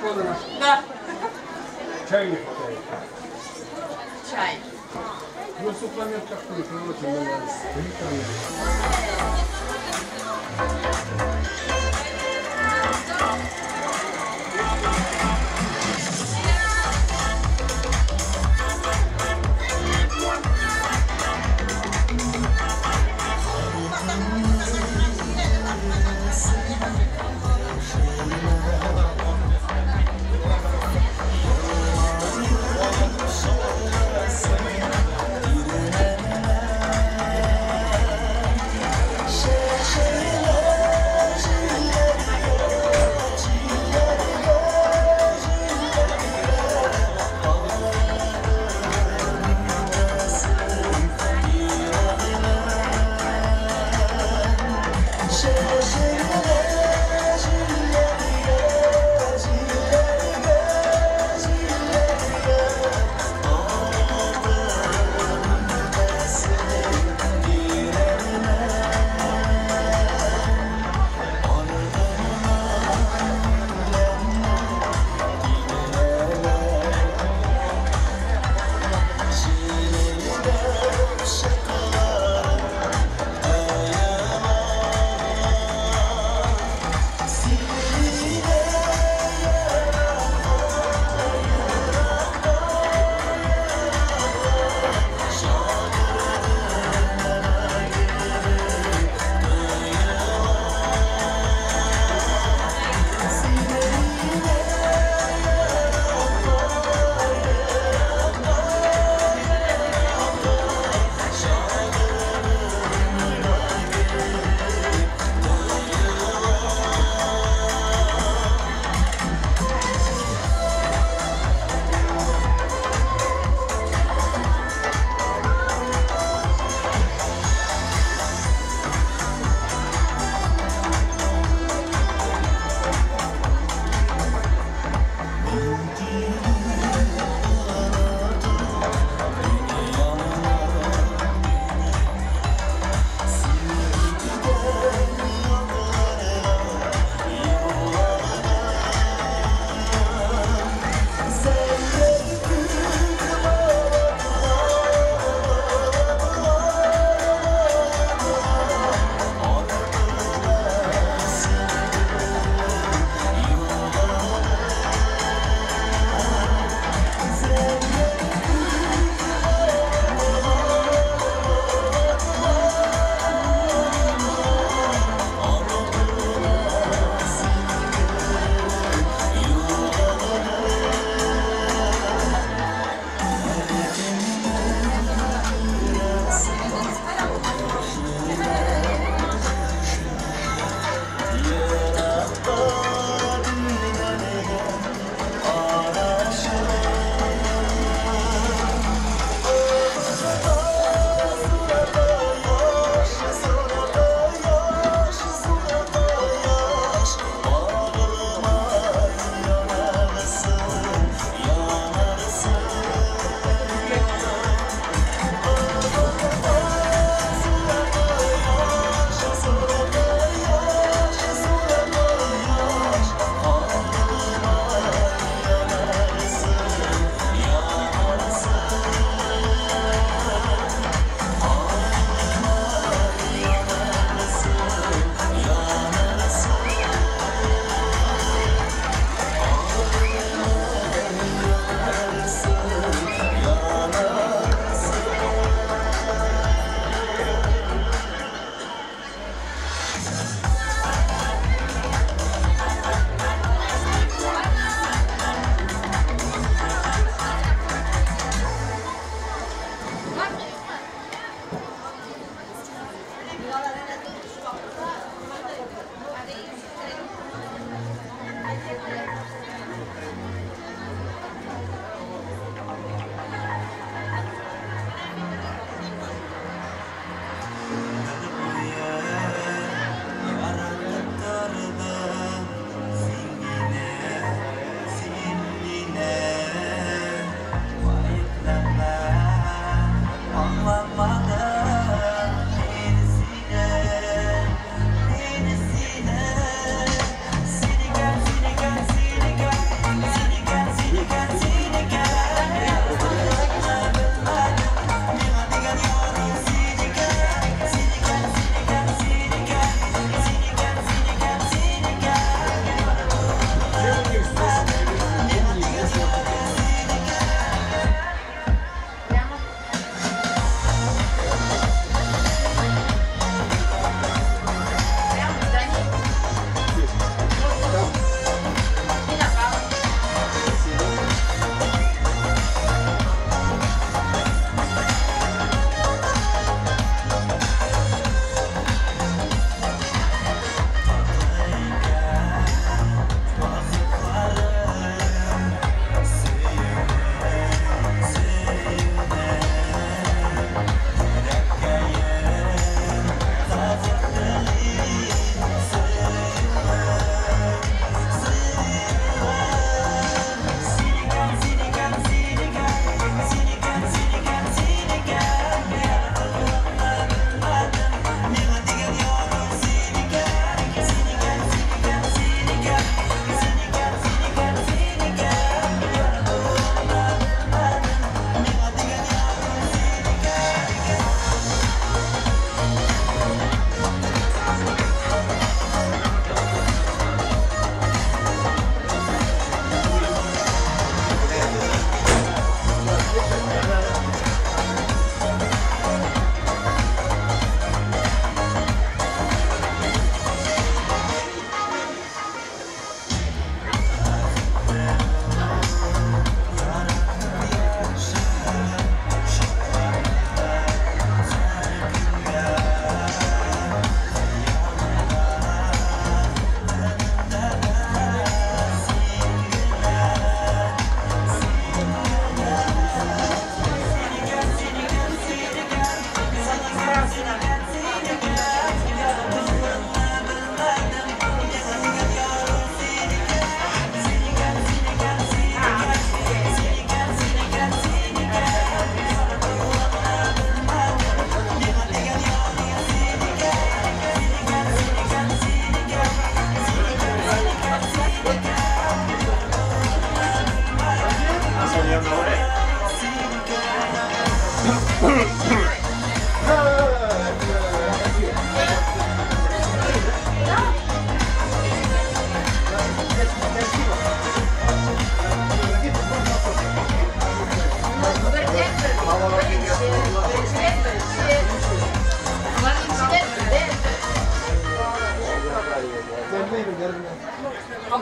Подано. Да. Чай не хватает. Чай. Ну, супломент как-то короче, мы с литрами. Share.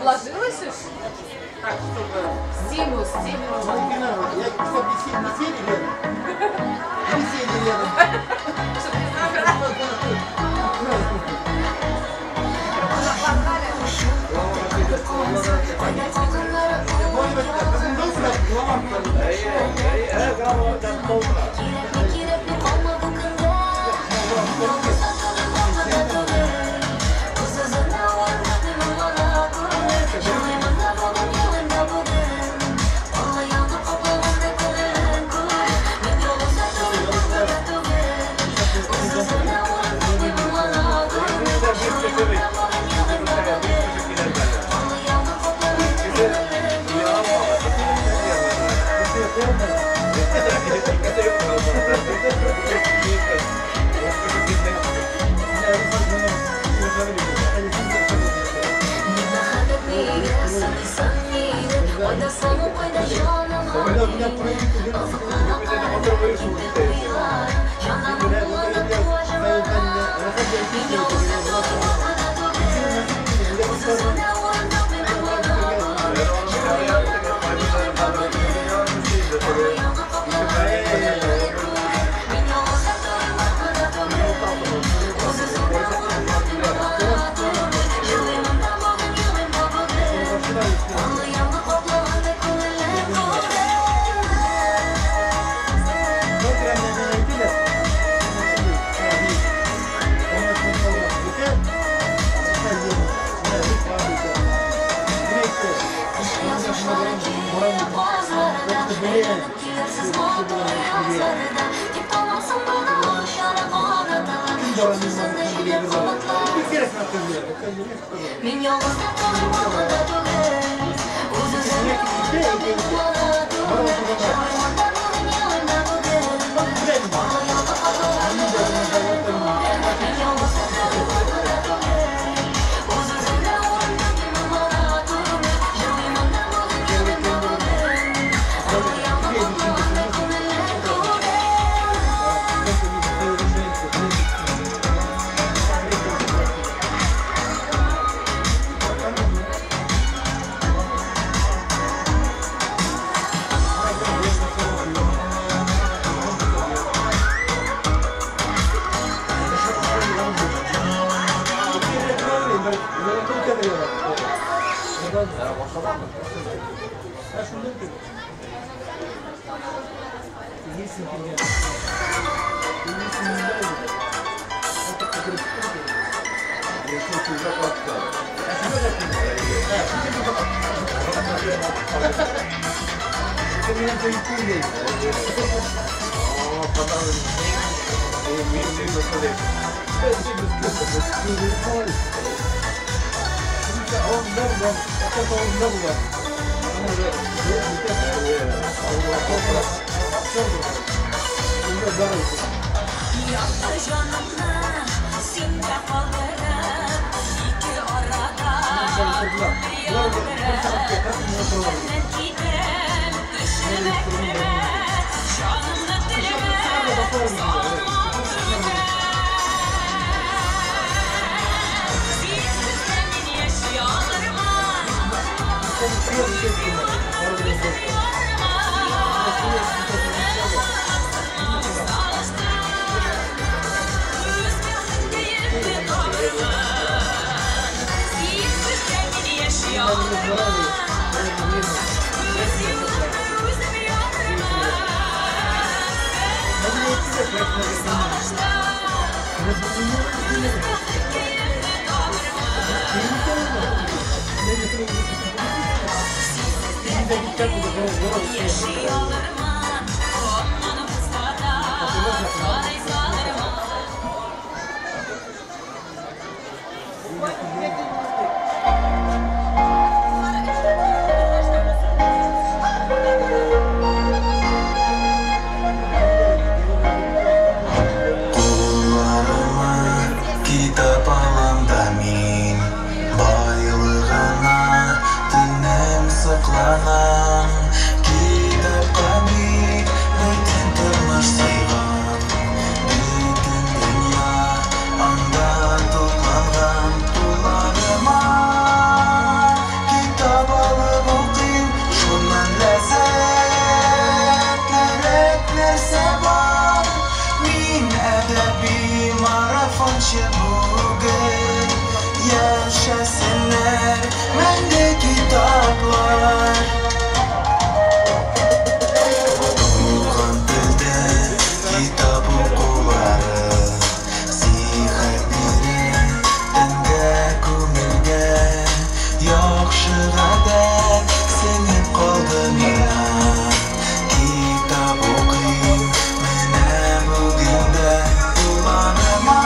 Обложилась уж? Так, чтобы стимул, стимул. Я не сели рядом. Не сели рядом. Чтобы не забрали. Байлығына төнем соҡланам, китапҡа. марафончы бүген. Яшәсеннәр мәңге китаплар. Туган телдә китап укулары сихәт бирә тәнгә, күңелгә. Яхшы гадәт сеңеп калды миңа. Китап укыйм менә бүген дә. Кулланыма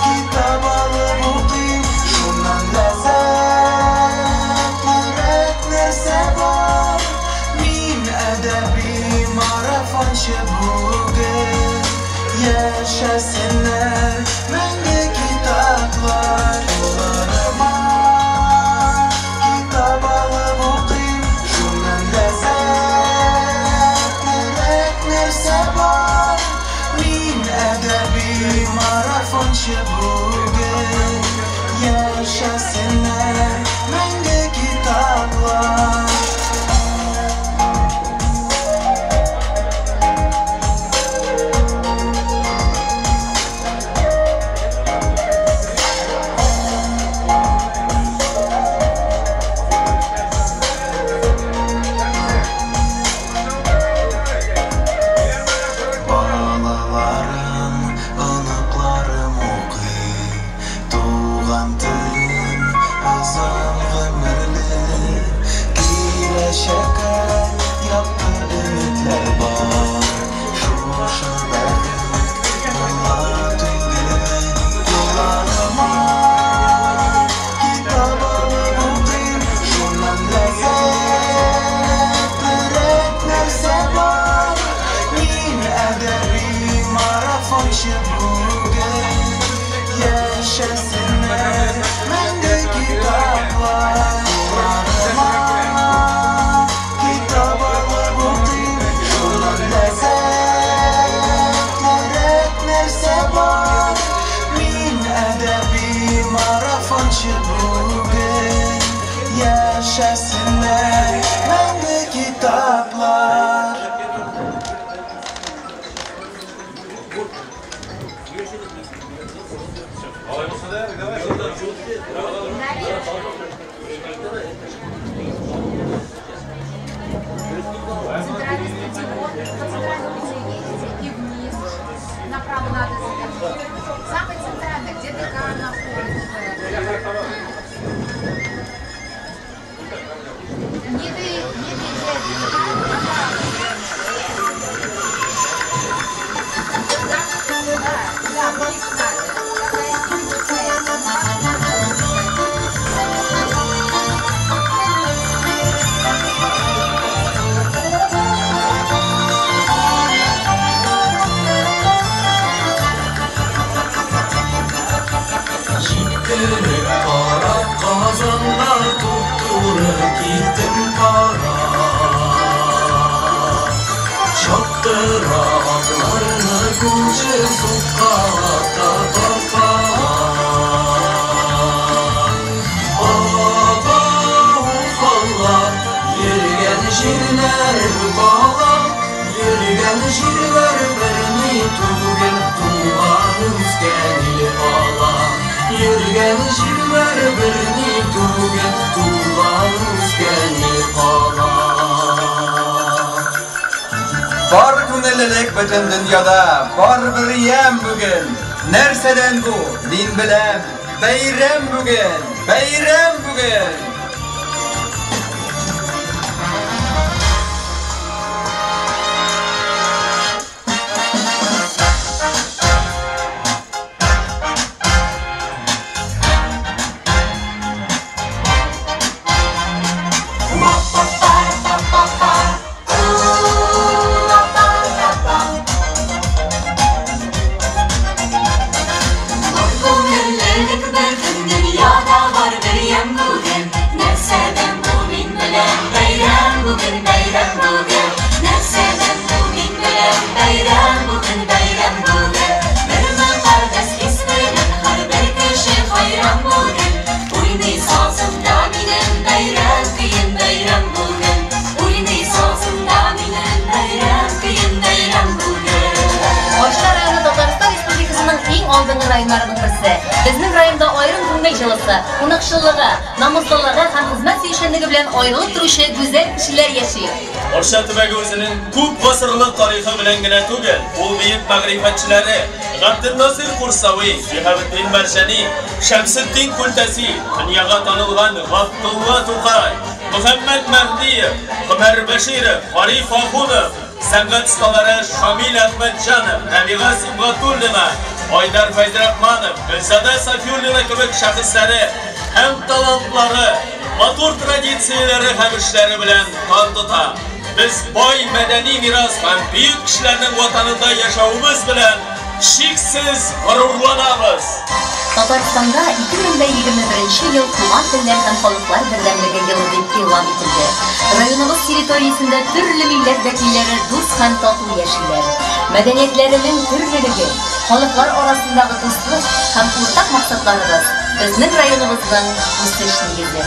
китап алып укыйм, шуннан ләззәтлерәк нәрсә бар? Мин әдәби марафончы бүген. Яшәсеннәр мәңге китаплар. Кулланыма китап алып укыйм, шуннан ләззәтлерәк нәрсә бар? Мин әдәби марафончы бүген. Яшәсеннәр мәңге китаплар. Балаларым, оныкларым укый, туган телем озын гомерле. Киләчәккә якты өметләр бар. Шушы бәхет була түгелме? Кулланыма китап алып укыйм, шуннан ләззәтлерәк нәрсә бар? Мин әдәби марафончы бүген. Яшәсеннәр мәңге китаплар. Кулланыма китап алып укыйм, шуннан ләззәтлерәк нәрсә бар? Мин әдәби марафончы бүген. Яшәсеннәр мәңге китаплар. Центральный стадион, по центральному пути едете и вниз, направо надо завернуть. Самый центральный, где ДК находится. Не доезжая до ДК, направо завернуть. Да, да, вниз надо. Такая улица, Җиткереп карап Казанга туп-туры киттем карап. Чаптыра атларны күрше суккалата тарткан. Aba ufallar, йөргән җирләр бала, йөргән җирләр берни түгел, туган үскән ил кала. Йөргән җирләр берни түгел, туган үскән ил кала. Бар күңеллелек бөтен дөньяда, бар бер ямь бүген. Нәрсәдән бу? Мин беләм. Бәйрәм бүген, бәйрәм бүген. Күңеллелек бөтен дөньяда бар бер ямь бүген. алдынгы районнарының берсе. Безнең районда аерым күңел җылысы, кунакчыллыгы, намуслылыгы һәм хезмәт сөючәнлеге белән аерылып торучы гүзәл кешеләр яши. Арча төбәге үзенең күп гасырлык тарихы белән генә түгел, ул бөек мәгърифәтчеләре Габделнасыйр Курсави, Шиһабетдин Мәрҗани, Шәмсетдин Күлтәси, дөньяга танылган Габдулла Тукай, Мөхәммәд Мәһдиев, Гомәр Бәширов, Гариф Ахунов, сәнгать осталары Шамил Әхмәтҗанов, Рәбига Сибгатуллина, Айдар Фәйзрахманов, Гөлзада Сафиуллина кебек шәхесләре һәм талантлары, матур традицияләре һәм эшләре белән дан тота. Без бай мәдәни мирас һәм бөек кешеләрнең ватанында яшәвебез белән чиксез горурланабыз. Татарстанда 2021 ел туган телләр һәм халыклар бердәмлеге елы дип игълан ителде. Районыбыз территориясендә төрле милләт вәкилләре дус һәм тату яшиләр. Мәдәниятләренең төрлелеге, халыклар арасындагы дуслык һәм уртак максатларыбыз безнең районыбызның үсеш нигезе.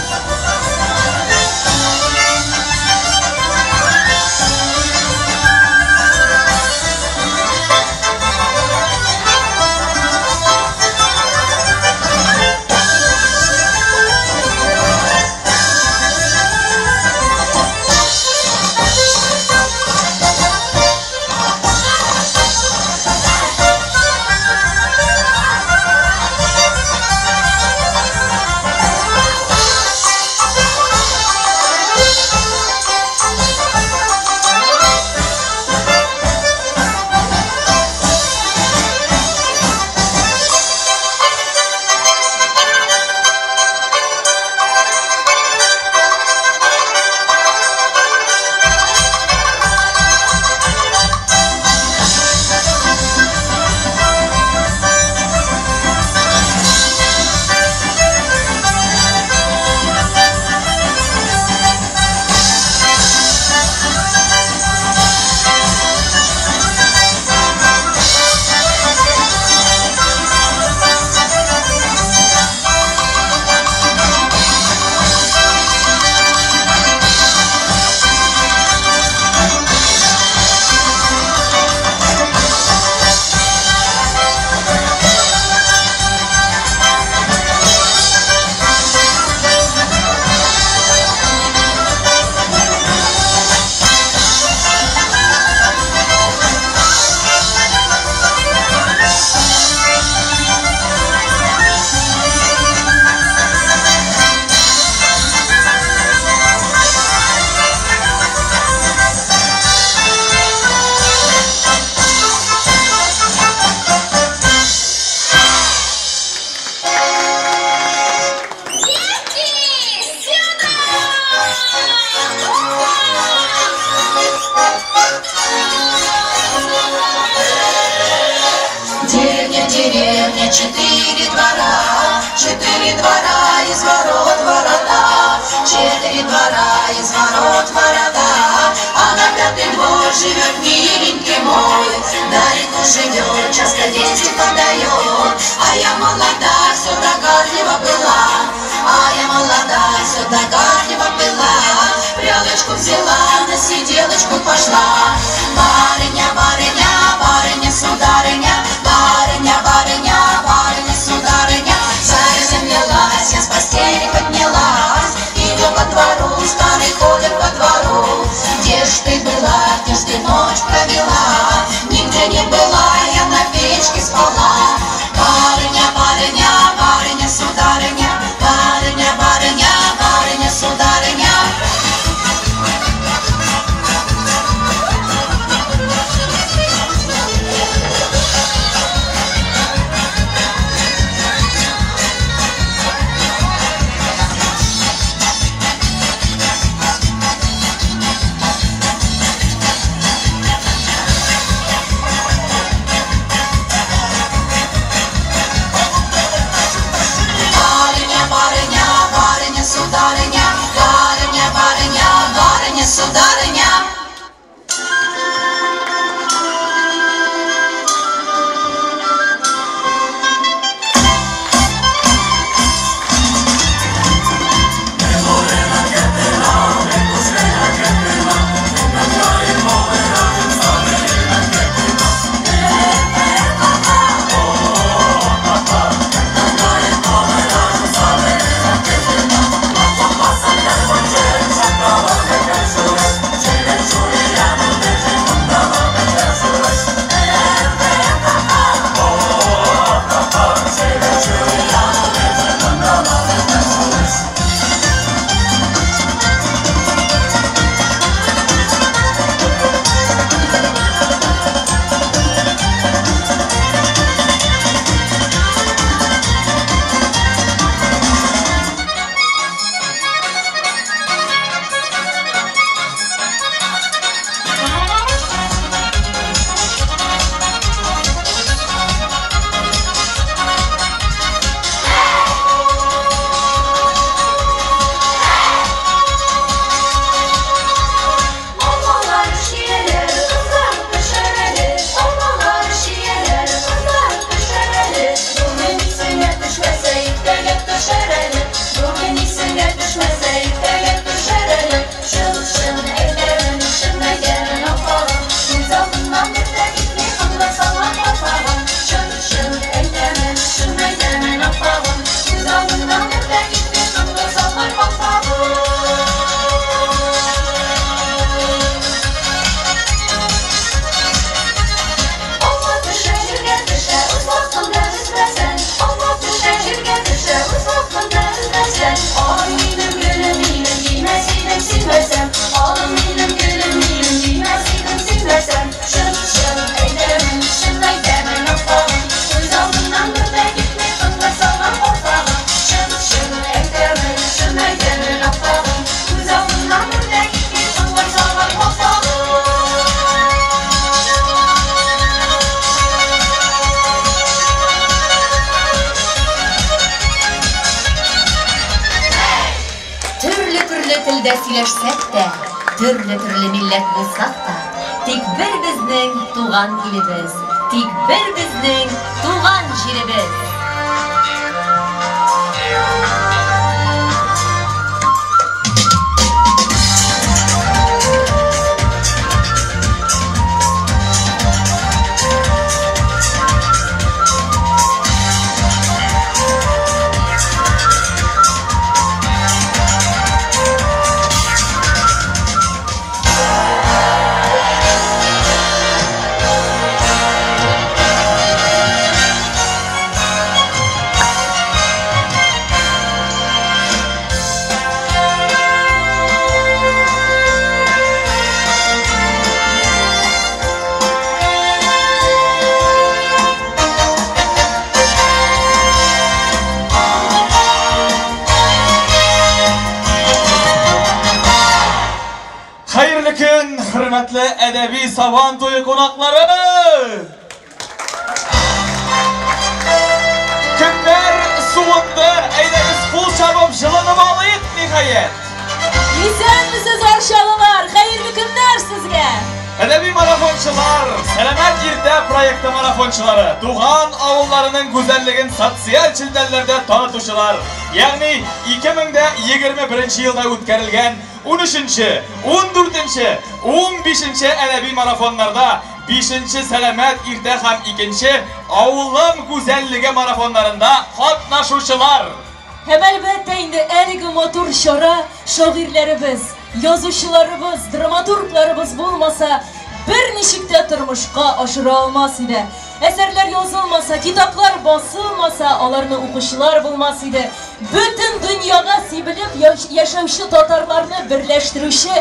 Деревня, четыре двора из ворот ворота, четыре двора из ворот ворота, а на пятый двор живет миленький мой, далеко живет, часто вести подает, а я молода, все догадлива была, а я молода, все догадлива была, прялочку взяла, на сиделочку пошла. Барыня, барыня, барыня, сударыня, барыня, барыня, барыня, сударыня, заземлилась, я с постели поднялась, иду по двору, старый ходит по двору. Где ж ты была, где ж ты ночь провела? Нигде не была, я на печке спала. Барыня, барыня, барыня, сударыня, барыня, барыня, барыня, сударыня. телдә сөйләшсәк тә, төрле-төрле милләт булсак та, тик бер безнең туган илебез, тик бер безнең туган җиребез. Хәерле көн, хөрмәтле әдәби Сабан туе кунаклары! Көннәр суынды, әйдәгез кул чабып җылынып алыйк, ниһаять! Исәнмесез, арчалылар! Хәерле көннәр сезгә! Әдәби марафончылар, Сәламәт иртә проекты марафончылары, туган авылларының гүзәллеген социаль челтәрләрдә танытучылар, ягъни 2021 елда үткәрелгән 13-нче, 14-нче, 15-нче әдәби марафоннарда, 5-нче Сәламәт иртә һәм 2-нче Авылым гүзәллеге марафоннарында катнашучылар. Һәм әлбәттә инде әлеге матур чара шагыйрьләребез, язучыларыбыз, драматургларыбыз булмаса, берничек тә тормышка ашыра алмас иде. Әсәрләр язылмаса, китаплар басылмаса, аларны укучылар булмас иде. Бөтен дөньяга сибелеп яшәүче татарларны берләштерүче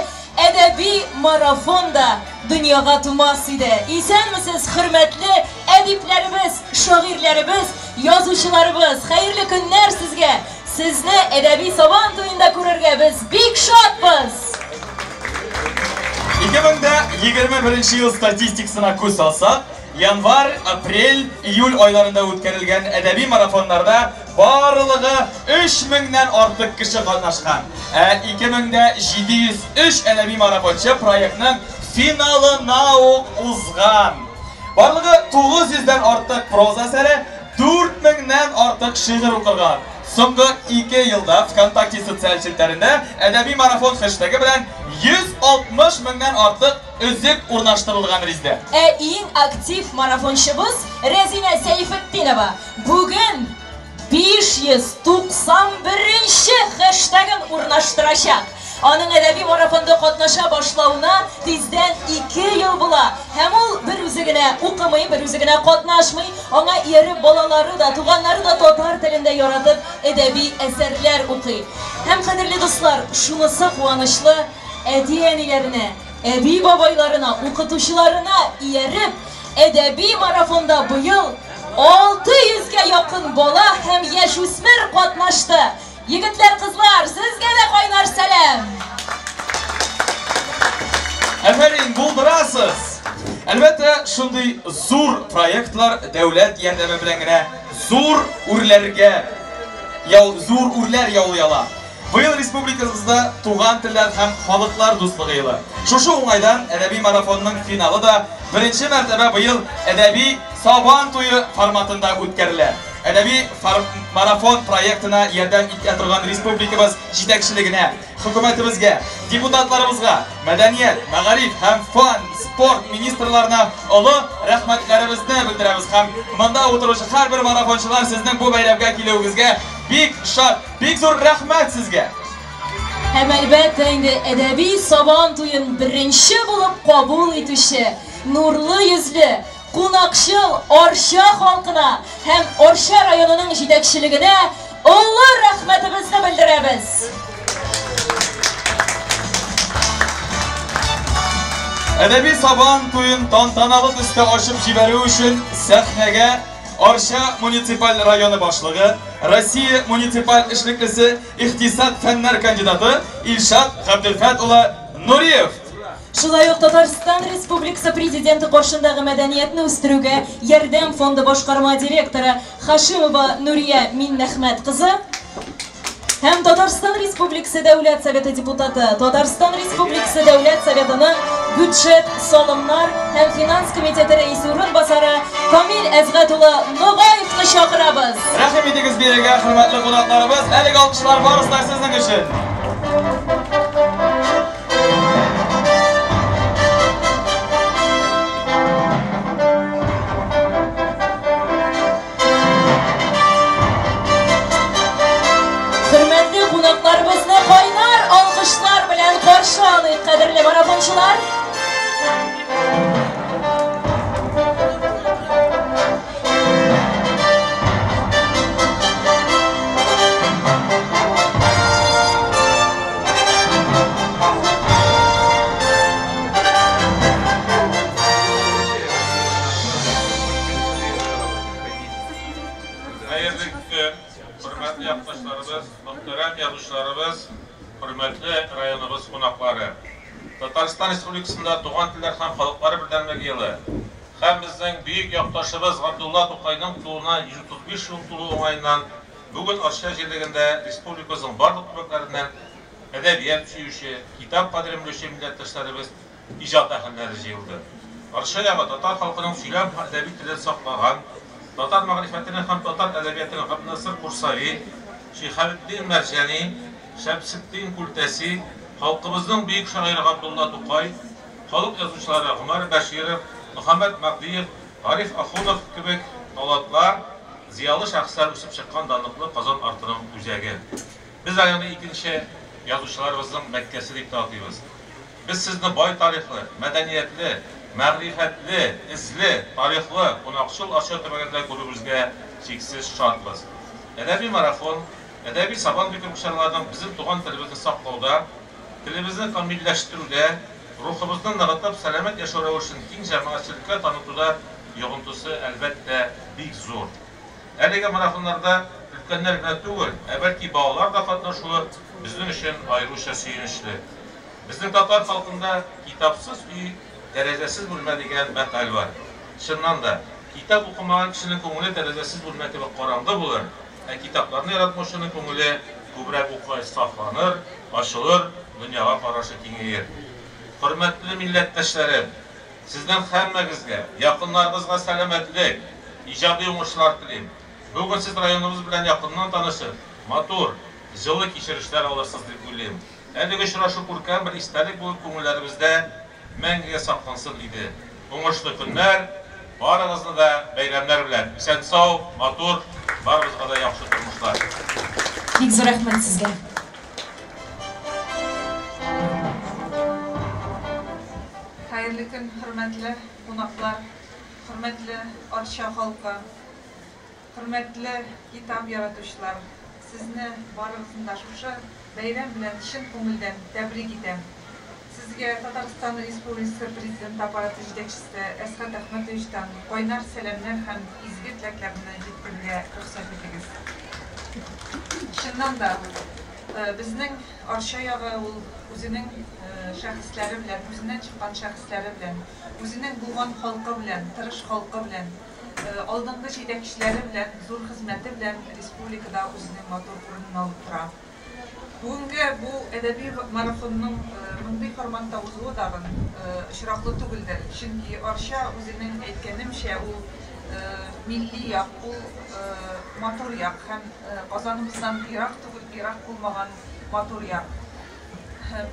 әдәби марафон да дөньяга тумас иде. Исәнмесез, хөрмәтле әдипләребез, шагыйрьләребез, язучыларыбыз! Хәерле көннәр сезгә! Сезне әдәби Сабан туенда күрергә без бик шатбыз! 2021 ел статистикасына күз салсак, январь, апрель, июль айларында үткәрелгән әдәби марафоннарда барлыгы 3000-нән артык кеше катнашкан. Ә 2703 әдәби марафончы проектның финалына ук узган. Барлыгы 900-дән артык проза әсәре, 4000-нән артык шигырь укылган. Соңгы 2 елда ВКонтакте социаль челтәрендә әдәби марафон хэштеги белән 160 меңнән артык өзек урнаштырылган Резидә. Ә иң актив марафончыбыз Рәзинә Сәйфетдинова бүген 591-нче хэштегын урнаштырачак. Аның әдәби марафонда катнаша башлавына тиздән 2 ел була. Һәм ул бер үзе генә укымый, бер үзе генә катнашмый. Аңа ияреп балалары да, туганнары да татар телендә яратып әдәби әсәрләр укый. Һәм кадерле дуслар, шунысы куанычлы, әти-әниләренә, әби-бабайларына, укытучыларына ияреп әдәби марафонда быел 600-гә якын бала һәм яшүсмер катнашты. Егетләр, кызлар, сезгә дә кайнар сәлам! Афәрин, булдырасыз! Әлбәттә, шундый зур проектлар дәүләт ярдәме белән генә зур үрләргә, зур үрләр яулый ала. Быел республикабызда туган телләр һәм халыклар дуслыгы елы. Шушы уңайдан әдәби марафонның финалы да беренче мәртәбә быел әдәби Сабан туе форматында үткәрелә. Әдәби марафон проектына ярдәм итә торган республикабыз җитәкчелегенә, хөкүмәтебезгә, депутатларыбызга, мәдәният, мәгариф һәм фән, спорт министрларына олы рәхмәтләребезне белдерәбез һәм монда утыручы һәрбер марафончылар сезнең бу бәйрәмгә килүегезгә бик шат, бик зур рәхмәт сезгә. Һәм әлбәттә инде әдәби Сабан туен беренче булып кабул итүче, нурлы йөзле, кунакчыл Арча халкына һәм Арча районының җитәкчелегенә олы рәхмәтебезне белдерәбез. Әдәби Сабан туен тантаналы төстә ачып җибәрү өчен сәхнәгә Арча муниципаль районы башлыгы, Россия муниципаль эшлеклесе, икътисад фәннәр кандидаты Илшат Габделфәт улы Нуриев. Шулай ук Татарстан Республикасы Президенты каршындагы мәдәниятне үстерүгә ярдәм фонды башкарма директоры Хашимова Нурия Миннәхмәт кызы. һәм Татарстан Республикасы Дәүләт Советы депутаты, Татарстан Республикасы Дәүләт Советының бюджет, салымнар һәм финанс комитеты рәисе урынбасары Камил Әзгать улы Ногаевны чакырабыз. Рәхим итегез бирегә, хөрмәтле кунакларыбыз. Әлеге алкышлар барысы да сезнең өчен. Хөрмәтле кунакларыбызны кайнар алкышлар белән каршы алыйк, кадерле марафончылар. Хәерле көн, хөрмәтле якташларыбыз, мөхтәрәм язучыларыбыз, хөрмәтле районыбыз кунаклары. Татарстан Республикасында туган телләр һәм халыклар бердәмлеге елы һәм безнең бөек якташыбыз Габдулла Тукайның тууына 135 ел тулу уңаеннан бүген Арча җирлегендә республикабызның барлык төбәкләреннән әдәбият сөюче, китап кадерен белүче милләттәшләребез, иҗат әһелләре җыелды. Арча ягы татар халкының сөйләм һәм әдәби телен саклаган, татар мәгърифәтенең һәм татар әдәбиятының Габденнасыр Курсави, Шиһабетдин Мәрҗани, Шәмсетдин Күлтәси, халкыбызның бөек шагыйре Габдулла Тукай, халык язучылары Гомәр Бәширов, Мөхәммәт Мәһдиев, Гариф Ахунов кебек талантлар, зыялы шәхесләр үсеп чыккан данлыклы Казан артының үзәге. Без районны икенче язучыларыбызның Мәккәсе дип тә атыйбыз. Без сезне бай тарихлы, мәдәниятле, мәгърифәтле, эзле, тарихлы, кунакчыл Арча төбәгендә күрүебезгә чиксез шатбыз. Әдәби марафон, әдәби сабан кебек чараларның безнең туган телебезне саклауда, телебезне камилләштерүдә, рухыбызны ныгытып, сәламәт яшәү рәвешен киң җәмәгатьчелеккә танытуда йогынтысы, әлбәттә, бик зур. Әлеге марафоннарда өлкәннәр генә түгел, ә бәлки балалар да катнашуы безнең өчен аеруча сөенечле. Безнең татар халкында китапсыз өй, тәрәзәсез бүлмә дигән мәкаль бар. Чыннан да, китап укымаган кешенең күңеле тәрәзәсез бүлмә кебек караңгы булыр, ә китапларны яратмаучының күңеле күбрәк укыгач сафланыр, ачылыр, дөньяга карашы киңәер. Хөрмәтле милләттәшләрем, сезнең һәммәгезгә, якыннарыгызга сәламәтлек, иҗади уңышлар телим. Бүген сез районыбыз белән якыннан танышып, матур, җылы кичерешләр алырсыз дип уйлыйм. Әлеге очрашу күркәм бер истәлек булып күңелләребездә мәңгегә саклансын иде. Уңышлы көннәр, барыгызны да бәйрәмнәр белән. Исән-сау, матур, барыбызга да яхшы тормышлар. Бик зур рәхмәт сезгә. Хәерле көн, хөрмәтле кунаклар, хөрмәтле Арча халкы, хөрмәтле китап яратучылар. Сезне барыгызны да шушы бәйрәм белән чын күңелдән тәбрик итәм. Сезгә Татарстан Республикасы Президенты аппараты җитәкчесе Әсхәт Әхмәтовичтан кайнар сәламнәр һәм изге теләкләрне җиткерергә рөхсәт итегез. Чыннан да, безнең Арча ягы ул үзенең шәхесләре белән, үзеннән чыккан шәхесләре белән, үзенең булган халкы белән, тырыш халкы белән, алдынгы җитәкчеләре белән, зур хезмәте белән республикада үзенең матур урынын алып тора. Бүгенге бу әдәби марафонның мондый форматта узуы тагын очраклы түгелдер. Чөнки Арча үзенең әйткәнемчә ул милли як, ул матур як һәм Казаныбыздан ерак түгел, ерак булмаган матур як.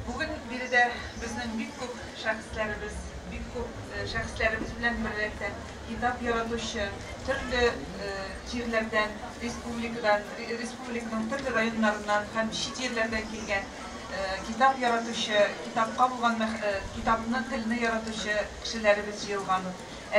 Бүген биредә безнең бик күп шәхесләребез, бик күп шәхесләребез белән беррәттән китап яратучы төрле җирләрдән, республикадан, республиканың төрле районнарыннан һәм чит җирләрдән килгән китап яратучы, китапка булган китапны, телне яратучы кешеләребез җыелган.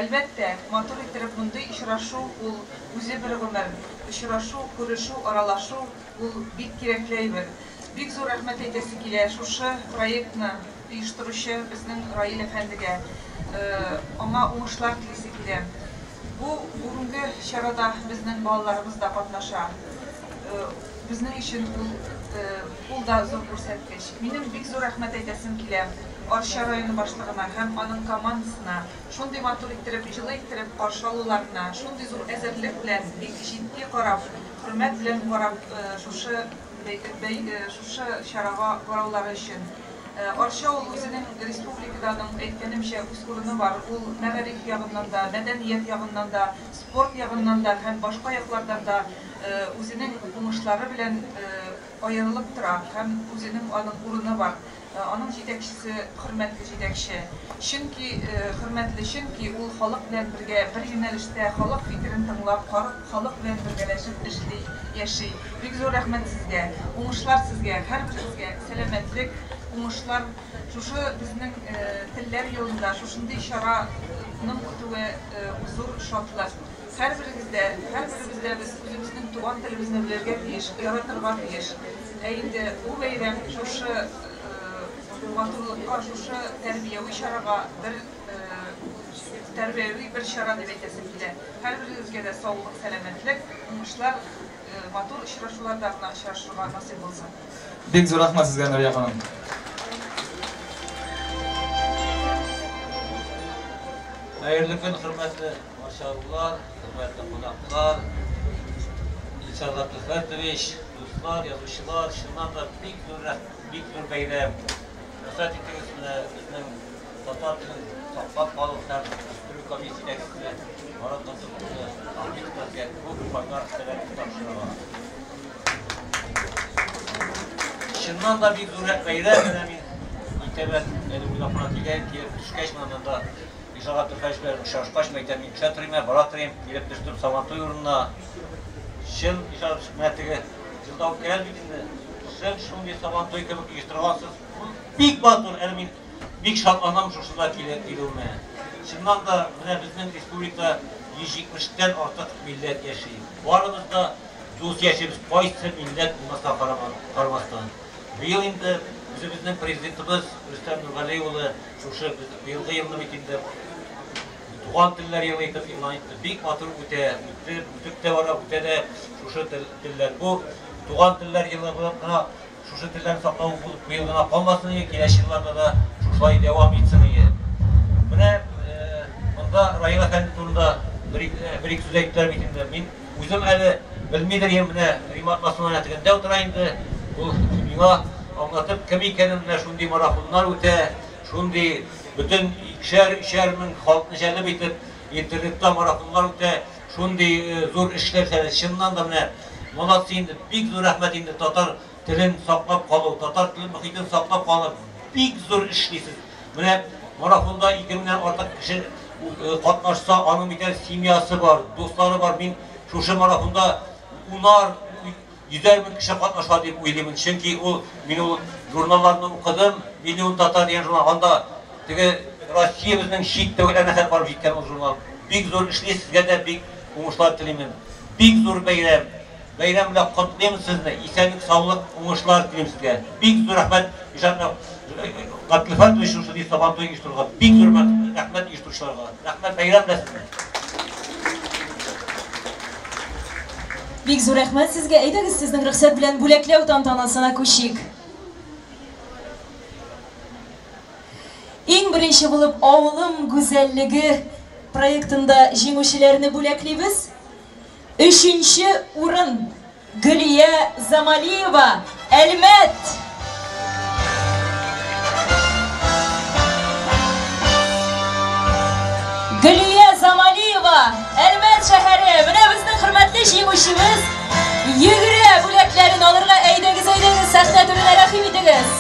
Әлбәттә, матур иттереп мондый очрашу ул үзе бер гомер. Очрашу, күрешү, аралашу ул бик кирәкле әйбер. Бик зур рәхмәт әйтәсе килә шушы проектны оештыручы безнең Раил әфәндегә. Аңа уңышлар телисе килә. Бу бүгенге чарада безнең балаларыбыз да катнаша. Безнең өчен ул да зур күрсәткеч. Минем бик зур рәхмәт әйтәсем килә Арча районы башлыгына һәм аның командасына. Шундый матур иттереп, җылы иттереп каршы алуларына, шундый зур әзерлек белән, бик җитди карап, хөрмәт белән карап, шушы шушы чарага караулары өчен. Арча ул үзенең республикада аның, әйткәнемчә, үз урыны бар. Ул мәгариф ягыннан да, мәдәният ягыннан да, спорт ягыннан да һәм башка яклардан да үзенең уңышлары белән аерылып тора һәм үзенең аның урыны бар. Аның җитәкчесе хөрмәтле җитәкче. Чөнки хөрмәтле, чөнки ул халык белән бергә бер юнәлештә, халык фикерен тыңлап, халык белән бергәләшеп эшли, яши. Бик зур рәхмәт сезгә, уңышлар сезгә, һәрберегезгә сәламәтлек, уңышлар. Шушы безнең телләр елында шушындый чараның үтүе зур шатлык. Һәрберегездә, һәрберебездә без үзебезнең туган телебезне белергә тиеш, яратырга тиеш. Ә инде бу бәйрәм шушы матурлыкка, шушы тәрбияви чарага бер тәрбияви бер чара дип әйтәсем килә. Һәрберегезгә дә саулык, сәламәтлек, уңышлар, матур очрашуларда гына очрашырга насыйп булсын. Бик зур рәхмәт сезгә, Нурия ханым. Хәерле көн, хөрмәтле арчалылар, хөрмәтле кунаклар, Илсар Габделфәртович, дуслар, язучылар, чыннан да бик зур бик зур бәйрәм. Рөхсәт итегез, менә безнең татар телен саклап калу һәм үстерү комиссиясе җитәкчесе Марат Насыйр улы Ахметовка сезгә күп кайнар сәлам тапшырырга. Чыннан да бик зур бәйрәм. Менә мин иртәдән әле уйлап кына килгән, килеп төшкәч, менә монда Илсар Габделфәртович белән очрашкач, мен әйтәм, мин төшә торыйм, бара торыйм, килеп төштем Сабантуй урынына. Чын Илсар менә теге елда үткәрәбез бит инде. Чын шундый Сабантуй кебек оештыргансыз. Бик матур, әле мин бик шатланам шушында килүемә. Чыннан да менә безнең республикада 170-тән артык милләт яши. Барыбыз да дус яшибез, кайсы милләт булмаска карамастан. Быел инде үзебезнең президентыбыз Рөстәм Нургали улы шушы быелгы елны бит инде туган телләр елы итеп игълан итте. Бик матур үтә, үтеп, үтеп тә бара, үтә дә шушы телләр. Бу туган телләр елы булып кына шушы телләрне саклау булып быел гына калмасын иде, киләсе елларда да шушылай дәвам итсен иде. Менә монда Раил әфәнде турында бер ике сүз әйттеләр бит инде. Мин үзем әле белмидер идем, менә Римат Насымовна тегендә утыра инде. Ул миңа аңлатып кем икәнен, менә шундый марафоннар үтә, шундый бөтен 2-шәр, 3-әр мең халыкны җәлеп итеп интернетта марафоннар үтә, шундый зур эшләр. Чыннан да менә молодцы инде, бик зур рәхмәт инде татар телен саклап калу, татар теле мөхитен саклап калу, бик зур эшлисез. Менә марафонда 2000-нән артык кеше катнашса, аның бит әле семьясы бар, дуслары бар. Мин шушы марафонда унар, йөзәр мең кеше катнаша дип уйлыймын. Чөнки ул мин ул журналларны укыдым, Миллион татар дигән журнал, анда теге Россиябезнең чит дәүләтләренә хәтле барып җиткән ул журнал. Бик зур эшлисез, сезгә дә бик уңышлар телимен. Бик зур бәйрәм. Бәйрәм белән котлыйм сезне. Исәнлек, саулык, уңышлар телим сезгә. Бик зур рәхмәт Илшат Габделфәртович шушы Сабантуй оештыруга. Бик зур рәхмәт оештыручыларга. Рәхмәт, бәйрәм белән сезне. Бик зур рәхмәт сезгә. Әйдәгез, сезнең рөхсәт белән бүләкләү тантанасына күчик. Иң беренче булып Авылым гүзәллеге проектында җиңүчеләрне бүләклибез. Өченче урын Гөлия Замалиева, Әлмәт. Гөлия Замалиева, Әлмәт шәһәре. Менә безнең хөрмәтле җиңүчебез йөгерә бүләкләрен алырга. Әйдәгез, әйдәгез, сәхнә түренә рәхим итегез.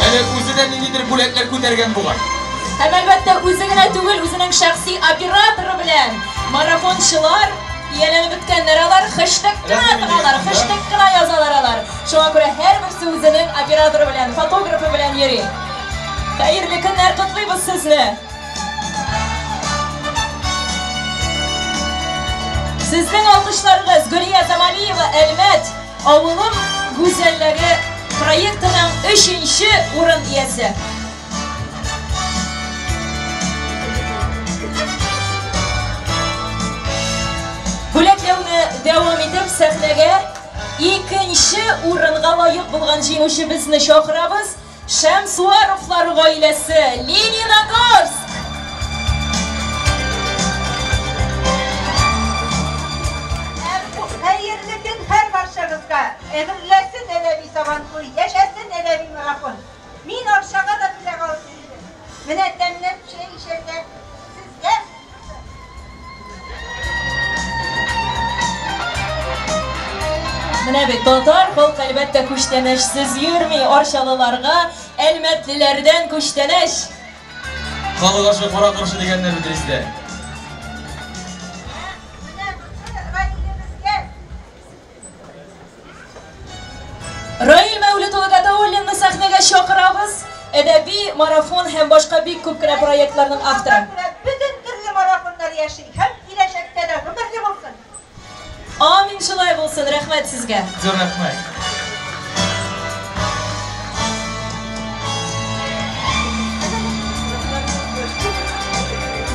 Әле үзе дә ниндидер бүләкләр күтәргән бугай. Һәм әлбәттә үзе генә түгел, үзенең шәхси операторы белән марафончылар ияләнеп беткәннәр алар, хэштег кына тыгалар, хэштег кына язалар алар. Шуңа күрә һәрберсе үзенең операторы белән, фотографы белән йөри. Хәерле көннәр, котлыйбыз сезне. Сезнең алкышларыгыз Гөлия Замалиева, Әлмәт, Авылым гүзәлләре проектының өченче урын иясе. Бүләкләүне дәвам итеп, сәхнәгә икенче урынга лаек булган җиңүчебезне чакырабыз. Шәмсуаровлар гаиләсе, Лениногорск! Хәерле көн һәр барчагызга. Гөрләсен әдәби Сабантуй, яшәсен әдәби марафон. Мин Арчага да бүләк алып килдем. Менә тәмләп чәй эчәргә сезгә. Менә бит татар халкы әлбәттә күчтәнәчсез йөрми. Арчалыларга әлмәтлеләрдән күчтәнәч. Халык ашы кара каршы дигәннәр бит Резидә. Менә бусы Раилебезгә. Раил Мәүлет улы Гатауллинны сәхнәгә чакырабыз. Әдәби марафон һәм башка бик күп кенә проектларның авторы. Бөтен төрле марафоннар яши һәм киләчәктә дә гомерле булсын. Амин, шулай булсын. Рәхмәт сезгә. Зур рәхмәт.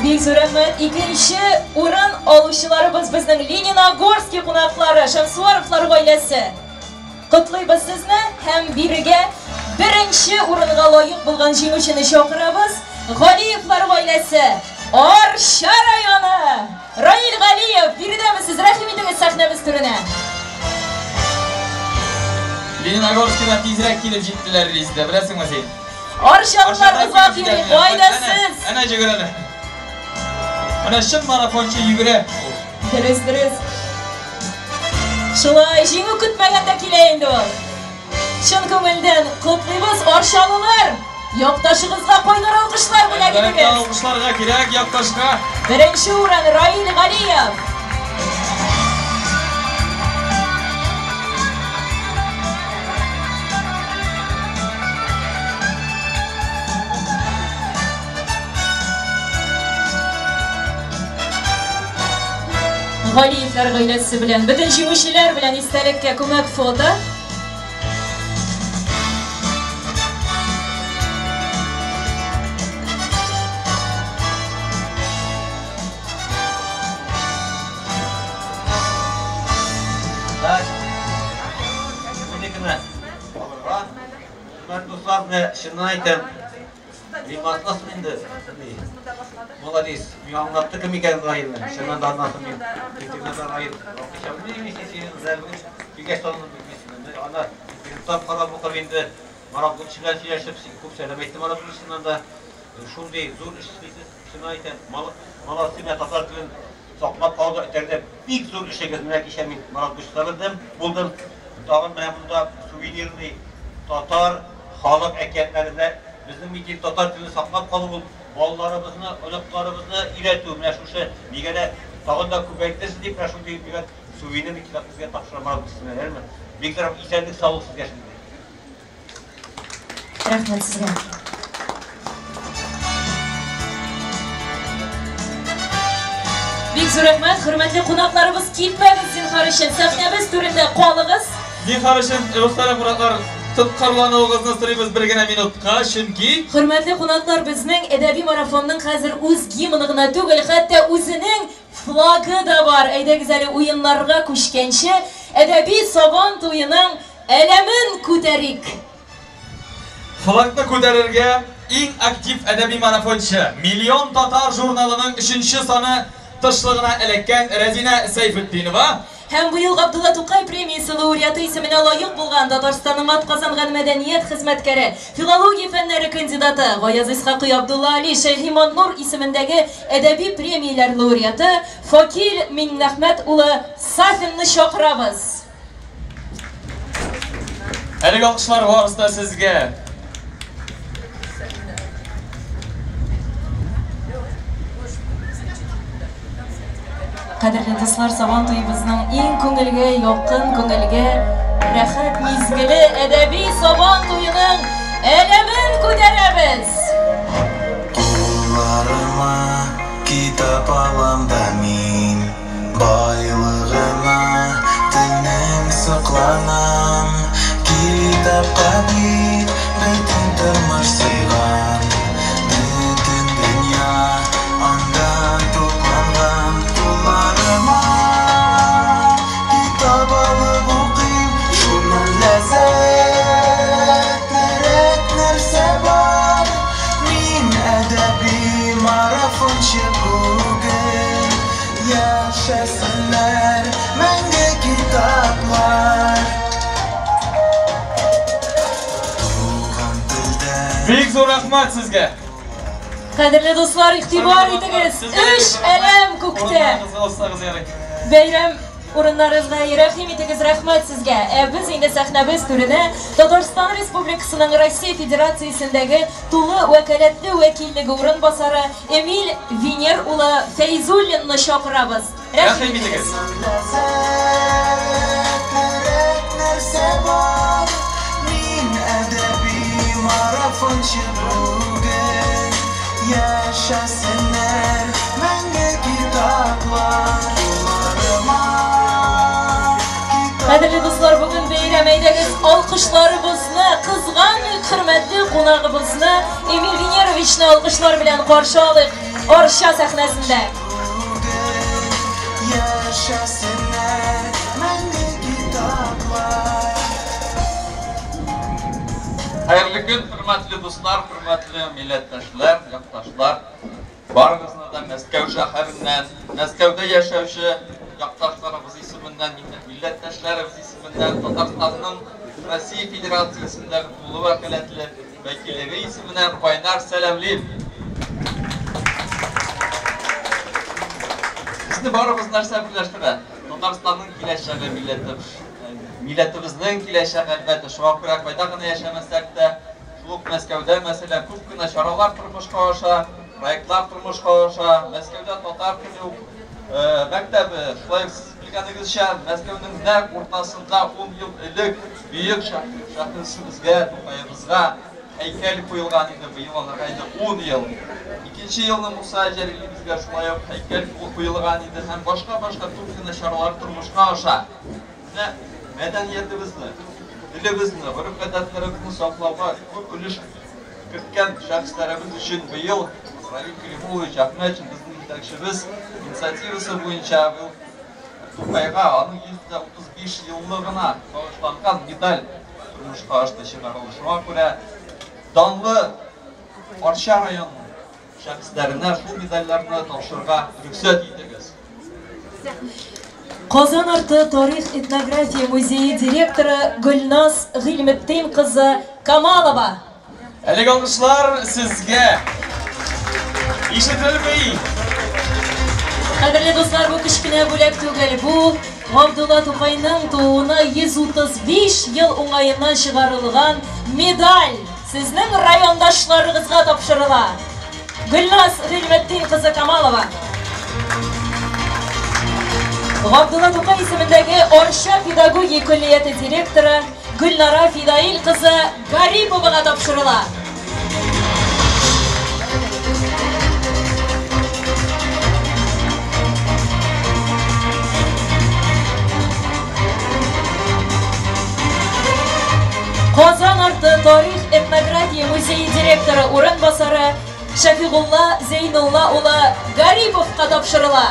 Бик зур рәхмәт. Икенче урын алучыларыбыз безнең Лениногорский кунаклары, Шәмсуаровлар гаиләсе. Котлыйбыз сезне һәм бирегә беренче урынга лаек булган җиңүчене чакырабыз. Галиевлар гаиләсе, Арча районы. Раил Галиев, биредәме сез? Рәхим итегез сәхнәбез түренә. Лениногорскидан тизрәк килеп җиттеләр Резидә, беләсеңме син? Арчалылар озак йөри, кайда сез? Әнә йөгерәләр. Менә чын марафончы йөгерә. Дөрес, дөрес. Шулай, җиңү көтмәгәндә килә инде ул. Чын күңелдән котлыйбыз, арчалылар! Якташыгызга кайнар алкышлар бүләк итегез. Алкышларга кирәк якташка. Беренче урын Раил Галиев. Галиевләр гаиләсе белән, бөтен җиңүчеләр белән истәлеккә күмәк фото. Так. Минекене алырга. Хөрмәтле дуслар, менә чыннан әйтәм, мин ватмасмын инде. Молодец. Мин аңлатты кем икәнен Раилне. Чыннан да аңлаттым мин. Интернетта Раил. Килгәч таныдым мин. Аны интернеттан карап укып инде Марат Гулчи белән сөйләшеп, күп сәлам әйтте Марат Гулчи чыннан да. Шундый зур эш эшлисез, чыннан әйтәм. Молодцы, менә татар телен саклап калуда этәрдә бик зур эшегез. Менә кичә мин Марат Гулчида белдем, булдым. Тагын менә монда сувенирный татар халык әкиятләрендә безнең бит татар телен саклап калу ул балаларыбызны, оныкларыбызны өйрәтү. Менә шушы нигә дә тагын да күбәйтерсез дип, менә шундый дигән сувенирный китап безгә тапшыра Марат Гулчи. Бик зур исәнлек, саулык сезгә шундый. Рәхмәт сезгә. Бик зур рәхмәт, хөрмәтле кунакларыбыз, китмәгез зинһар өчен, сәхнәбез түрендә калыгыз. Зинһар өчен, дуслар, кунаклар, тоткарлануыгызны сорыйбыз бер генә минутка, чөнки Хөрмәтле кунаклар, безнең әдәби марафонның хәзер үз гимны гына түгел, хәтта үзенең флагы да бар. Әйдәгез әле уеннарга күчкәнче, әдәби Сабан туеның әләмен күтәрик. Флагны күтәрергә иң актив әдәби марафончы, Миллион татар журналының 3-нче саны тышлыгына эләккән Рәзинә Сәйфетдинова Һәм быел Габдулла Тукай премиясе лауреаты исеменә лаек булган Татарстанның атказанган мәдәният хезмәткәре, филология фәннәре кандидаты Гаяз Исхакый Абдулла Али Шәйхи Маннур исемендәге әдәби премияләр лауреаты Факил Миннәхмәт улы Сафинны чакырабыз. Әлеге алкышлар барысы да сезгә. Кадерле дуслар, Сабан туебызның иң күңелгә якын, күңелгә рәхәт мизгеле әдәби Сабан туеның әләмен күтәрәбез. Кулларыма китап алам да мин, байлыгыма телнең сокланам. Китапка бит бөтен тормыш сыйган, бөтен дөнья анда тупланган. Кулларыма китап алып укыйм, шуннан ләззәтлерәк нәрсә бар. Мин әдәби марафончы бүген, яшәсеннәр мәңге китаплар. Бик зур рәхмәт сезгә. Кадерле дуслар, игътибар итегез. Өч әләм күктә. Бәйрәм урыннарыгызга рәхим итегез, рәхмәт сезгә. Ә без инде сәхнәбез түренә Татарстан Республикасының Россия Федерациясендәге тулы вәкаләтле вәкиллеге урынбасары Эмиль Венер улы Фәйзуллинны чакырабыз. Рәхим итегез. Нәрсә бар? Мин әдәби марафончы бүген. Яшәсеннәр мәңге китаплар. Кулларыма. Кадерле дуслар, бүген бәйрәм, әйдәгез, алкышларыбызны, кызганмыйк, хөрмәтле кунагыбызны, Эмиль Венеровичны алкышлар белән каршы алыйк Арча сәхнәсендә. Яшәсеннәр мәңге китаплар. Хәерле көн, хөрмәтле дуслар, хөрмәтле милләттәшләр, якташлар. Барыгызны да Мәскәү шәһәреннән, Мәскәүдә яшәүче якташларыбыз исеменнән, милләттәшләребез исеменнән, Татарстанның Россия Федерациясендәге тулы вәкаләтле вәкиллеге исеменнән кайнар сәламлим. Безне барыбыз нәрсә берләштерә? Татарстанның киләчәге, милләтебезнең киләчәге, әлбәттә. Шуңа күрә кайда гына яшәмәсәк тә, шул ук Мәскәүдә, мәсәлән, күп кенә чаралар тормышка аша, проектлар тормышка аша. Мәскәүдә татар теле мәктәбе, шулай ук сез белгәнегезчә, Мәскәүнең нәкъ уртасында 10 ел элек бөек шәхесебезгә, Тукаебызга һәйкәл куелган иде, быел аларга инде 10 ел. Икенче елны Муса Җәлилебезгә шулай ук һәйкәл куелган иде һәм башка-башка күп кенә чаралар тормышка аша. Менә мәдәниятебезне, телебезне, гореф-гадәтләребезне саклауга күп өлеш керткән шәхесләребез өчен быел Равил Кәлимуллович Әхмәтшин, безнең җитәкчебез инициативасы буенча быел Тукайга аның 135 еллыгына багышланган медаль тормышка ашты, чыгарылды. Шуңа күрә данлы Арча районы шәхесләренә шул медальләрне тапшырырга рөхсәт итегез. Казан арты тарих этнография музее директоры Гөлназ Гыйльметдин кызы Камалова. Әлеге алкышлар сезгә ишетелми. Кадерле дуслар, бу кечкенә бүләк түгел, бу Габдулла Тукайның тууына 135 ел уңаеннан чыгарылган медаль сезнең райондашларыгызга тапшырыла. Гөлназ Гыйльметдин кызы Камалова. Габдулла Тукай исемендәге Арча педагогия көллияте директоры Гөлнара Фидаил кызы Гариповага тапшырыла. Казан арты тарих этнография музее директоры урынбасары Шәфигулла Зәйнулла улы Гариповка тапшырыла.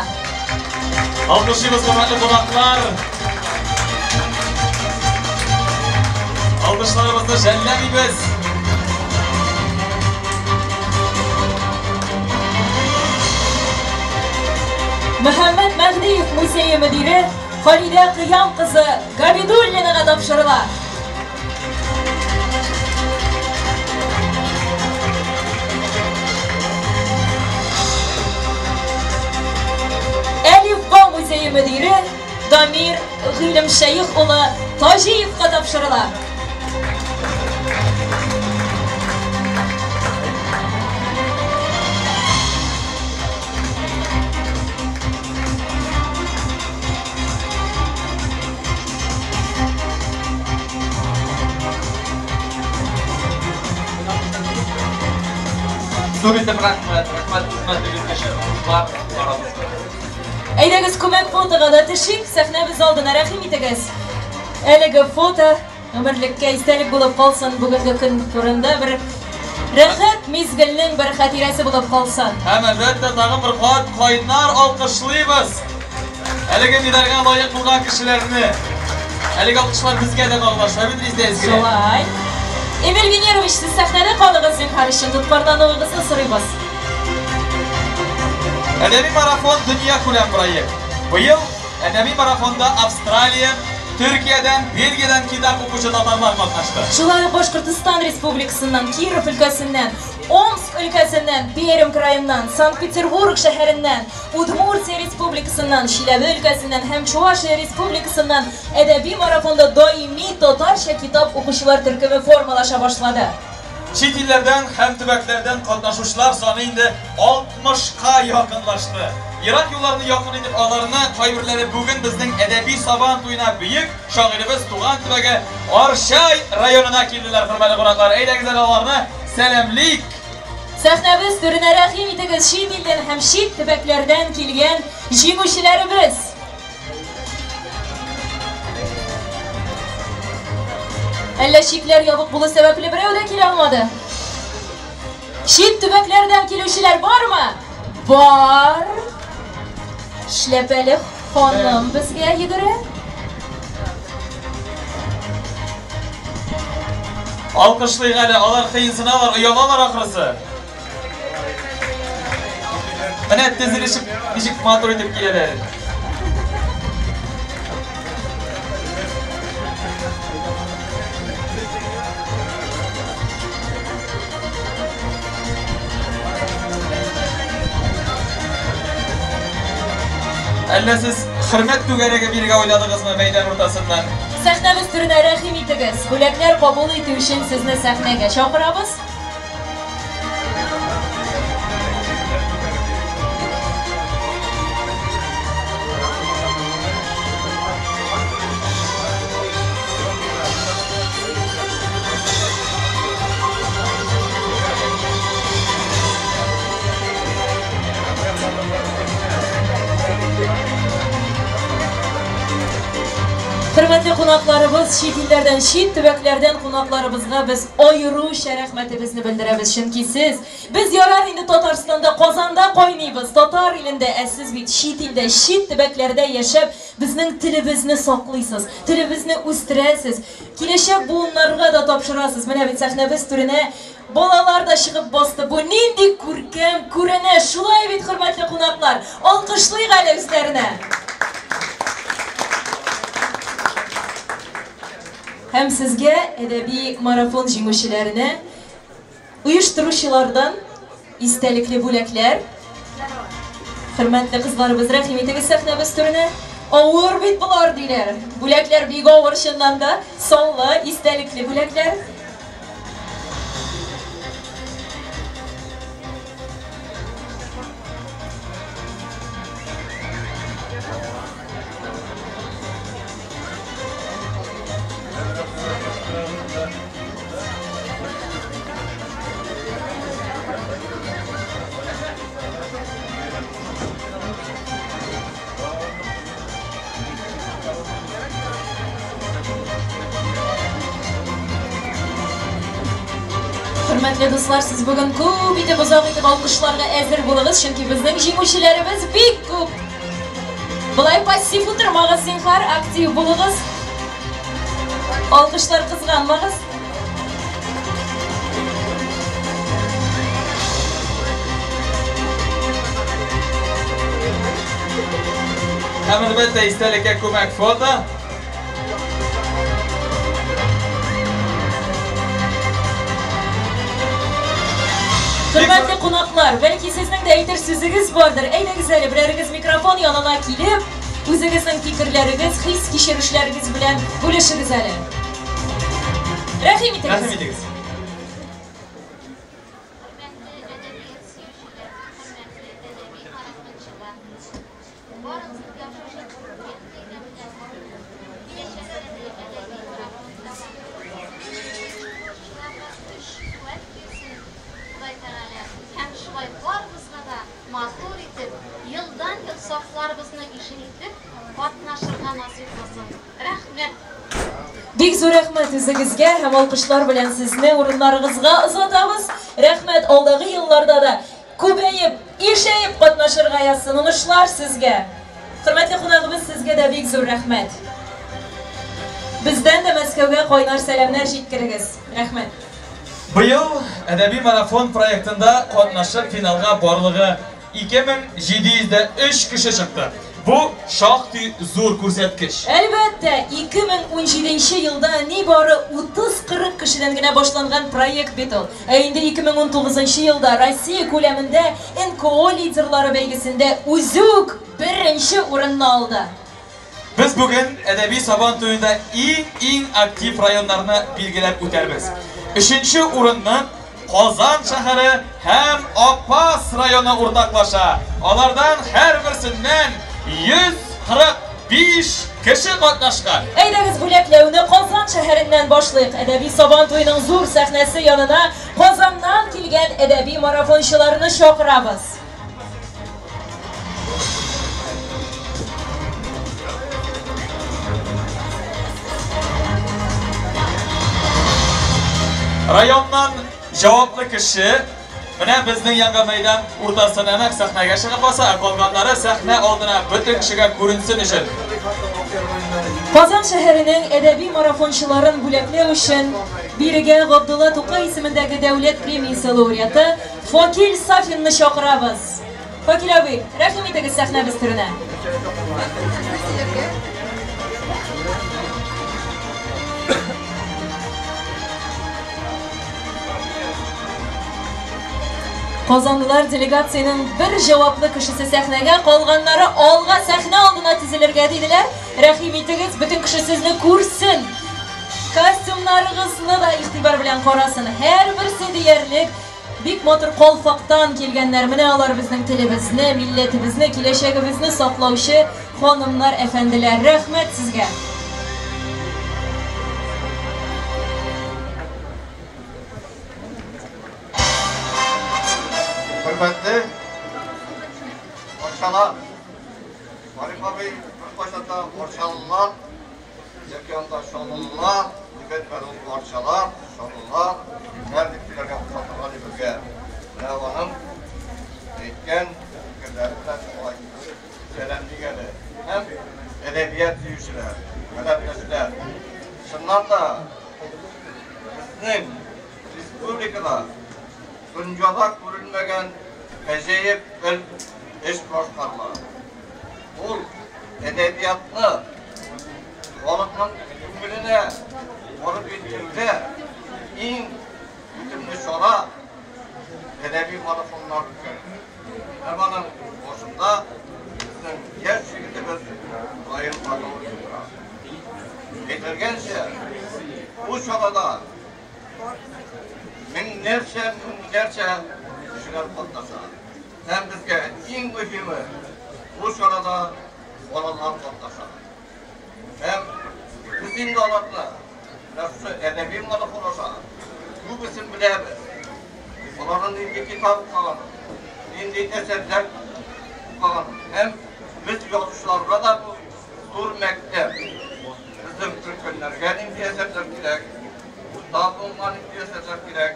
Алкышлыйбыз, хөрмәтле кунаклар. Алкышларыбызны жәлләмибез. Мөхәммәт Мәһдиев музее мөдире Халидә Кыям кызы Габидуллинага тапшырыла. Әлифба музее мөдире Дамир Гыйлемшәех улы Таҗиевка тапшырыла. Зур итеп рәхмәт, рәхмәт хезмәтегез өчен, уңышлар барыбызга. Әйдәгез, күмәк фотога да төшик, сәхнәбез алдына рәхим итегез. Әлеге фото гомерлеккә истәлек булып калсын, бүгенге көн турында бер рәхәт мизгелнең бер хатирәсе булып калсын. Һәм әлбәттә тагын бер кат кайнар алкышлыйбыз. Әлеге медальгә лаек булган кешеләрне. Әлеге алкышлар безгә дә кагыла, шулай бит, Резидә Изгеләр? Шулай. Эмиль Венерович, сез сәхнәдә калыгыз, зинһар өчен тоткарлануыгызны сорыйбыз. Әдәби марафон дөнья күләм проект. Быел әдәби марафонда Австралия, Төркиядән, Бельгиядән китап укучы татарлар катнашты. Шулай ук Башкортостан Республикасыннан, Киров өлкәсеннән, Омск өлкәсеннән, Пермь краеннан, Санкт-Петербург шәһәреннән, Удмуртия Республикасыннан, Чиләбе өлкәсеннән һәм Чувашия Республикасыннан әдәби марафонда даими татарча китап укучылар төркеме формалаша башлады. Чит илләрдән һәм төбәкләрдән катнашучылар саны инде 60-ка якынлашты. Ерак юлларны якын итеп аларны кайберләре бүген безнең әдәби Сабан туена бөек шагыйребез туган төбәге Арча районына килделәр, хөрмәтле кунаклар. Әйдәгез әле аларны сәламлик. Сәхнәбез түренә рәхим итегез чит илдән һәм чит төбәкләрдән килгән җиңүчеләребез. Әллә чикләр ябык булу сәбәпле берәү дә килә алмады? Чит төбәкләрдән килүчеләр бармы? Бар. Шляпәле ханым безгә йөгерә. Алкышлыйк әле, алар кыенсыналар, оялалар ахрысы. Менә тезелешеп ничек матур итеп киләләр. Әллә сез хөрмәт түгәрәге бирергә уйладыгызмы мәйдан уртасыннан? Сәхнәбез түренә рәхим итегез. Бүләкләр кабул итү өчен сезне сәхнәгә чакырабыз. Хөрмәтле кунакларыбыз, чит илләрдән, чит төбәкләрдән кунакларыбызга без аеруча рәхмәтебезне белдерәбез. Чөнки сез, без ярар инде Татарстанда, Казанда кайныйбыз, татар илендә, ә сез бит чит илдә, чит төбәкләрдә яшәп, безнең телебезне саклыйсыз, телебезне үстерәсез, киләчәк буыннарга да тапшырасыз. Менә бит сәхнәбез түренә балалар да чыгып басты. Бу нинди күркәм күренеш! Шулай бит, хөрмәтле кунаклар, алкышлыйк әле үзләренә. Һәм сезгә әдәби марафон җиңүчеләренә оештыручылардан истәлекле бүләкләр. Хөрмәтле кызларыбыз, рәхим итегез сәхнәбез түренә. Авыр бит болар, диләр. Бүләкләр бик авыр чыннан да, саллы, истәлекле бүләкләр. Хөрмәтле дуслар, сез бүген күп итеп, озак итеп алкышларга әзер булыгыз, чөнки безнең җиңүчеләребез бик күп. Болай пассив утырмагыз, зинһар, актив булыгыз. Алкышлар кызганмагыз. Һәм әлбәттә истәлеккә күмәк фото. Хөрмәтле кунаклар, бәлки сезнең дә әйтер сүзегез бардыр. Әйдәгез әле, берәрегез микрофон янына килеп, үзегезнең фикерләрегез, хис-кичерешләрегез белән бүлешегез әле. Рәхим итегез. Рәхим итегез. Хөрмәтле әдәбият сөючеләр, хөрмәтле әдәби марафончылар, барыгызны да шушы күркәм бәйрәм белән киләчәктә дә әдәби марафон дәвам итсен. Оештыручыларга көч, куәт бирсен Ходай Тәгалә һәм шулай барыбызга да матур итеп, елдан-ел сафларыбызны ишәйтеп катнашырга насыйп булсын. Рәхмәт! Бик зур рәхмәт үзегезгә һәм алкышлар белән сезне урыннарыгызга озатабыз. Рәхмәт, алдагы елларда да күбәеп, ишәеп катнашырга язсын. Уңышлар сезгә. Хөрмәтле кунагыбыз, сезгә дә бик зур рәхмәт. Бездән дә Мәскәүгә кайнар сәламнәр җиткерегез. Рәхмәт. Быел әдәби марафон проектында катнашып финалга барлыгы 2703 кеше чыкты. Бу шактый зур күрсәткеч. Әлбәттә, 2017 елда нибары 30-40 кешедән генә башланган проект бит ул. Ә инде 2019 елда Россия күләмендә НКО лидерлары бәйгесендә үзе үк беренче урынны алды. Без бүген әдәби Сабан туенда иң-иң актив районнарны билгеләп үтәрбез. Өченче урынны Казан шәһәре һәм Апас районы уртаклаша. Алардан һәрберсеннән 145 кеше катнашкан. Әйдәгез бүләкләүне Казан шәһәреннән башлыйк. Әдәби Сабан туеның зур сәхнәсе янына Казаннан килгән әдәби марафончыларны чакырабыз. Районнан җаваплы кеше менә безнең янга мәйдан уртасына нәкъ сәхнәгә чыгып баса, ә калганнары сәхнә алдына бөтен кешегә күренсен өчен. Казан шәһәренең әдәби марафончыларын бүләкләү өчен бирегә Габдулла Тукай исемендәге дәүләт премиясе лауреаты Факил Сафинны чакырабыз. Факил абый, рәхим итегез сәхнәбез түренә. Казанлылар делегациянең бер җаваплы кешесе сәхнәгә, калганнары алга сәхнә алдына тезелергә диделәр. Рәхим итегез, бөтен кеше сезне күрсен. Костюмнарыгызны да игътибар белән карасын. Һәрберсе диярлек бик матур калфактан килгәннәр. Менә алар безнең телебезне, милләтебезне, киләчәгебезне саклаучы ханымнар, әфәнделәр. Рәхмәт сезгә. Хөрмәтле Арчалар, Гариф абый беркайчан да арчалылар яки анда чаллылар дип әйтмәде, ул арчалар, чаллылар, кемнәр дип сөйләргә куша торган иде безгә. Менә аның әйткән фикерләре белән шулай сәламлик әле. Һәм әдәбият сөючеләр, каләмдәшләр. Чыннан да безнең республикада дөньяда күрелмәгән гаҗәеп бер эш башкарыла. Ул әдәбиятны халыкның күңеленә барып җиткерүдә иң үтемле чара әдәби марафоннар үткәрү. Һәм аның башында безнең яшь егетебез Раил Батуллин тора. Әйтелгәнчә, бу чарада Меңнәрчә, меңнәрчә кешеләр катнаша. Һәм безгә иң мөһиме, бу чарада балалар катнаша. Һәм без инде аларны менә шушы әдәби марафон аша күбесен беләбез. Аларның нинди китап укыганын, нинди әсәрләр укыганын. Һәм без язучыларга да бу зур мәктәп. Безнең өлкәннәргә нинди әсәрләр кирәк, урта буынга нинди әсәрләр кирәк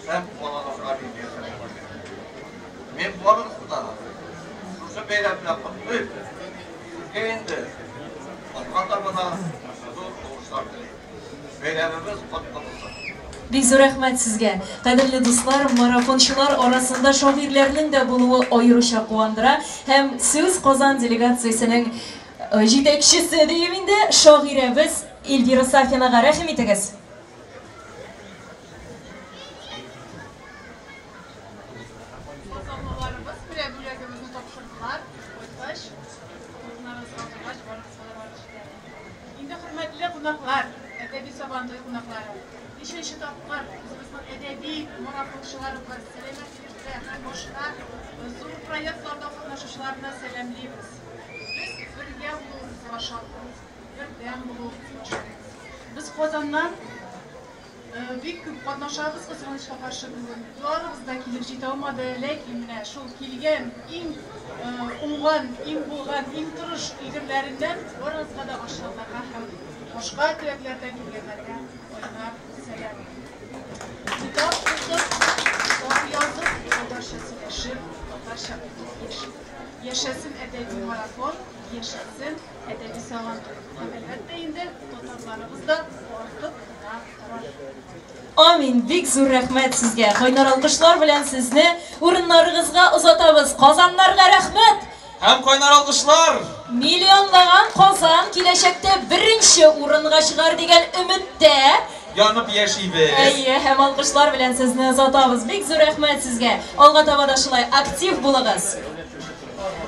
һәм балаларга нинди әсәрләр кирәк. Мин барыгызны да шушы бәйрәм белән котлыйм. Сезгә инде алга таба да зур уңышлар телим. Бәйрәмебез котлы булсын. Бик зур рәхмәт сезгә. Кадерле дуслар, марафончылар арасында шагыйрьләрнең дә булуы аеруча куандыра. Һәм сүз Казан делегациясенең җитәкчесе дием инде, шагыйрәбез Эльвира Сафинага рәхим итегез. Казанлыларыбыз менә бүләгебезне тапшырдылар. Кайткач, урыннарыгызга утыргач, барыгызга да барып җитә. Инде хөрмәтле кунаклар, әдәби Сабантуй кунаклары, ничәнче тапкыр үзебезнең әдәби марафончыларыбыз, сәламәт иртә һәм башка зур проектларда катнашучыларны сәламлибез. Без бергә булуыбызга шатбыз, бердәм булуыбызга шатбыз. Без Казаннан бик күп катнашабыз, кызганычка каршы бүген барыбыз да килеп җитә алмады, ләкин менә шул килгән иң уңган, иң булган, иң тырыш өлгерләреннән барыгызга да арчалыларга һәм башка төбәкләрдән килгәннәргә кайнар сәлам. Китап укып, китап язып, татарча сөйләшеп, татарча укып яшик. Яшәсен әдәби марафон, яшәсен әдәби Сабантуй. Һәм әлбәттә инде татарларыбыз да артып кына торыр. Амин! Бик зур рәхмәт сезгә. Кайнар алкышлар белән сезне урыннарыгызга озатабыз. Казаннарга рәхмәт! Һәм кайнар алкышлар! Миллионлаган Казан киләчәктә беренче урынга чыгар дигән өметтә янып яшибез. Әйе, һәм алкышлар белән сезне озатабыз. Бик зур рәхмәт сезгә. Алга таба да шулай актив булыгыз.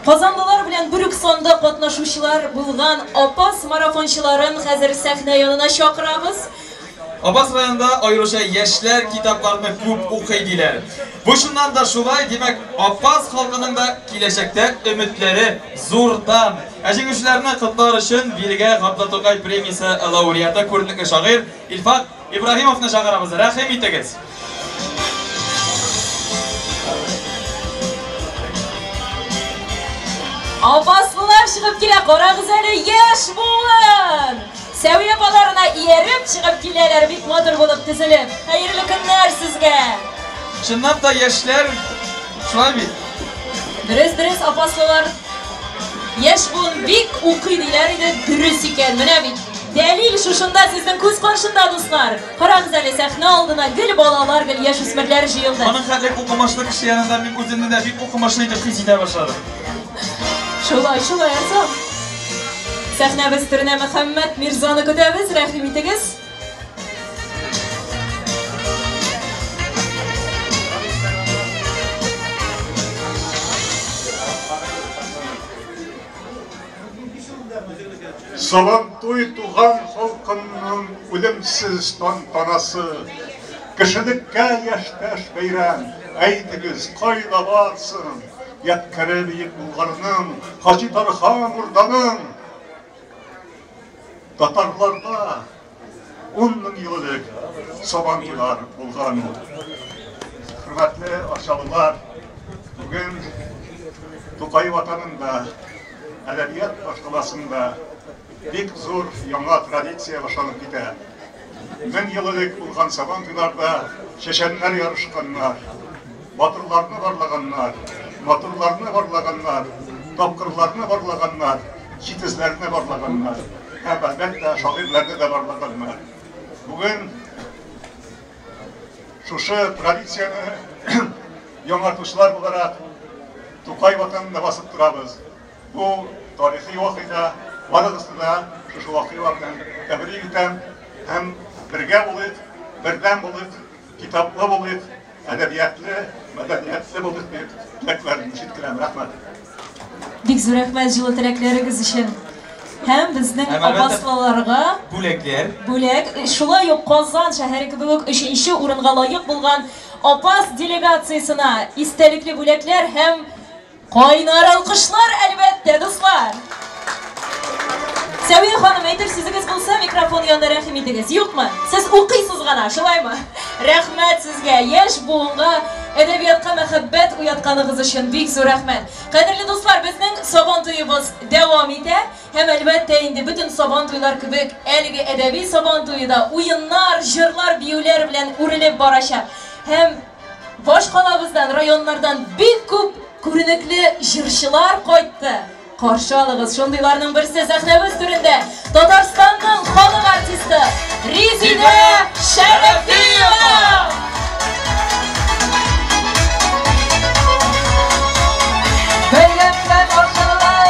Казанлылар белән бер үк санда катнашучылар булган Апас марафончыларын хәзер сәхнә янына чакырабыз. Апас районында аеруча яшьләр китапларны күп укый диләр. Бу чыннан да шулай, димәк, Апас халкының да киләчәктә өметләре зурдан. Ә җиңүчеләрне котлар өчен бирегә Габдулла Тукай премиясе лауреаты, күренекле шагыйрь Илфак Ибраһимовны чакырабыз. Рәхим итегез. Апаслылар чыгып килә, карагыз әле, яшь буын! Сәвия апаларына ияреп чыгып киләләр, бик матур булып тезелеп. Хәерле көннәр сезгә! Чынлап та яшьләр шулай бит. Дөрес, дөрес, апаслылар. Яшь буын бик укый диләр иде, дөрес икән. Менә бит дәлил шушында сезнең күз каршында, дуслар. Карагыз әле, сәхнә алдына гел балалар, гел яшүсмерләр җыелды. Моның хәтле укымышлы кеше янында мин үземне дә бик укымышлы итеп хис итә башладым. Шулай, шулай, Арслан. Сәхнәбез түренә Мөхәммәт Мирзаны көтәбез, рәхим итегез. Сабантуй туган халкымның үлемсез тантанасы. Кешелеккә яшьтәш бәйрәм. Әйтегез, кайда барсын? Ядкәре бөек Булгарның, Хаҗи Тархан Урданың. Татарларда 10 мең ел элек Сабантуйлар булган. Хөрмәтле арчалылар, бүген Тукай ватанында, әдәбият башкаласында бик зур яңа традиция башланып китә. 1000 ел элек булган Сабантуйларда чәчәннәр ярышканнар, батырларны барлаганнар, матурларны барлаганнар, тапкырларны барлаганнар, җитезләрне барлаганнар һәм әлбәттә шагыйрьләрне дә барлаганнар. Бүген шушы традицияне яңартучылар буларак Тукай ватанында басып торабыз. Бу тарихи вакыйга, барыгызны да шушы вакыйга белән тәбрик итәм һәм бергә булыйк, бердәм булыйк, китаплы булыйк, әдәбиятлы, мәдәниятле булыйк дип теләкләремне җиткерәм. Рәхмәт. Бик зур рәхмәт җылы теләкләрегез өчен. Һәм безнең апаслыларга бүләкләр. Бүләк. Шулай ук Казан шәһәре кебек үк 3нче урынга лаек булган Апас делегациясенә истәлекле бүләкләр һәм кайнар алкышлар, әлбәттә, дуслар. Сәвия ханым, әйтер сүзегез булса, микрофон янына рәхим итегез. Юкмы? Сез укыйсыз гына, шулаймы? Рәхмәт сезгә, яшь буынга әдәбиятка мәхәббәт уятканыгыз өчен бик зур рәхмәт. Кадерле дуслар, безнең Сабан туебыз дәвам итә. Һәм әлбәттә инде бөтен Сабан туйлар кебек әлеге әдәби Сабан туе да уеннар, җырлар, биюләр белән үрелеп барачак. Һәм башкалабыздан, районнардан бик күп күренекле җырчылар кайтты. Каршы алыгыз, шундыйларның берсе сәхнәбез түрендә Татарстанның халык артисты Резидә Шәрәфиева! Бәйрәм белән арчалылар!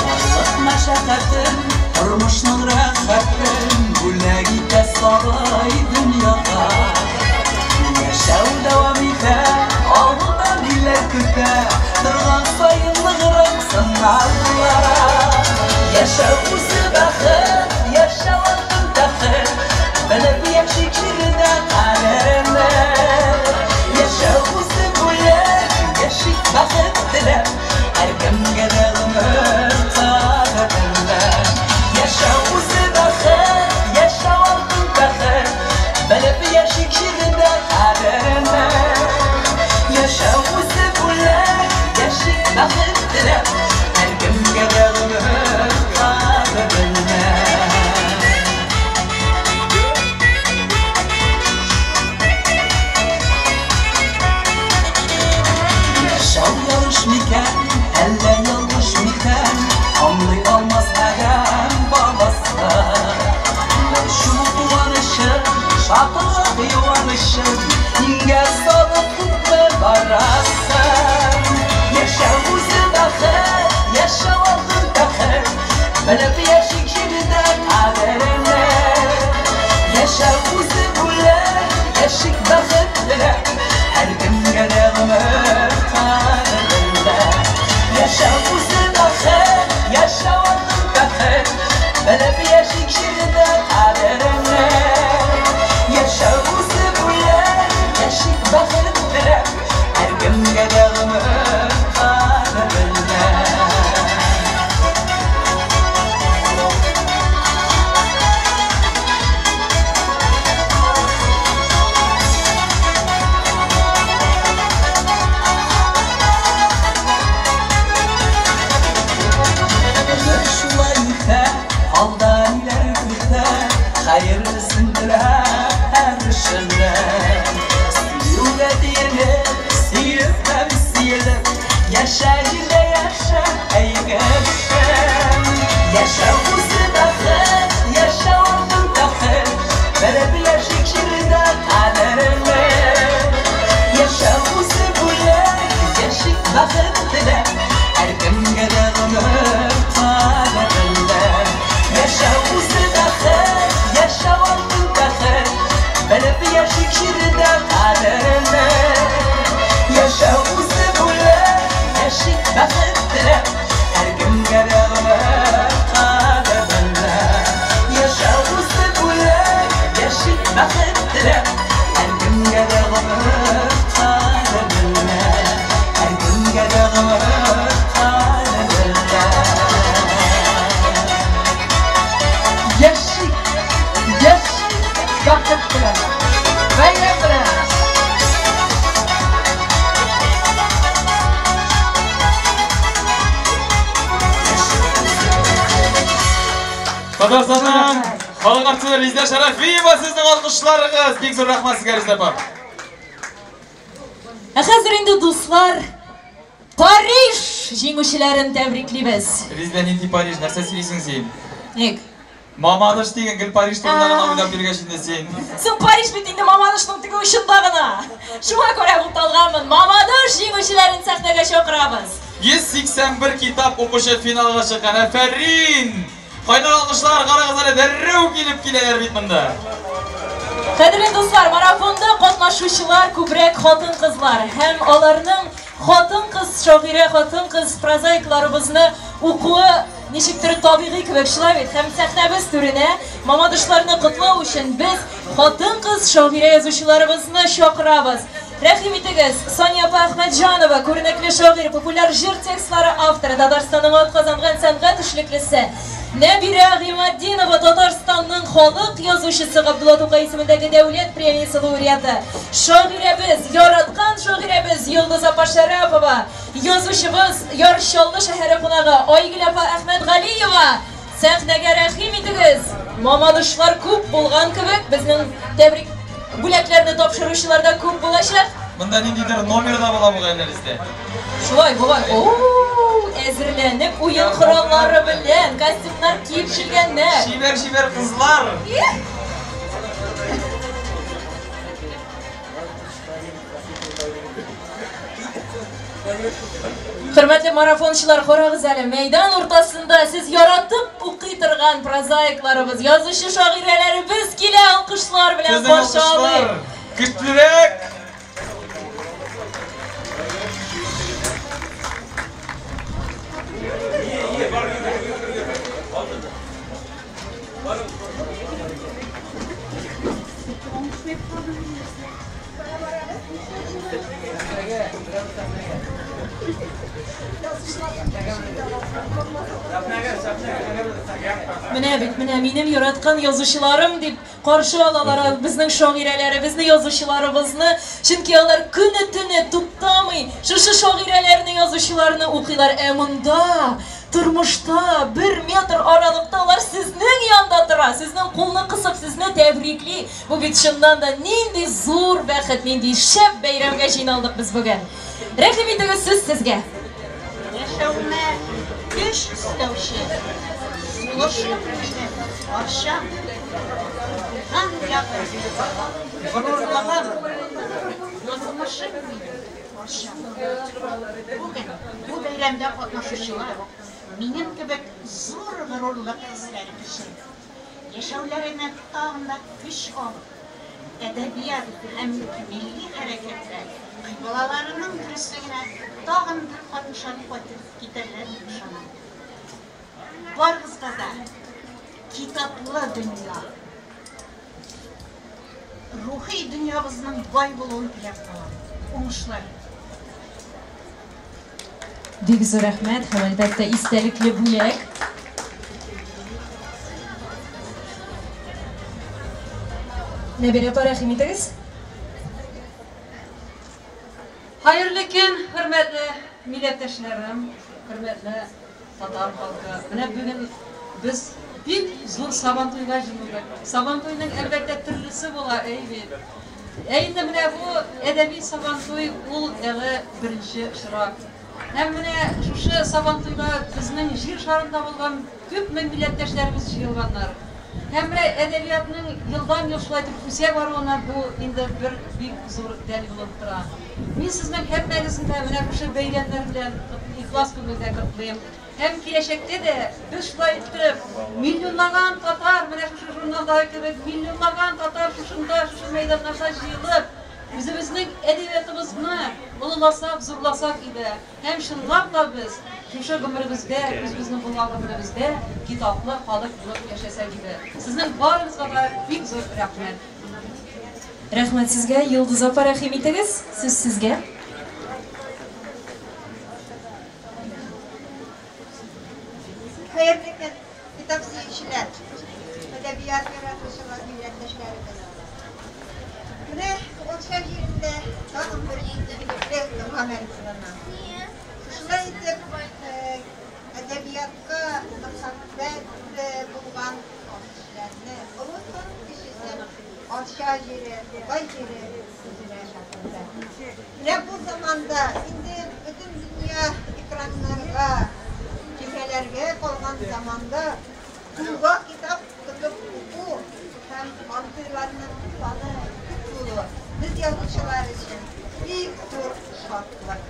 Барлык мәшәкатен, тормышның рәхәтен бүләк итә сабый дөньяга. Яшәү дәвам итә, алда ниләр көтә, торган саен ныграк сынала. Яшәү үзе бәхет, яшәү алтын тәхет, белеп яшик җирдә кадерне. Яшәү үзе бүләк, яшик бәхет теләп, һәркемгә дә гомер кадерне. Яшәү үзе бәхет, яшәү алтын тәхет, белеп яшик җирдә кадерне. Яшәү үзе бүләк, яшик бәхет теләп, һәркемгә дә гомер кадерне. Яшәү ярыш микән, әллә ялгыш микән, аңлый алмас адәм баласы. Борчу куанычын, шатлык юанычын иңгә салып Яшә җирдә яшә, әй кешем. Яшәү үзе бәхет, яшәү алтын тәхет. Белеп яшик җирдә кадерле. Яшәү үзе бүләк, яшик бәхет теләп. Һәркемгә дә гомер кадерле. Яшәү үзе бәхет, яшәү алтын тәхет. Белеп яшик җирдә кадерле. Яшәү үзе бүләк, яшик бәхет теләп. Һәркемгә дә гомер кадерле. Яшәү үзе бүләк, яшик бәхет теләп. Һәркемгә дә гомер кадерле. Һәркемгә дә гомер кадерле. Яшик, яшик бәхет белән, бәйрәм белән. Татарстанның халык артисты Резидә Шәрәфиева, сезнең алкышларыгыз. Бик зур рәхмәт сезгә, Резидә апа. Ә хәзер инде, дуслар, Париж җиңүчеләрен тәбриклибез. Резидә, нинди Париж, нәрсә сөйлисең син? Ник? Мамадыш дигән гел Париж турында гына уйлап йөргәч инде син. Соң Париж бит инде Мамадышның теге очында гына. Шуңа күрә буталганмын. Мамадыш җиңүчеләрен сәхнәгә чакырабыз. 181 китап укучы финалга чыккан. Афәрин! Кайнар алкышлар, карагыз әле, дәррәү килеп киләләр бит монда. Кадерле дуслар, марафонда катнашучылар күбрәк хатын-кызлар һәм аларның хатын-кыз шагыйрә, хатын-кыз прозаикларыбызны укуы ничектер табигый кебек, шулай бит? Һәм сәхнәбез түренә мамадышларны котлау өчен без хатын-кыз шагыйрә язучыларыбызны чакырабыз. Рәхим итегез, Сания апа Әхмәтҗанова, күренекле шагыйрь, популяр җыр текстлары авторы, Татарстанның атказанган сәнгать эшлеклесе. Нәбирә Гыйматдинова, Татарстанның халык язучысы, Габдулла Тукай исемендәге дәүләт премиясе лауреаты. Шагыйрәбез, яраткан шагыйрәбез Йолдыз апа Шәрәпова, язучыбыз, Яр Чаллы шәһәре кунагы Айгөл апа Әхмәтгалиева. Сәхнәгә рәхим итегез. Мамадышлар күп булган кебек, безнең тәбрик бүләкләрне тапшыручылар да күп булачак. Монда ниндидер номер да була бугай әле бездә. Шулай бугай. О, әзерләнеп уен кораллары белән костюмнар киеп килгәннәр. Чибәр-чибәр кызлар. Хөрмәтле марафончылар, карагыз әле, мәйдан уртасында сез яратып укый торган прозаикларыбыз, язучы шагыйрәләребез килә, алкышлар белән Сезнең каршы алкышлар алыйк. көчлерәк. Менә бит, менә минем яраткан язучыларым дип каршы алалар безнең шагыйрәләребезне, язучыларыбызны. Чөнки алар көне-төне туктамый шушы шагыйрәләрне, язучыларны укыйлар. Ә монда тормышта бер метр аралыкта алар сезнең янда тора, сезнең кулны кысып, сезне тәбрикли. Бу бит чыннан да нинди зур бәхет, нинди шәп бәйрәмгә җыйналдык без бүген. Рәхим итегез, сүз сезгә. Яшәвемә көч өстәүче, сулышым минем, Арчам, туган ягым, горурлыгым, язмышым минем, Арчам. Бүген бу бәйрәмдә катнашучылар минем кебек зур горурлык хисләре кичерә. Яшәүләренә тагын да көч алып, әдәбият һәм милли хәрәкәттә кыйблаларының дөреслегенә тагын бер кат ышанып кайтып китәрләр дип ышанам. Барыгызга да китаплы дөнья, рухи дөньябызның бай булуын теләп калам. Уңышлар! Бик зур рәхмәт һәм әлбәттә истәлекле бүләк. Нәбирә апа, рәхим итегез. Хәерле көн, хөрмәтле милләттәшләрем, хөрмәтле татар халкы. Менә бүген без бик зур Сабантуйга җыелдык. Сабантуйның әлбәттә төрлесе була, әй бит. Ә инде менә бу әдәби Сабантуй ул әле беренче очрак. Һәм менә шушы Сабантуйга безнең җир шарында булган күпме милләттәшләребез җыелганнар. Һәм менә әдәбиятның елдан-ел шулай итеп үсә баруына бу инде бер бик зур дәлил булып тора. Мин сезнең һәммәгезне дә менә шушы бәйрәмнәр белән ихлас күңелдән котлыйм. Һәм киләчәктә дә без шулай иттереп миллионлаган татар, менә шушы журналдагы кебек миллионлаган татар шушында, шушы мәйданнарда җыелып, үзебезнең әдәбиятыбызны олыласак, зурласак иде. Һәм чынлап та без шушы гомеребездә, үзебезнең булган гомеребездә китаплы халык булып яшәсәк иде. Сезнең барыгызга да бик зур рәхмәт. Рәхмәт сезгә, Йолдыз апа, рәхим итегез, сүз сезгә. Хәерле көн, китап сөючеләр, әдәбият яратучылар, милләттәшләребез. Менә Арча җирендә тагын бер игелекле гамәл кылына. Шушылай итеп, әдәбиятка мәхәббәт булган кешеләрне, олысын, кечесен Арча җире, Тукай җире үзенә чакырды. Менә бу заманда инде бөтен дөнья экраннарга, төймәләргә калган заманда кулга китап тотып уку һәм андыйларның саны күп булу без язучылар өчен бик зур шатлык.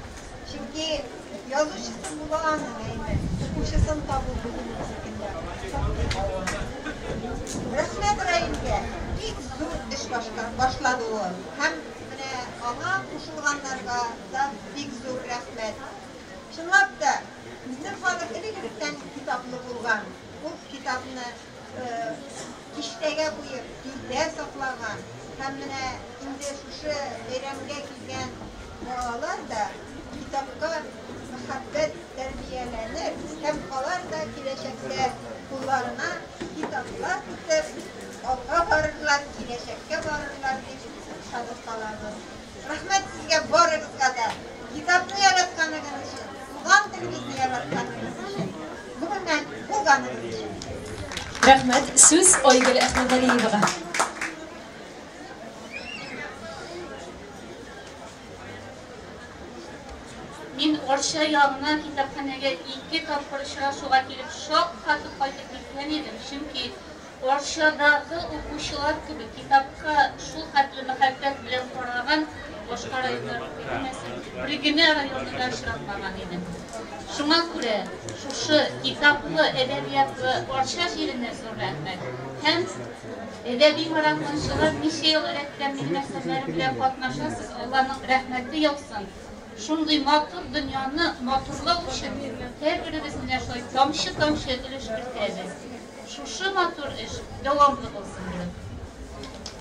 Чөнки язучысы була аның, әйме, укучысын табу бүгенге көндә шактый авыр. Рәхмәт Раилгә, бик зур эш башлады ул. Һәм менә аңа кушылганнарга да бик зур рәхмәт. Чынлап та, безнең халык элек-электән китаплы булган. Ул китапны киштәгә куеп, түрдә саклаган. Һәм менә инде шушы бәйрәмгә килгән балалар да китапка мәхәббәт тәрбияләнер һәм алар да киләчәктә кулларына китаплар тотып алга барырлар, киләчәккә барырлар дип ышанып калабыз. Рәхмәт сезгә барыгызга да. Китапны яратканыгыз өчен, туган телебезне яратканыгыз өчен, гомумән, булганыгыз өчен. Рәхмәт. Сүз Айгөл Әхмәтгалиевага. Мин Арча ягына китапханәгә ике тапкыр очрашуга килеп шаккатып кайтып киткән идем, чөнки Арчадагы укучылар кебек китапка шул хәтле мәхәббәт белән караган башка районнар күрмәсен, бер генә районны да очратмаган идем. Шуңа күрә шушы китаплы, әдәбиятлы Арча җиренә зур рәхмәт. Һәм әдәби марафончылар ничә ел рәттән минем әсәрләрем белән катнашасыз, Алланың рәхмәте яусын. Шундый матур дөньяны матурлау өчен һәрберебез менә шулай тамчы-тамчы өлеш кертәбез. Шушы матур эш дәвамлы булсын иде.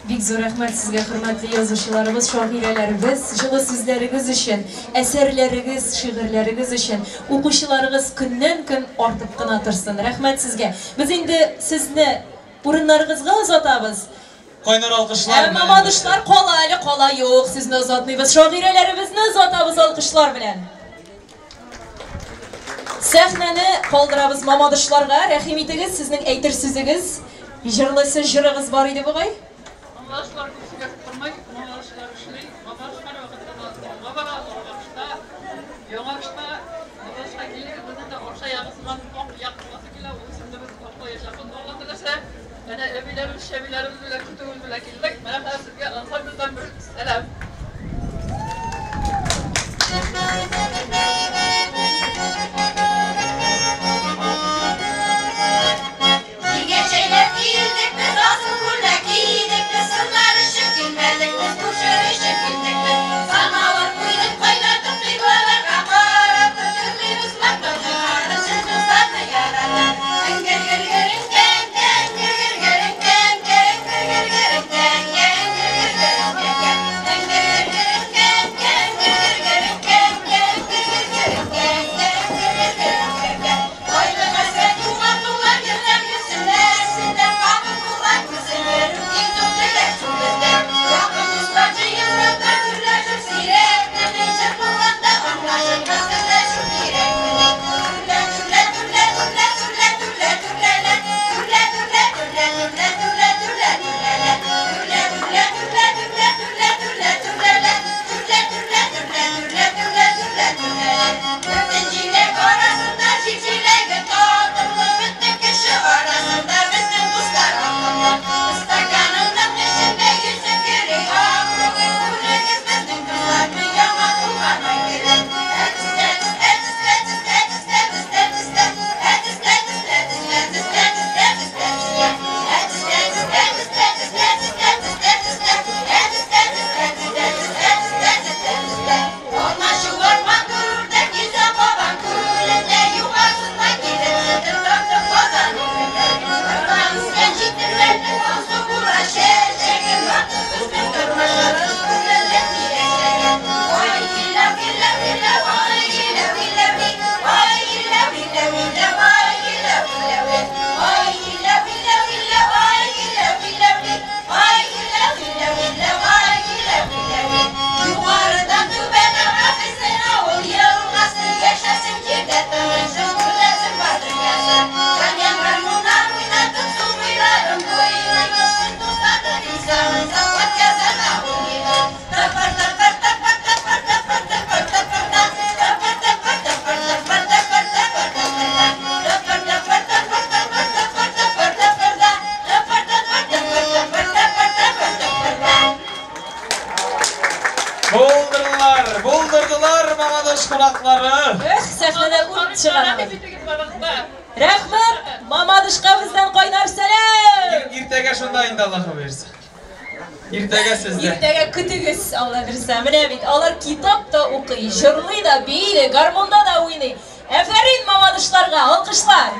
Бик зур рәхмәт сезгә, хөрмәтле язучыларыбыз, шагыйрәләребез, җылы сүзләрегез өчен, әсәрләрегез, шигырьләрегез өчен. Укучыларыгыз көннән-көн артып кына торсын. Рәхмәт сезгә. Без инде сезне урыннарыгызга озатабыз. Кайнар алкышлар Ә Мамадышлар кала әле, кала юк, сезне озатмыйбыз. Шагыйрәләребезне озатабыз алкышлар белән. Сәхнәне калдырабыз Мамадышларга. Рәхим итегез, сезнең әйтер сүзегез, җырлы сүз җырыгыз бар иде бугай. Мамадышлар күп сөйләшеп тормый, Мамадышлар эшли, Мамадыш һәрвакытта да алга бара, алгарышта, яңарышта. Мамадышка килегез, безнең дә Арча ягы сыман ак як буласы килә, ул исемне без аклаячакбыз, Алла теләсә. Менә әбиләребез, чәбиләребез белән көтүебез белән килдек. Менә хәзер сезгә ансамбльдән бер сәлам. Килгәчәйләр килдек без, асыл күлмәк кидек без, кызлар өчен килмәдек без, күршер өчен килдек без. Самавыр куйдык, кайнатып, кыйблаларга каратып, җырлыйбыз мактау чыгарып, сез дусларны яратып. сәхнәдә ут чыгарабыз. Рәхмәт, Мамадышка бездән кайнар сәлам! Иртәгә шунда инде Аллаһы боерса. Иртәгә сездә. Иртәгә көтегез, Алла бирсә. Менә бит алар китап та укый, җырлый да, бии дә, гармунда да уйный. Афәрин мамадышларга, алкышлар!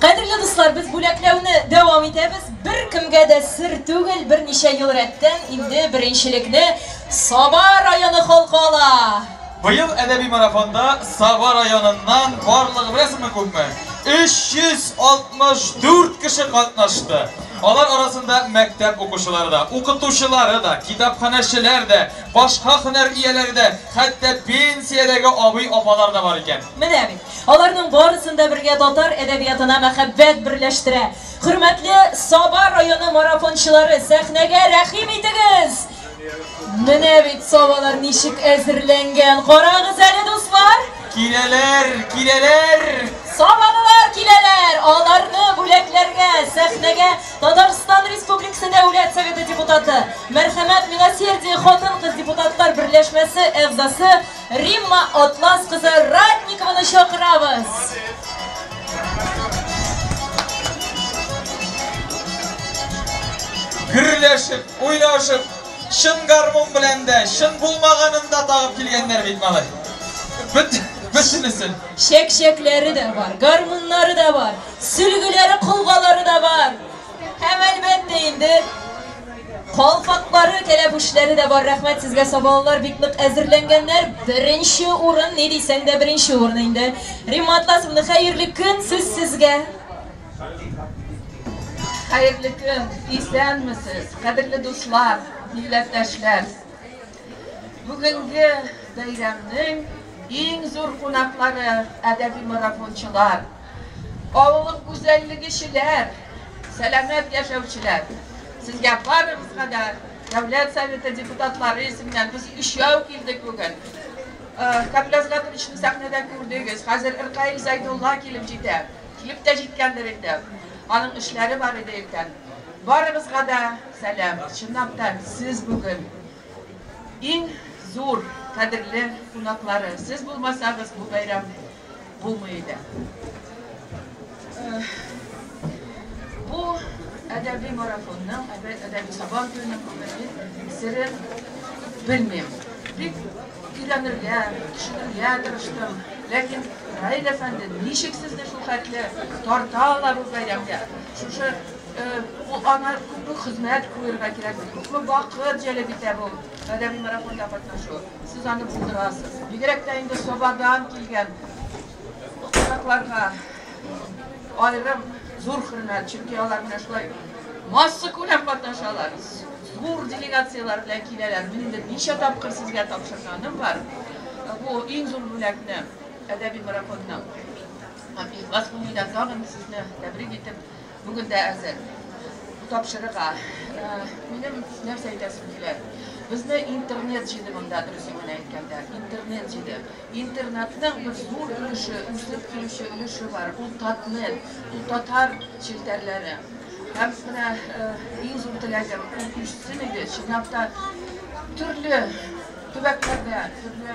Кадерле дуслар, без бүләкләүне дәвам итәбез. Беркемгә дә сер түгел, берничә ел рәттән инде беренчелекне Саба районы халкы ала. Быел әдәби марафонда Саба районыннан барлыгы беләсеңме күпме? 364 кеше катнашты. Алар арасында мәктәп укучылары да, укытучылары да, китапханәчеләр дә, башка һөнәр ияләре дә, хәтта пенсиядәге абый-апалар да бар икән. Менә бит, аларның барысын да бергә татар әдәбиятына мәхәббәт берләштерә. Хөрмәтле Саба районы марафончылары, сәхнәгә рәхим итегез! Менә бит сабалар ничек әзерләнгән. Карагыз әле, дуслар! Киләләр, киләләр! Сабалылар киләләр! Аларны бүләкләргә, сәхнәгә Татарстан Республикасы Дәүләт Советы депутаты, Мәрхәмәт Милосердие хатын-кыз депутатлар берләшмәсе әгъзасы Римма Атлас кызы Ратникованы чакырабыз. Гөрләшеп, уйнашып, чын гармун белән дә, чын булмаганын да тагып килгәннәр бит, малай. Бөт, бөтенесен. Чәкчәкләре дә бар, гармуннары да бар, сөлгеләре, колгалары да бар. Һәм әлбәттә инде калфаклары, кәләпүшләре дә бар. Рәхмәт сезгә, сабалылар, бик нык әзерләнгәннәр. Беренче урын, ни дисәң дә беренче урын инде. Римма Атласовна, хәерле көн, сүз сезгә. Хәерле көн, исәнмесез, кадерле дуслар, милләттәшләр. Бүгенге бәйрәмнең иң зур кунаклары әдәби марафончылар, авылым гүзәллегечеләр, сәламәт яшәүчеләр. Сезгә барыгызга да Дәүләт Советы депутатлары исеменнән без өчәү килдек бүген. Камил Азгатовичны сәхнәдә күрдегез. Хәзер Ркаил Зәйдулла килеп җитә. Килеп тә җиткәндер инде. Аның эшләре бар иде иртән. Барыгызга да сәлам. Чынлап та сез бүген иң зур, кадерле кунаклары. Сез булмасагыз, бу бәйрәм булмый иде. Бу әдәби марафонның, әдәби сабан туеның бүген мин серен белмим. Бик өйрәнергә, төшенергә тырыштым. Ләкин Раил әфәнде, ничек сезне шул хәтле тарта ала бу бәйрәмгә? Шушы ул аңа күпме хезмәт куерга кирәк, күпме вакыт җәлеп итә бу әдәби марафонда катнашу. Сез аны булдырасыз. Бигрәк тә инде Сабадан килгән кунакларга аерым зур хөрмәт, чөнки алар менә шулай массакүләм катнашалар, зур делегацияләр белән киләләр. Мин инде ничә тапкыр сезгә тапшырганым бар. Бу иң зур бүләкне әдәби марафонның. Һәм ихлас күңелдән тагын сезне тәбрик итеп, бүген дә әзер тапшырырга. Минем нәрсә әйтәсем килә? Безне интернет җыйды монда, дөресен генә әйткәндә. Интернет җыйды. Интернетның бер зур өлеше, үсеп килүче өлеше бар. Ул Татнет, ул татар челтәрләре. Һәм менә иң зур теләгем, ул үссен иде. Чынлап та төрле төбәкләрдә, төрле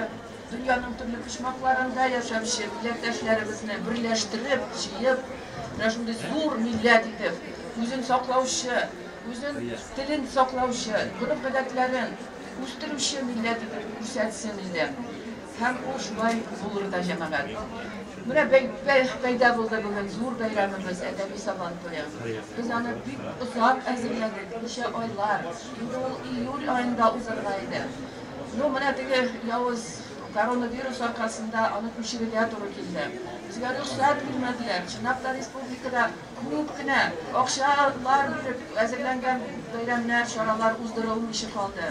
дөньяның төрле почмакларында яшәүче милләттәшләребезне берләштереп, җыеп, менә шундый зур милләт итеп, үзен саклаучы, үзен телен саклаучы, гореф-гадәтләрен үстерүче милләт итеп күрсәтсен иде. Һәм ул шулай булыр да, җәмәгать. Менә пәйда булды бүген зур бәйрәмебез, әдәби сабан туе. Без аны бик озак әзерләдек, ничә айлар. Инде ул июль аенда узарга иде. Ну, менә теге явыз коронавирус аркасында аны күчерергә туры килде. Безгә рөхсәт бирмәделәр. Чынлап та республикада күп кенә акчалар биреп әзерләнгән бәйрәмнәр, чаралар уздырылмыйча калды.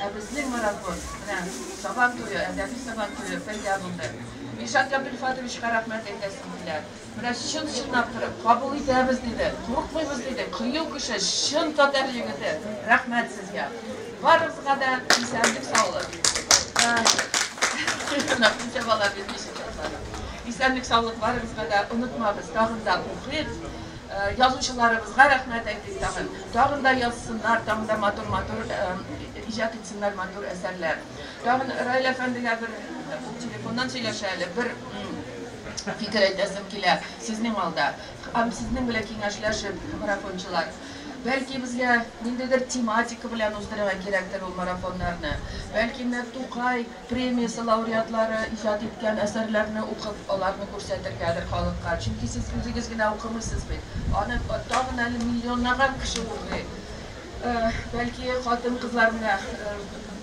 Ә безнең марафон, менә Сабан туе, әдәби Сабан туе пәйда булды. Илшат Габделфатовичка рәхмәт әйтәсем килә. Менә чын-чынлап торып, кабул итәбез диде, курыкмыйбыз диде. Кыю кеше, чын татар егете. Рәхмәт сезгә. Барыгызга да исәнлек, саулык. Исәнлек, саулык барыгызга да. Онытмабыз, тагын да укыйк. Язучыларыбызга рәхмәт әйтик тагын. Тагын да язсыннар, тагын да матур-матур иҗат итсеннәр матур әсәрләр. Тагын Раил әфәндегә бер Ул телефоннан сөйләшә әле. Бер фикер әйтәсем килә сезнең алда. Һәм сезнең белән киңәшләшеп, марафончылар. Бәлки безгә ниндидер тематика белән уздырырга кирәктер ул марафоннарны. Бәлки менә Тукай премиясе лауреатлары иҗат иткән әсәрләрне укып, аларны күрсәтергәдер халыкка. Чөнки сез үзегез генә укымыйсыз бит. Аны тагын әле миллионлаган кеше укый. Бәлки хатын-кызлар менә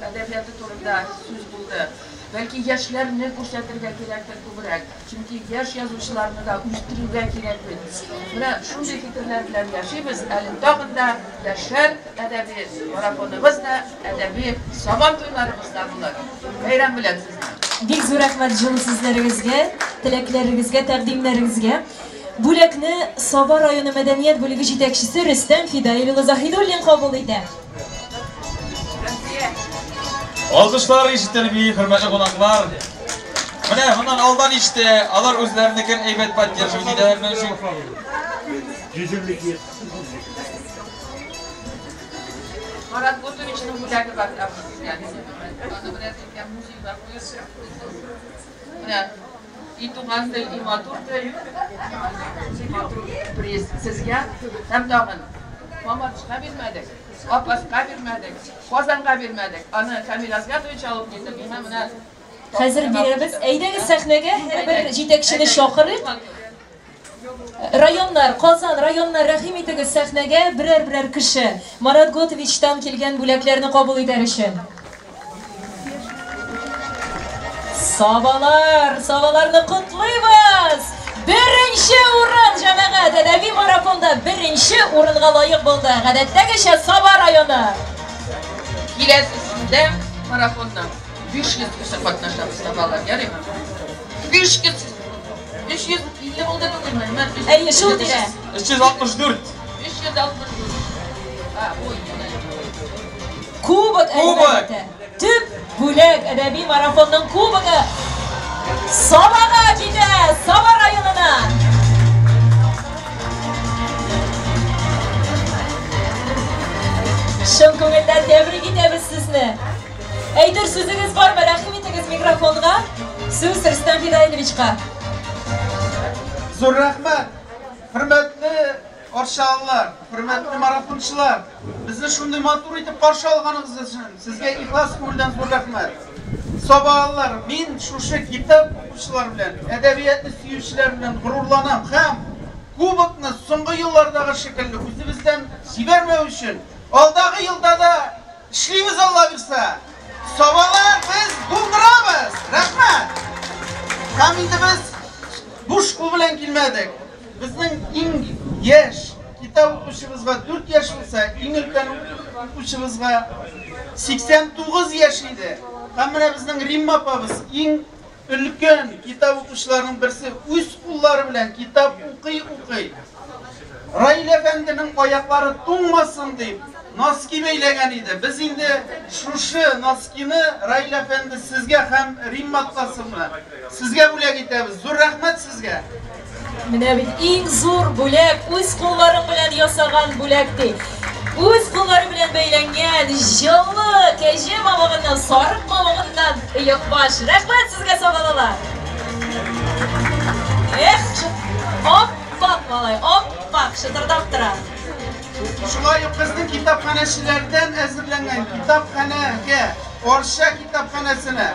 әдәбияты турында сүз булды. Бәлки яшьләрне күрсәтергә кирәктер күбрәк. Чөнки яшь язучыларны да үстерергә кирәк бит. Менә шундый фикерләр белән яшибез. Әле тагын да яшәр әдәби марафоныбыз да, әдәби сабан туйларыбыз да булыр. Бәйрәм белән сезне! Бик зур рәхмәт җылы сүзләрегезгә, теләкләрегезгә, тәкъдимнәрегезгә. Бүләкне Саба районы мәдәният бүлеге җитәкчесе Рөстәм Фидаил улы Заһидуллин кабул итә. Алкышлар ишетелми, хөрмәтле кунаклар. Менә моннан алдан ишетә, алар үзләренекен әйбәт поддерживать итәләр менә шул. Марат Готовичның бүләге бар тагын сезгә. Аны менә сезгә музейга куясы. Менә и туган тел, и матур тел, матур приз сезгә һәм тагын Мамадышка бирмәдек, Апаска бирмәдек, Казанга бирмәдек. Аны Камил Азгатович алып килде. Миңа менә Хәзер бирәбез. Әйдәгез сәхнәгә һәрбер җитәкчене чакырыйк. Районнар, Казан, районнар, рәхим итегез сәхнәгә берәр-берәр кеше. Марат Готовичтан килгән бүләкләрне кабул итәр өчен. Сабалар, сабаларны котлыйбыз! Беренче урын, җәмәгать, әдәби марафонда беренче урынга лаек булды. Гадәттәгечә Саба районы. Киләсесендә марафонның 500 кеше катнашабыз сабалар, ярыймы? 500 350 булды түгелме? Әйе, шул тирә. 364. 364. А, ой, Кубок, әлбәттә. Төп бүләк әдәби марафонның кубогы Сабага китә, Саба районына. Чын күңелдән тәбрик итәбез сезне. Әйтер сүзегез бармы? Рәхим итегез микрофонга. Сүз Рөстәм Фидаилевичка. Зур рәхмәт. Хөрмәтле арчалылар, хөрмәтле марафончылар, безне шундый матур итеп каршы алганыгыз өчен сезгә ихлас күңелдән зур рәхмәт. Сабалылар, мин шушы китап укучылар белән, әдәбиятны сөючеләр белән горурланам һәм кубокны соңгы еллардагы шикелле үзебездән җибәрмәү өчен алдагы елда да эшлибез Алла бирсә. Сабалар без булдырабыз. Рәхмәт. Һәм инде без буш кул белән килмәдек. Безнең иң яшь китап укучыбызга 4 яшь булса, иң өлкән укучыбызга 89 яшь иде. Һәм менә безнең Римма апабыз иң өлкән китап укучыларның берсе үз куллары белән китап укый-укый Раил әфәнденең аяклары туңмасын дип носки бәйләгән иде. Без инде шушы носкины Раил әфәнде сезгә һәм Римма атласына сезгә бүләк итәбез. Зур рәхмәт сезгә. Менә бит иң зур бүләк, үз кулларың белән ясаган бүләк ди. Үз куллары белән бәйләнгән җылы кәҗә мамыгыннан, сарык мамыгыннан оекбаш. Рәхмәт сезгә, сабалалар. Эх, аппак малай, аппак, шытырдап тора. Шулай ук безнең китапханәчеләрдән әзерләнгән китапханәгә, Арча китапханәсенә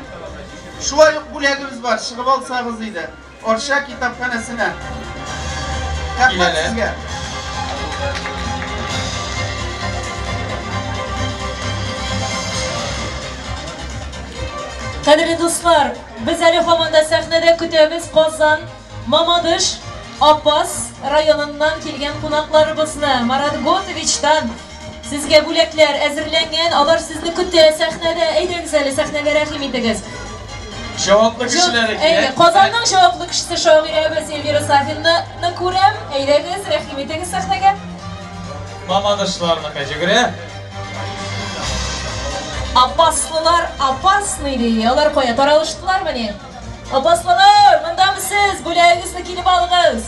шулай ук бүләгебез бар, чыгып алсагыз иде. Арча китапханәсенә. Рәхмәт сезгә. Кадерле дуслар, без әле һаман да сәхнәдә көтәбез Казан, Мамадыш, Апас районыннан килгән кунакларыбызны. Марат Готовичтан сезгә бүләкләр әзерләнгән, алар сезне көтә сәхнәдә. Әйдәгез әле сәхнәгә рәхим итегез. Җаваплы кешеләр Әйе, Казанның җаваплы кешесе шагыйрәбез Эльвира Сафинаны күрәм. Әйдәгез, рәхим итегез сәхнәгә. Мамадышларныкы җөгерә. Апаслылар опасный ди. Алар кая таралыштылармыни? Апаслылар, мондамы сез? Бүләгегезне килеп алыгыз.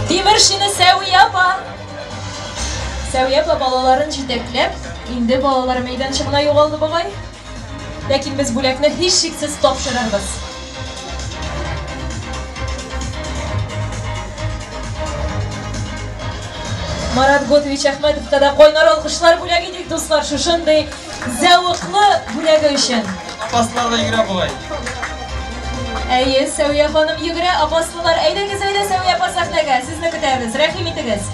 Тимершине Сәвия апа. Сәвия апа балаларын җитәкләп, инде балалар мәйданчыгына югалды бугай. Ләкин без бүләкне һичшиксез тапшырырбыз. Марат Готович Әхмәтовка да кайнар алкышлар бүләк итик, дуслар, шушындый зәвыклы бүләге өчен. Апаслар да йөгерә бугай. Әйе, Сәвия ханым йөгерә, апаслылар, әйдәгез, әйдә, Сәвия апа сәхнәгә, сезне көтәбез, рәхим итегез.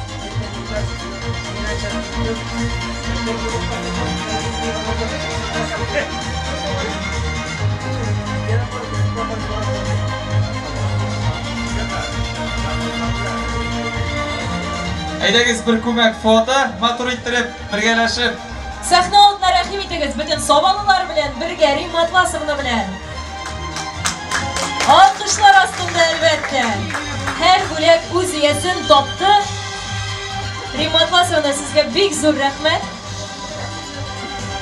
Әйдәгез бер күмәк фото, матур иттереп, бергәләшеп. Сәхнә алдына рәхим итегез, бөтен сабалылар белән бергә, Римма Атласовна белән. Алкышлар астында, әлбәттә. Һәр бүләк үз иясен тапты. Римма Атласовна, сезгә бик зур рәхмәт.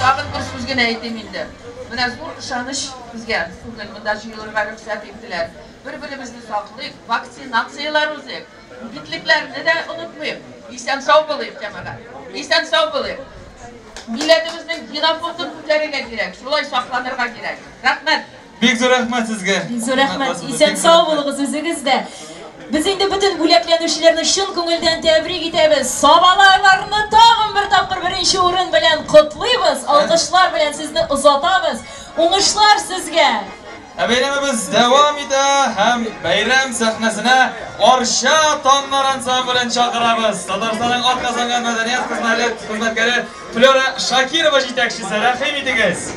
Тагын бер сүз генә әйтим инде. Менә зур ышаныч безгә бүген монда җыелырга рөхсәт иттеләр. Бер-беребезне саклыйк, вакцинацияләр узыйк. Битлекләрне дә онытмыйк. Исән-сау булыйк, җәмәгать. Исән-сау булыйк. Милләтебезнең генофондын күтәрергә кирәк, шулай сакланырга кирәк. Рәхмәт. Бик зур рәхмәт сезгә. Бик зур рәхмәт. Исән-сау булыгыз үзегез дә. Без инде бөтен бүләкләнүчеләрне чын күңелдән тәбрик итәбез. Сабаларларны тагын бер тапкыр беренче урын белән котлыйбыз. Алкышлар белән сезне озатабыз. Уңышлар сезгә! Ә бәйрәмебез дәвам итә һәм бәйрәм сәхнәсенә Арча таңнар ансамблен чакырабыз. Татарстанның атказанган мәдәният хезмәткәре Флера Шакирова җитәкчесе. Рәхим итегез!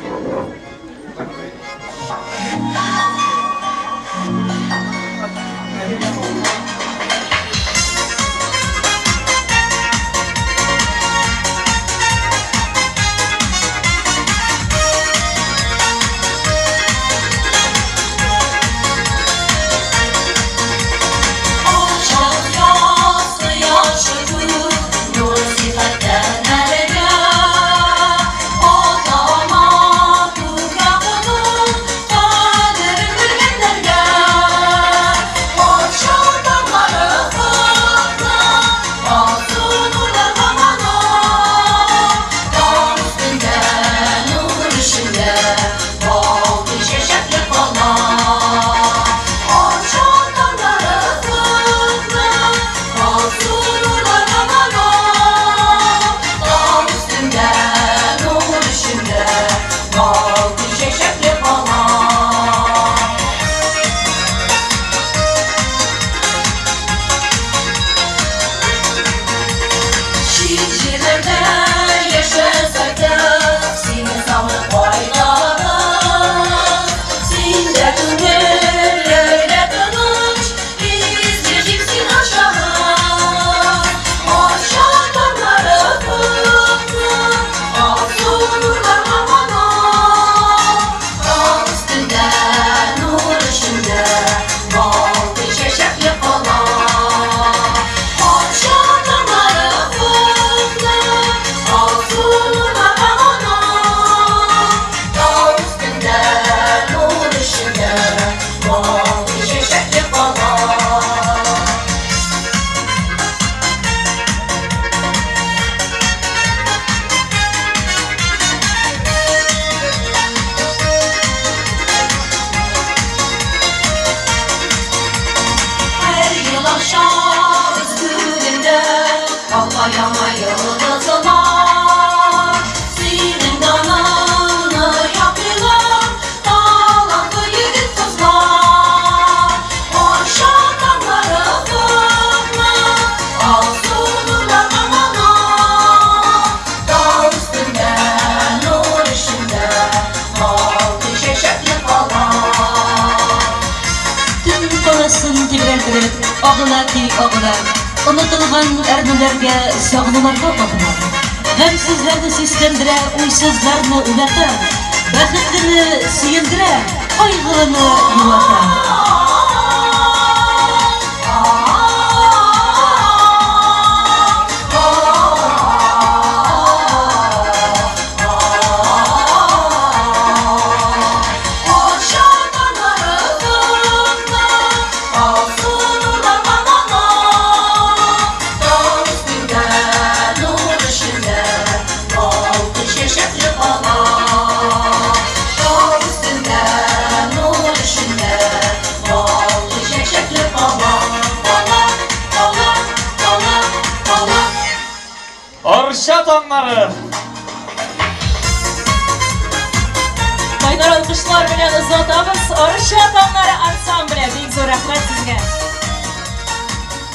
Агыла ки агыла, онытылган әрнүләргә, сагынуларга багына. Гамьсезләрне сискәндерә, уйсызларны уйлата, бәхетлене сөендерә, кайгылыны юата. таңнары! Кайнар алкышлар белән озатабыз Арча таңнары ансамбле. Бик зур рәхмәт сезгә.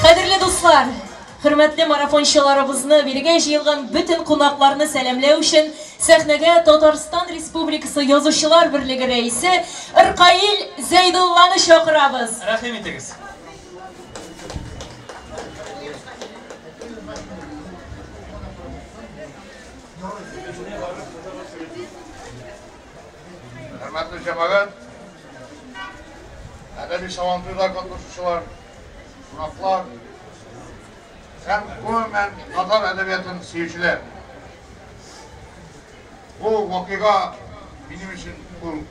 Кадерле дуслар, хөрмәтле марафончыларыбызны, бирегә җыелган бөтен кунакларны сәламләү өчен сәхнәгә Татарстан Республикасы Язучылар берлеге рәисе Ркаил Зәйдулланы чакырабыз. Рәхим итегез. Хөрмәтле җәмәгать, әдәби сабантуйда катнашучылар, кунаклар һәм гомумән татар әдәбиятын сөючеләр. Бу вакыйга минем өчен ул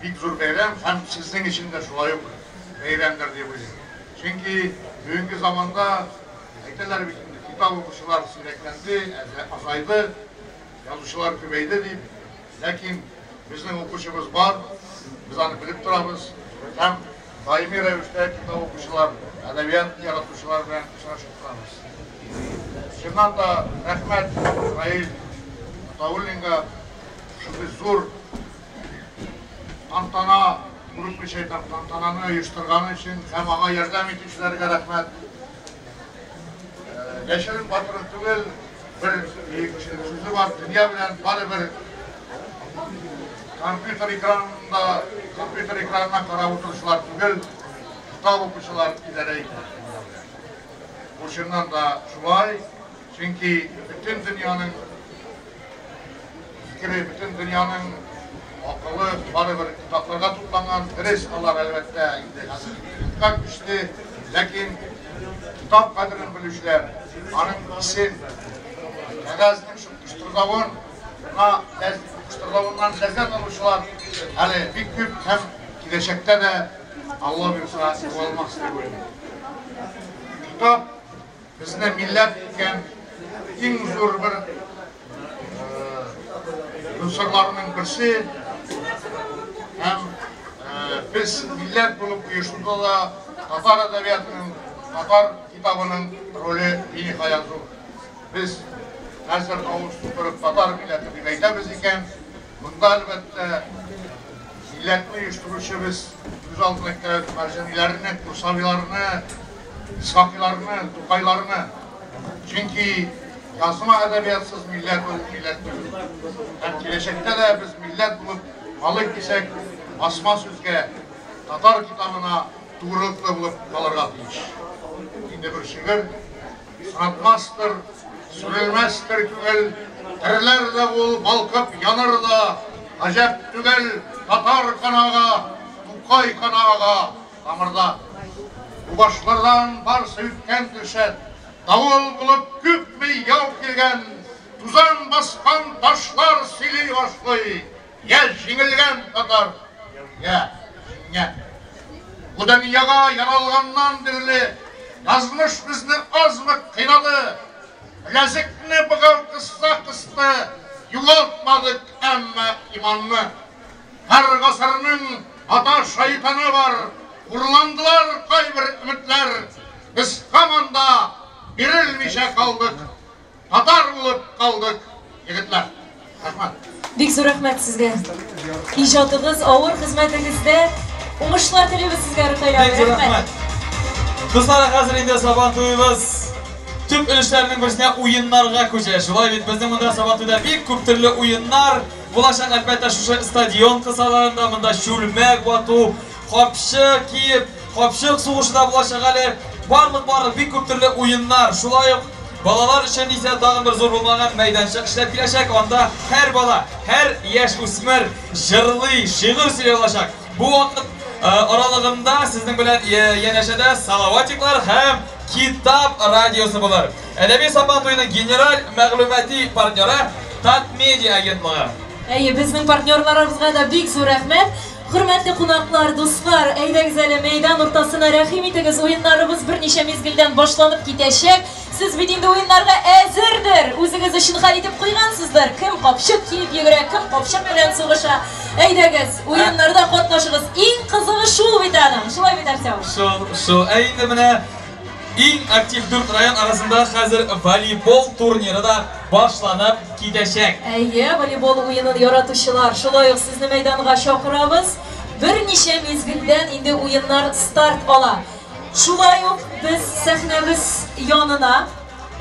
бик зур бәйрәм һәм сезнең өчен дә шулай ук бәйрәмдер дип уйлыйм. Чөнки бүгенге заманда әйтәләр бит инде, китап укучылар сирәкләнде, азайды, язучылар күбәйде дип. Ләкин безнең укучыбыз бар, без аны белеп торабыз һәм даими рәвештә китап укучылар, әдәбият яратучылар белән очрашып торабыз. Чыннан да рәхмәт Раил Гатауллинга шундый зур тантана, күренмичә әйтәм, тантананы оештырганы өчен һәм аңа ярдәм итүчеләргә рәхмәт. Яшерен батырын түгел, бер бөек кешенең сүзе бар, дөнья белән барыбер компьютер экранында, компьютер экранына карап утыручылар түгел, китап укучылар идарә итә. Бу чыннан да шулай, чөнки бөтен дөньяның фикере, бөтен дөньяның акылы барыбер китапларга тупланган. Дөрес, алар әлбәттә инде хәзер интернетка күчте, ләкин китап кадерен белүчеләр, аның исен, кәгазьнең кыштырдавын, кыштырдавыннан ләззәт алучылар әле бик күп һәм киләчәктә дә Алла бирса югалмас дип уйлыйм. Китап безне милләт иткән иң зур бер унсырларының берсе һәм без милләт булып оешуда да татар әдәбиятының, татар китабының роле биниһая зур. Без хәзер авыз тутырып татар милләте дип әйтәбез икән, монда әлбәттә милләтне оештыручы без күз алдына китерәбез Мәрҗаниләрне, Курсавиларны, Исхакыйларны, Тукайларны. Чөнки язма әдәбиятсыз милләт ул милләт түгел. Һәм киләчәктә дә без милләт булып калыйк дисәк, басма сүзгә, татар китабына турылыклы булып калырга тиеш. Инде бер шигырь сынатмастыр, сүрелмәстер күңел, терелер дә ул, балкып яныр да, гаҗәп түгел, татар канага, Тукай канага тамырда. Бу башлардан барсы үткән дөршәт, давыл булып күпме яу килгән, тузан баскан ташлар сөйли башлый, я җиңелгән татар, я җиңгән. Бу дөньяга яралганнан бирле язмыш безне азмы кыйнады, беләзекне богау кысса кысты, югалтмадык әмма иманны. Һәр гасырның ата шайтаны бар, хурландылар кайбер өметләр, без һаман да бирелмичә калдык, татар булып калдык, егетләр. Рәхмәт. Бик зур рәхмәт сезгә. Иҗатыгыз, авыр хезмәтегездә уңышлар телибез сезгә, Ркаил абый. Бик зур рәхмәт. Дуслар, хәзер инде Сабан туебыз төп өлешләренең берсенә уеннарга күчә. Шулай бит, безнең монда Сабантуйда бик күп төрле уеннар булачак, әлбәттә, шушы стадион кысаларында монда чүлмәк вату, капчык киеп, капчык сугышы да булачак әле. Барлык-барлык бик күп төрле уеннар. Шулай ук балалар өчен исә тагын бер зур булмаган мәйданчык эшләп киләчәк. Анда һәр бала, һәр яшь үсмер җырлый, шигырь сөйли алачак. Бу вакыт аралыгында сезнең белән янәшәдә Салаватиклар һәм Китап радиосы булыр. Әдәби Сабан туеның генераль мәгълүмати партнеры Татмедиа агентлыгы. Әйе, безнең партнерларыбызга да бик зур рәхмәт. Хөрмәтле кунаклар, дуслар, әйдәгез әле мәйдан уртасына рәхим итегез. Уеннарыбыз берничә мизгелдән башланып китәчәк. Сез бит инде уеннарга әзердер. Үзегез өчен хәл итеп куйгансыздыр. Кем капчык киеп йөгерә, кем капчык белән сугыша. Әйдәгез, уеннарда катнашыгыз. Иң кызыгы шул бит аның. Шулай бит, Артем? Шул, шул. Ә инде менә Иң актив 4 район арасында хәзер волейбол турниры да башланып китәчәк. Әйе, волейбол уенын яратучылар, шулай ук сезне мәйданга чакырабыз. Берничә мизгелдән инде уеннар старт ала. Шулай ук без сәхнәбез янына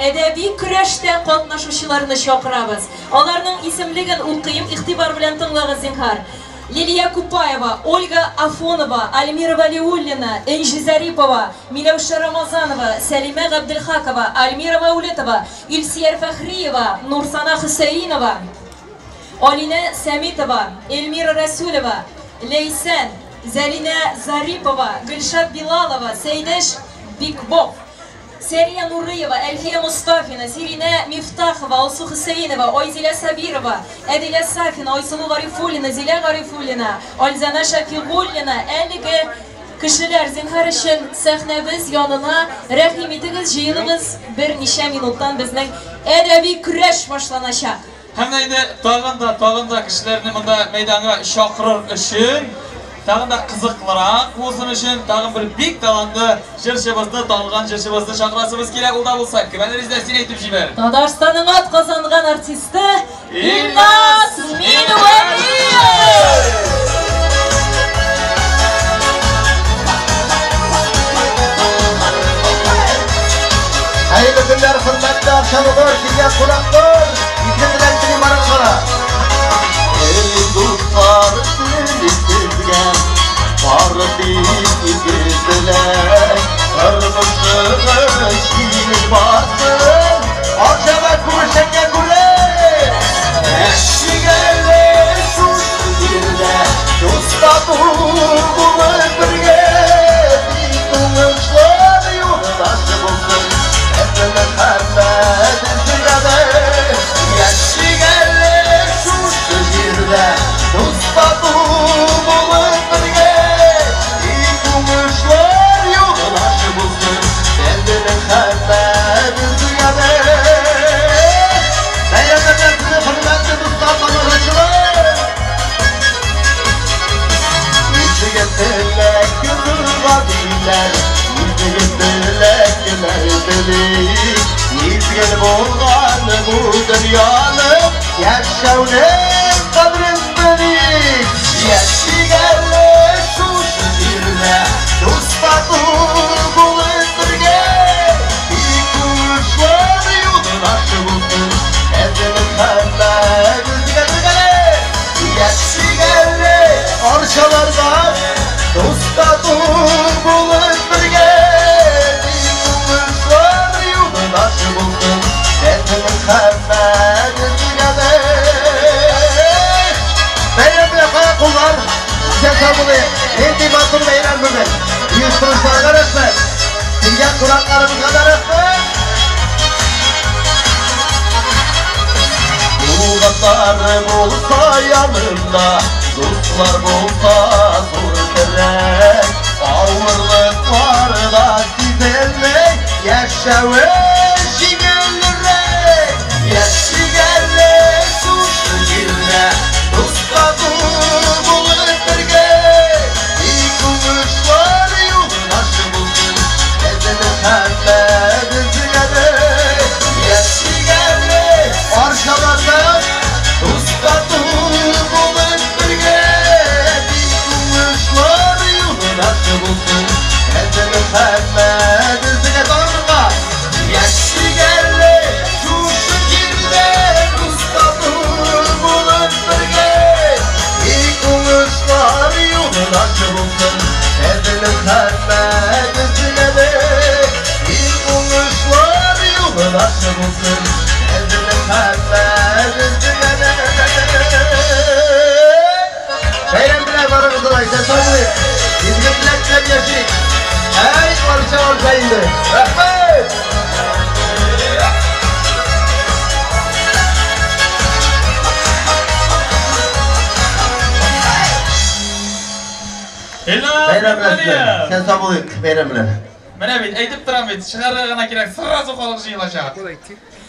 әдәби көрәштә катнашучыларны чакырабыз. Аларның исемлеген укыйм, игътибар белән тыңлагыз, зинһар. Лилия Купаева, Ольга Афонова, Альмира Валиуллина, Энҗи Зарипова, Миләүшә Рамазанова, Сәлимә Габделхакова, Альмира Мәүлетова, Илсияр Фәхриева, Нурсана Хөсәинова, Алинә Сәмитова, Эльмира Рәсүлева, Ләйсән, Зәринә Зарипова, Гөлшат Билалова, Сәйдәш Бикбов, Сәрия Нурыева, Әлфия Мостафина, Сиринә Мифтахова, Алсу Хөсәинова, Айзилә Сабирова, Әдилә Сафина, Айсылу Гарифуллина, Зилә Гарифуллина, Альзана Шәфигуллина. Әлеге кешеләр, зинһар өчен сәхнәбез янына рәхим итегез, җыелыгыз, берничә минуттан безнең әдәби көрәш башланачак. Һәм дә инде тагын да, тагын да кешеләрне монда мәйданга чакырыр өчен, тагын да кызыклырак булсын өчен, тагын бер бик талантлы җырчыбызны, танылган җырчыбызны чакырасыбыз килә. Ул да булса, кем әле, Резидә, син әйтеп җибәр. Татарстанның атказанган артисты Илназ Минвәлиев! Хәерле көннәр, хөрмәтле арчалылар, килгән кунаклар, изге теләк телим барыгызга. Эй, дуслар, телим сезгә, бары тик изге теләк, тормышыгыз җиңел барсын, Арчада күрешкәнгә күрә. Яшик әле шушы җирдә, дус-тату булып бергә, тик уңышлар юлдаш булсын. Мөхәммәт зирәдә, яшик әле шушы җирдә, дус-тату булып бергә, тик уңышлар юлдаш булсын. Мөхәммәт зирәдә. Бәйрәмнәр сезне, хөрмәтле дуслар, тамашачылар. Изге теләк гадиләр, изге теләкләр телик, мизгел булган бу дөньяны, яшәүнең кадерен белик. Яшик әле шушы җирдә, дус-тату булып бергә, тик уңышлар юлдаш булсын. Мөхәммәт безгә яшик әле арчаларда, дус-тату булып бергә, тик уңышлар юлдаш булсын. Мөхәммәт безгә. Бәйрәм белән, кая куллар? Исән сау булыйк. Нинди матур бәйрәм бүген. Оештыручыларга рәхмәт. Килгән кунакларыбызга да рәхмәт. Туганнар булса янында, дуслар булса зур терәк, авырлыклар да сизелмәй, яшәве җиңелрәк. Яшик әле шушы җирдә, дус-тату булып бергә, тик уңышлар юлдаш булсын. Мөхәммәт безгә яшик әле арчаларда, дус-тату булып бергә, тик уңышлар юлдаш булсын. Мөхәммәт безгә тагын яшик әле шушы җирдә, дус-тату булып бергә, тик уңышлар юлдаш булсын. Мөхәммәт безгә тик уңышлар юлдаш булсын. Мөхәммәт безгә. Бәйрәм белән барыгызны да, исән сау булыйк. Изге теләк теләп яшик. Әй, Арча, Арча инде. Рәхмәт! Илназ Бәйрәм белән сезне. Минвәлиев! Исән сау булыйк, бәйрәм белән. Менә бит, әйтеп торам бит, чыгарга гына кирәк, сразу халык җыелачак.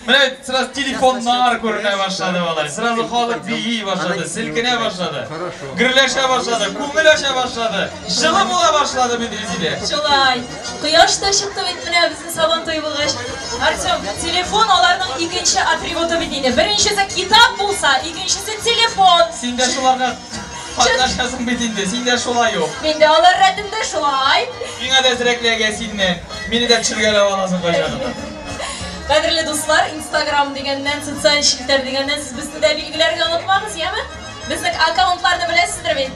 Менә сразу телефоннар күренә башлады алар. Сразу халык бии башлады, селкенә башлады. Гөрләшә башлады, күңел ача башлады. Җылы була башлады бит Резидә. Шулай. Кояш та чыкты бит менә безнең Сабан туе булгач. Артем, телефон аларның икенче атрибуты бит инде. Беренчесе китап булса, икенчесе телефон. Син дә шуларга катнашасың бит инде. Син дә шулай ук. Мин дә алар рәтендә шулай. Миңа да әзрәк эләгә синнән. Мине дә төшергәләп аласың кайчан гына. Кадерле дуслар, Инстаграм дигәннән, социаль челтәр дигәннән сез безне дә билгеләргә онытмагыз, яме? Безнең аккаунтларны беләсездер бит.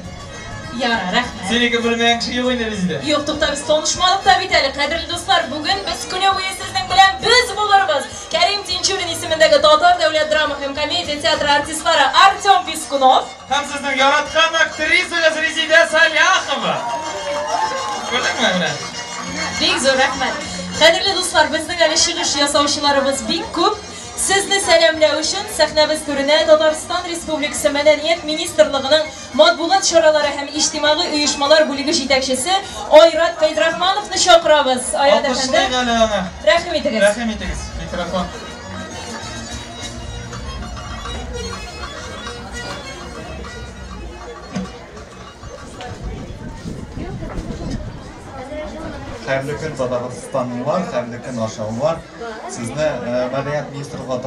Яра, рәхмәт. Синеке белмәгән кеше юк инде Резидә. Юк, тукта, без танышмадык та бит әле. Кадерле дуслар, бүген без көне буе сезнең белән без булырбыз. Кәрим Тинчурин исемендәге Татар дәүләт драма һәм комедия театры артистлары Артем Пискунов һәм сезнең яраткан актрисагыз Резидә Саляхова. Күрдеңме менә? Бик зур рәхмәт. Кадерле дуслар, безнең әле чыгыш ясаучыларыбыз бик күп. Сезне сәламләү өчен сәхнәбез түренә Татарстан Республикасы Мәдәният министрлыгының матбугат чаралары һәм иҗтимагый оешмалар бүлеге җитәкчесе Айрат Фәйзрахмановны чакырабыз. Айрат әфәнде, Алкышлыйк әле аны. Рәхим итегез. Рәхим итегез. Микрофон. Хәерле көн, татарстанлылар, хәерле көн, арчалылар. Сезне Мәдәният министрлыгы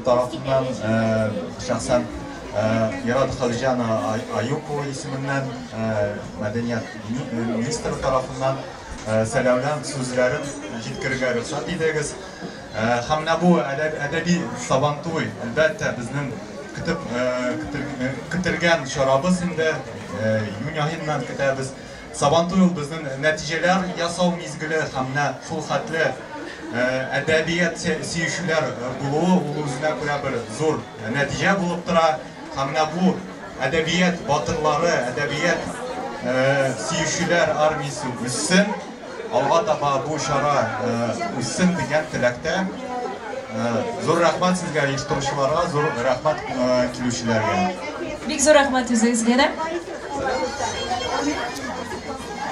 тарафыннан шәхсән Ирада Халиҗана Аюпова исеменнән Мәдәният министры тарафыннан сәламләү сүзләрен җиткерергә рөхсәт итегез. Һәм менә бу әдәби Сабантуй, әлбәттә, безнең көтеп көтелгән чарабыз инде. Июнь аеннан көтәбез. Сабантуй ул безнең нәтиҗәләр ясау мизгеле һәм менә шул хәтле әдәбият сөючеләр булуы ул үзенә күрә бер зур нәтиҗә булып тора. Һәм менә бу әдәбият батырлары, әдәбият сөючеләр армиясе үссен, алга таба бу чара үссен дигән теләктә. Зур рәхмәт сезгә, оештыручыларга, зур рәхмәт килүчеләргә. Бик зур рәхмәт үзегезгә дә.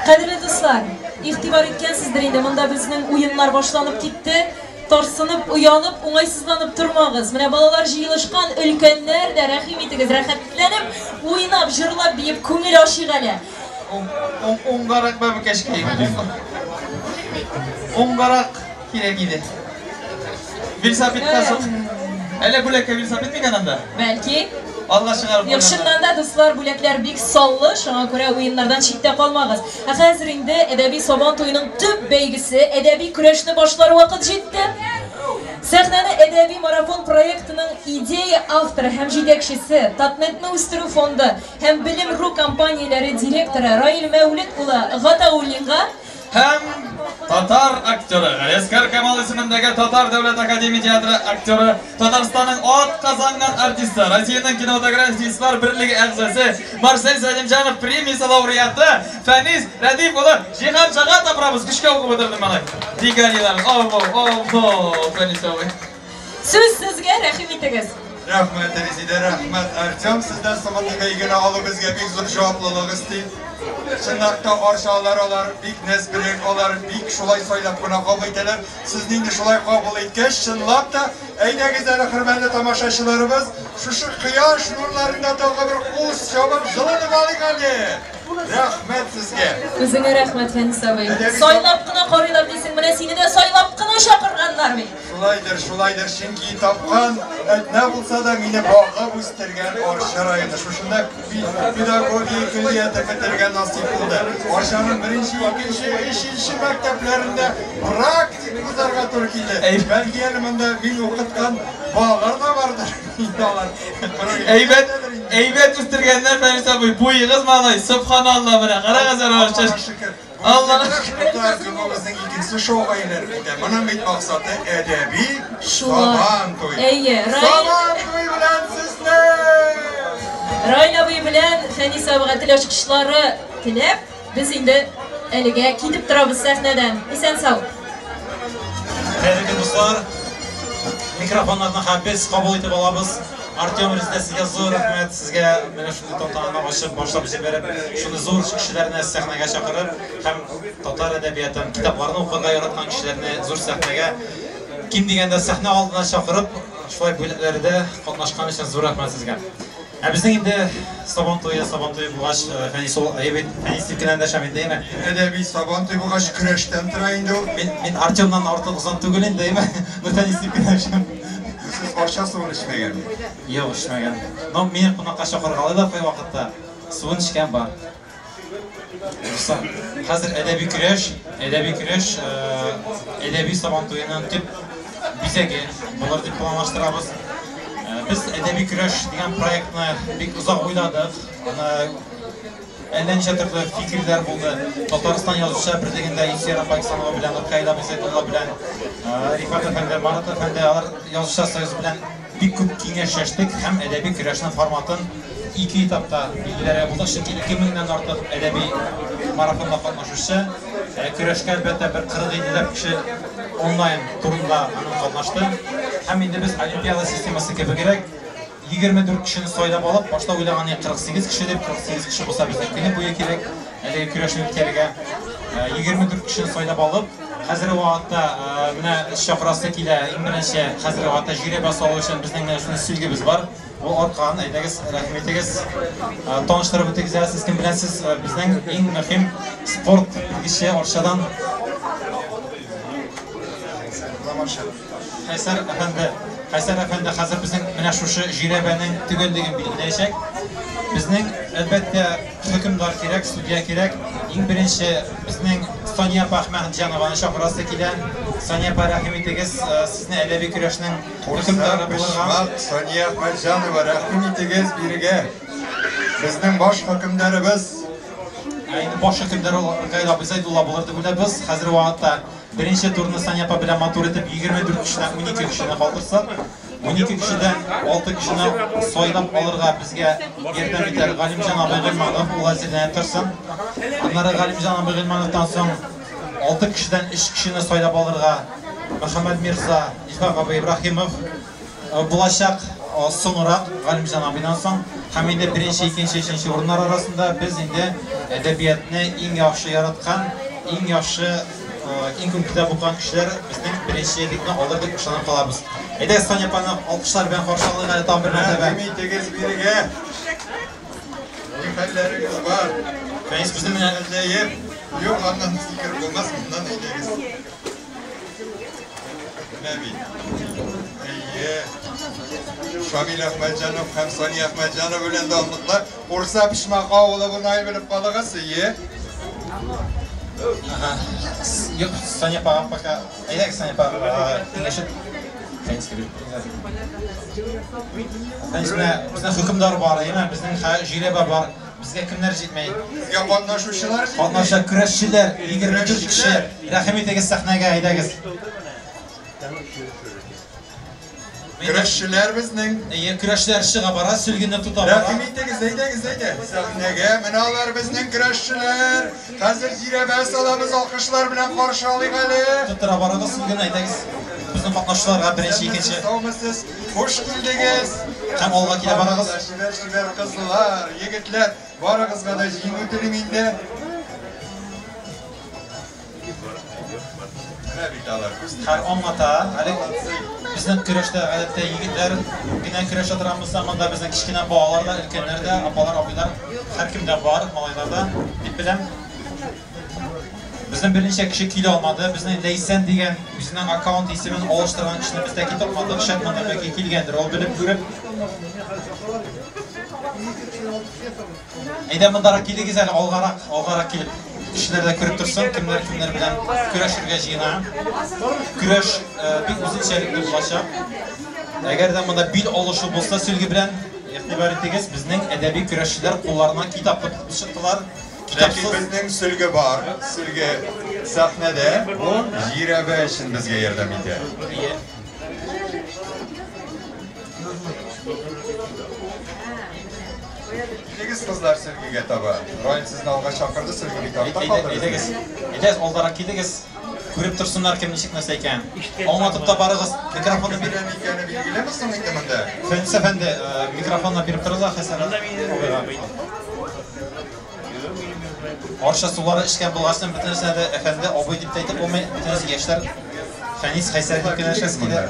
Кадерле дуслар, игътибар иткәнсездер инде, монда безнең уеннар башланып китте. Тарсынып, оялып, уңайсызланып тормагыз. Менә балалар җыелышкан, өлкәннәр дә рәхим итегез, рәхәтләнеп, уйнап, җырлап, биеп, күңел ачыйк әле. Уңгарак бәбекәшкәем. Уңгарак кирәк иде. Велосипедка соң. Әллә бүләккә велосипед микән анда? Бәлки. Алга чыгарып Юк, чыннан да, дуслар, бүләкләр бик саллы, шуңа күрә уеннардан читтә калмагыз. Ә хәзер инде әдәби Сабан туеның төп бәйгесе, әдәби көрәшне башлар вакыт җитте. Сәхнәне әдәби марафон проектының идея авторы һәм җитәкчесе, Татнетны үстерү фонды һәм Белем.ру компанияләре директоры Раил Мәүлет улы Гатауллинга Һәм татар актеры, Галиәсгар Камал исемендәге Татар дәүләт академия театры актеры, Татарстанның атказанган артисты, Россиянең кинематографистлар берлеге әгъзасы, Марсель Сәлимҗанов премиясе лауреаты Фәнис Рәдиф улы Җиһаншага тапшырабыз. Көчкә укып бетердем малай. Дигәниләр. Ау, ау, ау, Фәнис абый. Сүз сезгә, рәхим итегез. Рәхмәт, Резидә, рәхмәт, Артем. Сездән соң мондый бәйгене алу безгә бик зур җаваплылык өсти. Чынлап та арчалылар алар бик нәзберек, алар бик шулай сайлап кына кабул итәләр. Сезне инде шулай кабул иткәч, чынлап та, әйдәгез әле, хөрмәтле тамашачыларыбыз, шушы кояш нурларында тагы бер кул чабып җылынып алыйк әле. Рәхмәт сезгә. Үзеңә рәхмәт, Фәнис абый. Сайлап кына карыйлар дисең, менә сине дә сайлап кына чакырганнар бит. Шулайдыр, шулайдыр, чөнки тапкан Әтнә булса да мине багып үстергән Арча районы. Шушында педагогия көллияте бетерергә насыйп булды. Арчаның беренче, икенче, өченче мәктәпләрендә практик узарга туры килде. Бәлки әле монда мин укыткан балалар да бардыр. Инде алар. Әйбәт, әйбәт үстергәннәр, Фәнис абый. Буегыз малай, сөбханалла менә. Карагыз әле Арча. Аллага шөкер. Төркемебезнең икенче шоуга әйләнеп китә. Моның бит максаты әдәби Сабан туй. Әйе, Сабан туй белән сезне! Раил абый белән Фәнис абыйга тел ачкычлары теләп, без инде әлегә китеп торабыз сәхнәдән. Исән сау. Хәерле көн, дуслар. Микрофоннарны һәм без кабул итеп алабыз. Артем, Резидә, сезгә зур рәхмәт. Сезгә менә шундый тантананы ачып, башлап җибәреп, шундый зур кешеләрне сәхнәгә чакырып һәм татар әдәбиятын, китапларны укырга яраткан кешеләрне зур сәхнәгә Ким дигәндә сәхнә алдына чакырып, шулай бүләкләрдә катнашкан өчен зур рәхмәт сезгә. Ә безнең инде Сабан туе, Сабан туе булгач, Фәнис ул әйбәт, Фәнис дип кенә эндәшәм инде, әйме? Әдәби Сабан туй булгач, көрәштән тора инде ул. Мин Артемнан артык озын түгел инде, әйме? Ну, Фәнис дип кенә эндәшәм. Сез Арча суын эчмәгән. Юк, эчмәгән. Но мине кунакка чакыргалыйлар кайвакытта. Суын эчкән бар. Дуслар, хәзер әдәби көрәш, әдәби көрәш, әдәби Сабан туеның төп бизәге булыр дип планлаштырабыз. Без әдәби көрәш дигән проектны бик озак уйладык. Аны әллә ничә төрле фикерләр булды. Татарстан язучылар берлегендә Илсөяр апа Иксанова белән, Ркаил абый Зәйдулла белән, Рифат әфәнде, Марат әфәнде, алар язучылар союзы белән бик күп киңәшләштек һәм әдәби көрәшнең форматын ике этапта билгеләргә булдык, чөнки 2000 нән артык әдәби марафонда катнашучы, көрәшкә әлбәттә бер 40-50 ләп кеше онлайн турында аның катнашты. Һәм инде без олимпиада системасы кебегрәк 24 кешене сайлап алып, башта уйлаган идек 48 кеше дип, 48 кеше булса безнең көне буе кирәк әлеге көрәшне үткәрергә. 24 кешене сайлап алып, хәзерге вакытта менә чакырасы килә, иң беренче хәзерге вакытта жирәбә салу өчен безнең менә шундый сөлгебез бар. Ул аркан, әйдәгез, рәхим итегез. Таныштырып үтегез әле, сез кем белән сез безнең иң мөһим спорт белгече Арчадан. Хәйсәр әфәнде, Хәйсәр әфәнде хәзер безнең менә шушы жирәбәнең төгәллеген билгеләячәк. Безнең, әлбәттә, хөкемдар кирәк, судья кирәк. Иң беренче безнең Сания апа Әхмәтҗанованы чакырасы килә. Сания апа, рәхим итегез, сезне әдәби көрәшнең хөкемдары булырга. Почмак, Сания Әхмәтҗанова, рәхим итегез бирегә. Безнең баш хөкемдарыбыз. Ә инде баш хөкемдар ул Ркаил абый Зәйдулла булыр дип уйлыйбыз. Хәзерге вакытта беренче турны Сания апа белән матур итеп 24 кешедән 12 кешене калдырсак, 12 кешедән 6 кешене сайлап алырга безгә ярдәм итәр Галимҗан абый Гыйльманов, ул әзерләнеп торсын. Аннары Галимҗан абый Гыйльмановтан соң 6 кешедән 3 кешене сайлап алырга Мөхәммәд Мирза, Илфак абый Ибраһимов булачак соңрак Галимҗан абыйдан соң. Һәм инде беренче, икенче, өченче урыннар арасында без инде әдәбиятны иң яхшы яраткан, иң яхшы, иң күп китап укыган кешеләр безнең беренчелекне алыр дип ышанып калабыз. Әйдәгез, Сания апаны алкышлар белән каршы алыйк әле тагын бер мәртәбә. Рәхим итегез бирегә. Ни хәлләрегез бар? Фәнис, безнең менә Әҗәеп. Юк, аннан сикереп булмас, моннан әйдәгез. Менә бит. Әйе. Шамил Әхмәтҗанов һәм Сания Әхмәтҗанова белән данлыклы Курса Почмак авылы буны белеп калыгыз, әйе. Ага. Юк, Сания апа пока. Әйдәгез, Сания апа, киңәшеп. Фәнискә биреп. Фәнис, менә безнең хөкемдар бар, әйеме? Безнең жирәбә бар. Безгә кемнәр җитмәй? Безгә катнашучылар җитми. Катнаша көрәшчеләр, 24 кеше. Рәхим итегез сәхнәгә, әйдәгез. Көрәшчеләр безнең. Әйе, көрәшчеләр чыга бара, сөлгене тота бара. Рәхим итегез, әйдәгез, әйдә. Сәхнәгә менә алар безнең көрәшчеләр. Хәзер жирәбә салабыз, алкышлар белән каршы алыйк әле. Тоттыра барыгыз сөлгене, әйдәгез. Безнең катнашучыларга беренче, икенче. Саумысыз, хуш килдегез. Һәм алга килә барыгыз. Чибәр-чибәр кызлар, егетләр, барыгызга да җиңү телим инде. Менә бит алар, күз Һәм аңлата, әле безнең көрәштә гадәттә егетләр генә көрәшә торган булса, монда безнең кечкенә балалар да, өлкәннәр дә, апалар, абыйлар, һәркем дә бар, малайлар да, дип беләм. Безнең берничә кеше килә алмады. Безнең Ләйсән дигән үзенең аккаунт исемен алыштырган кешене без тәки тапмадык. Шәт монда бәлки килгәндер, ул белеп күреп. Әйдә мондарак килегез әле, алгарак, алгарак килеп. Кешеләр дә күреп торсын, кемнәр кемнәр белән көрәшергә җыена. Көрәш бик үзенчәлекле булачак. Әгәр дә монда бил алышу булса сөлге белән, игътибар итегез, безнең әдәби көрәшчеләр кулларына китап тотып чыктылар. Ләкин безнең сөлге бар, сөлге сәхнәдә, бу жирәбә өчен безгә ярдәм итә. Килегез, кызлар, сөлгегә таба. Раил сезне алга чакырды, сөлге бит артта калды. Әйдәгез, әйдәгез, алдарак килегез. Күреп торсыннар кем ничек нәрсә икән. Аңлатып та барыгыз, микрофонны бир. Икәне билгелеме соң инде монда? Фәнис әфәнде, микрофонны биреп торыгыз Хәсән абыйга. Арча сулары эчкән булгачтын бөтенесенә дә әфәнде, абый дип тә әйтеп булмый, бөтенесе яшьләр. Фәнис Хәйсәр дип кенә эшләсе килә.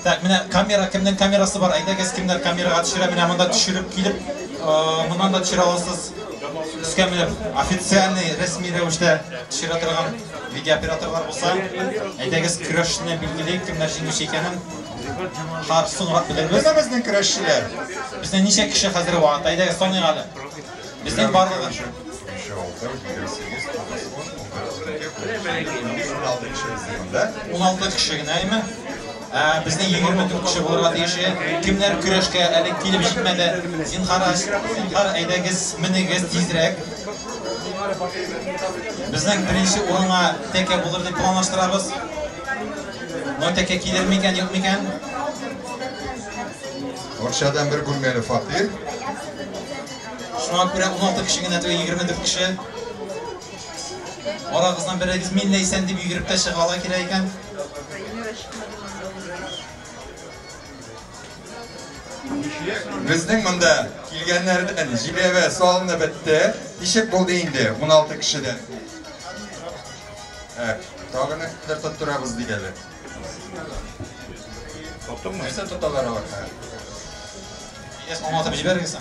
Так, менә камера, кемнең камерасы бар? Әйдәгез, кемнәр камерага төшерә? Менә монда төшереп килеп, моннан да төшерә аласыз. Өскә менеп, официальный, рәсми рәвештә төшерә торган видеооператорлар булса, әйдәгез, көрәшне билгелик, кемнәр җиңүче икәнен. Хар соңрак белербез. Менә безнең көрәшчеләр. Безнең ничә кеше хәзер вакытта? Әйдәгез, саныйк әле. Безнең барлыгы 16 кеше генә әйме? Безнең 24 кеше булырга тиеш. Кемнәр көрәшкә әле килеп җитмәде? Зинһар, зинһар, әйдәгез, менегез тизрәк. Безнең беренче урынга тәкә булыр дип планлаштырабыз. Но тәкә килер микән, юк микән? Арчадан бер бүлмәле фатир. Шуңа күрә 16 кеше генә түгел, 24 кеше. Арагыздан берегез мин Ләйсән дип йөгереп тә чыга ала килә икән. Безнең монда килгәннәрдән җиләбә салынып бетте. Ничек булды инде 16 кешедән? Ә, тагын нәрсә тоттырабыз ди әле. Нәрсә тоталар алар? Ильяс, аңлатып җибәрегез.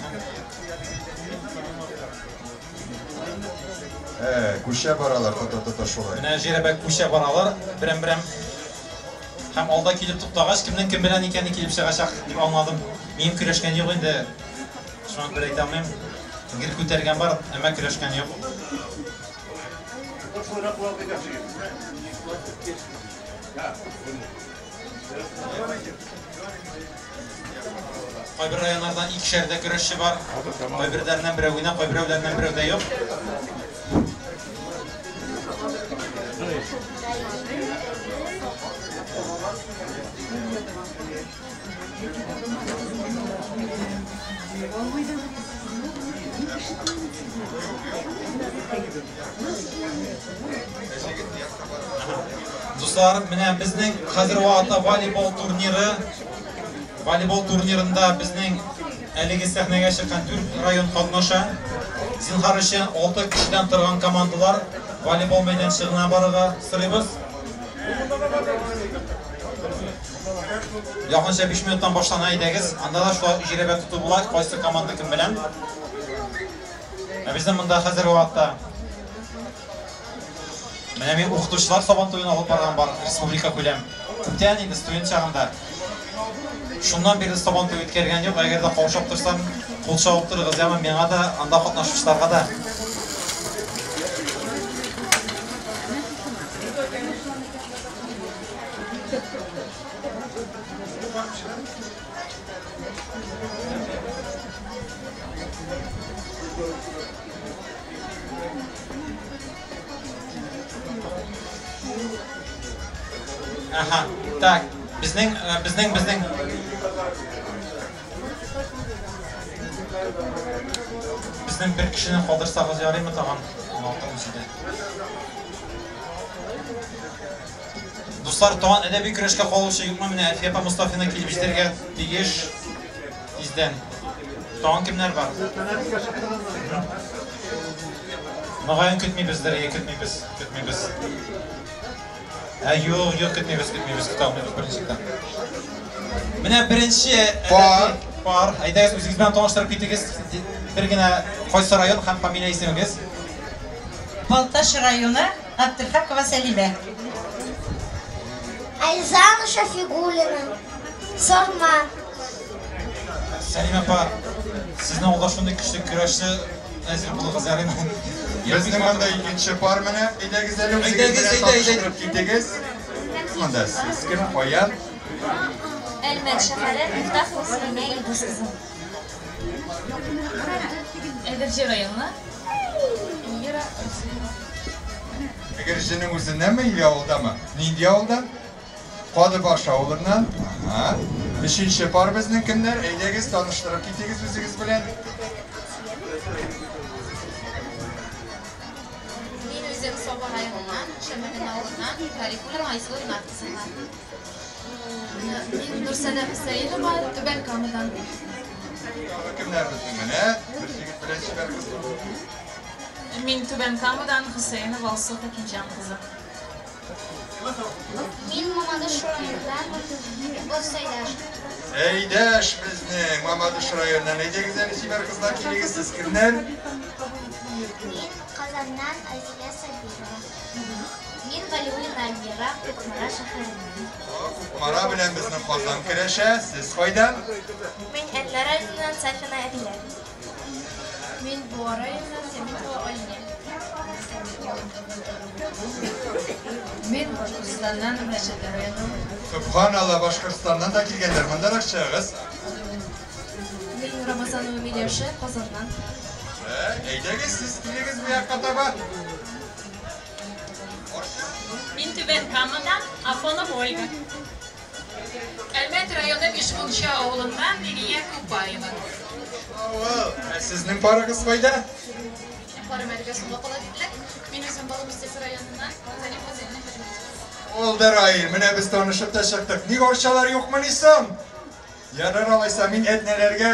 Ә, күчә баралар, тота-тота шулай. Менә жирәбә күчә баралар, берәм-берәм. Һәм алда килеп туктагач, кемнең кем белән икәне килеп чыгачак дип аңладым. Минем көрәшкән юк инде. Шуңа күрә әйтә алмыйм. Гел күтәргән бар, әмма көрәшкән юк. Кайбер районнардан икешәр дә көрәшче бар. Кайберләреннән берәү генә, кайберәүләреннән берәү дә юк. Дуслар, менә безнең хәзер вакытта волейбол турниры. Волейбол турнирында безнең әлеге сәхнәгә чыккан 4 район катнаша. Зинһар өчен 6 кешедән торган командалар волейбол мәйданчыгына барырга сорыйбыз. Якынча 5 минуттан башлана әйдәгез. Анда да шулай җирәбә тоту була, кайсы команда кем белән. Ә безнең монда хәзер вакытта менә мин укытучылар сабан туен алып барган бар республика күләм. Күптән инде студент чагында. Шуннан бирле сабан туе үткәргән юк. Әгәр дә каушап торсам, кул чабып торыгыз, яме миңа да, анда катнашучыларга да. Аха, так, безнең, безнең, безнең. Безнең бер кешене калдырсагыз ярыймы тагын? 16-17. Дуслар, тагын әдәби көрәшкә калучы юкмы? Менә Әлфия апа Мостафина килеп җитәргә тиеш тиздән. Тагын кемнәр бар? Мөгаен көтмибездер, е, көтмибез, көтмибез. Ә, юк, юк, көтмибез, көтмибез, көтә алмыйбыз беренчедән. Менә беренче пар, пар. Әйдәгез, үзегез белән таныштырып китегез. Бер генә кайсы район һәм фамилия исемегез? Балтач районы, Габделхакова Сәлимә. Айзана Шафигуллина, Сарман. Сәлимә апа, сезнең алда шундый көчле көрәшче әзер булыгыз ярыймы? Безнең монда икенче пар менә. Әйдәгез әле үзегез Әйдәгез, белән әйдә, әйдә. таныштырып китегез. Монда сез кем, каян? Әлмәт шәһәре, Мифтахова Сәлимә Илдус кызы. Әгерҗе районы, Эльвира Русиева. Әгерҗенең үзеннәнме или авылдамы? Нинди авылдан? Кадыбаш авылыннан. Ага. Өченче пар безнең кемнәр? Әйдәгез, таныштырып китегез үзегез белән. Мин үзем Саба районыннан, Шәмәрдән авылыннан, Гарифуллина Айсылу Ринат кызына. Мин Нурсәнә Хөсәенова, Түбән Камадан. Тагы кемнәр безнең менә? Бер егет белән чибәр кыз. Мин Түбән Камадан Хөсәенова Алсу Хәкимҗан кызы. Мин Мамадыш районыннан Любовь Сайдаш. Сәйдәш безнең Мамадыш районыннан. Әйдәгез әле, чибәр кызлар, килегез, сез кемнәр? Мин Казаннан Азилә Сабирова. Мин Галиуллина Альмира, Кукмара шәһәреннән. Кукмара белән безнең Казан керәшә. Сез кайдан? Мин Әтнә районыннан Сафина Әдилә. Мин Буа районыннан Сәмитова Алинә. Мин Башкортстаннан Мәчетле районы. Сөбханалла, Башкортстаннан да килгәннәр. Мондарак чыгыгыз. Мин Рамазанова Миләүшә, Казаннан. Әйдәгез, сез килегез бу якка таба. Мин Түбән Камадан Афонова Ольга. Әлмәт районы Бишмунча авылыннан Лилия Купаева. Авыл. Ә сезнең парыгыз кайда? Минем парым әлегә соңга кала диделәр. Мин үзем Балык Бистәсе районыннан Зарипова Зәйнә Хәлимовна. Ул да Раил, менә без танышып та чыктык. Ник арчалар юкмыни соң? Ярар алайса, мин әтнәләргә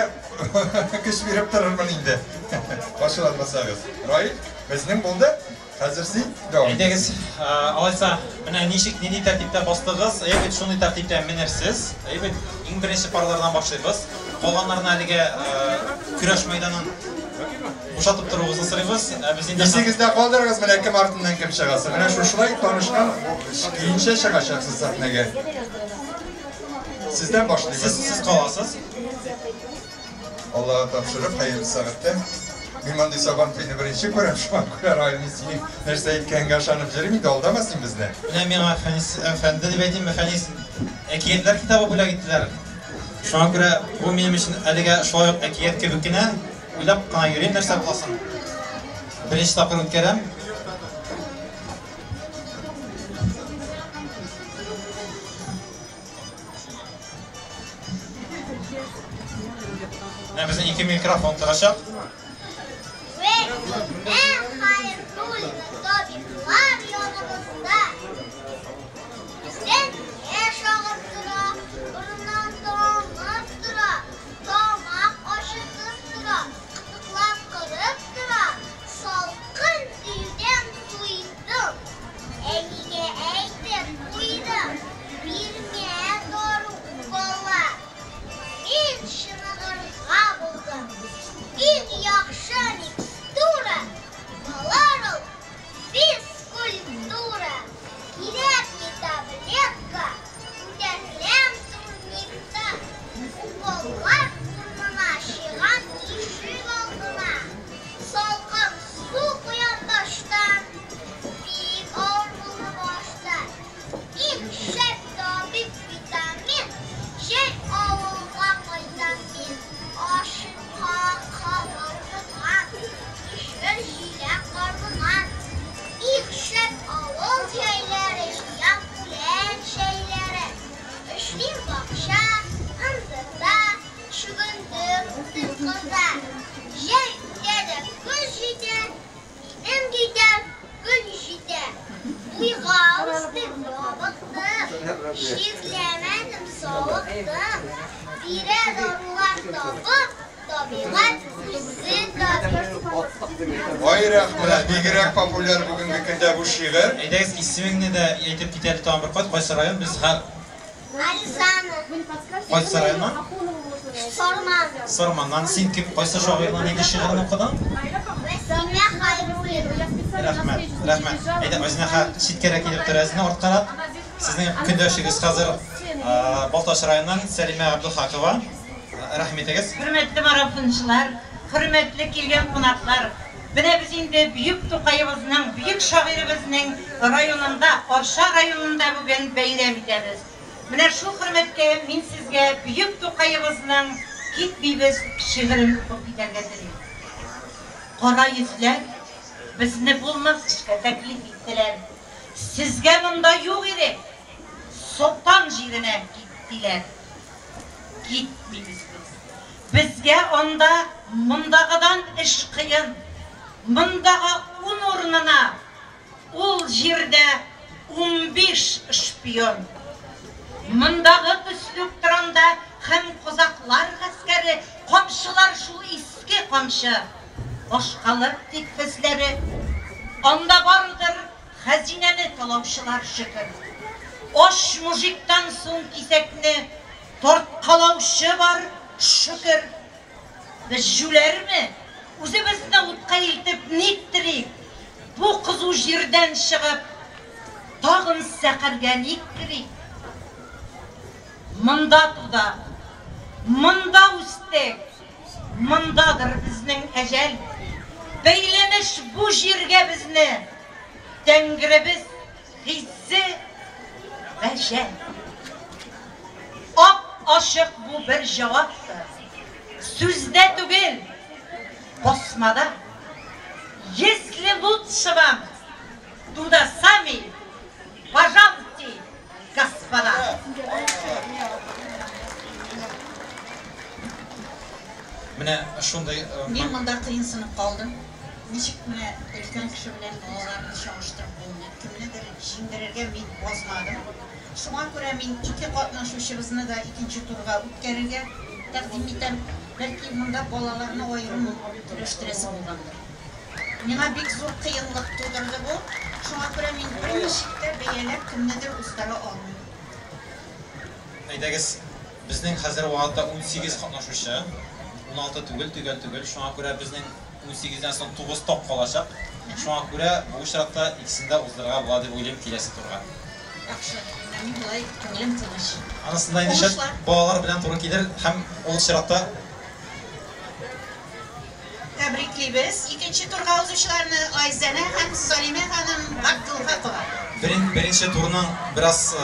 көч биреп торырмын инде. Ачуланмасагыз. Раил, безнең булды. Хәзер син дәвам ит. Әйдәгез, алайса, менә ничек, нинди тәртиптә бастыгыз, әйбәт, шундый тәртиптә менерсез. Әйбәт, иң беренче парлардан башлыйбыз. Калганнарны әлегә көрәш мәйданын бушатып торуыгызны сорыйбыз. Ә без инде Исегездә калдырыгыз, менә кем артыннан кем чыгасы. Менә шушылай танышкан көенчә чыгачаксыз сәхнәгә. Сездән башлыйбыз. Сез, сез каласыз. Аллага тапшырып, хәерле сәгатьтә. Мин мондый сабан туйны беренче күрәм, шуңа күрә Раил, мин синең нәрсә әйткәнеңә ышанып йөрим инде, алдама син безне. Менә миңа Фәнис әфәнде дип әйтимме, Фәнис әкиятләр китабы бүләк иттеләр. Шуңа күрә бу минем өчен әлегә шулай ук әкият кебек кенә, уйлап кына йөрим нәрсә буласын. Беренче тапкыр үткәрәм. Менә безнең ике микрофон торачак. Вәсимә Хәйруллина табиблар яныбызда. Күздән яшь агып тора, борыннан тамып тора, тамак ачытып тора, кытыклап кырып тора, салкын тиюдән туйдым. Әнигә әйтеп куйдым, бирмә дару уколлар. Мин чыныгырга булдым. Иң яхшы микстура, алар ул физкультура. Кирәкми таблетка, күтәреләм турникта. Уколлар урынына чыгам ишек алдына. Салкын су коям баштан, бик авыр булды башта. Иң шәп табиб витамин, җәй авылга кайтам мин. Ашыйм кабалдыган, кишер, җиләк, карлыган. Их шәп авыл җәйләре, җыям үлән чәйләре. Эшлим бакча, ындырда, чөгендер утым кырда. Җәй үтә дә көз җитә, минем китәр көн җитә. Буйга үстем, ябыктым, чирләмәдем, савыктым. Бирә дарулар табып, табигать үзе табиб. Ай рәхмәт, бигрәк популяр бүгенге көндә бу шигырь. Әйдәгез, исемеңне дә әйтеп кит әле тагын бер кат, кайсы район? Без һәр Алисана. Кайсы районнан? Сарман. Сарманнан. Син кем, кайсы шагыйрьнең нинди шигырен укыдың? Вәсимә Хәйруллина. Рәхмәт, рәхмәт. Әйдә, Азинә, читкәрәк килеп тор, Азинә, арткарак. Сезнең көндәшегез хәзер Балтач районыннан Сәлимә Абдулхакова. Рәхим итегез. Хөрмәтле марафончылар, хөрмәтле килгән кунаклар, менә без инде бөек Тукаебызның, бөек шагыйребезнең районында, Арча районында бүген бәйрәм итәбез. Менә шул хөрмәткә мин сезгә бөек Тукаебызның Китмибез шигырен укып китәргә телим. Кара йөзләр безне булмас эшкә тәклиф иттеләр. Сезгә монда юк ирек, Солтан җиренә кит, диләр. Китмибез без. Безгә анда мондагыдан эш кыен. Мондагы ун урынына ул җирдә 15 шпион. Мондагы төсле үк торанда һәм казаклар гаскәре, камчылар шул иске камчы. Башкалык дип хисләре. Анда бардыр хәзинәне талаучылар, шөкер. Ач мужиктан соң кисәкне тарткалаучы бар, шөкер. Без җүләрме? Үзебезне утка илтеп ник терик? Бу кызу җирдән чыгып, тагын сәкәргә ник керик? Монда тудык, монда үстек, мондадыр безнең әҗәл. Бәйләмеш бу җиргә безне, Тәңребез гыйззе вә җәл. Ап-ачык бу бер җаваптыр, сүздә түгел, басмада. Если лучше вам туда сами, пожалуйте, господа. Менә шундый Мин монда кыенсынып калдым. Ничек менә өлкән кеше белән балаларны чагыштырып булмый. Кемнедер җиңдерергә мин базмадым. Шуңа күрә мин ике катнашучыбызны да икенче турга үткәрергә тәкъдим итәм. Бәлки монда балаларны аерым көрәштерәсе булгандыр. Миңа бик зур кыенлык тудырды бу. Шуңа күрә мин берничек тә бәяләп кемнедер уздыра алмыйм. Әйдәгез, безнең хәзер вакытта 18 катнашучы, 16 түгел, төгәл түгел. Шуңа күрә безнең 18-дән соң 9 тап калачак. Шуңа күрә бу очракта икесен дә уздырырга була дип уйлыйм киләсе турга. Яхшы, менә мин болай күңелем тыныч. Анысында инде шәт балалар белән туры килер һәм ул чиратта. Тәбриклибез икенче турга узучыларны Айзәнә һәм Салимә ханым Габдулхакова. Беренче турның бераз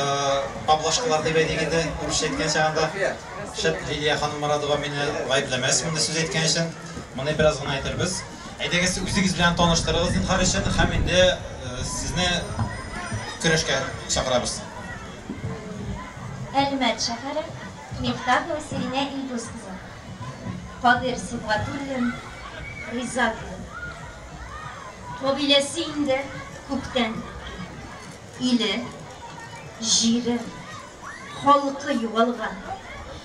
поблажкалар дип әйтик инде, урысча әйткән чагында. Шәт Лилия ханым Морадова мине гаепләмәс мондый сүз әйткән өчен. Моны бераз гына әйтербез. Әйдәгез, үзегез белән таныштырыгыз зинһар өчен һәм инде сезне көрәшкә чакырабыз. Әлмәт шәһәре, Мифтахова Сиринә Илдус кызы. Кадыйр Сибгатуллин, риза түгел. Кабиләсе инде күптән иле, җире, халкы югалган.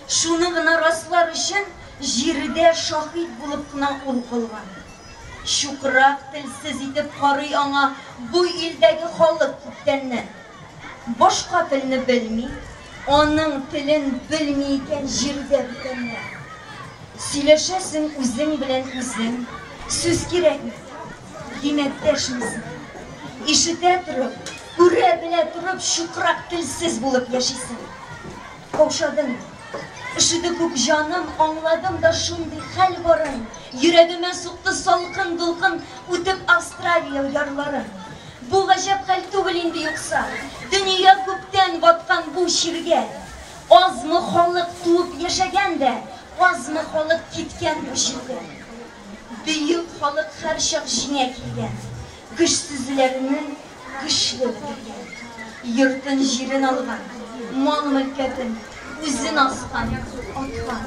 Шуны гына раслар өчен җирдә шаһит булып кына ул калган. Чукрак, телсез итеп карый аңа бу илдәге халык күптәннән. Башка телне белми, аның телен белми икән җирдә бүтәннәр. Сөйләшәсең үзең белән үзең, сүз кирәкми, димәк дәшмисең. Ишетә торып, күрә белә торып чукрак телсез булып яшисең. Каушадым. Өшеде күк җаным, аңладым да шундый хәл барын. Йөрәгемә сукты салкын дулкын, үтеп Австралия ярларын. Бу гаҗәп хәл түгел инде юкса, дөнья күптән баткан бу чиргә. Азмы халык туып яшәгән дә, азмы халык киткән бу җирдән. Бөек халык һәрчак җиңә килгән, көчсезләрне көчле бетергән. Йортын-җирен алган, мал-мөлкәтен, үзен аскан, аткан,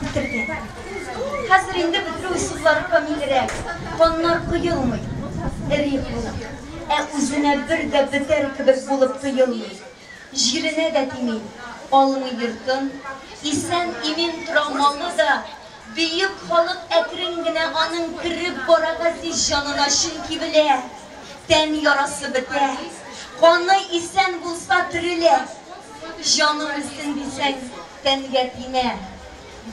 үтергән. Хәзер инде бетерү ысуллары камилрәк, каннар коелмый, эри халык. Ә үзенә бер дә бетәр кебек булып тоелмый. Җиренә дә тими, алмый йортын, исән-имин тора малы да, бөек халык әкрен генә аның кереп бара газиз җанына, чөнки белә, тән ярасы бетә, каны исән булса терелә. Җаның үлсен дисәң, тәнгә тимә,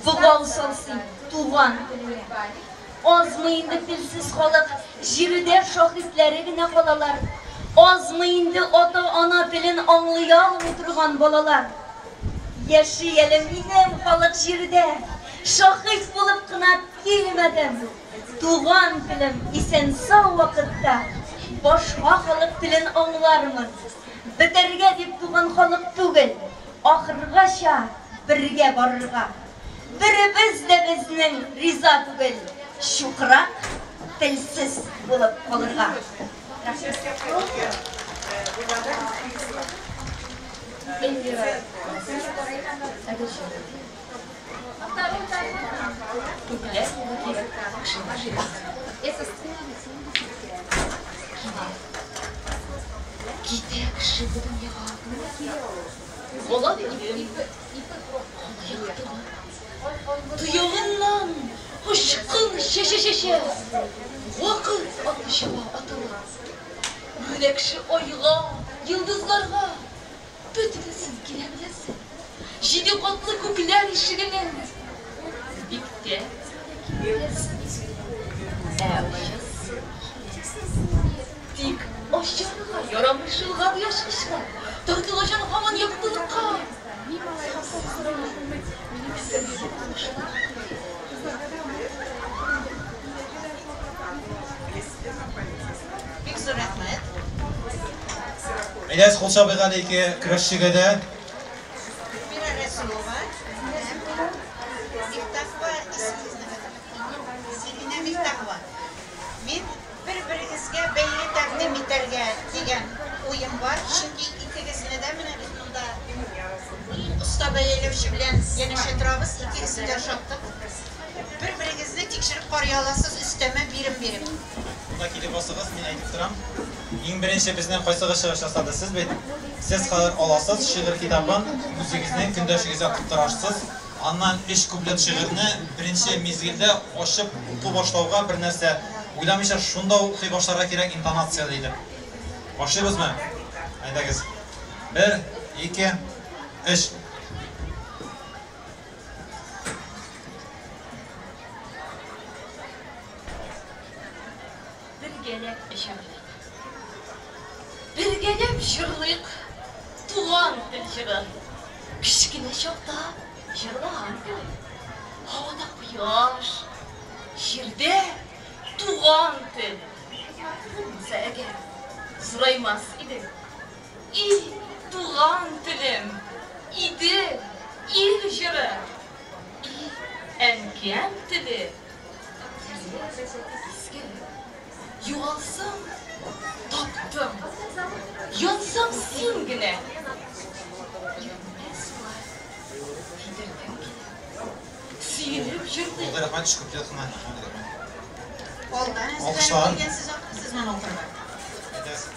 богау сал син туган телеңә. Азмы инде телсез халык, җирдә шаһитләре генә калалар. Азмы инде ата-ана телен аңлый алмый торган балалар. Яши әле минем халык җирдә, шаһит булып кына килмәдем. Туган телем исән-сау вакытта, башка халык телен аңлармын. Бетәргә дип туган халык түгел, ахыргача бергә барырга. Беребез дә безнең риза түгел, чукрак, телсез булып калырга. Китә кеше бу дөньяга. Кала идем. Кала яктылык. Тоягыннан Очкын чәчә-чәчә, вакыт аты чаба атылып. Менә кеше айга, йолдызларга, бөтенесен килә беләсе. Җиде катлы күкләр ишегенең биктә Ә ачасы Тик ачарга ярамый шул гади ачкычка. Тартыла җан һаман яктылыкка. Бик зур рәхмәт. Әйдәгез, кул чабыйк әле ике көрәшчегә дә. Мира Рәсулова һәм Мифтахова исемегезне хәтерләмим. Сиринә Мифтахова. Мин бер-берегезгә бәйге тәкъдим итәргә дигән уем бар, чөнки икегезне дә менә без монда иң оста бәяләүче белән янәшә торабыз, икегезне дә ошаттык. Бер-берегезне тикшереп карый аласыз, өстәмә бирем биреп. Монда килеп басыгыз, мин әйтеп торам. Иң беренче безнең кайсыгыз чыгыш ясады? Сез бит. Сез хәзер аласыз шигырь китабын, үзегезнең көндәшегезгә тоттырасыз. Аннан өч куплет шигырьне беренче мизгелдә ачып уку башлауга бер нәрсә уйламыйча шунда ук укый башларга кирәк интонацияле итеп. Башлыйбызмы? Әйдәгез. Бер, ике, өч. Бергәләп җырлыйк. Бергәләп җырлыйк туган тел җырын. Кечкенә чакта җырлаган кебек. Һавада кояш, җирдә туган тел. Булмаса әгәр, зураймас идек. И, туган телем, иде ил җыры. И, әнкәм теле, изге. Югалсам, таптым. Янсам син генә. Иртә сулар китердең килеп. Сөенеп җырлыйм. Булды, рәхмәт, өч куплет кына. Алдан әзерләнеп Алкышлар. килгәнсез ахры сез моны укырга. Әйдәгез.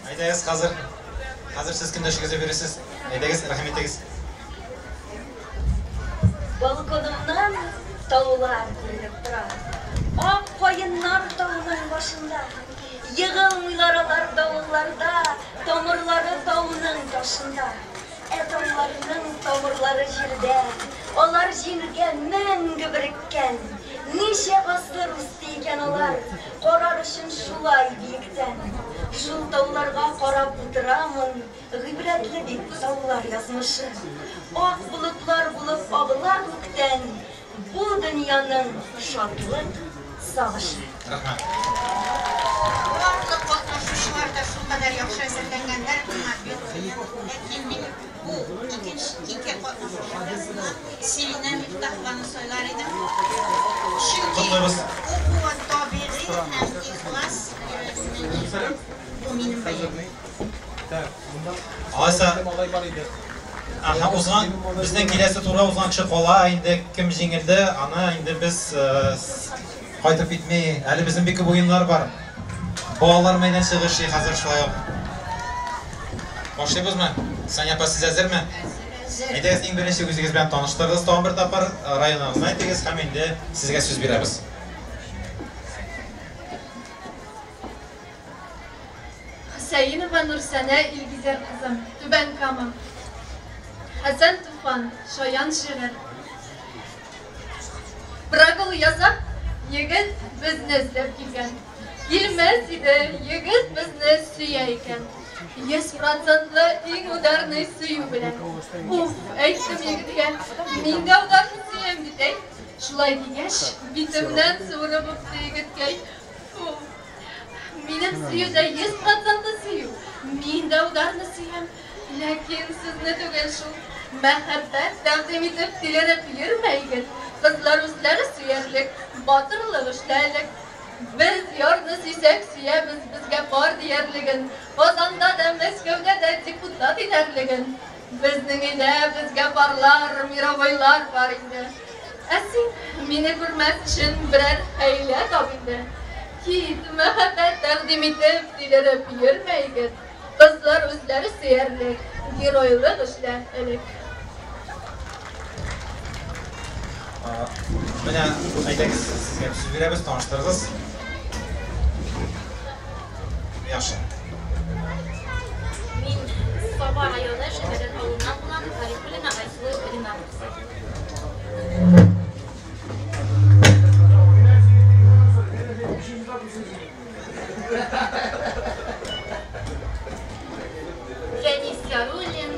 Әйдәгез, хәзер. Хәзер сез көндәшегезгә бирерсез. Әйдәгез, рәхим итегез. Балконымнан таулар күренеп тора. Ак каеннар тауның башында. Егылмыйлар алар давылларда, тамырлары тауның ташында. Ә тауларның тамырлары җирдә, алар җиргә мәңге береккән. Ничә гасыр үсте икән алар, карар өчен шулай биектән. Шул тауларга карап утырамын, гыйбрәтле бит таулар язмышы. Ак болытлар булып агыла күктән, бу дөньяның шатлык сагышы. Рәхмәт. Барлык катнашучылар да шулкадәр яхшы әзерләнгәннәр, миңа бик кыен. Ләкин мин бу икенче ике катнашучы арасыннан Сиринә Мифтахованы сайлар идем. Чөнки Котлыйбыз. укуы табигый һәм ихлас, йөрәгеннән. Бу минем бәям. Алайса, Аһа, узган, безнең киләсе турга узган кеше кала, инде кем җиңелде, аны инде без кайтып китми. Әле безнең бик күп уеннар бар. Балалар мәйданчыгы эшли хәзер шулай ук. Башлыйбызмы? Сания апа, сез әзерме? Әзер. Әйдәгез, иң беренче үзегез белән таныштырыгыз тагын бер тапкыр, районыгызны әйтегез һәм инде сезгә сүз бирәбез. Хөсәенова Нурсәнә Илгизәр кызы, Түбән Кама. Хәсән Туфан, шаян шигырь. Прогул ясап, егет безне эзләп килгән. Килмәс иде, егет безне сөя икән. 100 процентлы иң ударный сөю белән. Уф, әйттем егеткә, мин дә ударны сөям бит, әй. Шулай дигәч, битемнән суырып үпте егеткәй. Фу. Минем сөю дә 100 процентлы сөю. Мин дә ударны сөям. Ләкин сезне түгел шул. Мәхәббәт тәкъдим итеп тилереп йөрмә, егет. Кызлар үзләре сөярлек, батырлык эшләрлек. Без ярны сөйсәк сөябез, безгә бар диярлеген. Казанда да, Мәскәүдә дә депутат итәрлеген. Безнең өйдә безгә парлар, мировойлар бар инде. Ә син мине күрмәс өчен берәр хәйлә тап инде. Кит, мәхәббәт тәкъдим итеп тилереп йөрмә, егет. Кызлар үзләре сөярлек, геройлык эшлә элек. Менә әйдәгез, сезгә сүз бирәбез, таныштырыгыз. Яхшы. Мин Саба районы Шәмәрдән авылыннан булам, Гарифуллина Айсылу Ринат кызы. Фәнис Яруллин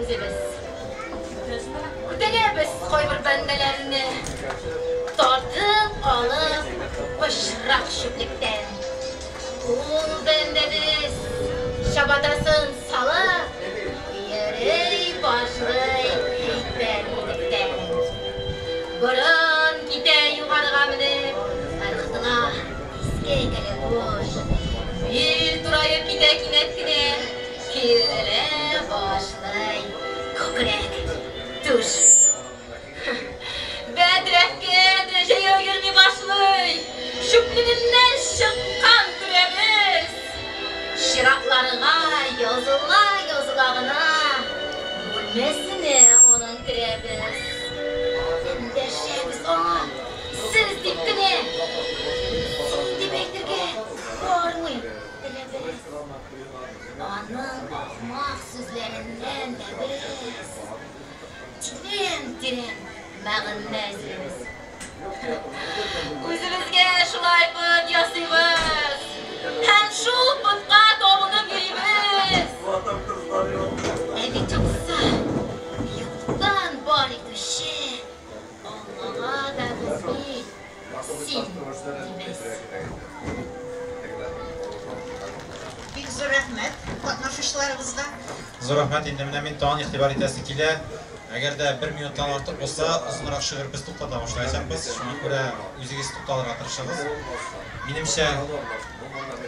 үзебез. Күтәрәбез кайбер бәндәләрне, тартып алып пычрак чүплектән. Ул бәндәбез чабатасын салып, йөри башлый әйбәт итектән. Борын китә югарыга менеп, ыргытыла иске кәләпүш. Бил тураеп китә кинәт кенә, киерелә башлый күкрәк түш. Бәдрәфкә дә җәяү йөрми башлый, чүплегеннән чыккан күрәбез. Чиратларга языла-языла гына бүлмәсенә аның керәбез. Эндәшәбез аңа, сез дип кенә, син дип әйтергә бармый телебез. Аның ахмак сүзләреннән дә без тирән-тирән мәгънә эзлибез. Үзебезгә шулай пот ясыйбыз һәм шул потка табынып йөрибез. Ә бит юкса, юктан бар итүче Аллага да без бит син дибез. Бик зур рәхмәт катнашучыларыбызга. Зур рәхмәт. Инде менә мин тагын игътибар итәсе килә. Әгәр дә бер минуттан артык булса, озынрак шигырь без туктата башлаячакбыз. Шуңа күрә үзегез тукталырга тырышыгыз. Минемчә,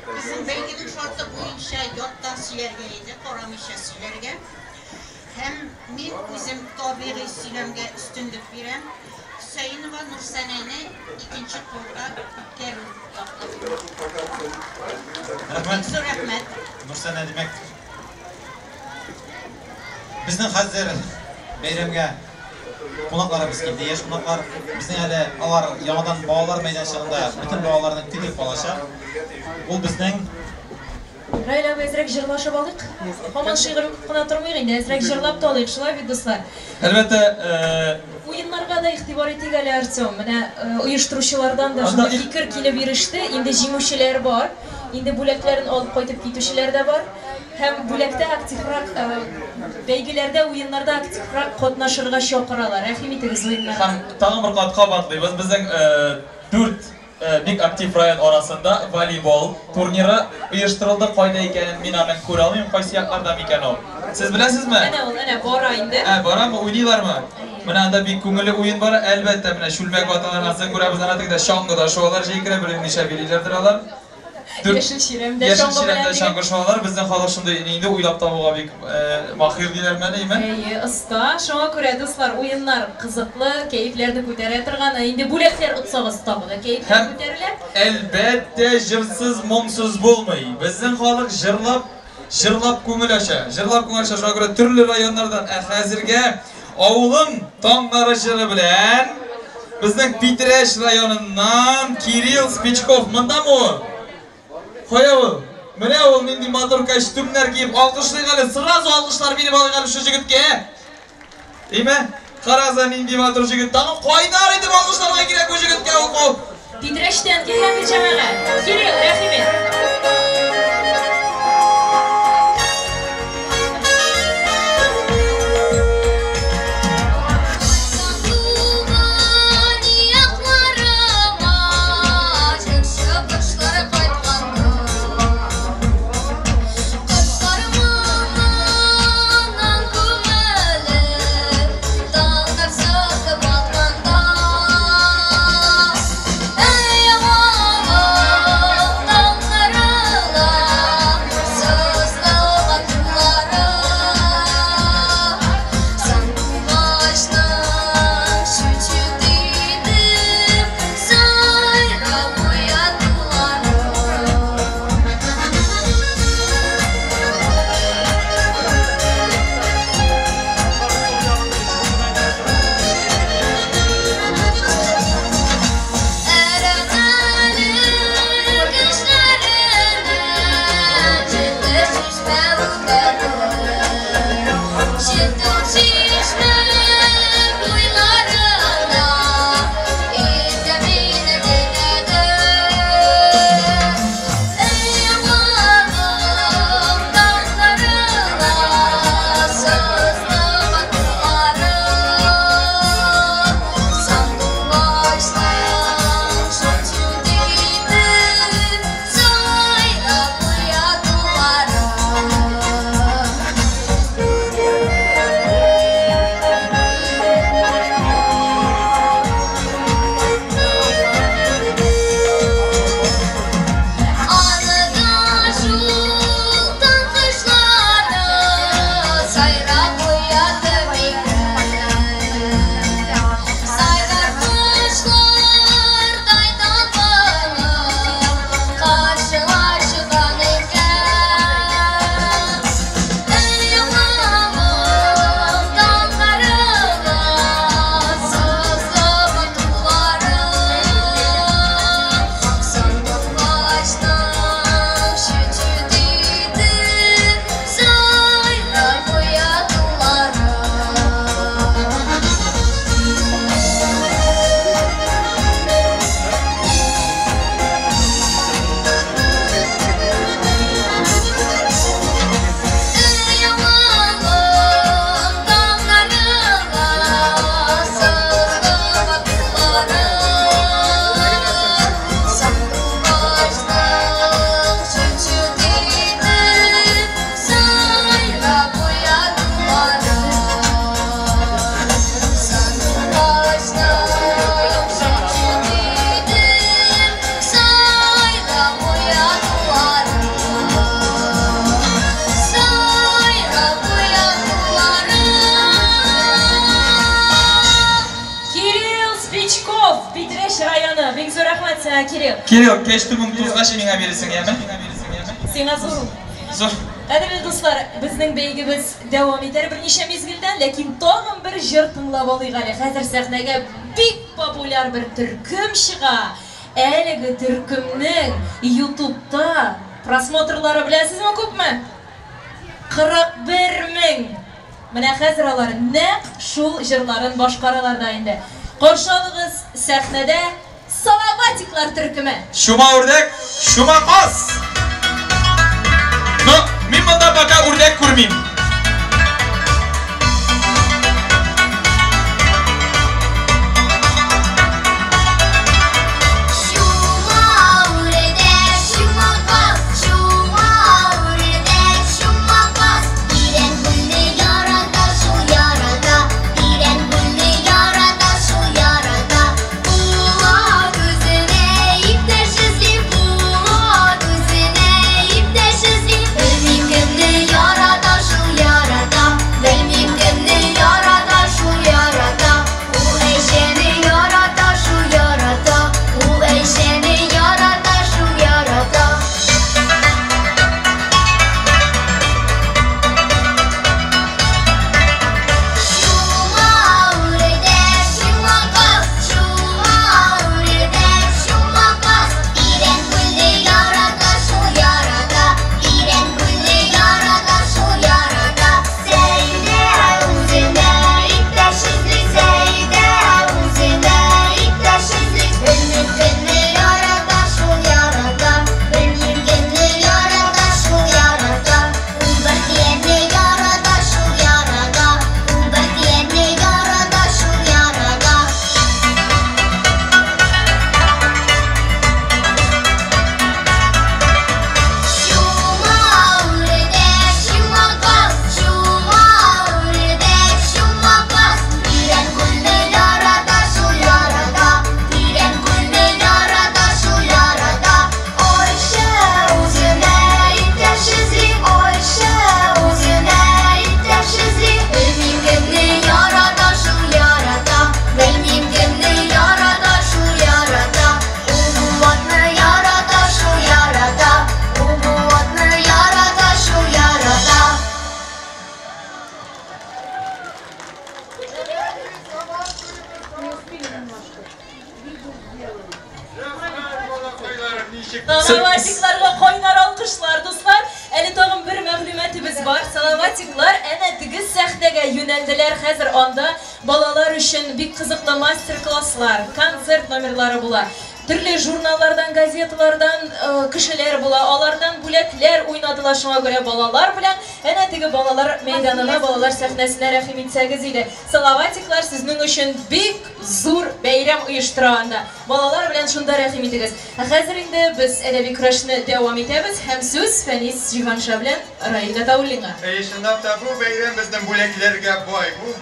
Безнең бәйгенең шарты буенча яттан сөйләргә иде, карамыйча сөйләргә. Һәм мин үзем табигый сөйләмгә өстенлек бирәм. Хөсәенова Нурсәнәне икенче турга үткәрү яклы. Рәхмәт. Бик зур рәхмәт. Нурсәнә, димәк, безнең хәзер бәйрәмгә кунакларыбыз килде, яшь кунаклар. Безнең әле алар яңадан балалар мәйданчыгында бөтен балаларны көтеп калачак. Ул безнең Раил абый, әзрәк җырлашып алыйк. Һаман шигырь укып кына тормыйк инде, әзрәк җырлап та алыйк, шулай бит, дуслар? Әлбәттә, Уеннарга да игътибар итик әле, Артем. Менә оештыручылардан да шундый фикер килеп иреште. Инде җиңүчеләр бар, инде бүләкләрен алып кайтып китүчеләр дә бар. Һәм бүләктә активрак, бәйгеләрдә, уеннарда активрак катнашырга чакыралар. Рәхим итегез уеннарга. Һәм тагын бер кат кабатлыйбыз, безнең дүрт бик актив район арасында волейбол турниры оештырылды. Кайда икәнен мин аның күрә алмыйм, кайсы якларда микән ул? Сез беләсезме? Әнә ул, әнә бара инде. Ә, барамы, уйныйлармы? Менә анда бик күңелле уен бара. Әлбәттә, менә чүлмәк ваталар, ансын күрәбез, ана тегедә чаңгыда шуалар җәйкерә, белмим ничә билиләрдер алар. Яшел чирәмдә Яшел чаңгы белән чирәмдә дигән. чаңгы шуалар. Безнең халык шундый инде уйлап табуга бик махир диләрме әле, әйме? Әйе, оста. Шуңа күрә, дуслар, уеннар кызыклы, кәефләрне күтәрә торган. Ә инде бүләкләр отсагыз, тагы да кәефләр Һәм күтәрелә. әлбәттә, җырсыз, моңсыз булмый. Безнең халык җырлап, җырлап күңел ача. Җырлап күңел ача. Шуңа күрә төрле районнардан, ә хәзергә Авылым таңнары җыры белән безнең Питрәч районыннан Кирилл Спичков мондамы ул? Кая ул? Менә ул нинди матур костюмнар киеп алкышлыйк әле. Сразу алкышлар биреп алыйк әле шу җегеткә. Име? Карагыз нинди матур җегет. Тагын кайнар итеп алкышларга кирәк бу җегеткә ул. Питрәчтән килгән бит җәмәгать. Кирилл, рәхим ит. Туган якларыма җырчы кошлар кайтканда, кошлар моңыннан күмелеп, таңнар сытып атканда. Әй, авылым, таңнары Киряков, Питрәч районы. Бик зур рәхмәт сиңа, Кирилл. Кирилл, кәчтүмең тузгач миңа бирерсең, яме? Сиңа зур ул. Зур. Кадерле дуслар, безнең бәйгебез дәвам итәр берничә мизгелдән, ләкин тагын бер җыр тыңлап алыйк әле. Хәзер сәхнәгә бик популяр бер төркем чыга. Әлеге төркемнең Ютубта просмотрлары беләсезме күпме? 41 мең! Менә хәзер алар нәкъ шул җырларын башкаралар да инде. Каршы алыгыз, сәхнәдә Салаватиклар төркеме! Чума үрдәк, чума каз! Но мин монда пока үрдәк күрмим. Чума үрдәк, чума каз, чума үрдәк, чума каз. Тирән күлне ярата шул ярата, тирән күлне ярата шул ярата. Булат үзенә иптәш эзли, Булат үзенә иптәш эзли. Белмим кемне ярата шул ярата, белмим кемне ярата шул ярата. Ул Әйшәне ярата шул ярата, ул Әйшәне ярата шул ярата. Чума үрдәк, чума каз, чума үрдәк, чума каз. Тирән күлне ярата шул ярата, тирән күлне ярата шул ярата. Сәйдә үзенә иптәш эзли, Сәйдә үзенә иптәш эзли. Белмим кемне ярата шул ярата, белмим кемне ярата шул ярата. Ул Бәхтиярне ярата шул ярата, ул Бәхтиярне ярата шул ярата. Чума үрдәк, чума каз, чума үрдәк, чума каз. Тирән күлне ярата шул ярата, тирән күлне ярата шул ярата. Айшә үзенә иптәш эзли, Айшә үзенә иптәш эзли. Белмим кемне ярата шул ярата, белмим кемне ярата шул ярата. Ул Булатны ярата шул ярата, ул Булатны ярата шул ярата. Салаватикларга кайнар алкышлар, дуслар. Әле тагын бер мәгълүматыбыз бар. Салаватиклар әнә теге сәхнәгә юнәлделәр. Хәзер анда балалар өчен бик кызыклы мастер-класслар, концерт номерлары була. Төрле журналлардан, газеталардан кешеләр була. Алардан бүләкләр уйнадылар. Шуңа күрә балалар белән әнә теге балалар мәйданына, балалар сәхнәсенә рәхим итсәгез иде. Салаватиклар сезнең өчен бик зур бәйрәм оештыра анда. Балалар белән шунда рәхим итегез. Ә хәзер инде без әдәби көрәшне дәвам итәбез һәм сүз Фәнис Җиһанша белән Раил Гатауллинга. Әйе, чынлап та бу бәйрәм безнең бүләкләргә бай. Бу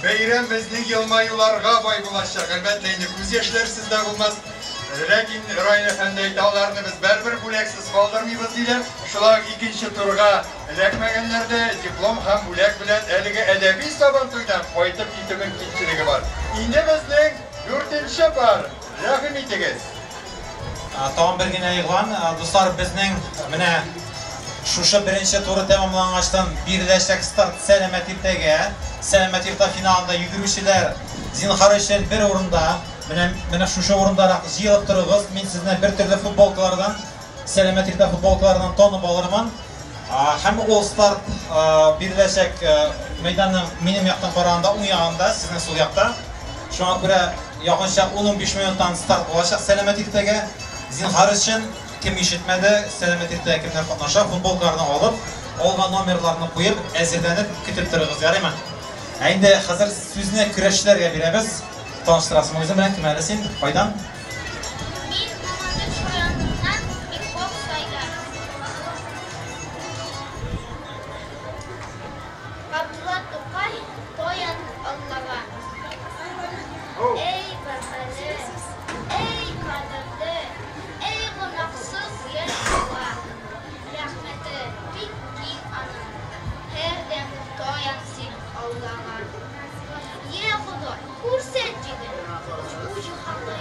бәйрәм безнең елмаюларга бай булачак. Әлбәттә, инде күз яшьләрсез дә булмас. Ләкин Раил әфәнде әйтә, аларны без бәрбер бүләксез калдырмыйбыз диләр. Шулай ук икенче турга эләкмәгәннәр дә диплом һәм бүләк белән әлеге әдәби Сабантуйдан кайтып китү мөмкинчелеге бар. Инде безнең дүртенче пар. Рәхим итегез. Тагын бер генә игълан. Дуслар, безнең менә шушы беренче туры тәмамлангачтан биреләчәк старт сәламәт иртәгә. Сәламәт иртә финалында йөгерүчеләр зинһар өчен бер урында, менә шушы урындарак җыелып торыгыз. Мин сезне бер төрле футболкалардан, сәламәт иртә футболкалардан танып алырмын. Һәм ул старт биреләчәк мәйданның минем яктан караганда уң ягында, сезнең сул якта. Шуңа күрә якынча ун-унбиш минуттан старт булачак сәламәт иртәгә. Зинһар өчен кем ишетмәде, сәламәт иртәгә кемнәр катнаша, футболкаларны алып, алган номерларны куеп, әзерләнеп көтеп торыгыз, ярыймы? Ә инде хәзер сүзне көрәшчеләргә бирәбез. Таныштырасың үзең белән, кем әле син? Кайдан? Мин Мамадыш районыннан Бикбов Сайдар. Габдулла Тукай таян Аллага. Эй бәхәле, эй кадерле, эй гөнаһсыз яшь бала. Рәхмәте бик киң аның, һәрдәм таян син Аллага. Йә Ходай, күрсәт диде, бу җиһанда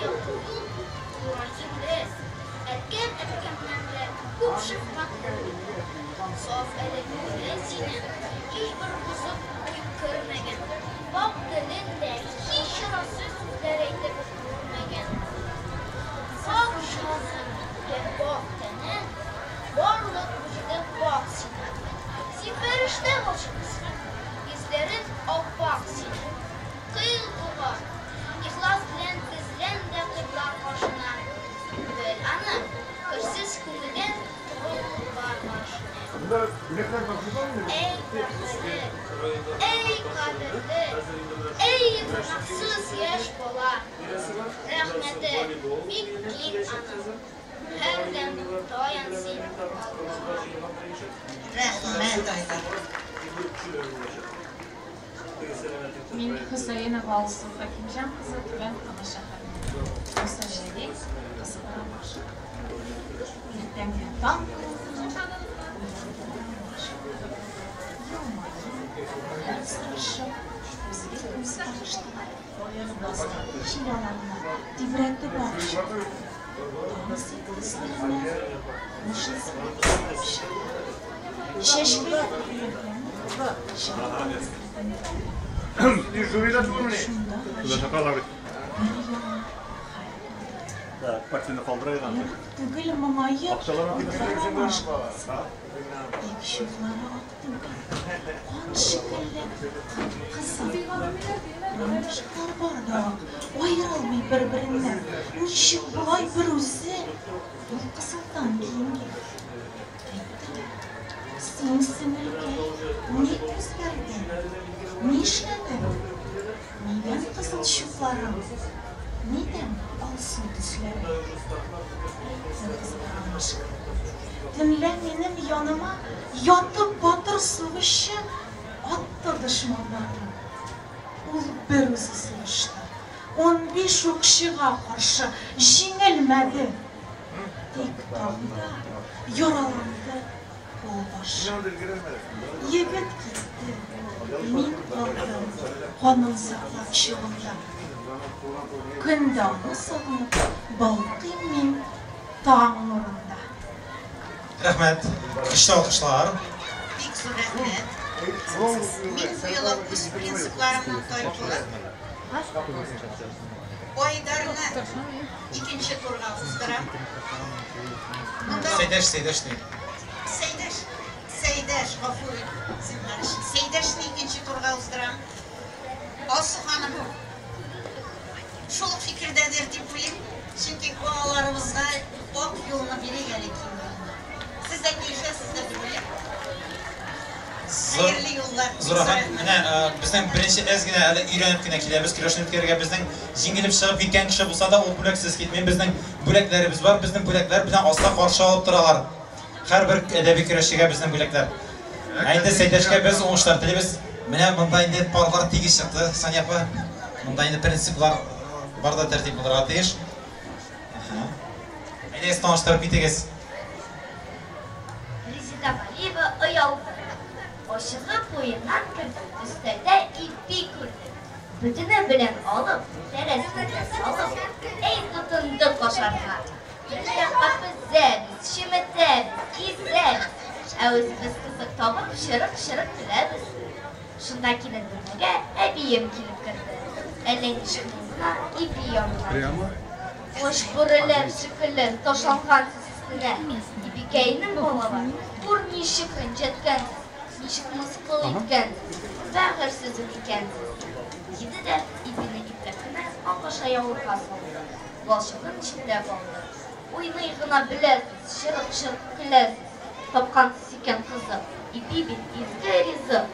Әй бәхетле, әй кадерле, әй гөнаһсыз яшь бала. Рәхмәте бик киң аның. Һәрдәм таян син Аллага. Рәхмәт, Айдар. Мин Хөсәенова Алсу Хәкимҗан кызы Түбән Кама шәһәреннән. Муса Җәлил, Кызыл Ромашка. Иртәнге таң нурына уянды ромашка. Елмаеп, хәл сорашып, күзгә күз караштылар. Назлы җил аларны тибрәтеп ачты. Таң сыйфатларына хуш исләр исеп чыкты. Чәчкәләр рәхәтләнеп җылытып Шунда гаҗәп бер яңа хәл булды. Ерак түгел моңаеп ромашкасы. Тик чуклары ак түгел, кан шикелле кып-кызыл. Ромашкалар бар да ак, аерылмый бер-береннән. Ничек болай берүзе ул кызылдан киенгән? Әйттем, син, сеңелкәй, ник үзгәрдең? Нишләдең? Нидән кызыл чукларың? Нидән алсу төсләрең? Әйтте кызыл ромашка. Төнлә минем яныма ятып батыр сугышчы атты дошманнарны. Ул бер үзе сугышты. 15 укчыга каршы җиңелмәде. Тик таңда яраланды кулбашы. Егет китте, мин калдым канын саклап чыгымда. Көн дә аны сагынып балкыйм мин таң нурында. Рәхмәт. Көчле алкышлар. Бик зур рәхмәт. Мин бу юлы үз принципларымнан тайпылып, Айдарны икенче турга уздырам. Монда Сәйдәш, Сәйдәш ди. Сәйдәш, Сәйдәш, гафу ит, зинһар өчен. Сәйдәшне икенче турга уздырам. Алсу ханым шул ук фикердәдер дип уйлыйм. Чөнки балаларыбызга ак юлны бирик әле киң юлны. Сез дә килешәсездер дип уйлыйм. Зур, Хәерле юллар. зур рәхмәт. Менә э, безнең беренче әз генә әле өйрәнеп кенә киләбез көрәшне үткәрергә. Безнең җиңелеп чыгып киткән кеше булса да, ул бүләксез китми. Безнең бүләкләребез бар. Безнең бүләкләр белән аста каршы алып торалар. Һәрбер әдәби көрәшчегә безнең бүләкләр. Ә инде Сәйдәшкә без уңышлар телибез. Менә монда инде парлар тигез чыкты, Сания апа. Монда инде принциплар бар да тәртип булырга тиеш. Аһа. Әйдәгез таныштырып китегез. Резеда Вәлиева оялды. Ашыгып уеннан керде, өстәлдә ипи күрде. Бөтене белән алып, тәрәзәгә салып, әй тотындык ашарга. Төрле якка пезәбез, чеметәбез, кисәбез. Ә үзебез кызык табып, чырык-чырык көләбез. Шунда кинәт бүлмәгә әбием килеп керде. Әллә ничек мул гына ипи янына килде. Ач бүреләр шикелле ташлангансыз өстенә. Ипикәйнең балалар, күр ничек рәнҗеткәнсез, ничек мыскыл иткәнсез, бәгырьсез үк икәнсез. Диде дә ипине ипләп кенә ак ашъяулыкка салды, балчыгын чүпләп алды. Уйный гына беләсез, чырык-чырык көләсез. Тапкансыз икән кызык, ипи бит изге ризык.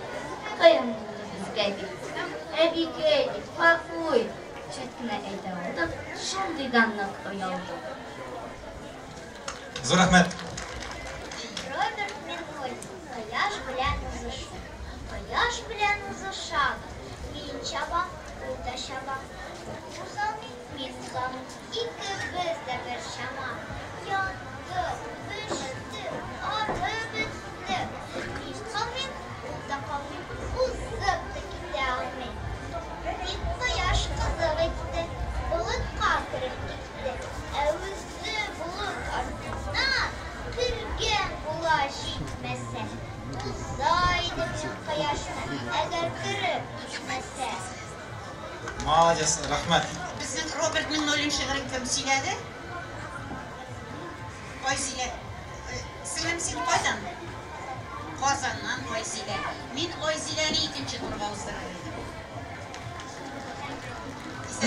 Кыен булды безгә бит. Әбикәй дип, гафу ит. Чәт кенә әйтә алдык, шундыйдан нык оялдык. Зур рәхмәт. Роберт Миңнуллин, Кояш белән узышу. Кояш белән узышабыз. Мин чабам, ул да чаба. Ул узалмый, мин узалмыйм. Икебез дә бер чама. Яндык, пештек, арып беттек. Мин калмыйм, ул да калмый. Узып та китә алмый. Тик кояш кызык итте, болытка кереп китте. Ә үзе болыт артыннан кергән була җитмәсә. Уза идем мин кояшны, әгәр кереп китмәсә. Молодец, рәхмәт. Безнең Роберт Миңнуллин шигырен кем сөйләде? Айзилә. Сеңлем, син кайдан? Казаннан Айзилә. Мин Айзиләне икенче турга уздырыр идем.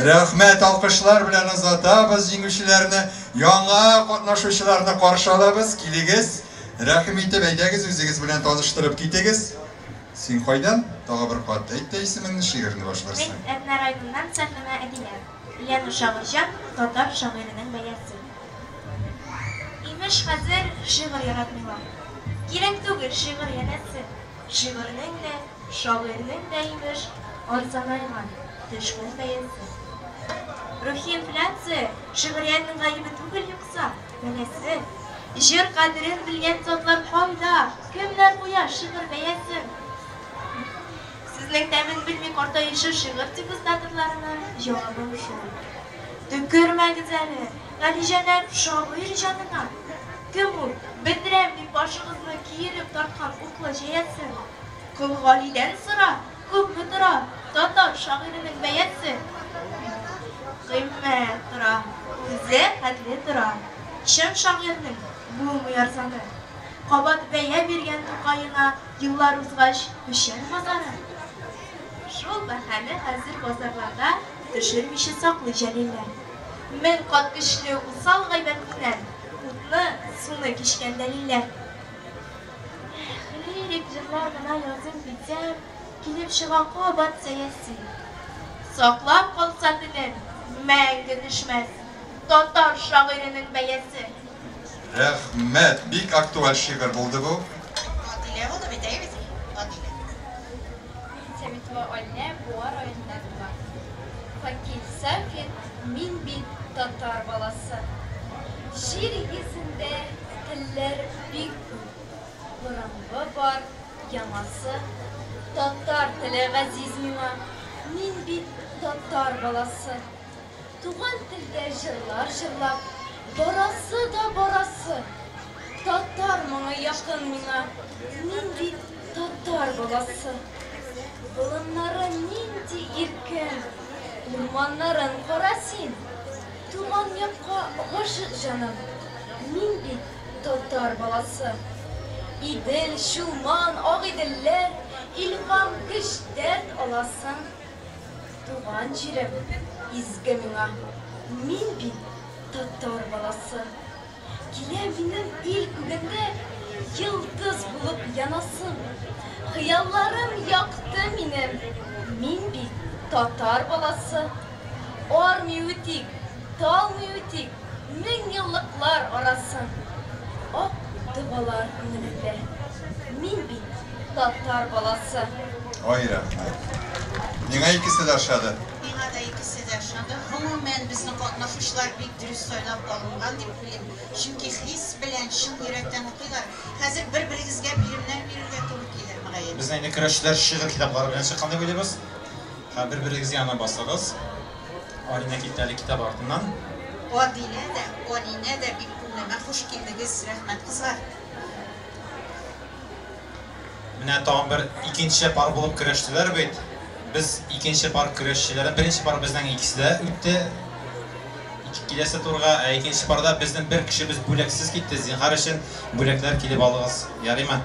Рәхмәт, алкышлар белән озатабыз җиңүчеләрне. Яңа катнашучыларны каршы алабыз. Килегез. Рәхим итеп, әйдәгез, үзегез белән таныштырып китегез. Син кайдан? Тагы бер кат әйт тә исемеңне, шигырьне башларсың. Мин Әтнә районыннан Сәлимә Әдилә. Лену Шагыйрьҗан, татар шагыйренең бәясе. Имеш, хәзер шигырь яратмыйлар. Кирәк түгел шигырь янәсе. Шигырьнең дә, шагыйрьнең дә, имеш, арзанайган, төшкән бәясе. Рухи инфляция шигъриятнең гаебе түгел юкса, бәласе. Җыр кадерен белгән затлар кайда, кемнәр куя шигырь бәясен? Сүзнең тәмен белми картаючы шигырь дегустаторларына җавабым шул. Төкермәгез әле, галиҗәнап шагыйрь җанына! Кем ул, бетерәм дип башыгызны киереп тарткан уклы җәясен? Кол Галидән сора, күпме тора татар шагыйренең бәясе? Кыйммәт тора, үзе хәтле тора. Чын шагыйрьнең булмый арзаны. Кабат бәя биргән Тукаена еллар узгач Печән базары. Шул бәһане хәзер базарларда төшермичә саклый Җәлилләр. 1000 кат көчле усал гайбәтеннән утны, суны кичкән дәлилләр. Эх, лирик җырлар гына языйм дисәм, килеп чыга кабат сәяси. Саклап калса телен, мәңге төшмәс татар шагыйренең бәясе. Рәхмәт! Бик актуаль шигырь булды бу. Адилә булды бит, әйе бит? Адилә. Мин Сәмитова Алинә, Буа районында туган. Факил Сафин, Мин бит татар баласы. Җир йөзендә телләр бик күп. Борынгы бар, яңасы. Татар теле газиз миңа. Мин бит татар баласы. Туган телдә җырлар җырлап, барасы да барасы. Татар моңы якын миңа, мин бит татар баласы. Болыннары нинди иркен, урманнарын кара син. Туган якка гашыйк җаным, мин бит татар баласы. Идел, Чулман, Агыйделләр, илһам, көч, дәрт аласың. Туган җирем изге миңа, мин бит татар баласы. Килә минем ил күгендә йолдыз булып янасым. Хыялларым якты минем, мин бит татар баласы. Армый үтик, талмый үтик меңьеллыклар арасын. Ак догалар күңелемдә, мин бит татар баласы. Ай, рәхмәт. Миңа икесе дә ошады. Миңа да икесе дә ошады. Гомумән, безнең катнашучылар бик дөрес сайлап алынган дип уйлыйм. Чөнки хис белән, чын йөрәктән укыйлар. Хәзер бер-берегезгә биремнәр бирергә туры килер, мөгаен. Безнең инде көрәшчеләр шигырь китаплары белән чыккан дип уйлыйбыз. Һәм бер-берегез янына басыгыз. Алинә китте әле китап артыннан. Адилә дә, Алинә дә бик күңелемә хуш килдегез. Рәхмәт, кызлар. Менә тагын бер икенче пар булып көрәштеләр бит. Без икенче пар көрәшчеләре, беренче пар безнең икесе дә үтте. Киләсе турга, ә икенче парда безнең бер кешебез бүләксез китте. Зинһар өчен бүләкләр килеп алыгыз. Ярыймы?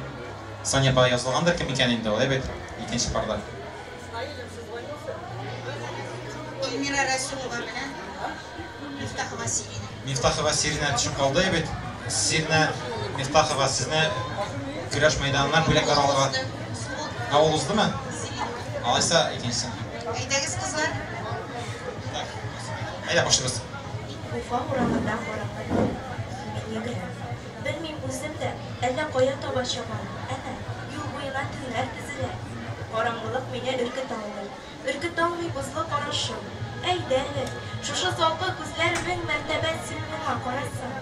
Сания апа язылгандыр кем икән инде ул, әйбәт. Икенче парда. Эльмира Расулова белән Мифтахова Сирина. Мифтахова Сирина төшеп калды бит. Сирина Мифтахова сезне көрәш мәйданына бүләкләр алырга. Ә ул уздымы? Алайса икенчесе. Әйдәгез, кызлар. Әйдә, башлыйбыз. Уфа урамында караңгы төн. Мин йөгерәм. Белмим үзем дә, әллә кая таба чабам. Әнә, юл буена төннәр тезелә. Караңгылык мине өркетә алмый. Өркетә алмый бозлы карашың. Әйдә әле, шушы салкы күзләр 1000 мәртәбә син миңа карасын.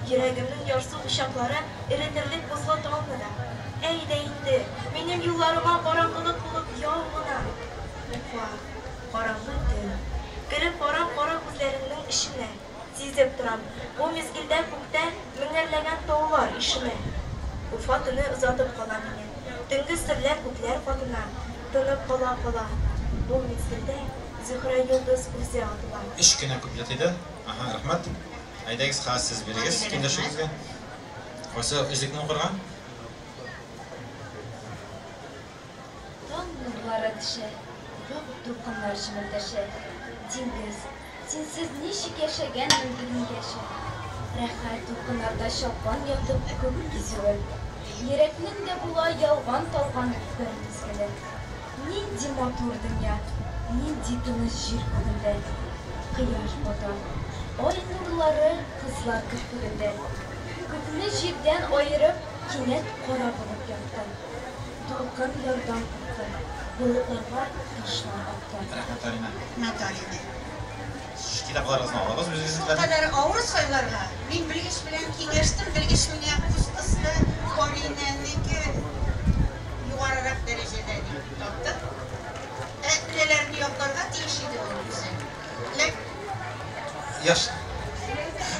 Йөрәгемнең ярсу учаклары эретерлек бозлы тауны да. Әйдә инде, минем юлларыма караңгылык булып яу гына. Уфа, караңгы төн. Кереп барам кара күзләреңнең эченә. Сизеп торам, бу мизгелдә күктә меңәрләгән таулар ишелә. Уфа төне озатып кала мине. Төнге серләр күкләр катына. Тынып кала кала. Бу мизгелдә Зөһрә йолдыз үзе атыла. Өч кенә куплет иде. Аһа, рәхмәт. Әйдәгез, хәзер сез бирегез көндәшегезгә. Кайсы өзекне укырга? Таң нурлары төшә, вак дулкыннар чемелдәшә. Диңгез, синсез ничек яшәгәнмен бүгенгәчә. Рәхәт дулкыннарда чалкан ятып күк гизүе. Йөрәкнең дә була ялган талган бер мизгеле. Нинди матур дөнья, нинди тыныч җир күгендә. Кояш бата, ай нурлары кызлар керфегендә. Күкне җирдән аерып, кинәт кара болыт япты. Дулкын ярдан купты, болытларга ташлар атты. Рәхмәт, Алинә. Рәхмәт, Алинә. Китапларыгызны алыгыз үзегез белән. Шулкадәр авыр сайларга. Мин белгеч белән киңәштем, белгеч миңа күз кысты, Алинәнеке югарырак дәрәҗәдә дип тапты. Ә энәләрне якларга тиеш иде ул үзе. Ләк. Яш.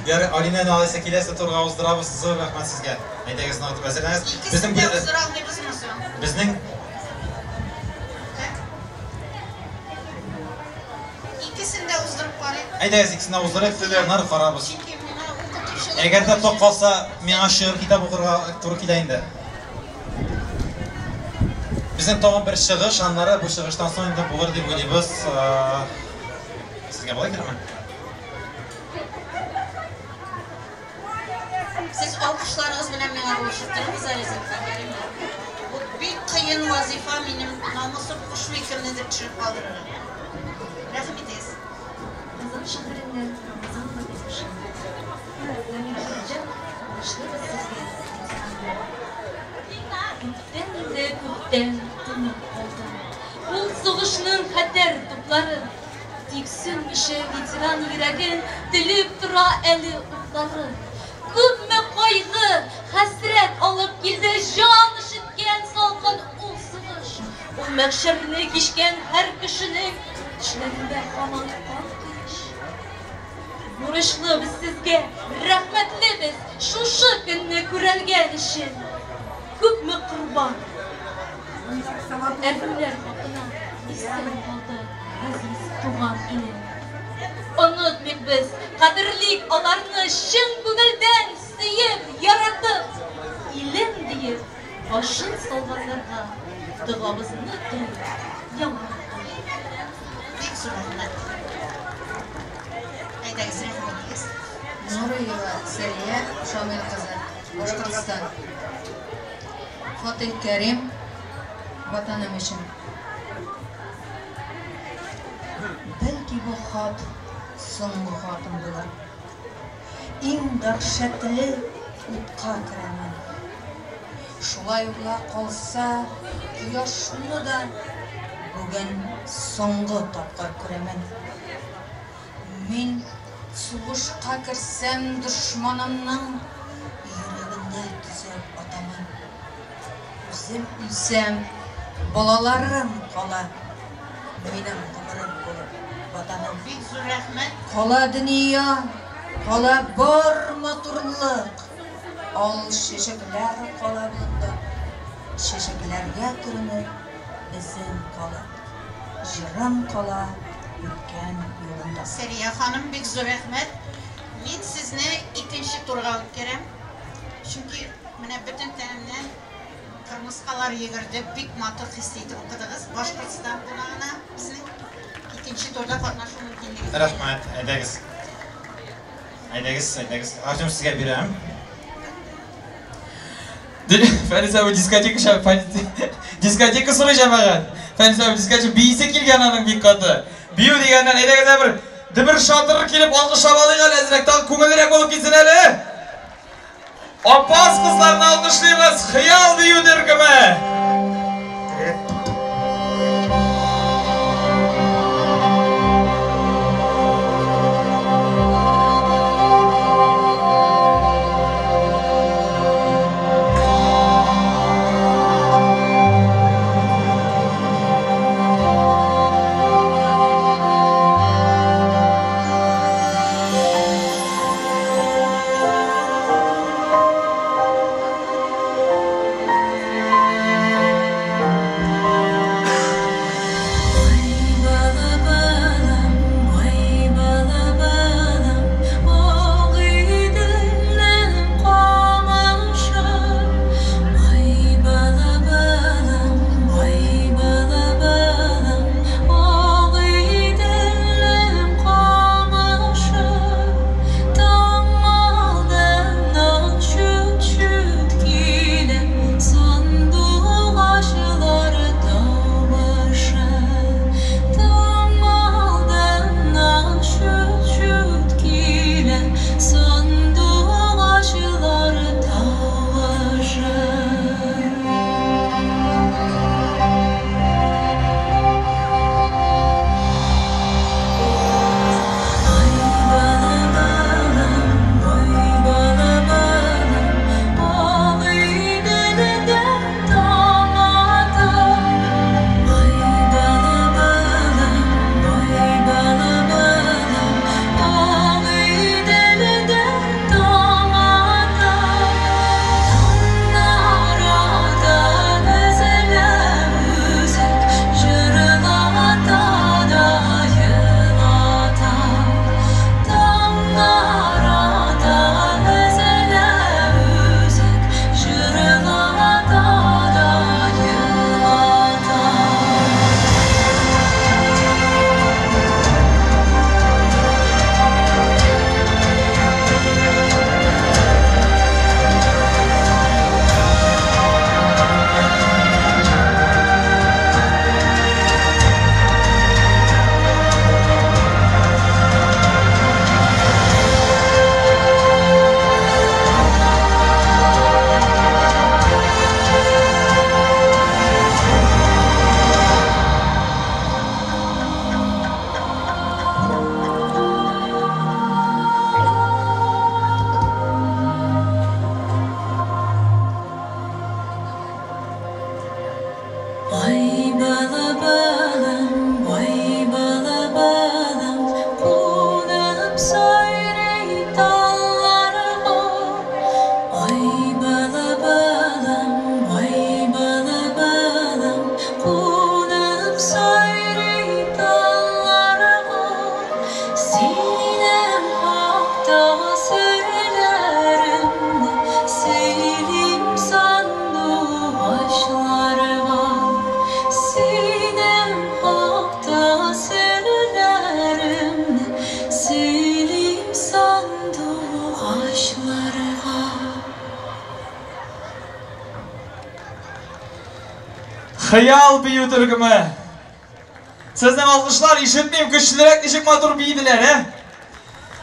Ярый, Алинәне алайса киләсе турга уздырабыз. Зур рәхмәт сезгә. Әйдәгез, ныгытып әзерләнегез. Икесен дә уздыра алмыйбызмы соң? Безнең Икесен дә уздырып карыйк. Әйдәгез, икесен дә уздырыйк, аннары карарбыз. Әгәр дә ток калса, миңа шигырь китап укырга туры килә инде. Безнең тагын бер чыгыш, аннары бу чыгыштан соң инде булыр дип уйлыйбыз. Сезгә болай кирәкме? Сез алкышларыгыз белән миңа булышып торыгыз әле, зинһар, ярыймы? Бу бик кыен вазыйфа, минем намусым кушмый кемнедер төшереп калдырырга. Рәхим итегез. Казан шәһәреннән Рамазан Габидушин. Дамир Әхмәтҗанов, Булышлыбыз сезгә, Рамазан. Күптән инде күптән тынып калды. Ул сугышның хәтәр туплары. Тик сүнмичә ветеран йөрәген телеп тора әле утлары. Күпме кайгы, хәсрәт алып килде җан өшеткән салкын ул сугыш. Ул мәхшәрне кичкән һәр кешенең тешләрендә һаман кан коеш. Бурычлы без сезгә, рәхмәтле без шушы көнне күрәлгән өчен. Күпме корбан, әрнүләр хакына исән калды газиз туган илем. Онытмыйк без, кадерлик аларны чын күңелдән сөеп, яратып, илем диеп башын салганнарга догабызны телик яңарттык. Бик зур рәхмәт. Әйдәгез, рәхим итегез. Нуриева Сәрия Шамил кызы, Башкортстан. Фатыйх Кәрим, Ватаным өчен. Бәлки бу хат соңгы хатым булыр. Иң дәһшәтле утка керәмен. Шулай була калса, кояшны да бүген соңгы тапкыр күрәмен. Мин сугышка керсәм, дошманымның йөрәгенә төзәп атамын. Үзем үлсәм, балаларым кала. Минем гомерем булып Ватаным. Бик зур рәхмәт. Кала дөнья, кала бар матурлык. Ал чәчәкләр кала болында. Чәчәкләргә төренеп, эзем кала. Җырым кала үткән юлында. Сәрия ханым, бик зур рәхмәт. Мин сезне икенче турга үткәрәм. Чөнки менә бөтен тәнемнән кырмыскалар йөгерде, бик матур хисле итеп укыдыгыз. Башкортстан кунагына безнең икенче турда катнашу мөмкинлеге. Рәхмәт, әйдәгез. Әйдәгез, әйдәгез. Артем, сезгә бирәм. Фәнис абый дискотека шәп, дискотека сорый җәмәгать. Фәнис абый дискотека биисе килгән аның бик каты. Бию дигәннән әйдәгез бер дөбер шатыр килеп алкышлап алыйк әле әзрәк, тагын күңеллерәк булып китсен әле. Апас кызларны алкышлыйбыз, Хыял бию төркеме. хакта серләремне сөйлим сандугачларга. Синең хакта серләремне сөйлим сандугачларга. Хыял бию төркеме. Сезнең алкышлар ишетмим, көчлерәк ничек матур биеделәр, ә?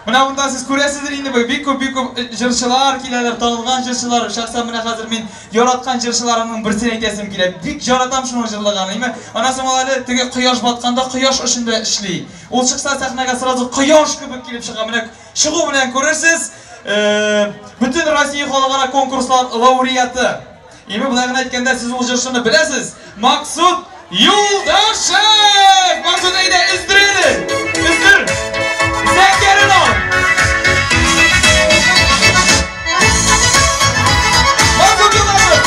Менә монда сез күрәсездер инде, бик күп, бик күп җырчылар киләләр, танылган җырчылар. Шәхсән менә хәзер мин яраткан җырчыларымның берсен әйтәсем килә. Бик яратам шуның җырлаганын. Әйме, аннан соң ул әле теге кояш батканда кояш өчен дә эшли. Ул чыкса сәхнәгә сразу кояш кебек килеп чыга. Менә чыгу белән күрерсез, бөтен Россия халыкара конкурслар лауреаты. Әйме, болай гына әйткәндә сез ул җырчыны беләсез. Максут Юлдашев! Максут, әйдә, өздер әле! Өздер! Зәңгәрен ал! Максут Юлдашев!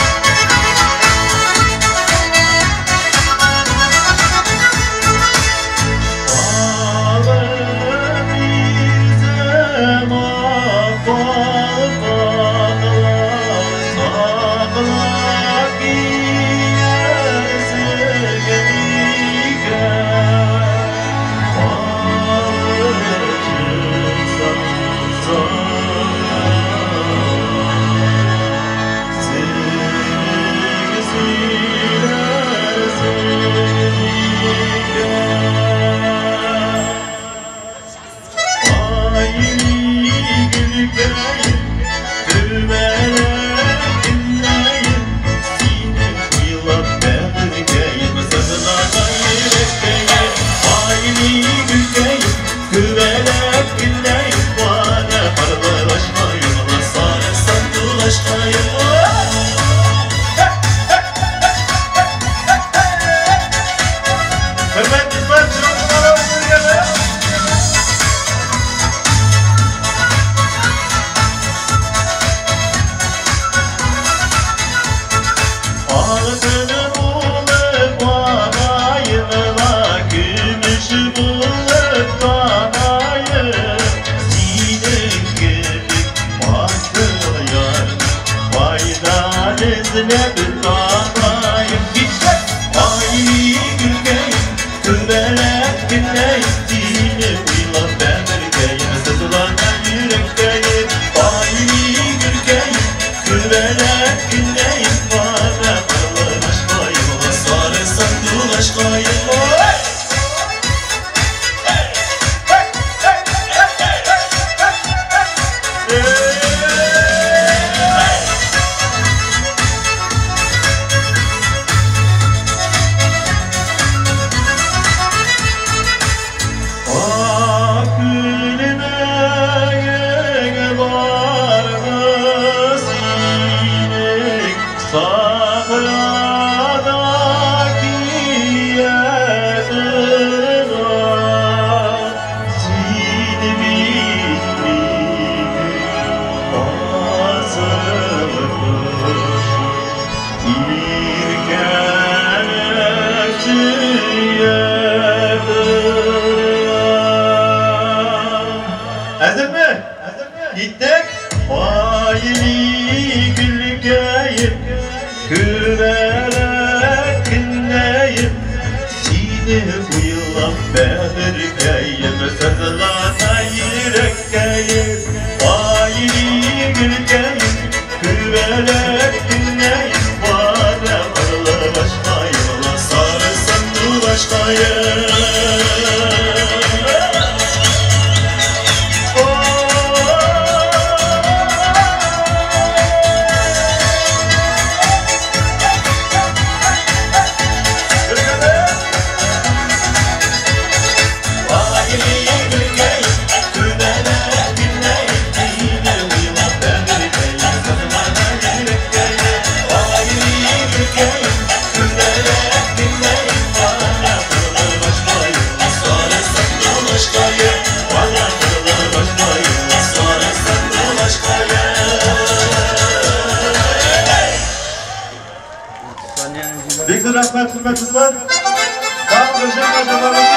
Бик зур рәхмәт, хөрмәтле дуслар. Тагын бер җыр башкарабыз.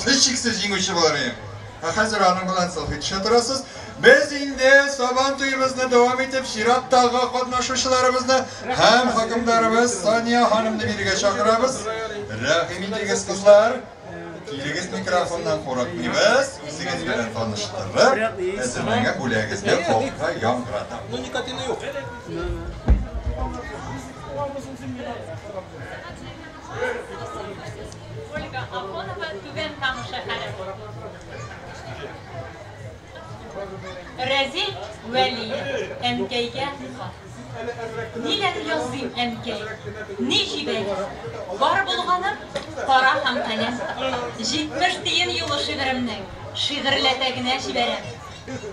Һичшиксез җиңүче булыр идем. Ә хәзер аның белән селфи төшә торасыз. Без инде Сабан туебызны дәвам итеп, чираттагы катнашучыларыбызны һәм хөкемдарыбыз Сания ханымны бирегә чакырабыз. Рәхим итегез, кызлар. Килегез, микрофоннан курыкмыйбыз. Үзегез белән таныштырып, әзерләнгән бүләгегезне халыкка яңгыратам. Ну, никотины юк. Ольга Афонова, Түбән Кама шәһәре. Рәзил Вәлиев, әнкәйгә хат. Ниләр языйм, әнкәй? Ни җибәр? Бар булганым кара һәм каләм. 70 тиен юлы шигыремнең шигырьләтә генә җибәрәм.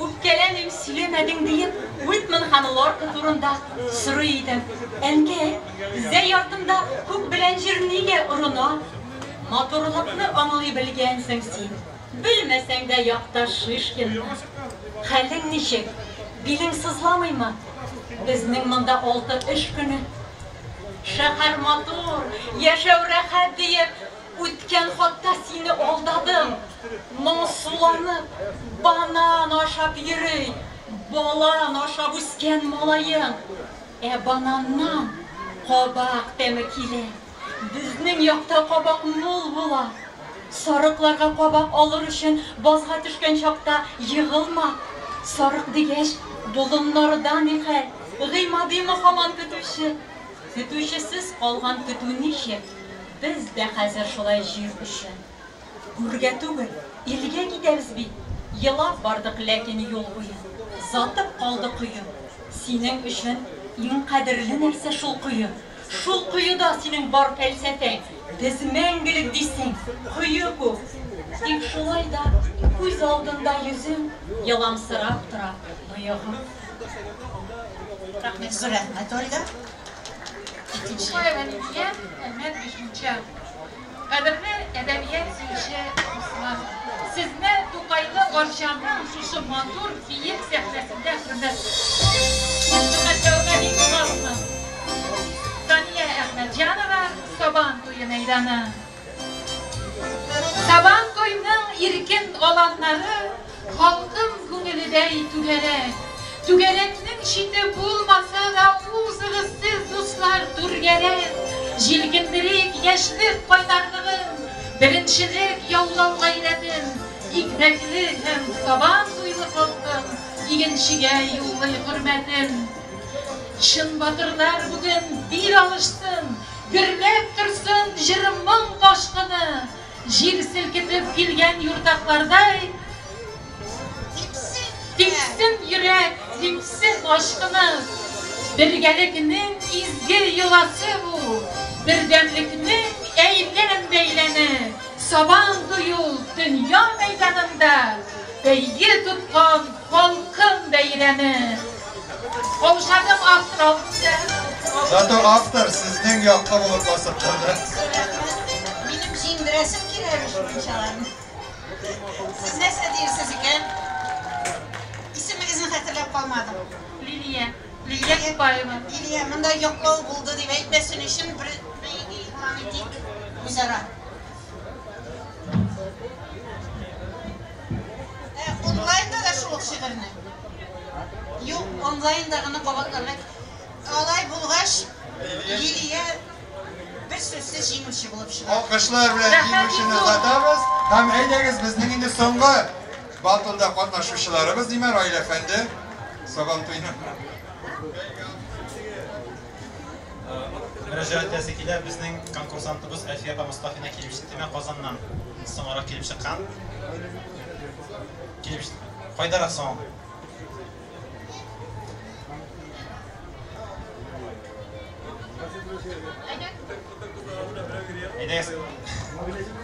Үпкәләмим, сөйләмәдең диеп, Уитман һәм Лорка турында сорый идем. Әнкәй, Зәй артында күк белән җир нигә орына? Матурлыкны аңлый белгәнсең син. Белмәсәң дә якташ Шишкинны. Хәлең ничек? Билең сызламыймы? Безнең монда 6 эш көне. Шәһәр матур, яшәү рәхәт диеп, үткән хатта сине алдадым. Моңсуланып, банан ашап йөри, балан ашап үскән малаең. Ә бананнан кабак тәме килә. Безнең якта кабак мул була. Сарыкларга кабак алыр өчен базга төшкән чакта егылма. Сарык дигәч, болыннарда ни хәл? Гыймадимы һаман көтүче? Көтүчесез калган көтү ничек? Без дә хәзер шулай җир өчен. Күргә түгел, илгә китәбез бит. Елап бардык, ләкин юл буе. Затып калды кое. Синең өчен иң кадерле нәрсә шул кое. Шул коеда синең бар фәлсәфәң. Без мәңгелек дисең, кое күп. Тик шулай да күз алдында йөзең еламсырап тора, боегып. Рәхмәт, зур рәхмәт, Ольга. Тукаева Лилия, Әлмәт Бишмунча. Кадерле әдәбият сөюче дуслар, сезне Тукайны Арчаның шушы матур биек сәхнәсендә хөрмәт хөрмәтләвемә бик шатмын. Сания Әхмәтҗанова, Сабан туе мәйданы. Сабан туйның иркен аланнары халкым күңеледәй түгәрәк. Түгәрәкнең чите булмаса да узыгыз сез, дуслар, түргәрәк. Җилкендерик яшьлек кайнарлыгын, беренчелек яулау гайрәтен. Икмәкле һәм сабан туйлы халкым игенчегә юллый хөрмәтен. Чын батырлар бүген бил алышсын, гөрләп торсын җыр-моң ташкыны. Җир селкетеп килгән юртаклардай, типсен йөрәк, типсен ашкынып. Бергәлекнең изге йоласы бу, бердәмлекнең әйлән-бәйләне. Сабан туе ул дөнья мәйданында бәйге тоткан халкым бәйрәме. Каушадым автор алдында. Зато автор сезнең яклы булып басып торды. Минем җиңдерәсем килә әле шунчаларны. Сез нәрсә диерсез икән? Исемегезне хәтерләп калмадым. Лилия. Лилия Купаева. Лилия, монда яклау булды дип әйтмәсен өчен бер бәйге игълан итик үзара. Ә онлайнда да шул ук шигырьне? Юк, онлайнда гына кабатларга. Алай булгач, Лилия бер сүзсез җиңүче булып чыга. Алкышлар белән җиңүчене озатабыз. Һәм әйдәгез, безнең инде соңгы батлда катнашучыларыбыз, димә, Раил әфәнде, Сабантуйның. Мөрәҗәгать итәсе килә, безнең конкурсантыбыз Әлфия апа Мостафина килеп җиттеме Казаннан? Соңарак килеп чыккан. Килеп Кайдарак соң? Әйдәгез.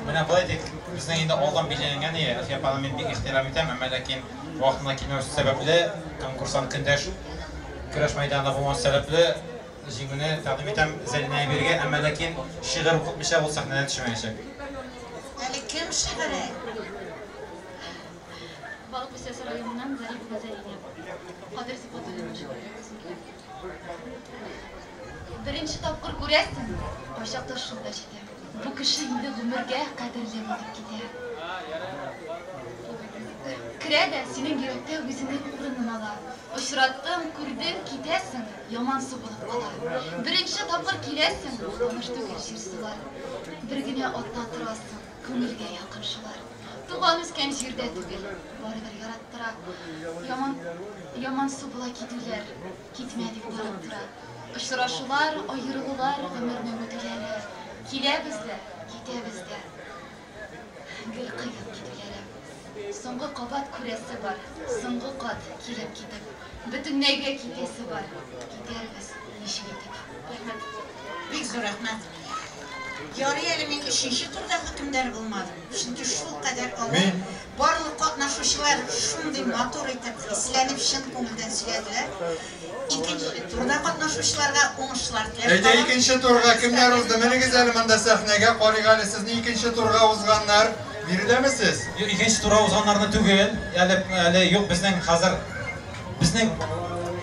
Менә болай итик, безнең инде алдан билгеләнгән иде, Әлфия апаны мин бик ихтирам итәм, әмма ләкин вакытында килмәү сәбәпле, конкурсант көндәш көрәш мәйданында булмау сәбәпле, җиңүне тәкъдим итәм Зәлинә әбиргә, әмма ләкин шигырь укытмыйча ул сәхнәдән төшмәячәк. Әле кем шигыре? Балык Бистәсе районыннан Зарипова Зәлинә. Кадер Сибгатуллинның шигырен укыйсым килә. Беренче тапкыр күрәсең, кайчакта шул да җитә. Бу кеше инде гомергә кадерле булып китә. Керә дә синең йөрәктә үзенең урынын ала. Очраттың, күрдең, китәсең, ямансу булып кала. Беренче тапкыр киләсең, таныш түгел җир-сулар. Бер генә атна торасың, күңелгә якын шулар. Туган-үскән җирдә түгел, барыбер яраттыра. Яман, ямансу була китүләр, китмә дип карап тора. Очрашулар, аерылулар, гомернең үтүләре. Киләбез дә, китәбез дә. Гел кыен китүләре. Соңгы кабат күрәсе бар, соңгы кат килеп китеп. Бөтенләйгә китәсе бар. Китәрбез ничек итеп. Рәхмәт. Бик зур рәхмәт. Ярый әле мин өченче турда хөкемдар булмадым. Чөнки шулкадәр алар, барлык катнашучылар шундый матур итеп, хисләнеп, чын күңелдән сөйләделәр. Икенче турда катнашучыларга уңышлар теләп Әйдә, калам. икенче турга кемнәр узды? Менегез әле монда сәхнәгә, карыйк әле сезне икенче турга узганнар. Биредәме сез? Юк, икенче турга узганнарны түгел. Әле, әле юк, безнең хәзер безнең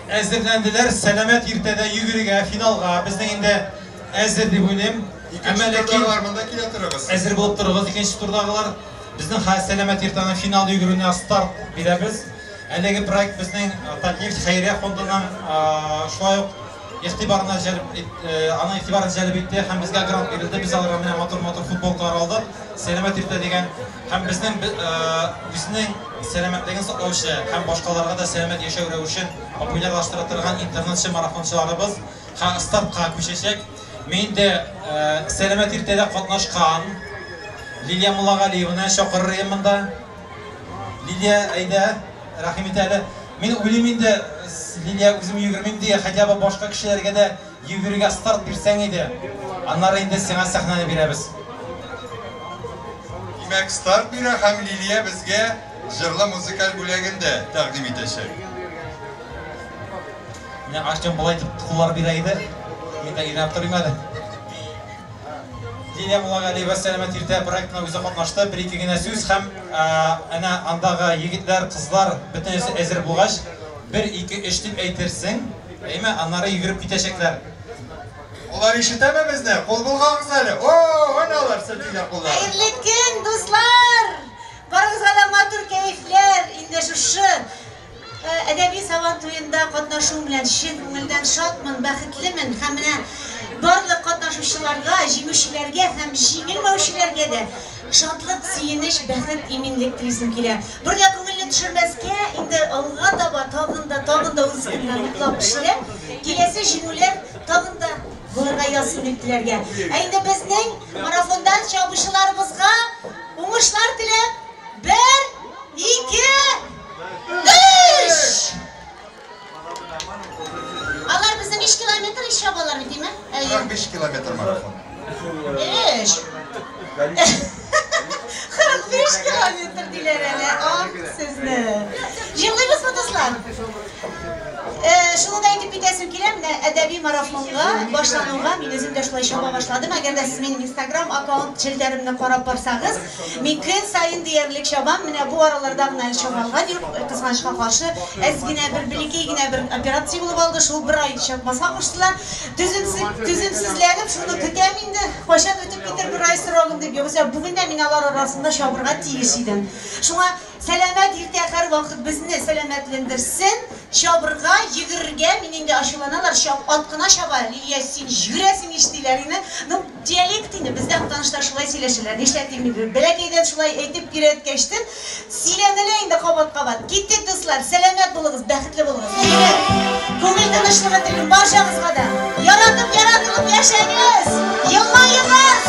әзерләнделәр сәламәт иртәдә йөгерергә, финалга. Безнең инде әзер дип уйлыйм. Икенче турдагылар монда килә торыгыз. Әзер булып торыгыз, икенче турдагылар. Безнең хәзер сәламәт иртәнең финал йөгерүенә старт бирәбез. Әлеге проект безнең Татнефть хәйрия фондының шулай ук игътибарына җәлеп, аның игътибарын җәлеп итте һәм безгә грант бирелде. Без аларга менә матур-матур футболкалар алдык. Сәламәт иртә дигән һәм безнең үзенең сәламәтлеген саклаучы һәм башкаларга да сәламәт яшәү рәвешен популярлаштыра торган интернетчы марафончыларыбыз стартка күчәчәк. Мин дә сәламәт иртәдә катнашкан Лилия Муллагалиеваны чакырыр идем монда. Лилия, әйдә, рәхим ит әле. Мин уйлыйм инде, Лилия, үзем йөгермим дия, хотя бы башка кешеләргә дә йөгерергә старт бирсәң иде. Аннары инде сиңа сәхнәне бирәбез. Димәк, старт бирә һәм Лилия безгә җырлы музыкаль бүләген дә тәкъдим итәчәк. Менә Артем болай итеп куллар бирә иде. Мин дә өйрәнеп торыйм әле. Лилия Муллагалиева Сәламәт иртә проектына үзе катнашты. Бер-ике генә сүз һәм әнә андагы егетләр, кызлар бөтенесе әзер булгач, 1 2 3 дип әйтерсең, әйме, аннары йөгереп китәчәкләр. Алар ишетәме безне? Кул болгагыз әле. О, әнә алар селкиләр кулларын. Хәерле көн, дуслар! Барыгызга да матур кәефләр. Инде шушы әдәби сабан туенда катнашуым белән чын күңелдән шатмын, бәхетлемен һәм менә барлык катнашучыларга, җиңүчеләргә һәм җиңелмәүчеләргә дә шатлык, сөенеч, бәхет, иминлек телисем килә. Бер дә күңелне төшермәскә, инде алга таба тагын да, тагын да үз өстеңнән ныклап эшләп, киләсе җиңүләр тагын да булырга язсын дип теләргә. Ә инде безнең марафондан чабучыларыбызга уңышлар теләп, 1, 2, 3! Алар безнең 3 километр ич чабалар бит, димә? Әйе. 45 километр марафон. 3. 45 километр диләр әле. Ах, сезне. Җырлыйбызмы, дуслар? Шуны да әйтеп китәсем килә, менә әдәби марафонга башлануга мин үзем дә шулай чаба башладым. Әгәр дә сез минем Instagram аккаунт челтәремне карап барсагыз, мин көн саен диярлек чабам. Менә бу араларда гына әле чаба алган юк, кызганычка каршы, әз генә бер бәләкәй генә бер операция булып алды, шул бер ай чапмаска куштылар. Түземсезләнеп шуны көтәм инде, кайчан үтеп китер бер ай срогым дип. Югыйсә бүген дә мин алар арасында чабырга тиеш идем. Шуңа сәламәт иртә һәрвакыт безне сәламәтләндерсен. Чабырга, йөгерергә, мин инде ачуланалар, чап, ат кына чаба, Лилия, син йөгерәсең ич диләр инде. Ну, диалект инде, бездә Актанышта шулай сөйләшәләр. Нишләтим инде, бәләкәйдән шулай әйтеп өйрәткәчтен, сөйләнелә инде кабат-кабат. Киттек, дуслар, сәламәт булыгыз, бәхетле булыгыз. Күңел тынычлыгы телим барчагызга да. Яратып, яратылып яшәгез, елмаегыз!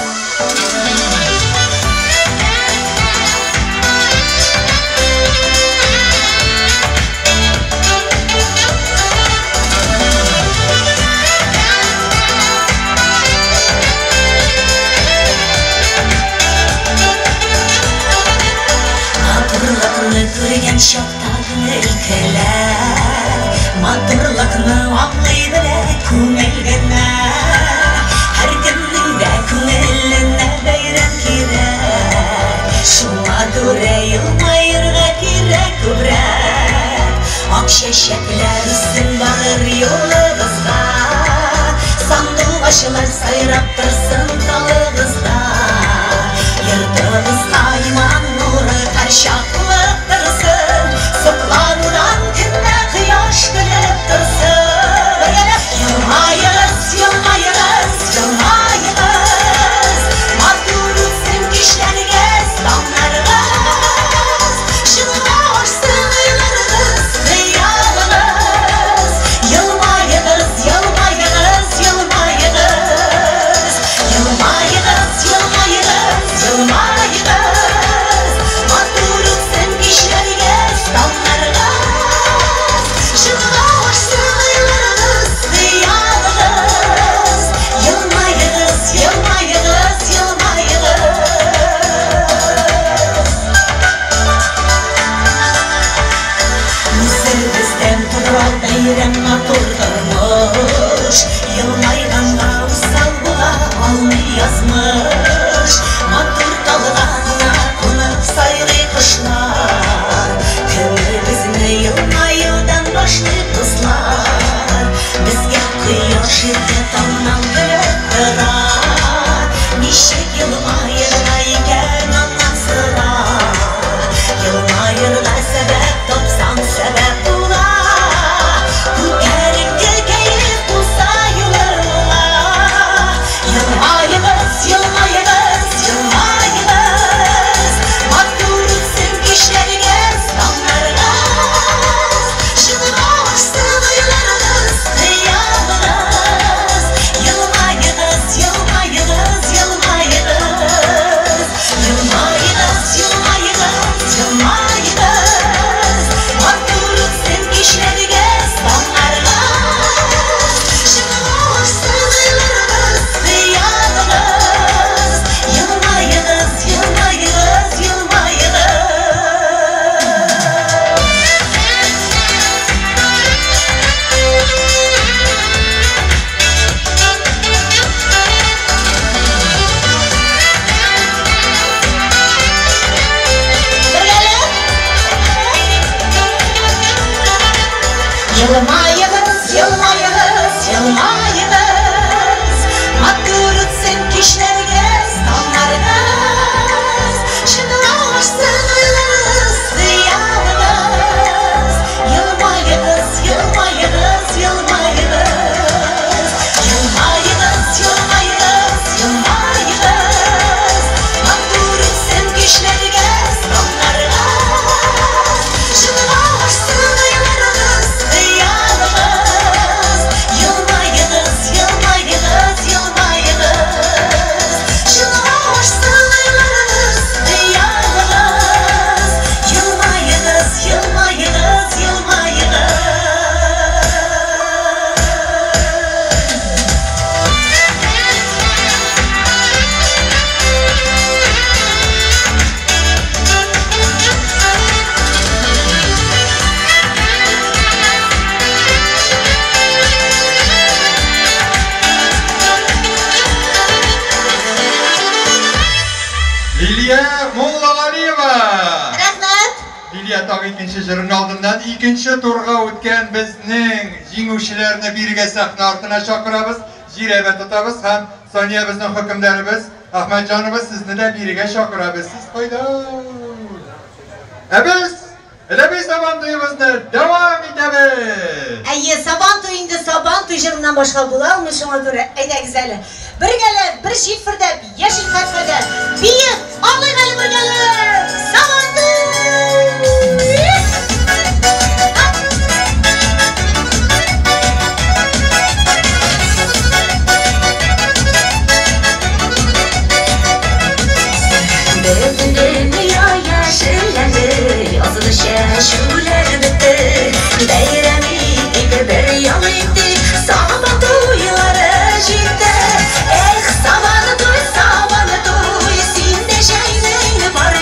Матурлыкны күргән чакта күңел көлә, матурлыкны аңлый белә күңел генә. Һәркемнең дә күңеленә бәйрәм кирәк, шуңа күрә елмаерга кирәк күбрәк. Ак чәчәкләр үссен барыр юлыгызга, сандугачлар сайрап торсын талыгызда. Йортыгызга иман нуры һәрчаклык торсын, сокланудан көндә кояш көлеп торсын. Елмаегыз, елмаегыз, елмаегыз, матур үтсен кичләрегез, таңнарыгыз. Чынга ашсын уйларыгыз, хыялыгыз. Елмаегыз, елмаегыз, елмаегыз. Елмаегыз, елмаегыз, елмаегыз, матур үтсен кичләрегез, таңнарыгыз. Чынга ашсын уйларыгыз, хыялыгыз. Елмаегыз, елмаегыз, елмаегыз. Үзебездән тора бәйрәм матур тормыш, елмайганга усал була алмый язмыш. Матур талга кунып сайрый кошлар, көнебезне елмаюдан башлый дуслар. Безгә кояш иртә таңнан көлеп тора, ничек елмаерга икән аннан сора. Елмаерга сәбәп тапсаң сәбәп була. Күп Елмаегыз, елмаегыз, елмаегыз, матур үтсен кичләрегез, таңнарыгыз. Чынлашсын уйларыгыз, хыялыгыз. Елмаегыз, елмаегыз, елмаегыз. Елмаегыз, елмаегыз, елмаегыз. Матур үтсен кичләрегез, таңнарыгыз. Чынлашсын уйларыгыз, хыялыгыз. Елмаегыз, елмаегыз, елмаегыз. Чынлашсын уйларыгыз, хыялыгыз. Елмаегыз, елмаегыз, елмаегыз. Лилия Муллагалиева! Рәхмәт! Лилия тагы икенче җырын алдыннан икенче турга үткән безнең җиңүчеләрне бирегә сәхнә артына чакырабыз, җирәбә тотабыз һәм Сания безнең хөкемдарыбыз, Әхмәтҗаныбыз сезне дә бирегә чакырабыз. Сез кайда? Ә без әдәби Сабан туебызны дәвам итәбез. Әйе, Сабан туй инде Сабан туй җырыннан башка була алмый, шуңа күрә әйдәгез әле. Бергәләп, бер җилфердәп, яшел хәтфәдә биеп алыйк әле бергәләп. Сабан туй! Бөтен дөнья яшелләнде, язгы чәчүләр бетте. Бәйрәм итик, бер ял итик, Сабан туйлары җитте. Эх, Сабан туй, Сабан туй, син дә җәйнең бар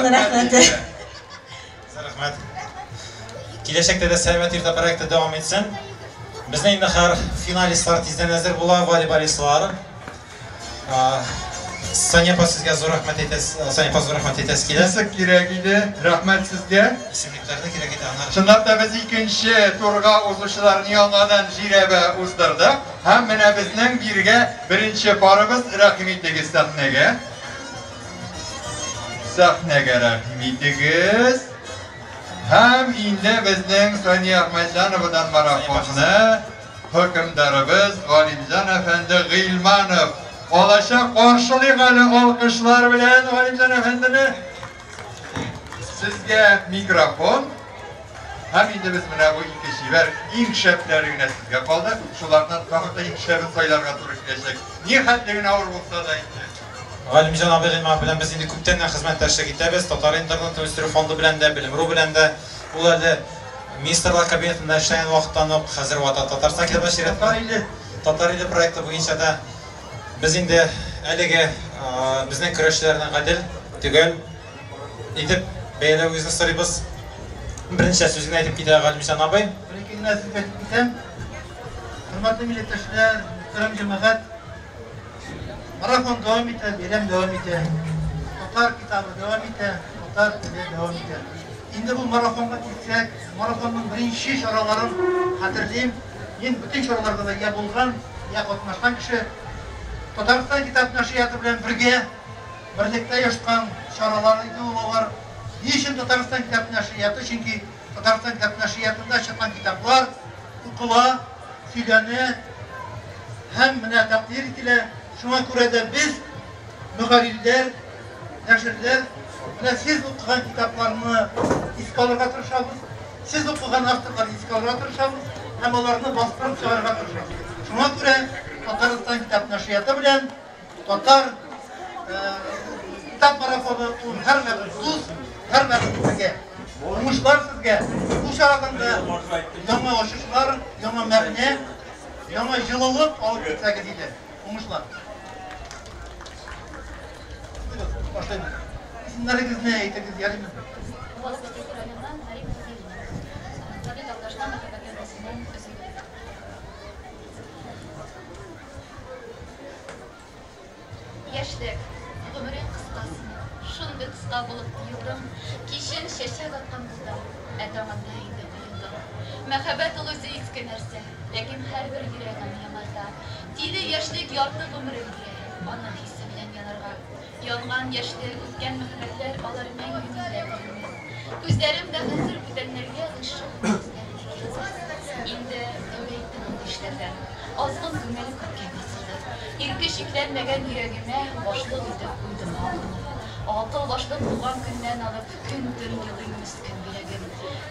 Алланың рәхмәте. Рәхмәт. Киләчәктә дә Сәламәт иртә проекты дәвам итсен. Безнең инде хәзер финалистлар тиздән әзер була, волейболистлар. Сания апа, сезгә зур рәхмәт әйтәс, Сания апа, зур рәхмәт әйтәсе килә. Нисек кирәк иде, рәхмәт сезгә. Исемлекләрне кирәк иде анар. Чынлап та без икенче турга узучыларны яңадан жирәбә уздырдык. Һәм менә безнең биргә беренче парыбыз, рәхим итегез сәхнәгә. Сәхнәгә рәхим итегез. Һәм инде безнең Сания Әхмәтҗановадан марафонны хөкемдарыбыз Галимҗан әфәнде Гыйльманов алачак. Каршылыйк әле алкышлар белән Галимҗан әфәндене. Сезгә микрофон. Һәм инде без менә бу ике чибәр, иң шәпләре генә сезгә калды. Шулардан тагын да иң шәбен сайларга туры киләчәк. Ни хәтле генә авыр булса да инде. Галимҗан абый Гыйльманов белән без инде күптәннән хезмәттәшлек итәбез. Татар интернетын үстерү фонды белән дә, Белем.ру белән дә. Ул әле Министрлар кабинетында эшләгән вакыттан ук, хәзер вата Татарстан китап нәшриятында Татар иле проекты буенча да без инде әлеге безнең көрәшчеләрне гадел, төгәл итеп бәяләвегезне сорыйбыз. Берничә сүз генә әйтеп китә Галимҗан абый. Бер-ике генә сүз әйтеп китәм. Хөрмәтле милләттәшләр, мөхтәрәм җәмәгать, марафон дәвам итә, бәйрәм дәвам итә. Татар китабы дәвам итә, татар теле дәвам итә. Инде бу марафонга килсәк, марафонның беренче чараларын хәтерлим. Мин бөтен чараларда да я булган, я катнашкан кеше. Татарстан китап нәшрияты белән бергә, берлектә оешкан чаралар иде ул алар. Ни өчен Татарстан китап нәшрияты? Чөнки Татарстан китап нәшриятында чыккан китаплар укыла, сөйләнә һәм менә тәкъдир ителә. Шуңа күрә дә без, мөхәррирләр, нәширләр, менә сез укыган китапларны искә алырга тырышабыз, сез укыган авторларны искә алырга тырышабыз һәм аларны бастырып чыгарырга тырышабыз. Шуңа күрә Татарстан китап нәшрияты белән татар китап марафоны ул һәрвакыт дус, һәрвакыт бергә. Уңышлар сезгә. Бу чарадан да яңа ачышлар, яңа мәгънә, яңа җылылык алып китсәгез иде. Уңышлар. Башлыйбыз. Исемнәрегезне әйтегез, ярыймы? Районнан Гарипова Галина. Радио Такташта мәхәббәт язмасыннан өзелде. Яшьлек, гомерең кыска синең, шундый кыска булып тоелдың. Кичен чәчәк аткан булдың, ә таңында инде коелдың. Мәхәббәт ул үзе иске нәрсә, ләкин һәрбер йөрәк аны яңарта. Тиле яшьлек ярты гомерен бирә, аның хисе белән янарга. Янган яшьлек, үткән мәхәббәтләр алар мәңге миндә күренмәс. Күзләрем дә хәзер бүтәннәргә гыйшык күзләренә килмәс. Инде тәүбә иттем андый эшләрдән. Азгын күңел күпкә басылды. Ирке чикләнмәгән йөрәгемә башлык итеп куйдым акылны. Акыл башлык булган көннән алып, көн-төн елый мескен йөрәгем.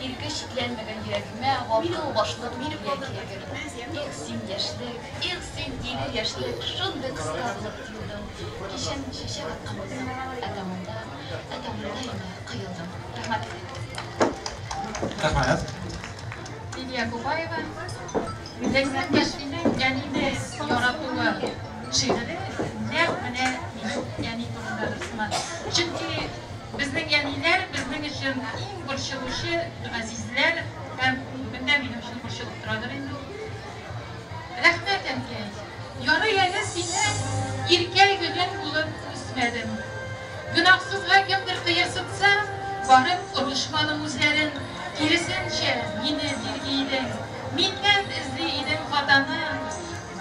Ирке чикләнмәгән йөрәгемә акыл башлык килә кирәгем. Их син яшьлек, их син тиле яшьлек, шундый кыска булып тоелдың. Кичен чәчәк аткан булдың, ә таңында, ә таңында инде коелдың. Рәхмәт. Рәхмәт. Лилия Кубаева. Ләйсән Яшьлинең әнине яратуы шигыре нәкъ менә минем әни турындадыр сыман. Чөнки безнең әниләр безнең өчен иң борчылучы газизләр һәм бүген дә минем өчен борчылып торадыр инде ул. Рәхмәт, әнкәй. Ярый әле сине иркә гөлең булып үсмәдем. Гөнаһсызга кемдер кыерсытса, барып орышмадың үзләрен. Киресенчә, мине тирги идең. Миннән эзли идең хатаны.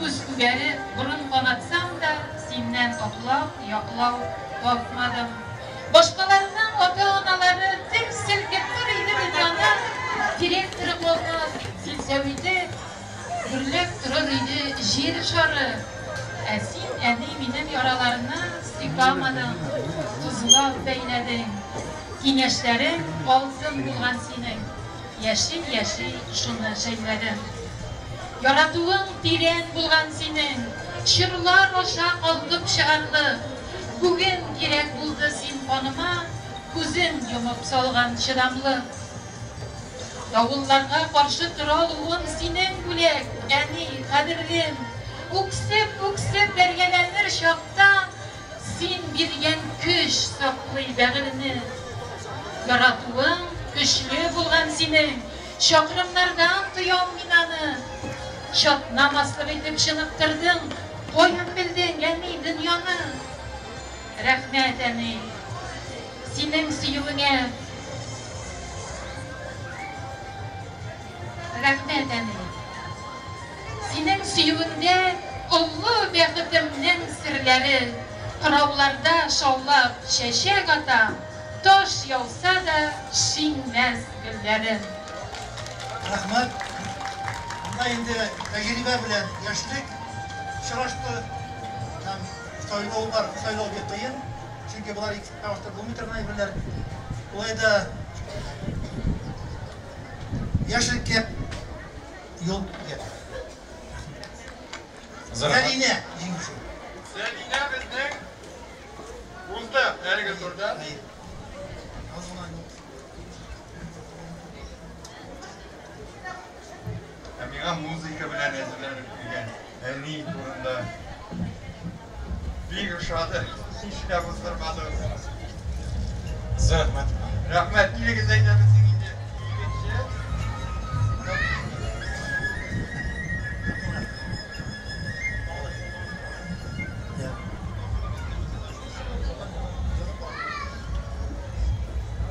Күз күгәреп, борын канатсам да, синнән аклау, яклау тапмадым. Башкаларның ата-аналары тел селкетер иде дөньяны. Директоры калмас, силсәвите гөрләп торыр иде җир шары. Ә син, әни, минем яраларны сыйпамадың, тозлап бәйләдең. Киңәшләрең алтын булган синең. Яши-яши шуны шәйләдем. Яратуың тирән булган синең, чорлар аша калкып чыгарлык. Бүген кирәк булды син каныма, күзен йомып салган чыдамлык. Давылларга каршы тора алуым синең бүләк, әни, кадерлем. Үксеп-үксеп бәргәләнер чакта син биргән көч саклый бәгырьне. Яратуың көчле булган синең, Чакрымнардан тоям мин аны. Чатнамаслык итеп чыныктырдың, Каян белдең, әни, дөньяны? Рәхмәт, әни, синең сөюеңә. Рәхмәт, әни. Синең сөюеңдә олы бәхетемнең серләре, Кырауларда шаулап чәчәк ата, Таш яуса да шиңмәс гөлләрем. Рәхмәт. Монда инде тәҗрибә белән яшьлек очрашты. Һәм сайлаулар, сайлау бик кыен. Чөнки болар икесе чагыштырып булмый торган әйберләр. Шулай да яшьлеккә юл китә. Зәлинә җиңүче. Зәлинә безнең узды әлеге турда. Ә миңа музыка белән әзерләнеп килгән әни турында бик ошады. Һич тә боздырмадыгыз. Рәхмәт. Рәхмәт. Килегез әйдә безнең инде икенче.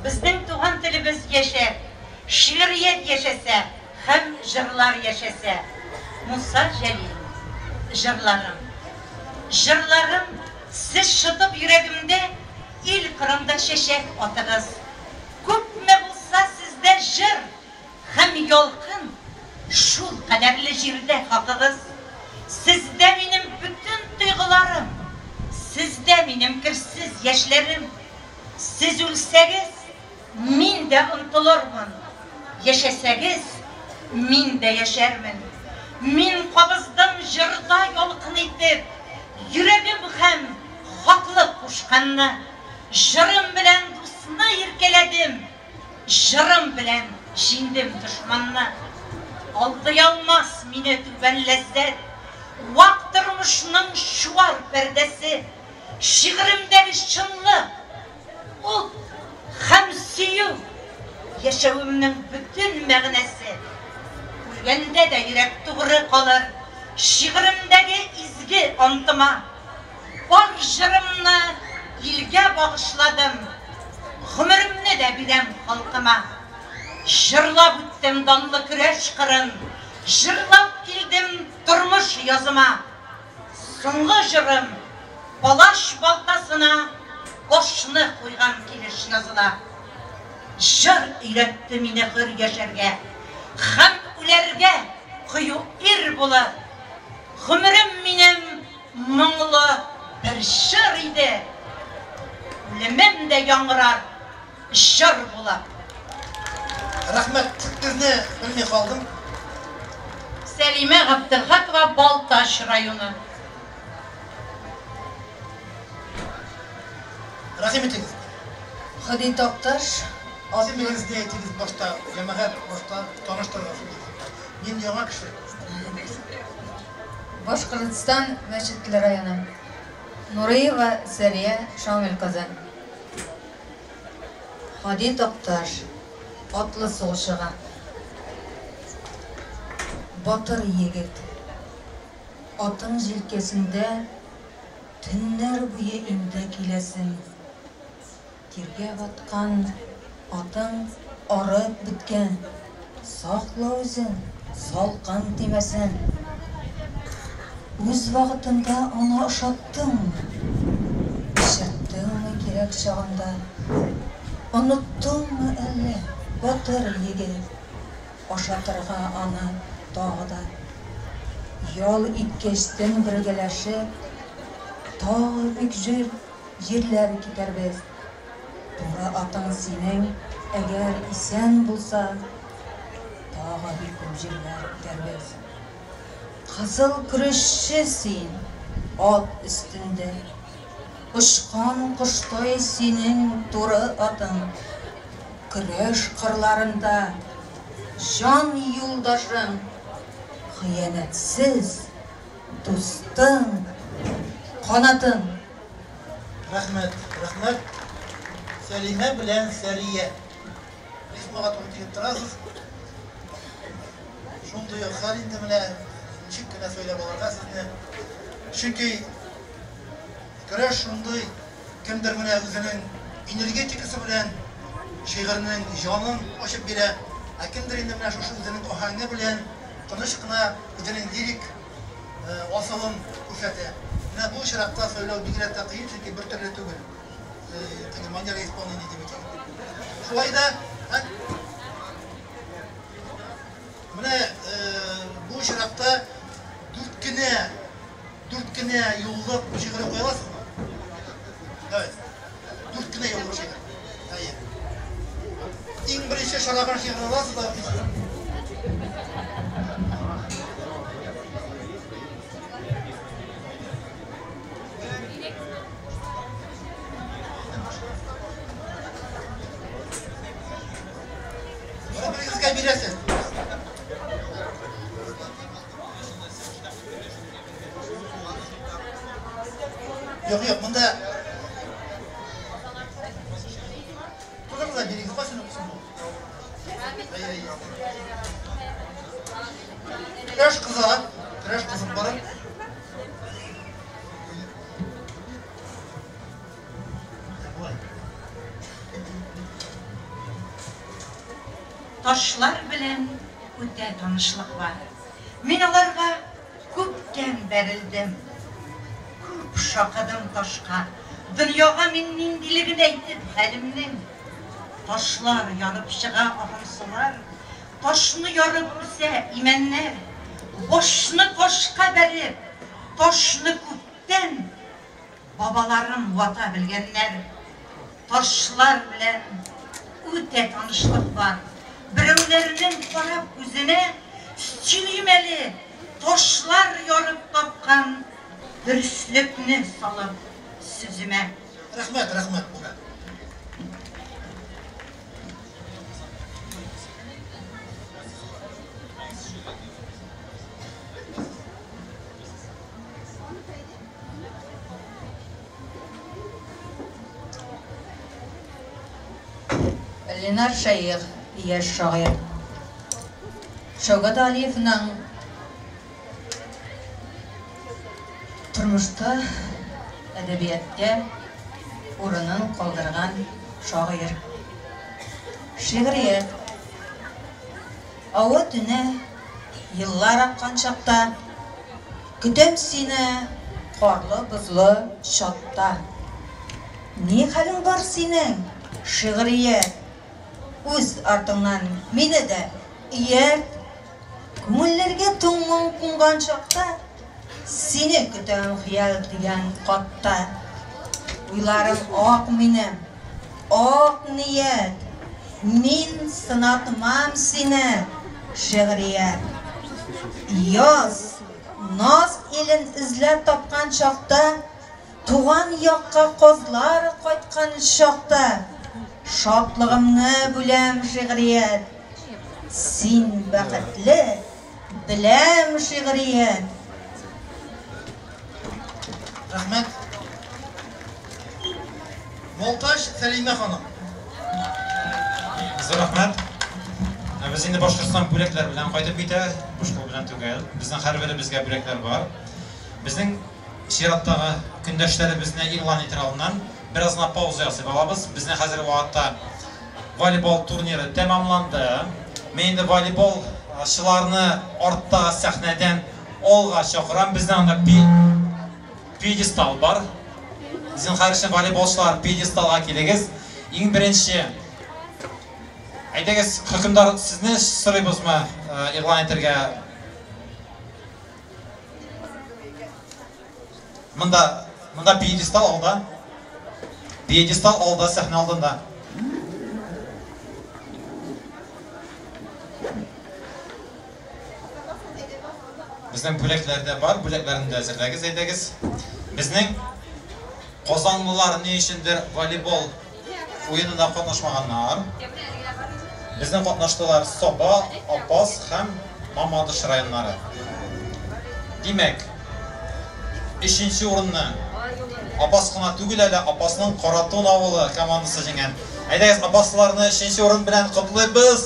Безнең туган телебез яшәр, шигърият яшәсә һәм җырлар яшәсә. Муса Җәлил. Җырларым. Җырларым, сез шытып йөрәгемдә Ил кырында чәчәк атыгыз. Күпме булса сездә җыр һәм ялкын, Шул кадәрле җирдә хакыгыз. Сездә минем бөтен тойгыларым, Сездә минем керсез яшьләрем. Сез үлсәгез, мин дә онтылырмын, Яшәсәгез, мин дә яшәрмен. Мин кабыздым җырда ялкын итеп, Йөрәгем һәм хаклык кушканны. Җырым белән дусны иркәләдем, Җырым белән җиңдем дошманны. Алдый алмас мине түбән ләззәт, Вак тормышның чуар пәрдәсе. Шигыремдәге чынлык, ут һәм сөю, Яшәвемнең бөтен мәгънәсе. Үлгәндә дә йөрәк тугры калыр Шигыремдәге изге антыма. Бар җырымны илгә багышладым, Гомеремне дә бирәм халкыма. Җырлап үттем данлы көрәш кырын, Җырлап килдем тормыш языма. Соңгы җырым палач балтасына Башны куйган килеш языла. Җыр өйрәтте мине хөр яшәргә Һәм үләргә кыю ир булып. Гомерем минем моңлы бер җыр иде, Үлемем дә яңгырар җыр булып. Рәхмәт, сезне белми калдым. Сәлимә Габделхакова, Балтач районы. Рәхим итегез. Һади Такташ, Исемегезне әйтегез башта, җәмәгать, башта таныштырыгыз. Мин яңа кеше. Башкортстан Мәчетле районы. Нуриева Сәрия Шамил кызы. Һади Такташ, атлы сугышчыга. Батыр егет. Атың җилкәсендә төннәр буе инде киләсең. Тиргә баткан атың арып беткән, Сакла үзен, салкын тимәсен. Үз вакытында аны ошаттыңмы? Эчерттеңме кирәк чагында? Оныттыңмы әллә, батыр егет, Ашатырга аны тагы да? Ял иткәчтен бергәләшеп, Тагы бик җир җирләр китәрбез. Туры атың синең әгәр исән булса, Тагы бик күп җирләр үтәрбез. Кызыл көрәшче син, ат өстендә. Очкан коштай синең туры атың. Көрәш кырларында җан юлдашың, Хыянәтсез дустың, канатың. Рәхмәт, рәхмәт. Сәлимә белән Сәрия. Рифмага туры килеп торасыз. Шундый ук хәл инде менә ничек кенә сайлап алырга сезне. Чөнки көрәш шундый, кемдер менә үзенең энергетикасы белән шигырьнең җанын ачып бирә, ә кемдер инде менә шушы үзенең аһәңе белән тыныч кына үзенең лирик асылын күрсәтә. Менә бу очракта сайлау бигрәк тә кыен, чөнки бер төрле түгел. Теге манера исполнения дип әйтик. Шулай да менә бу очракта дүрт кенә дүрт кенә юллык шигырь укый аласызмы? Давайте. Дүрт кенә юллык шигырь. Әйе. Иң беренче шараган шигырь аласыз да укыйсыз. Бер-берегезгә бирәсез. Юк, юк, монда Тотыгыз да бирегез, кайсын укысын бу? Әйе, әйе. Көрәш кыза, көрәш кызып бара. Ташлар белән үтә танышлык бар. Мин аларга күптән бәрелдем. Күп шакыдым ташка. Дөньяга мин ниндилеген әйтеп хәлемнең. Ташлар ярып чыга агымсулар, Ташны ярып үсә имәннәр. Башны ташка бәреп, ташны күптән Бабаларым вата белгәннәр. Ташлар белән үтә танышлык бар. Берәүләрнең карап күзенә, Сөйлим әле, ташлар ярып тапкан Дөреслекне салып сүземә. Рәхмәт, рәхмәт, булды. Ленар Шәех, яшь шагыйрь. Шәүкәт Алиевның тормышта, әдәбияттә урынын калдырган шагыйрь. Шигърият. Ава төнә, еллар аккан чакта, Көтәм сине карлы-бозлы чатта. Ни хәлең бар синең, шигърият? Үз артыңнан мине дә иярт. Күңелләргә туң моң кунган чакта, Сине көтәм хыял дигән катта. Уйларым ак минем, ак ният, Мин сынатмам сине, шигърият. Яз, наз илен эзләп тапкан чакта, Туган якка казлар кайткан чакта, Шатлыгымны бүләм, шигърият. Син бәхетле, беләм, шигърият. Рәхмәт. Балтач Сәлимә ханым. Зур рәхмәт. Ә без инде Башкортстан бүләкләр белән кайтып китә, буш кул белән түгел. Безнең һәрберебезгә бүләкләр бар. Безнең чираттагы көндәшләребезне игълан итер алдыннан бераз гына пауза ясый алабыз. Безнең хәзерге вакытта волейбол турниры тәмамланды. Мин инде волейболчыларны арттагы сәхнәдән алга чакырам. Безнең анда пьедестал бар. Зинһар өчен волейболчылар пьедесталга килегез. Иң беренче Әйдәгез, хөкемдар, сезне сорыйбызмы игълан итәргә? Монда, монда пьедестал алда. Пьедестал алда, сәхнә алдында. Безнең бүләкләр дә бар, бүләкләрне дә әзерләгез, әйдәгез. Безнең казанлылар ни өчендер волейбол уенында катнашмаганнар. Безнең катнаштылар Саба, Апас һәм Мамадыш районнары. Димәк, өченче урынны Апас кына түгел әле, Апасның Каратун авылы командасы җиңгән. Әйдәгез, апаслыларны өченче урын белән котлыйбыз!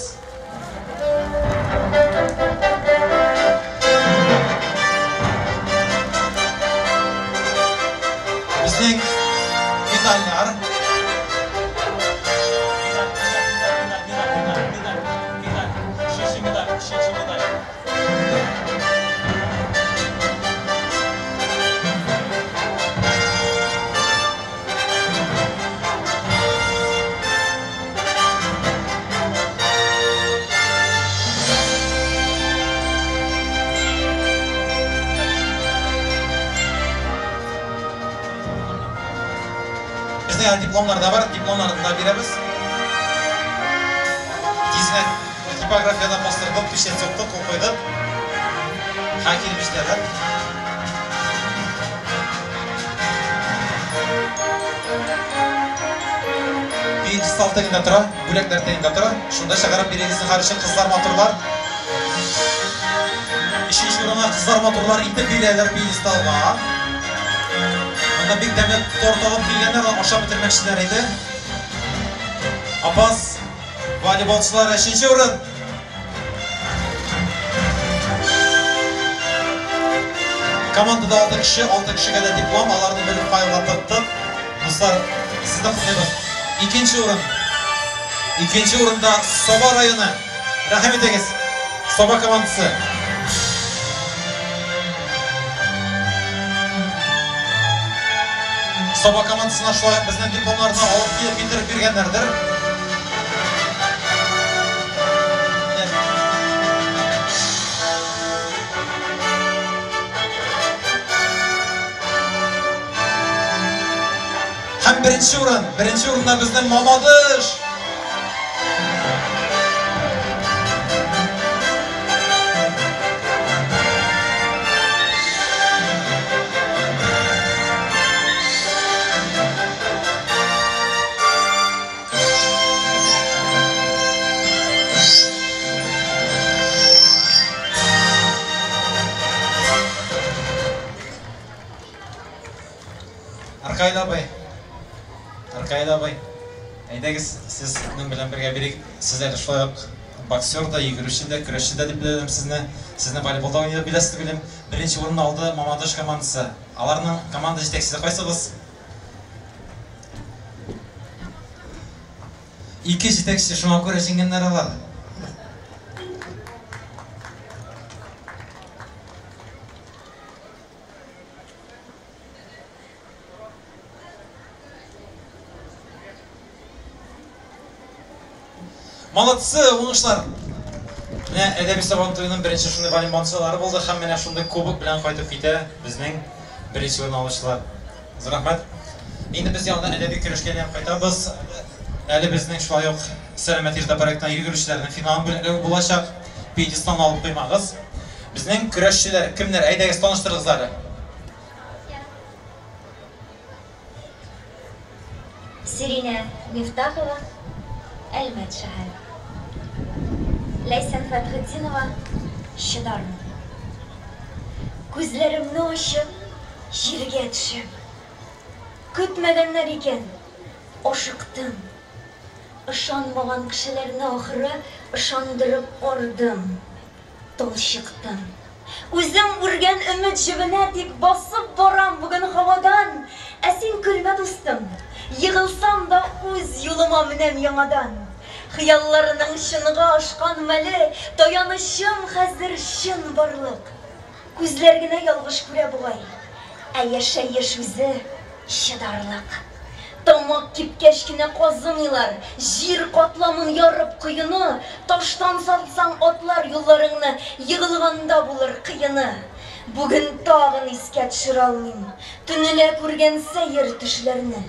Безнең медальләр. Безнең әле дипломнар да бар, дипломнарны да бирәбез. Тиз генә типографиядә бастырдык, печать суктык, кул куйдык. Һәм килеп җитәләр. Пьедестал тегендә тора, бүләкләр тегендә тора. Шунда чыгарып бирегез зинһар өчен, кызлар матурлар. Өченче урынга кызлар матурлар итеп бирәләр пьедесталга. Монда бик тәмле торт алып килгәннәр, ашап бетермәкчеләр иде. Апас волейболчылары өченче урын. Командада 6 кеше, 6 кешегә дә диплом, аларны бер файлга тыктык. Дуслар, сезне котлыйбыз. Икенче урын. Икенче урында Саба районы. Рәхим итегез. Саба командасы. Саба командасына шулай ук безнең дипломнарны алып килеп китереп биргәннәрдер. Һәм беренче урын, беренче урында безнең Мамадыш! Аркаил абый, Аркаил абый, әйдәгез, сезнең белән бергә бирик. Сез әле шулай ук боксер да, йөгерүче дә, көрәшче дә дип беләм сезне. Сезне волейболда уйный беләсез дип уйлыйм. Беренче урынны алды Мамадыш командасы. Аларның команда җитәкчесе кайсыгыз? Ике җитәкче, шуңа күрә җиңгәннәр алар. Молодцы, уңышлар! Менә әдәби сабан туеның беренче шундый волейболчылары булды һәм менә шундый кубок белән кайтып китә безнең беренче урын алучылар. Зур рәхмәт. Инде без яңадан әдәби көрәшкә әйләнеп кайтабыз. Әле безнең шулай ук Сәламәт иртә проектына йөгерүчеләрнең финалын бүләкләү булачак. Пьедесталны алып куймагыз. Безнең көрәшчеләр кемнәр? Әйдәгез, таныштырыгыз әле. Сиринә Мифтахова, Әлмәт шәһәре. Ләйсән Фәтхетдинова, Чыдармын. Күзләремне ачып, җиргә төшәм. Көтмәгәннәр икән, ашыктым. Ышанмаган кешеләрне ахыры ышандырып ардым, талчыктым. Үзем үргән өмет җебенә тик басып барам бүген һавадан. Ә син көлмә, дустым, егылсам да үз юлыма менәм яңадан. Хыялларның чынга ашкан мәле, таянычым хәзер чынбарлык. Күзләр генә ялгыш күрә бугай, ә яшәеш үзе чыдарлык. Тамак кипкәч кенә казымыйлар, җир катламын ярып коены, таштан салсаң атлар юлларыңны, егылганда булыр кыены. Бүген тагын искә төшерә алмыйм, төнелә күргән сәер төшләрне.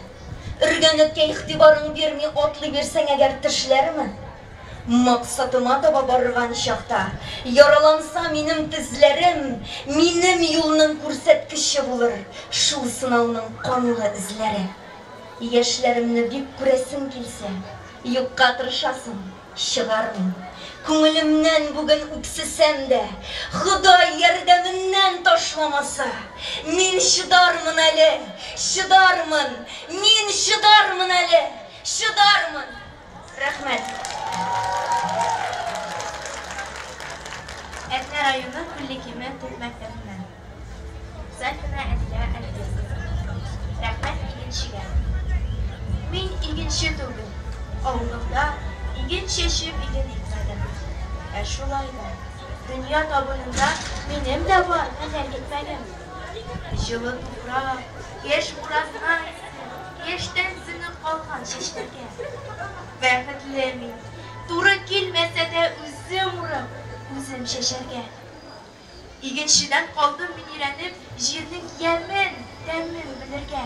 Өргән эткә игътибарың бирми атлый бирсәң әгәр тешләрме? Максатыма таба барган чакта, Яраланса минем тезләрем, Минем юлның күрсәткече булыр Шул сынауның канлы эзләре. Яшьләремне бик күрәсең килсә, Юкка тырышасың, чыгармыйм. Күңелемнән бүген үксесәм дә, Ходай ярдәменнән ташлап. ташламаса, мин чыдармын әле, чыдармын, мин чыдармын әле, чыдармын. Рәхмәт. Әтнә районы Күлле Киме төп мәктәбеннән. Сафина Әдилә Әлфис кызы. Рәхмәт игенчегә. Мин игенче түгел. Авылымда иген чәчеп иген икмәдем. Ә шулай да дөнья табынында минем дә бар хәләл икмәгем. Җылы туфрак, яшь буразна исе, яшьтән сеңеп калган чәчләргә. Бәхетле мин, туры килмәсә дә үзем урып, үзем чәчәргә. Игенчедән калдым мин өйрәнеп җирнең ямен, тәмен белергә.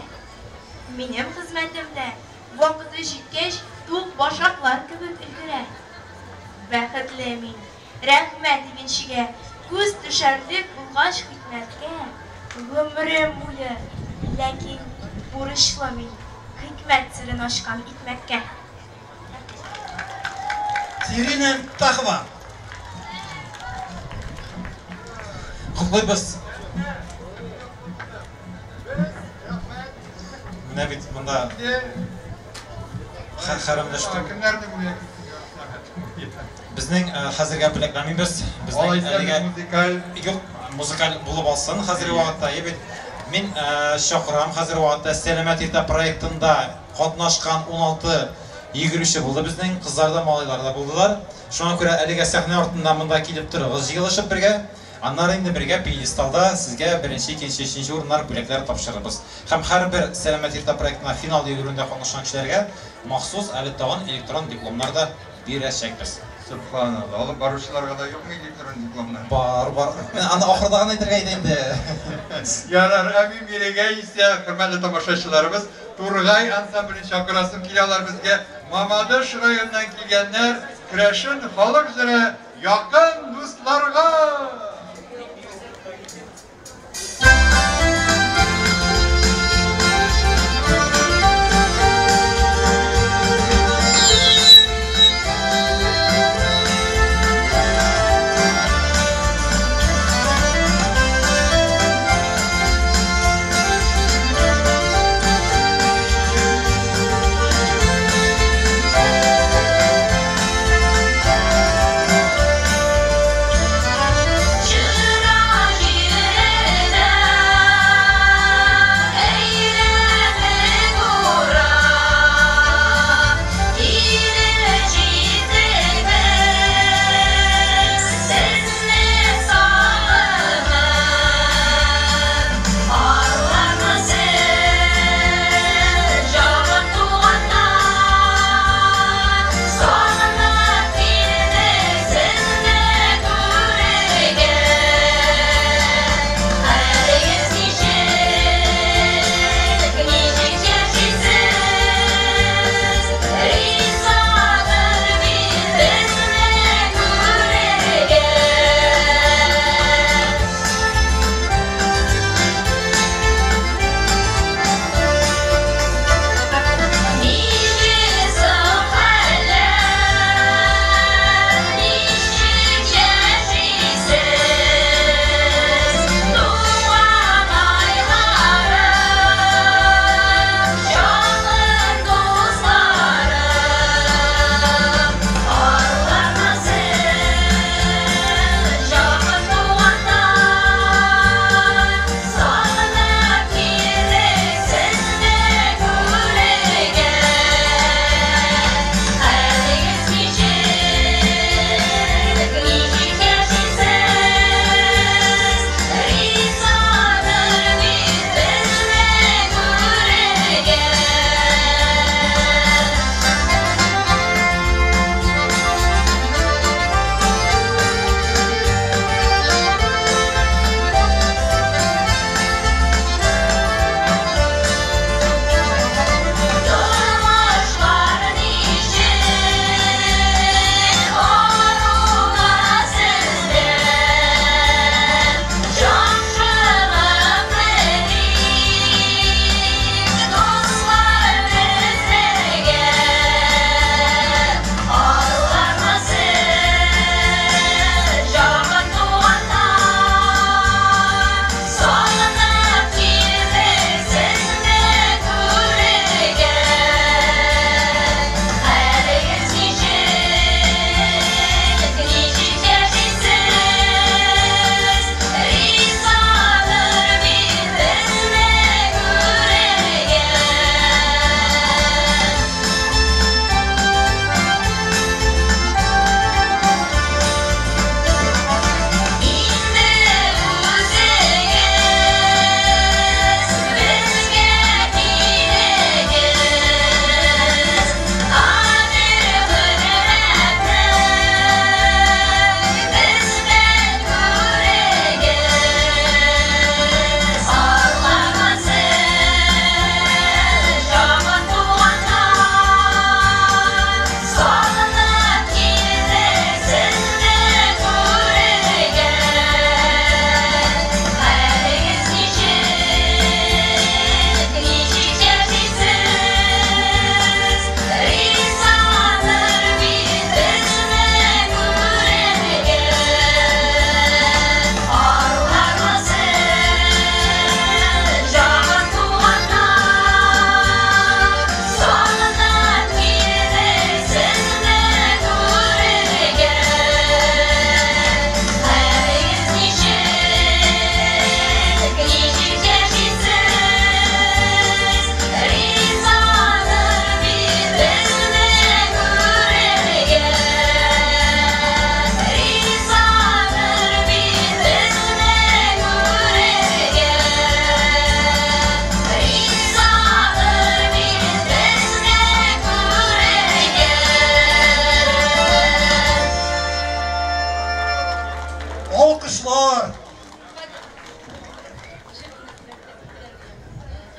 Минем хезмәтем дә, вакыты җиткәч, тук башаклар кебек өлгерә. Бәхетле мин, рәхмәт игенчегә, күз төшәрлек булгач хикмәткә, гомерем буе, ләкин бурычлы мин хикмәт серен ачкан икмәккә. Сирина Тахова. Котлыйбыз. Менә бит монда хәрәмләште. Кемнәрне бүләк Безнең хәзергә бүләкләмибез. Безнең әлегә музыкаль юк, музыкаль булып алсын хәзерге вакытта. Бит мин чакырам хәзерге вакытта Сәламәт иртә проектында катнашкан 16 йөгерүче булды безнең, кызлар да, малайлар да булдылар. Шуңа күрә әлегә сәхнә артында монда килеп торыгыз, җыелышып бергә. Аннары инде бергә пьедесталда сезгә беренче, икенче, өченче урыннар, бүләкләр тапшырырбыз. Һәм һәрбер Сәламәт иртә проектына финал йөгерүендә катнашкан кешеләргә махсус әле тагын электрон дипломнар да бирәчәкбез. Сөбханалла, алып баручыларга да юкмы электрон дипломнар? Бар, бар. Менә аны ахырда гына әйтергә иде инде. Ярар, ә мин бирегә исә, хөрмәтле тамашачыларыбыз, Тургай ансамблен чакырасым килә, алар безгә Мамадыш районыннан килгәннәр, керәшен халык җыры Якын дусларга!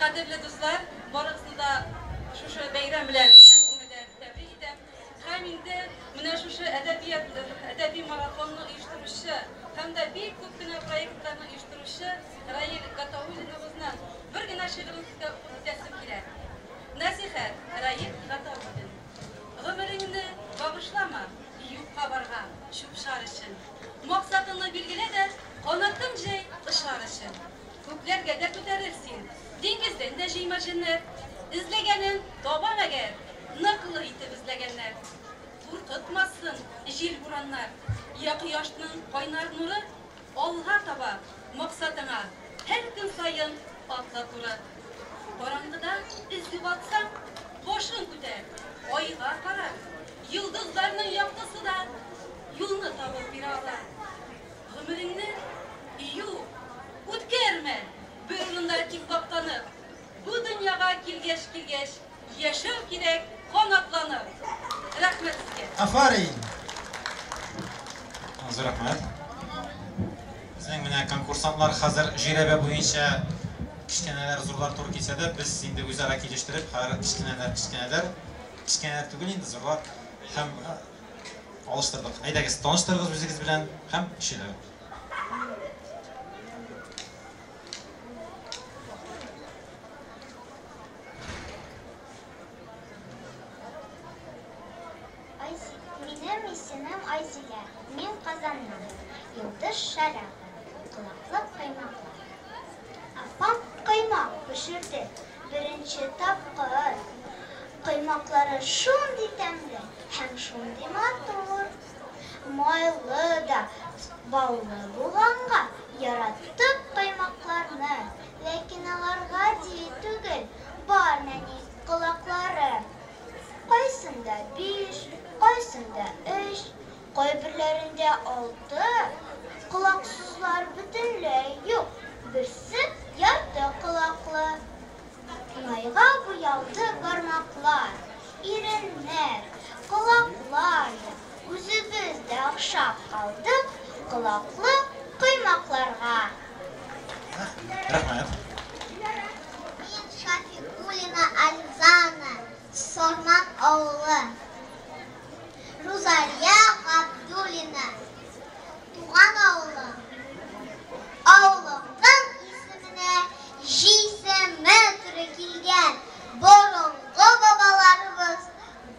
Кадерле дуслар, барыгызны да шушы бәйрәм белән чын күңелдән тәбрик итәм. Һәм инде менә шушы әдәбият әдәби марафонны оештыручы һәм дә бик күп кенә проектларны оештыручы Раил Гатауллиныбызның бер генә шигырен сезгә укып китәсем килә. Нәсихәт, Раил Гатауллин. Гомереңне багышлама юкка-барга, чүп-чар өчен. Максатыңны билгелә дә, канатың җәй, очар өчен. Күкләргә дә күтәрел син, диңгездән дә җыйма җеннәр. Эзләгәнен таба мәгәр, ныклы итеп эзләгәннәр. Куркытмасын җил-бураннар, я кояшның кайнар нуры. Алга таба, максатыңа, һәр көн саен атла туры. Караңгыда эз югалтсаң, башың күтәр, айга кара. Йолдызларның яктысы да юлны табып бирә ала. Гомереңне, юк, үткәрмә бер урында тик таптанып. Бу дөньяга килгәч килгәч, яшәү кирәк канатланып. Рәхмәт сезгә. Афәрин! Зур рәхмәт. Безнең менә конкурсантлар хәзер жирәбә буенча кечкенәләр, зурлар туры килсә дә, без инде үзара килештереп, хәзер кечкенәләр, кечкенәләр, кечкенәләр түгел инде, зурлар һәм алыштырдык. Әйдәгез, таныштырыгыз үзегез белән һәм сөйләгез. Минем исемем Айзилә. Мин Казаннан. Йолдыз Шәрәпова. Колаклы коймаклар. Апам коймак пешерде. Беренче тапкыр. Коймаклары шундый тәмле һәм шундый матур. Майлы да, баллы булганга яраттык коймакларны. Ләкин алар гади түгел, бар нәни колаклары. Кайсында биш, кайсында өч, кайберләрендә алты. Колаксызлар бөтенләй юк, берсе ярты колаклы. Майга буялды бармаклар, иреннәр, колаклар да. Үзебез дә охшап калдык колаклы коймакларга. Рәхмәт. Мин Шафикуллина Альзана, Сарман авылы. Рузалия Габдуллина, туган авылым. Авылымның исеменә җисеме туры килгән. Борынгы бабаларыбыз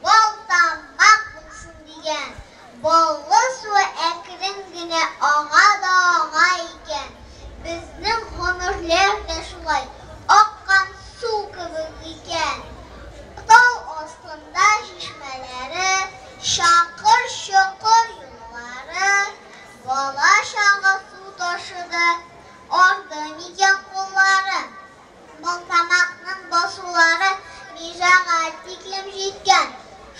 Балтамак булсын дигән. Баллы суы әкрен генә ага да ага икән. Безнең гомерләр дә шулай аккан су кебек икән. Тау астында чишмәләре, чакыр-чокыр юллары, бала-чага су ташыды, арды микән куллары? Балтамакның басулары межага тиклем җиткән.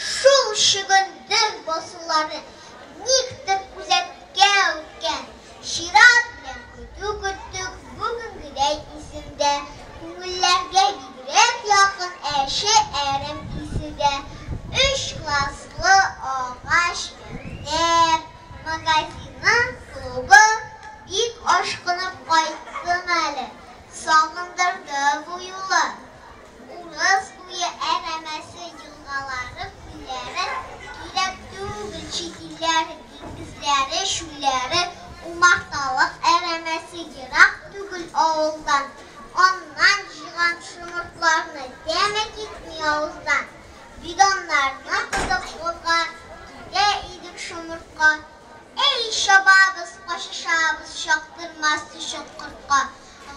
Шул чөгендер басулары никтер үзәккә үткән. Чират белән көтү көттек, бүгенгедәй исемдә. Күңелләргә бигрәк якын әче әрем исе дә. Өч класслы агач мәктәп, магазины, клубы, бик ашкынып кайттым әле. Сагындырды бу юлы. Урыс буе әрәмәсе, елгалары, күлләре, кирәк түгел чит илләр, диңгезләре, чүлләре, умарталык әрәмәсе ерак түгел авылдан. Аннан җыйган шомыртларны тәме китми авыздан. Бидоннарны тотып кулга, китә идек шомыртка. Әй, чабабыз, качышабыз, чактырмас өчен кортка.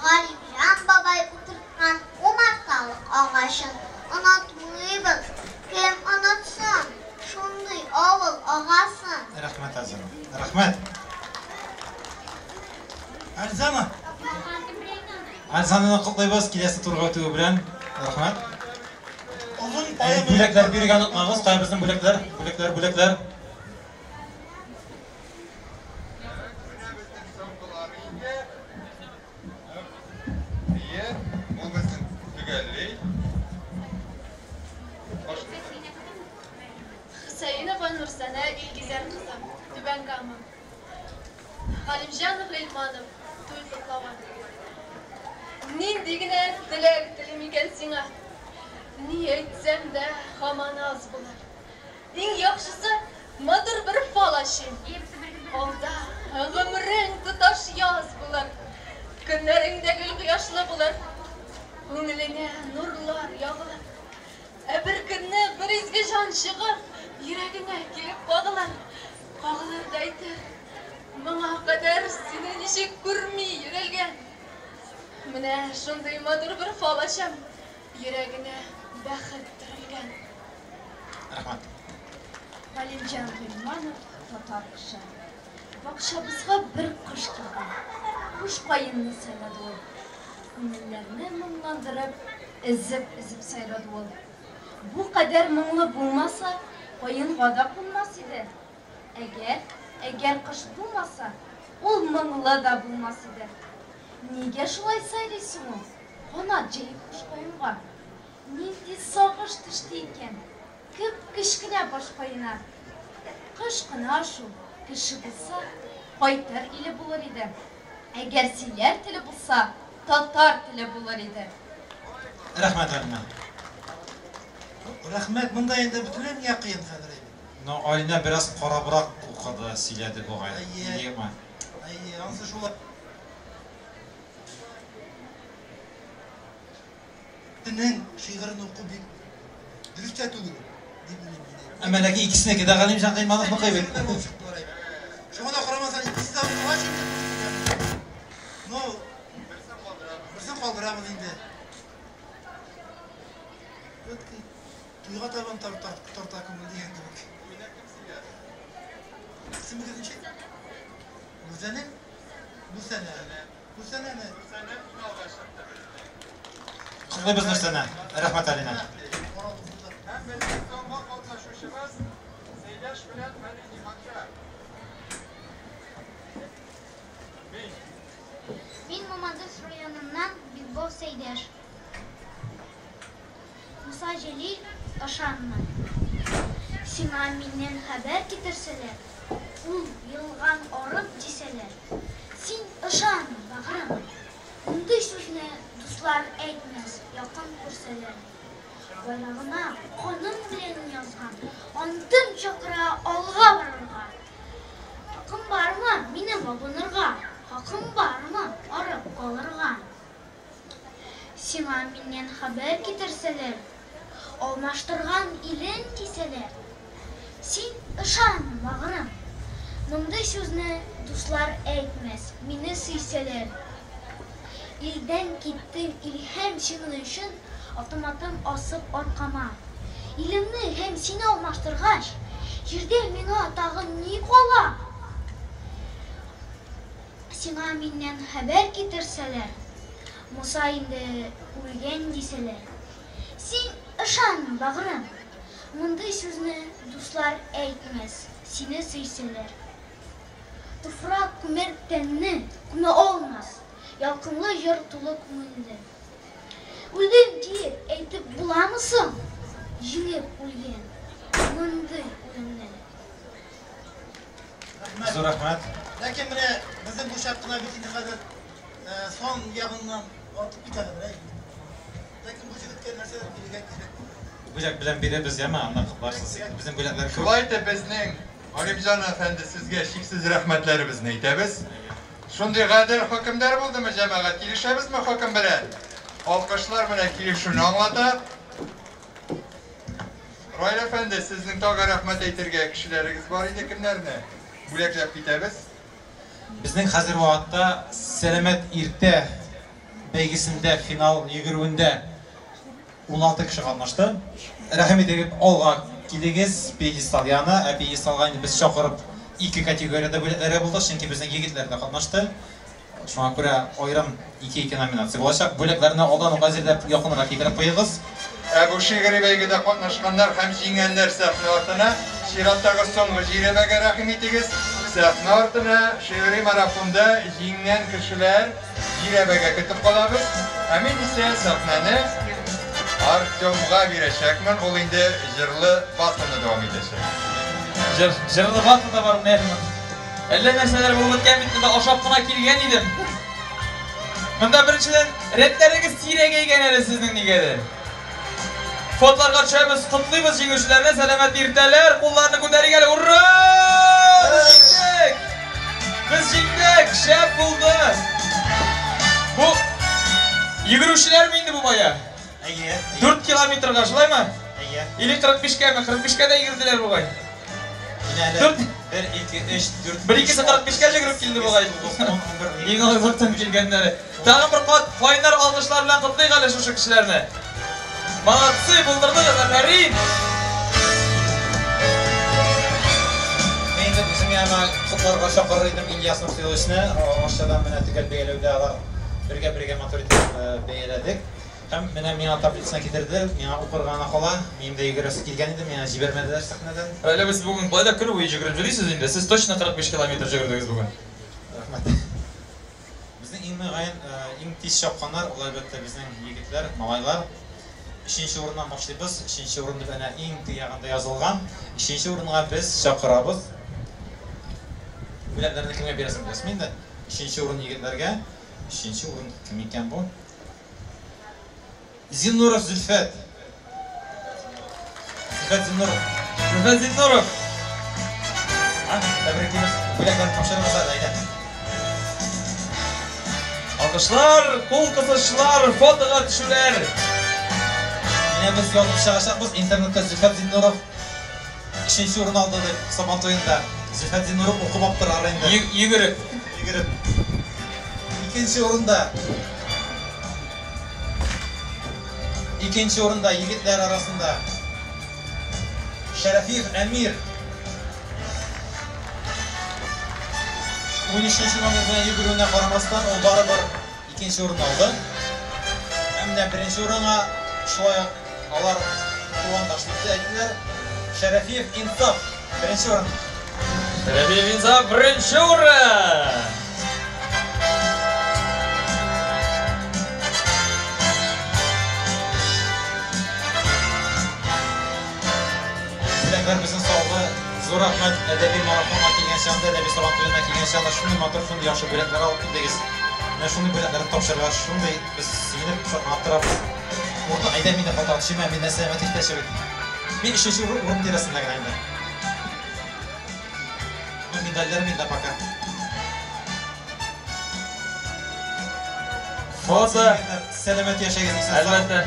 Галимҗан бабай утырткан умарталык агачын онытмыйбыз. Кем онытсын шундый авыл агасын? Рәхмәт, Альзана. Рәхмәт. Альзана. Альзананы котлыйбыз киләсе турга үтүе белән. Рәхмәт. Озын Ә, Бүләкләр бирергә онытмагыз. Кая безнең бүләкләр? Бүләкләр, бүләкләр. Әйе, ул безнең төгәлли. Хөсәенова Нурсәнә Илгизәр кызы, Түбән Кама. Галимҗан Гыйльманов, туй котлавы. Нин. Нинди генә теләк телим икән сиңа? Ни әйтсәм дә, һаман аз булыр. Иң яхшысы, матур бер фал ачыйм. Алда гомерең тоташ яз булыр. Көннәрең дә гел кояшлы булыр. Күңелеңә нурлар ягылыр. Ә бер көнне бер изге җан чыгып, йөрәгеңә килеп кагылыр. Кагылыр да әйтер, Моңа кадәр сине ничек күрми йөрелгән? Менә шундый матур бер фал ачам, йөрәгенә бәхет төрелгән. Рәхмәт. Галимҗан Гыйльманов, Татар кошы. Бакчабызга бер кош килде. Куш каенны сайлады ул. Күңелләрне моңландырып, өзеп-өзеп сайрады ул. Бу кадәр моңлы булмаса, каенга да кунмас иде. Әгәр, әгәр кош булмаса, ул моңлы да булмас иде. Нигә шулай сайрый соң ул, канат җәеп куш каенга? Нинди сагыш төште икән кеп-кечкенә баш каена? Кош кына шул, кеше булса, кайтыр иле булыр иде. Әгәр сөйләр теле булса, татар теле булыр иде. Рәхмәт, Алинә. Рәхмәт, монда инде бөтенләй миңа кыен хәзер әйбәт. Но Алинә бераз карабрак укыды, сөйләде бугай. Әйе. Әйеме? Әйе, анысы шулай. Телнең шигырен уку бик дөрес тә түгел, дип уйлыйм мин. Әмма ләкин икесенеке дә Галимҗан Гыйльмановныкы бит. Шуңа да карамастан, икесе дә укыла чөнки. Ну, берсен калдырабыз инде. Все-таки туйга табан тарта, тарта күңел дигән кебек. Исемегез ничек? Гүзәлем? Гүзәлә. Гүзәләне. Котлыйбыз Нурсәнә. Рәхмәт, Алинә. Һәм безнең соңгы катнашучыбыз Сәйдәш белән Вәли Җиһанша. Мин. Мин Мамадыш районыннан Бикбов Сәйдәш. Муса Җәлил, ышанма. Сиңа миннән хәбәр китерсәләр, ул елган арып дисәләр, син ышанма, бәгърем. Мондый сүзне дуслар әйтмәс, якын күрсәләр. Байрагына каным белән язган антым чакыра алга барырга. Хакым бармы минем абынырга, хакым бармы арып калырга? Сиңа миннән хәбәр китерсәләр, алмаштырган илен дисәләр, син ышанма, бәгърем. Мондый сүзне дуслар әйтмәс, мине сөйсәләр. Илдән киттем илһам синең өчен, автоматым асып аркама. Илемне һәм сине алмаштыргач, җирдә миңа тагын ни кала? Сиңа миннән хәбәр китерсәләр, Муса инде үлгән дисәләр, син ышанма, бәгърем. Мондый сүзне дуслар әйтмәс, сине сөйсәләр. Туфрак күмер тәнне, күмә алмас, ялкынлы җыр тулы күңелне. Үлдем диеп әйтеп буламы соң, җиңеп үлгән мондый үлемне? Рәхмәт. Зур рәхмәт. Ләкин менә безнең бу чак кына бит инде хәзер сан ягыннан артып китә хәзер, әй. Ләкин бу җегеткә нәрсәдер бирергә кирәк. Бүләк белән бирәбез, яме, анда котларсыз. Безнең бүләкләр күп. Шулай итеп, безнең Галимҗан әфәнде сезгә чиксез рәхмәтләребезне әйтәбез. Шундый гадел хөкемдар булдымы, җәмәгать? Килешәбезме хөкем белән? Алкышлар менә килешүне аңлата. Раил әфәнде, сезнең тагы рәхмәт әйтергә кешеләрегез бар иде, кемнәрне? Бүләкләп китәбез. Безнең хәзер вакытта Сәламәт иртә бәйгесендә финал йөгерүендә 16 кеше катнашты. Рәхим итегез, алга килегез, пьедестал янына. Ә пьедесталга инде без чакырып ике категориядә бүләкләргә булдык, чөнки безнең егетләр дә катнашты. Шуңа күрә аерым ике-ике номинация булачак. Бүләкләрне алдан ук әзерләп, якынрак китереп куегыз. Ә бу шигъри бәйгедә катнашканнар һәм җиңгәннәр сәхнә артына, чираттагы соңгы җирәбәгә рәхим итегез. Сәхнә артына шигъри марафонда җиңгән кешеләр җирәбәгә көтеп калабыз. Ә мин исә сәхнәне Артемга бирәчәкмен, ул инде җырлы батлны дәвам итәчәк. Җыр, җырлы батл да бар, менә. Әллә нәрсәләр булып беткән бит, монда ашап кына килгән идем. Монда беренчедән рәтләрегез сирәгәйгән әле сезнең нигәдер. Фотоларга төшәбез, котлыйбыз җиңүчеләрне, сәламәт иртәләр, кулларны күтәрик әле, ура! Без җиңдек! Без җиңдек! Шәп булды! Бу йөгерүчеләрме инде бу бая? Әйе. 4 километрга, шулаймы? Әйе. Или 45-кәме? 45-кә дә йөгерделәр бугай. Менә әле 4 1 2 3 4 Бер икесе 45-кә йөгереп килде бугай. Иң озактан килгәннәре. Тагын бер кат кайнар алкышлар белән котлыйк әле шушы кешеләрне. Молодцы, булдырдыгыз, афәрин! Мин инде үземә әмма котларга чакырыр идем Ильяс Нурсыйловичны. Арчадан менә төгәл бәяләүдә алар бергә-бергә матур итеп бәяләдек. Һәм менә миңа таблицаны китерде, миңа укырга гына кала. Минем дә йөгерәсе килгән иде, миңа җибәрмәделәр сәхнәдән. Әле без бүген болай да көне буе йөгереп йөрисез инде. Сез точно 45 километр йөгердегез бүген. Рәхмәт. Безнең иң мөгаен, иң тиз чапканнар, ул әлбәттә безнең егетләр, малайлар. Өченче урыннан башлыйбыз. Өченче урын дип әнә иң теге ягында язылган. Өченче урынга без чакырабыз. Бүләкләрне кемгә бирәсең беләсезме инде? Өченче урын егетләргә. Өченче урын кем икән бу? Зиннуров Зөлфәт. Зөлфәт Зиннуров. Зөлфәт Зиннуров. А, тәбриклибез. Бүләкләрне тапшырыгыз әле, әйдә. Алкышлар, кул кысышлар, фотога төшүләр. Менә без язып чыгачакбыз интернетта Зөлфәт Зиннуров өченче урын алды дип Сабан туенда. Зөлфәт Зиннуров укып аптырар инде. Йөгереп. Йөгереп. Икенче урында. Икенче урында егетләр арасында Шәрәфиев Әмир. 13 номер белән йөгерүенә карамастан, ул барыбер икенче урын алды. Ә менә беренче урынга шулай ук алар тугандаш дип тә әйттеләр. Шәрәфиев Инсаф беренче урын. Шәрәфиев Инсаф беренче урын. Бүләкләр безнең саллы. Зур рәхмәт әдәби марафонга килгән чагында, әдәби сабан туена килгән чагында шундый матур, шундый яхшы бүләкләр алып килдегез. Менә шундый бүләкләрне тапшырырга шундый без сөенеп, шатланып торабыз. Урта, әйдә мин дә фотога төшим, ә мин дә сәламәт иптәше бит. Мин өченче урын тирәсендә генә инде. Ну, медальләр миндә пока. Фото. Сәламәт яшәгез, исән сау. Әлбәттә.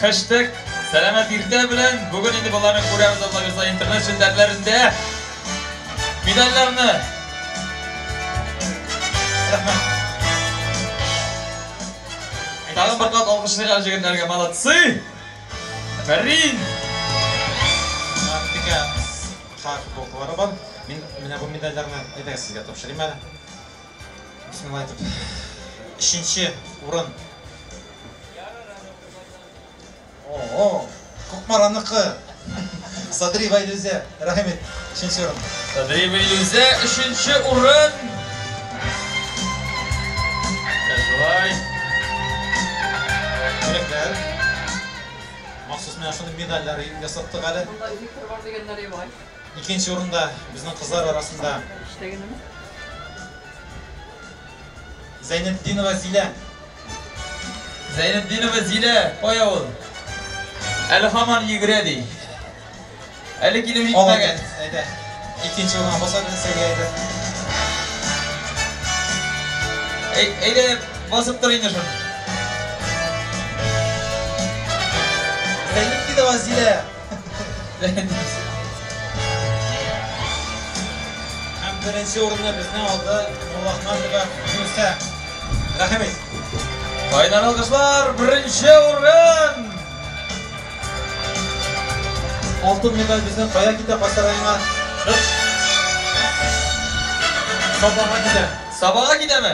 Хэштег сәламәт иртә белән бүген инде боларны күрәбез Алла бирса интернет челтәрләрендә. Медальләрне. Рәхмәт. Тагын бер кат алкышлыйк әле җегетләргә. Молодцы! Афәрин! Текә хар футболкалары бар. Мин менә бу медальләрне әйдәгез сезгә тапшырыйм әле. Бисмилла әйтеп. Өченче урын. О, Кукмараныкы. Садриева Илүзә, рәхим ит. Өченче урын. Садриева Илүзә, өченче урын. Шулай. Бүләкләр. Махсус менә шундый медальләр ясаттык әле. Монда Виктор бар дигәннәре бар. Икенче урында безнең кызлар арасында Зәйнетдинова Зилә. Зәйнетдинова Зилә, кая ул? Әле һаман йөгерә ди. Әле килеп җитмәгән. Әйдә. Икенче урынга баса белсәгә әйдә. Әйдә, басып тор инде шуны. Зәйнетдинова Зилә. Һәм беренче урынны безнең алды Муллахматова Гөлсә. Рәхим ит. Кайнар алкышлар, беренче урын! Алтын медаль безнең кая китә, кайсы районга? Сабага китә. Сабага китәме?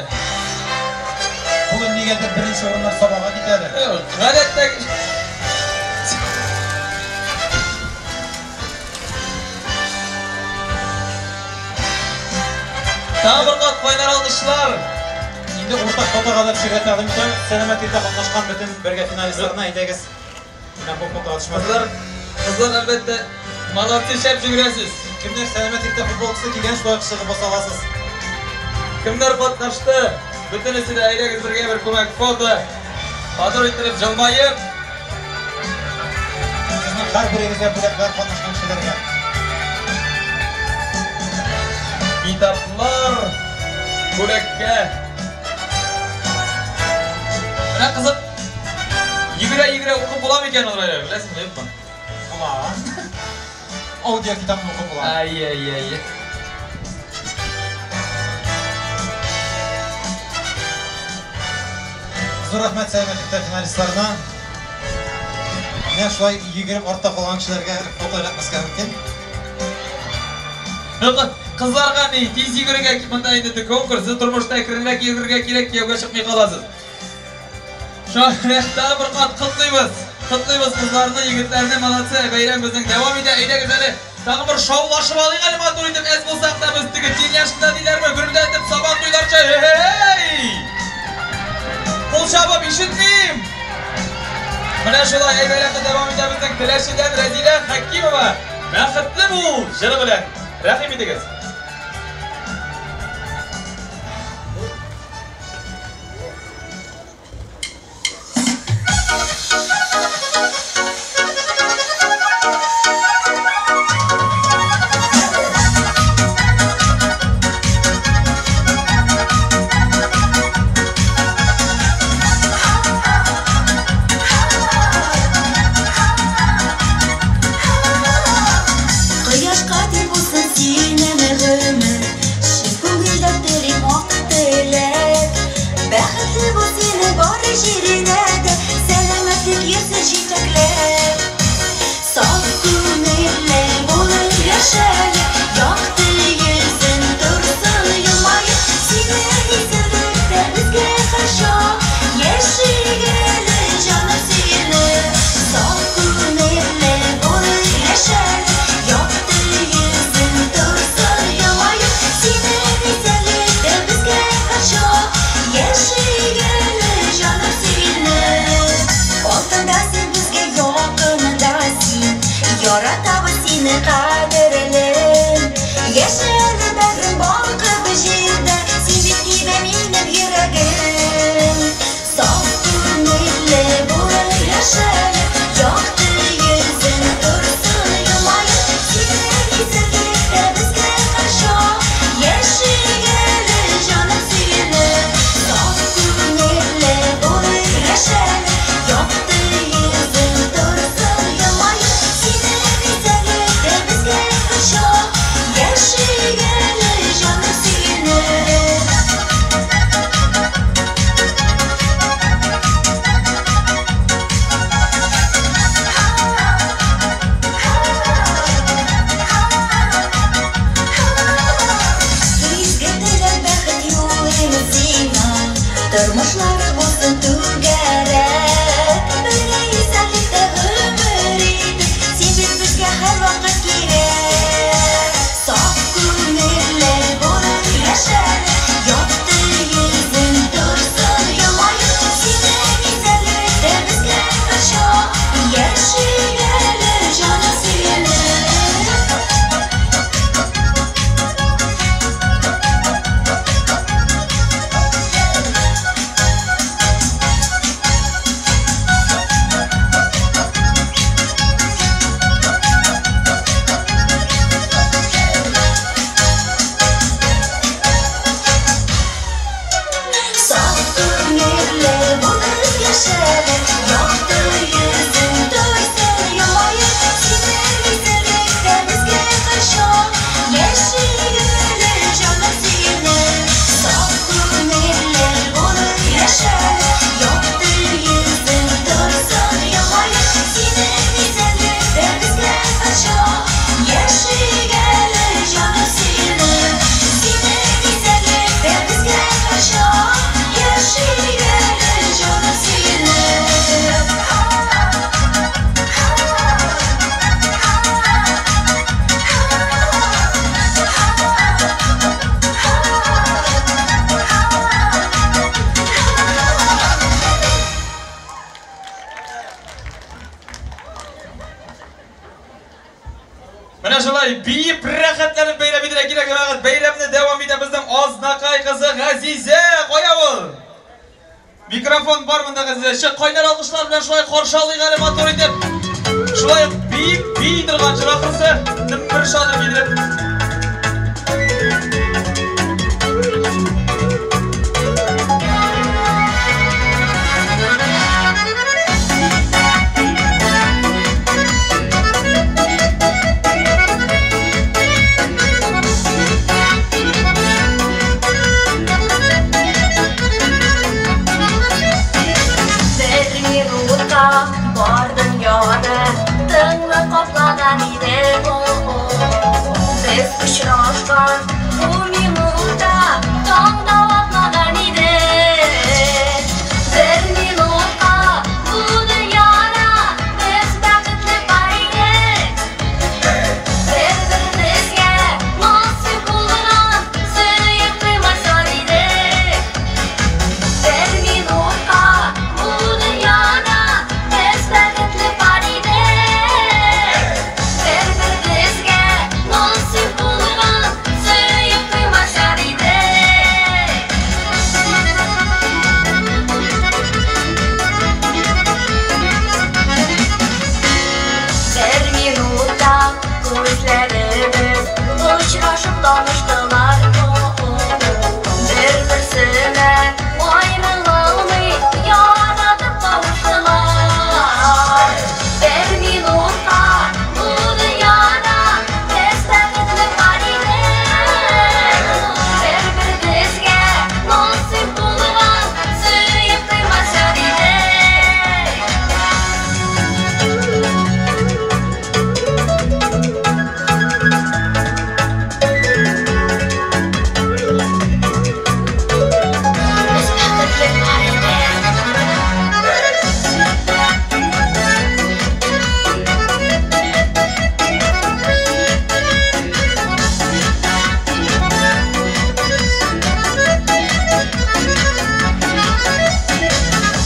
Бүген нигәдер беренче урыннар Сабага китә әле. Гадәттә Тагын бер кат кайнар алкышлар. Инде уртак фотога да төшергә тәкъдим итәм. Сәламәт иртә катнашкан бөтен бергә финалистларны әйдәгез. Менә бу фотога төшмәде. Кызлар, кызлар әлбәттә, молодцы, шәп җигерәсез. Кемнәр сәламәт иртә футболкасы кигән, шулай ук чыгып баса аласыз. Кемнәр катнашты? Бөтенесе дә әйдәгез бергә бер күмәк фото. Матур иттереп җылмаеп. Сезнең һәрберегезгә бүләкләр катнашкан кешеләргә. Китаплар бүләккә. Менә кызык. Йөгерә-йөгерә укып була микән ул, Райя? Беләсеңме, юкмы? Була. Аудио китапны укып була. Ай-яй-яй. Зур рәхмәт сәламәтлектә финалистларына. Менә шулай йөгереп артта калган кешеләргә фото эләкмәскә мөмкин. Кызларга ни, тиз йөгерергә, монда инде конкурс, тормышта әкренрәк йөгерергә кирәк, кияүгә чыкмый каласыз. Шуңа күрә тагы бер кат котлыйбыз. Котлыйбыз кызларны, егетләрне, молодцы. Бәйрәм безнең дәвам итә. Әйдәгез әле, тагын бер шаулашып алыйк әле матур итеп, әз булсак та без теге тельняшкада диләрме, гөрләтеп сабан туйларча. Эй! Кул чабып ишетмим. Менә шулай бәйрәмне дәвам итә безнең Теләчедән Рәзилә Хәкимова. Бәхетле бул җыры белән. Рәхим итегез. Кояшка тиң булсын синең. Менә шулай биеп рәхәтләнеп бәйрәм итәргә кирәк, җәмәгать. Бәйрәмне дәвам итә безнең Азнакай кызы Газизә. Кая ул? Микрофон бар монда, Газизә. Чык, кайнар алкышлар белән шулай каршы алыйк әле матур итеп. Шулай ук биеп, бии торган җыр ахрысы. Бер шадыр кидереп. Бер минутка бар дөньяны тынлык каплаган иде. Без очрашкан бу минутта таң да атмаган иде. Бер минутка бу дөньяда без бәхетле пар идек. Бер-беребезгә насыйп булган сөеп туймас яр идек. Бер минутка бу дөньяда без бәхетле пар идек. Бер-беребезгә насыйп булган сөеп туймас яр идек. Бер минутта күзләребез очрашып таныштылар. Бер-берсенә аерылалмый яратып кавыштылар. Бер минутка бу дөньяда без бәхетле пар идек. Бер-беребезгә насыйп булган сөеп туймас яр идек. Без бәхетле пар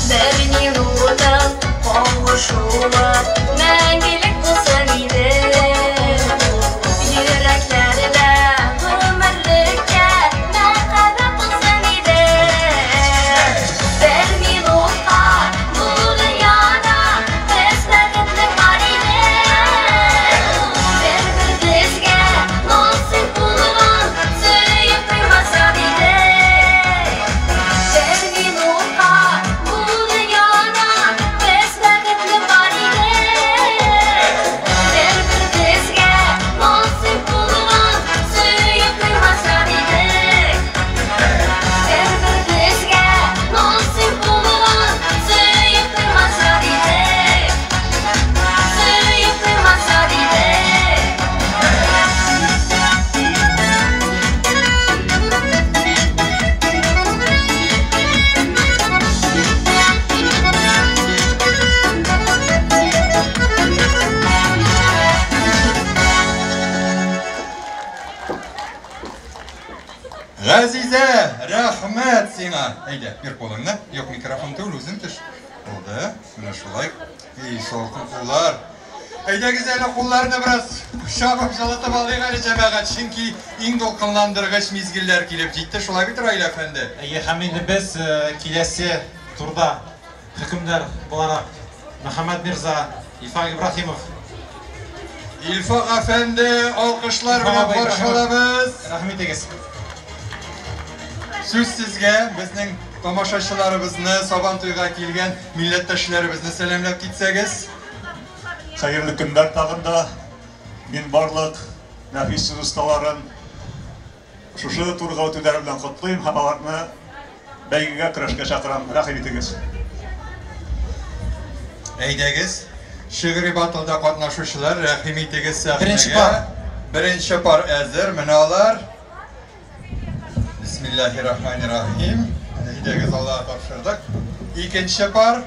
Бер минутың кавышуы мәңгелек булсын иде. Йөрәкләрдә гомерлеккә мәхәббәт булсын иде. Бер минутка бу дөньяда без бәхетле пар идек. Бер-беребезгә насыйп булган сөеп туймас яр идек. Бер минутка бу дөньяда без бәхетле пар идек. Бер-беребезгә насыйп булган сөеп туймас яр идек. Бер-беребезгә насыйп булган сөеп туймас яр идек. Сөеп туймас яр идек. Газизә, рәхмәт сиңа. Әйдә, бир кулыңны. Юк, микрофон түгел, үзең төш. Булды. Менә шулай. Эй, салкын куллар. Әйдәгез әле кулларны бераз чабып җылытып алыйк әле, җәмәгать, чөнки иң дулкынландыргыч мизгелләр килеп җитте. Шулай бит, Раил әфәнде? Әйе, һәм инде без киләсе турда хөкемдар буларак Мөхәммәт Мирза, Илфак Ибраһимов. Илфак әфәнде, алкышлар белән каршы алабыз. Рәхим итегез. Сүз сезгә, безнең тамашачыларыбызны, Сабантуйга килгән милләттәшләребезне сәламләп китсәгез. Хәерле көннәр тагын да. Мин барлык нәфис сүз осталарын шушы турга үтүләре белән котлыйм һәм аларны бәйгегә көрәшкә чакырам. Рәхим итегез. Әйдәгез, шигъри батлда катнашучылар, рәхим итегез сәхнәгә. Беренче пар. Беренче пар әзер, менә алар. Бисмиллахиррахманиррахим. Әйдәгез, Аллаһка тапшырдык. Икенче пар.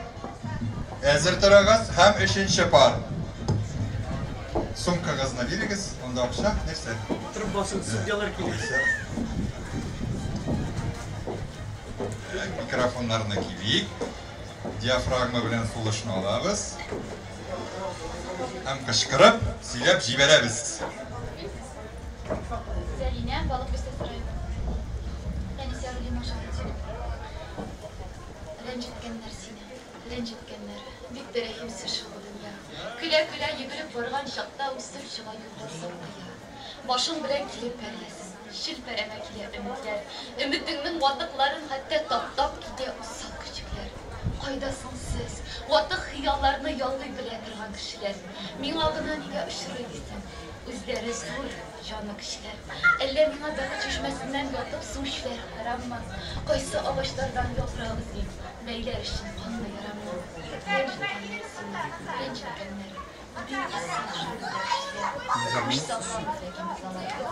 Әзер торыгыз һәм өченче пар. Сумкагызны бирегез, анда акча, нәрсә? Утырып басын, судьялар килә. Микрофоннарны килик. Диафрагма белән сулышны алабыз. Һәм кычкырып, сөйләп җибәрәбез. Зәринә, Балык Бистәсе районы. Әнис Яруллин аша Рәнҗеткәннәр сине, рәнҗеткәннәр. Бик тә рәхимсез шул бу дөнья. Көлә-көлә йөгереп барган чакта үсеп чыга юлбасар кыя. Башың белән килеп бәреләсең, челпәрәмә килә өметләр. Өметеңнең ватыкларын хәтта таптап китә усал көчекләр. Кайда соң сез, ватык хыялларны ялгый белә торган кешеләр? Миңа гына нигә очрый дисең? Үзләре зур, җаны кешеләр. Әллә миңа бәхет чишмәсеннән ятып су эчүләр хараммы? Кайсы агачлардан яфрак өзим, бәйләр өчен канлы ярамны? Рәнҗеткәннәр сине, рәнҗеткәннәр. Бик усал шул бездә кешеләр. Үч саклыйбыз ләкин без алардан.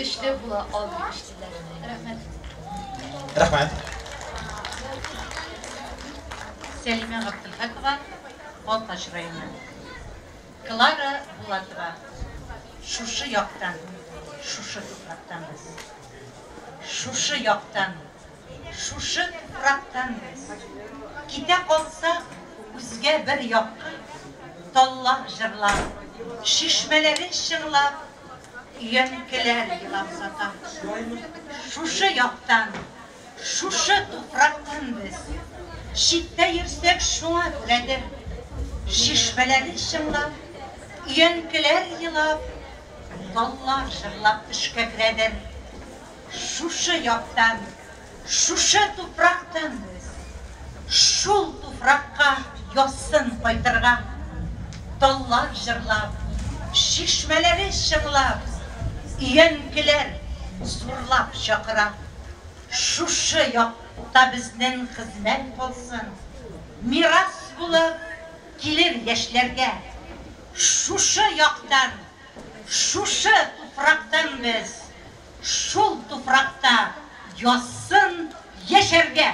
Көчле була алмый көчлеләр. Рәхмәт. Рәхмәт. Сәлимә Габделхакова, Балтач районы. Клара Булатова, Шушы яктан, шушы туфрактан без. Шушы яктан, шушы туфрактан без. Китә калсак үзгә бер якка, Таллар җырлап, чишмәләре чыңлап, Өянкеләр елап озата. Шушы яктан, Шушы туфрактан без. Читтә йөрсәк, шуңа күрәдер. Чишмәләре чыңлап, өянкеләр елап, таллар җырлап төшкә керәдер. Шушы яктан, шушы туфрактан без. Шул туфракка язсын кайтырга. Таллар җырлап, чишмәләре чыңлап, өянкеләр зурлап чакыра. Шушы якта безнең хезмәт калсын, Мирас булып килер яшьләргә. Шушы яктан, шушы туфрактан без, Шул туфракта язсын яшәргә.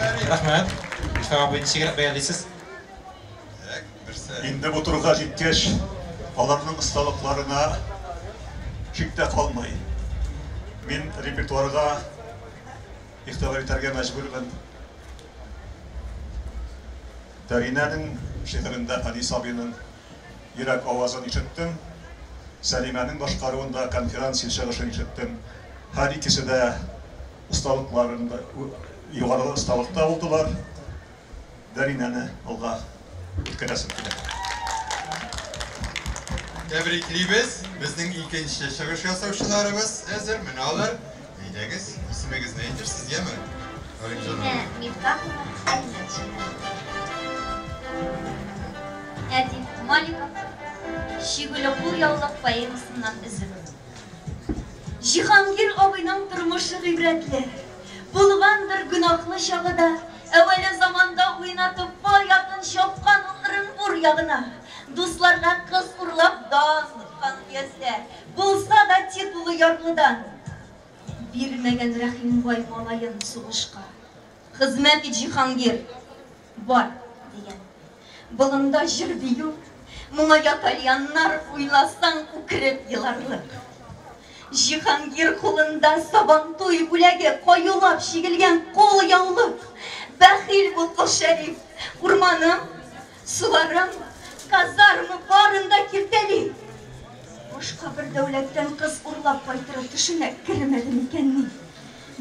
Рәхмәт. Мифтах абый, ничегрәк бәялисез? Инде бу турга җиткәч, аларның осталыкларына шик тә калмый. Мин репертуарга игътибар итәргә мәҗбүрмен. Дәринәнең шигырендә Фәнис абыйның йөрәк авазын ишеттем. Сәлимәнең башкаруында конферансье чыгышын ишеттем. Һәр икесе дә осталыкларында югары осталыкта булдылар. Дәринәне алга үткәрәсем килә. Тәбриклибез! Безнең икенче чыгыш ясаучыларыбыз әзер. Менә алар. Әйдәгез, исемегезне әйтерсез, яме? Галимҗан Динә Мифтахова, Әлмәт шәһәре. Әдип Маликов, Чигүле кулъяулык поэмасыннан өзек. Җиһангир абыйның тормышы гыйбрәтле. Булгандыр гөнаһлы чагы да, әүвәле заманда уйнатып бай атын чапкан ул Ырынбур ягына. Дусларга кыз урлап дан тоткан өяздә, булса да титулы ярлыдан. Бирмәгән Рәхим бай малаен сугышка. Хезмәт ит, Җиһангир! Бар, дигән. Болында җыр-бию, моңая тальяннар, уйласаң, үкереп еларлык. Җиһангир кулында Сабантуй бүләге, каюлап чигелгән кулъяулык. Бәхил бул, Кол Шәриф, урманым, суларым, казарма барын да киртәли. Башка бер дәүләттән кыз урлап кайтыру төшенә кермәде микәнни?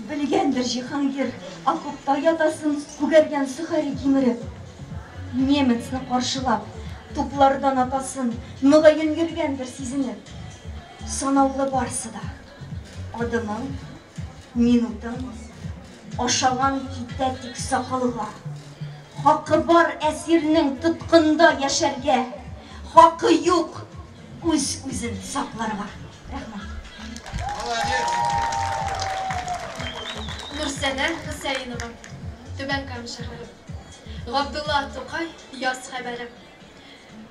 Белгәндер Җиһангир, окопта ятасын күгәргән сохари кимереп. Немецны каршылап, туплардан атасын, мөгаен йөргәндер сизенеп. Санаулы барсы да. Адымың, минутың, ашаган китә тик сакалга. Хакы бар әсирнең тоткында яшәргә, хакы юк үз-үзен сакларга. Рәхмәт. Молодец! Нурсәнә Хөсәенова, Түбән Кама шәһәре. Габдулла Тукай, Яз хәбәре.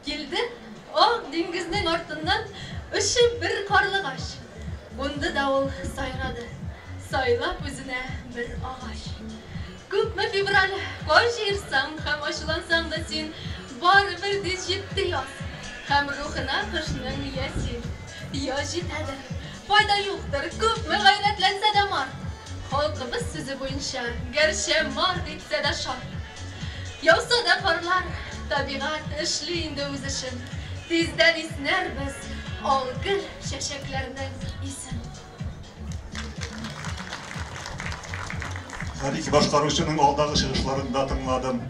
Килде ак диңгезнең артыннан очып бер карлыгач. Кунды да ул сайрады, сайлап үзенә бер агач. Күпме февраль кар җыерсаң һәм ачулансаң да син, барыбер тиз җитте яз һәм рухына кышның ясин. Яз җитәдер, файда юктыр, күпме гайрәтләнсә дә март. Халкыбыз сүзе буенча, гәрчә март итсә дә шарт. Яуса да карлар, табигать эшли инде үз эшен. Тиздән иснәрбез, Ал гөл чәчәкләрнең исен. Һәр ике башкаручының алдагы чыгышларын да тыңладым.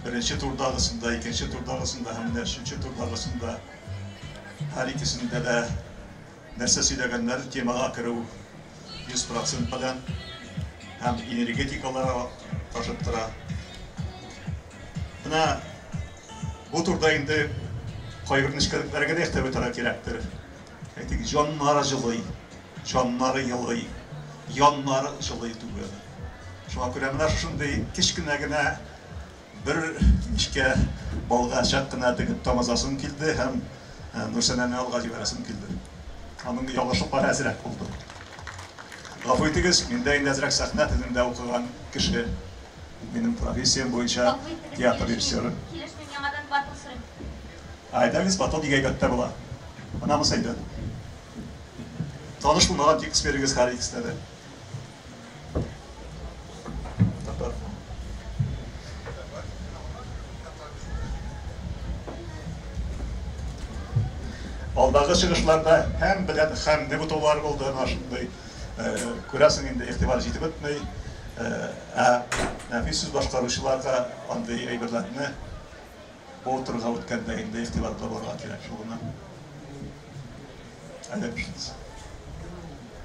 Беренче турдагысында, икенче турдагысында һәм менә өченче турдагысында. Һәр икесендә дә нәрсә сөйләгәннәр темага керү 100% белән һәм энергетикалары ташып тора. Менә бу турда инде кайбер нечкәлекләргә дә игътибар итәргә кирәктер. Әйтик, җаннары җылый, җаннары елый, яннары җылый түгел. Шуңа күрә менә шушындый кечкенә генә бер мичкә балга чак кына тегеп тамызасым килде һәм Нурсәнәне алга җибәрәсем килде. Аның ялгышлыклары әзрәк булды. Гафу итегез, мин дә инде әзрәк сәхнә телендә укыган кеше. Минем профессиям буенча театр режиссеры. Килешмим, яңадан батл сорыйм. Әйдәгез, батл бик әйбәт тә була. Менә монысы әйбәт. Таныш булмаган текст бирегез һәр икесенә дә. Татар. Алдагы чыгышларда һәм белән хәмне бутаулар булды, менә шундый. Күрәсең инде, игътибар җитеп бетми. Ә нәфис сүз башкаручыларга андый әйберләрне бу турга үткәндә инде игътибарлы булырга кирәк шул гына. Әйдә,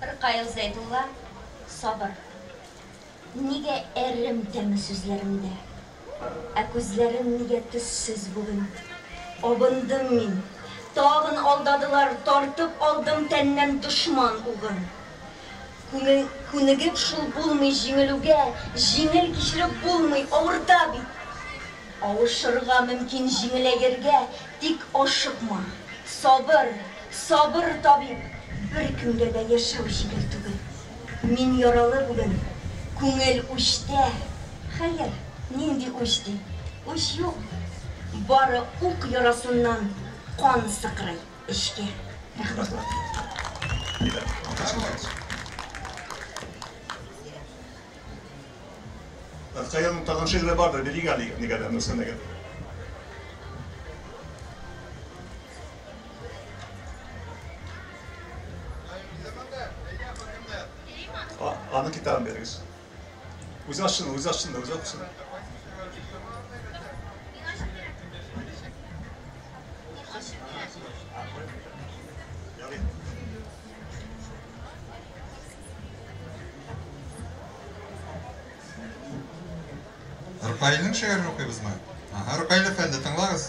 Ркаил Зәйдулла, Сабыр. Нигә әрем тәме сүзләремдә? Ә күзләрем нигә төссез бүген? Абындым мин. Тагын алдадылар, тартып алдым тәннән дошман угын. Күңел күнегеп шул булмый җиңелүгә, җиңел кичереп булмый, авырта бит. Авышырга мөмкин җиңеләергә, тик ашыкма. Сабыр, сабыр, табиб, беркемгә дә яшәү җиңел түгел. Мин яралы бүген, күңел үчтә. Хәер, нинди үч ди? Үч юк. Бары ук ярасыннан кан сыкрый эчкә. Рәхмәт. Ркаилның тагын шигыре бардыр, бирик әле нигә дә Нурсәнәгә. Аның китабын бирегез. Үзе ачсын, үзе ачсын да, үзе укысын. Ркаилнең шигырен укыйбызмы? Ага, Ркаил әфәнде, тыңлагыз.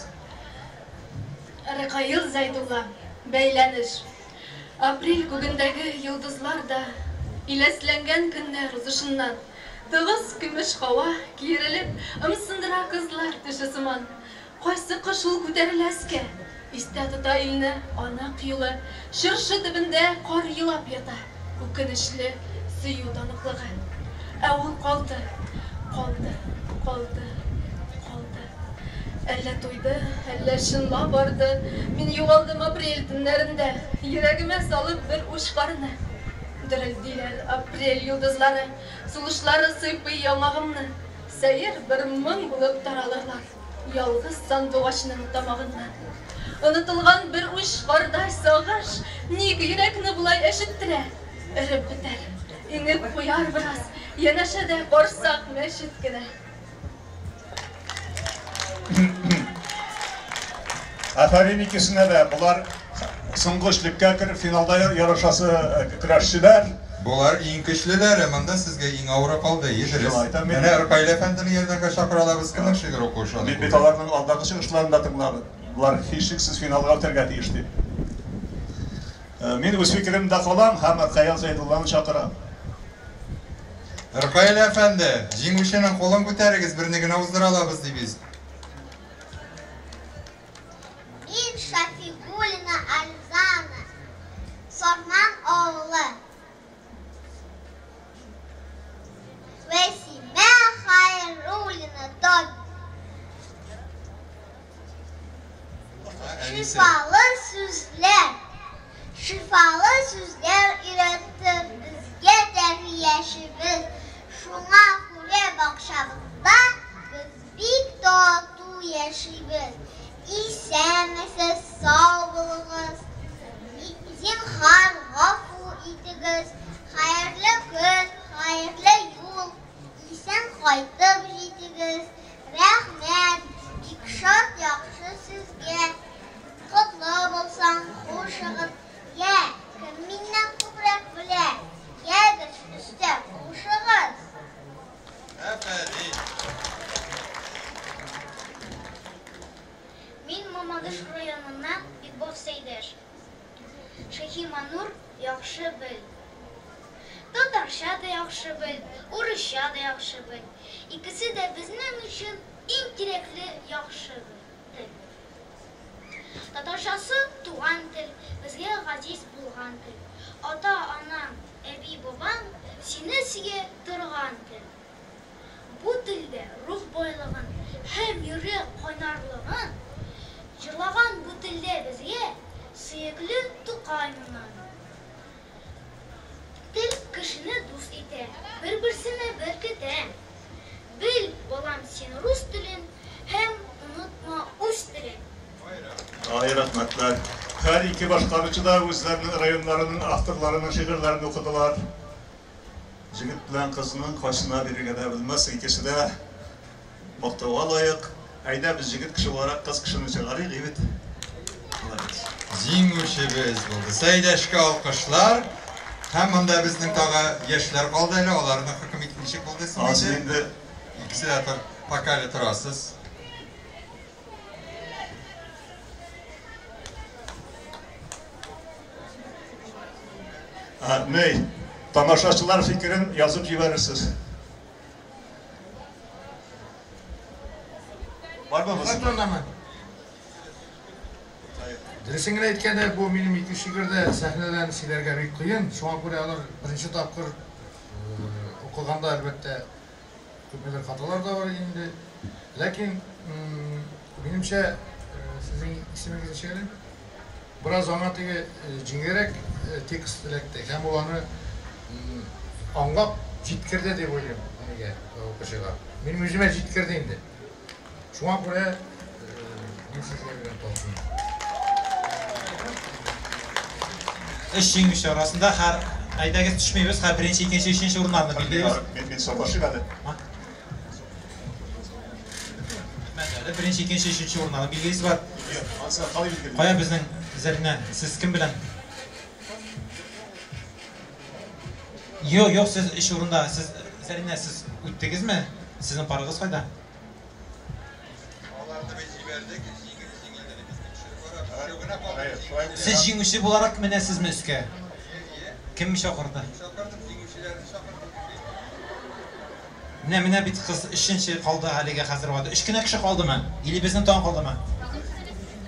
Ркаил Зәйдулла. Бәйләнеш. Апрель күгендәге йолдызлар да иләсләнгән көннәр узышыннан. Тыгыз көмеш һава киерелеп, ымсындыра кызлар төше сыман. Кайсы кош ул күтәрелә өскә? Истә тота илне анык юлы. Чыршы төбендә кар елап ята. Үкенечле сөю таныклыгы. Ә ул калды, калды, калды, калды. Әллә туйды, әллә чынлап арды. Мин югалдым апрель төннәрендә. Йөрәгемә салып бер уч карны. Дерелдиләр апрель йолдызлары. Сулышлары сыйпый яңагымны. Сәер бер моң булып таралырлар. Ялгыз сандугачның тамагыннан. Онытылган бер уч кардай сагыш ник йөрәкне болай әчеттерә? Эреп бетәр, иңеп куяр бераз, янәшәдә корсак мәчет кенә. Афәрин икесенә дә. Болар соңгы өчлеккә кереп финалда ярышасы көрәшчеләр. Болар иң көчлеләре, монда сезгә иң авыры калды, әйе, дөрес. Менә Ркаил әфәндене ярдәмгә чакыра алабыз, кемнең шигырь укуы ошады Мин бит аларның алдагы чыгышларын да тыңладым. Болар һичшиксез финалга үтәргә тиеш дип. Мин үз фикеремдә калам һәм Ркаил Зәйдулланы чакырам. Ркаил әфәнде, җиңүченең кулын күтәрегез, берне генә уздыра алабыз, дибез. Мин Шафигуллина Альзана, Сарман авылы. Вәсимә Хайруллина, Тат. Шифалы сүзләр. Шифалы сүзләр өйрәтте безгә тәрбиячебез. Шуңа күрә бакчабызда без бик тату яшибез. Исәнмесез, сау булыгыз. Бог Сәйдәш. Шаһиманур яхшы бел. Татарча да яхшы бел, урысча да яхшы бел. Икесе дә безнең өчен иң кирәкле яхшы тел. Татарчасы туган тел, безгә газиз булган тел. Ата-анаң, әби-бабаң сине сөя торган тел. Бу телдә рух байлыгын һәм йөрәк кайнарлыгын җырлаган бу телдә безгә сөекле Тукай моңын. Тел кешене дус итә, бер-берсенә беркетә. Бел, балам, син рус телен һәм онытма үз телен. Ай, рәхмәтләр. Һәр ике башкаручы да үзләренең районнарының авторларының шигырьләрен укыдылар. Җегет белән кызның кайсына бирергә дә белмәссең, икесе дә мактауга лаек. Әйдә, без җегет кеше буларак кыз кешене чыгарыйк, и бит. Молодец. Җиңүчебез булды. Сәйдәшкә алкышлар. Һәм монда безнең тагы яшьләр калды әле, аларны хөкем итү ничек булды соң Ансы инде? Икесе дә тор, пока әле торасыз. Ни, тамашачылар фикерен язып җибәрерсез. Бармы бу? Хатыннамы? Дөресен генә әйткәндә, бу минем ике шигырь дә сәхнәдән сөйләргә бик кыен. Шуңа күрә алар беренче тапкыр укыганда, әлбәттә, күпмедер хаталар да бар инде. Ләкин, минемчә, сезнең исемегез ничек әле? Бераз аңа теге җиңелрәк текст эләкте һәм ул аны аңлап җиткерде дип уйлыйм нигә укучыга. Минем үземә җиткерде инде. Шуңа күрә мин сезгә бирәм тавышымны. Өч җиңүче арасында һәр әйдәгез төшмибез, һәр беренче, икенче, өченче урыннарны билгелибез. Мин саклашыйм әле. Әле беренче, икенче, өченче урыннарны билгелибез бар. Кая безнең Зәринә, сез кем белән? Юк, юк, сез өч урында. Сез Зәринә, сез үттегезме? Сезнең парыгыз кайда? Аларны без җибәрдек, җиңел җиңелде дип без тикшереп карап, өчәү генә калды. Сез җиңүче буларак менәсезме өскә? Кем чакырды? Чакырдым, җиңүчеләрне чакырдым. Менә, менә бит кыз өченче калды әлегә хәзер вакыт. Өч кенә кеше калдымы? Или безнең тагын калдымы?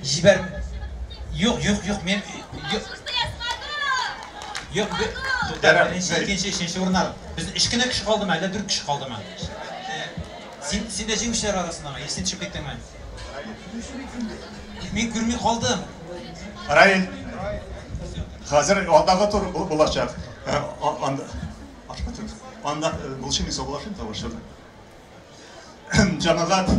Җибәр. Юк, юк, юк, мин юк. Юк, тукта, беренче, икенче, өченче урыннар. Без өч кенә кеше калдымы, әллә дүрт кеше калдымы? Син, син дә җиңүчеләр арасындамы? Или син төшеп киттеңме? Мин күрми калдым. Раил, хәзер алдагы тур булачак. Анда Анда лучше мин саубуллашыйм тавышым. Җәмәгать,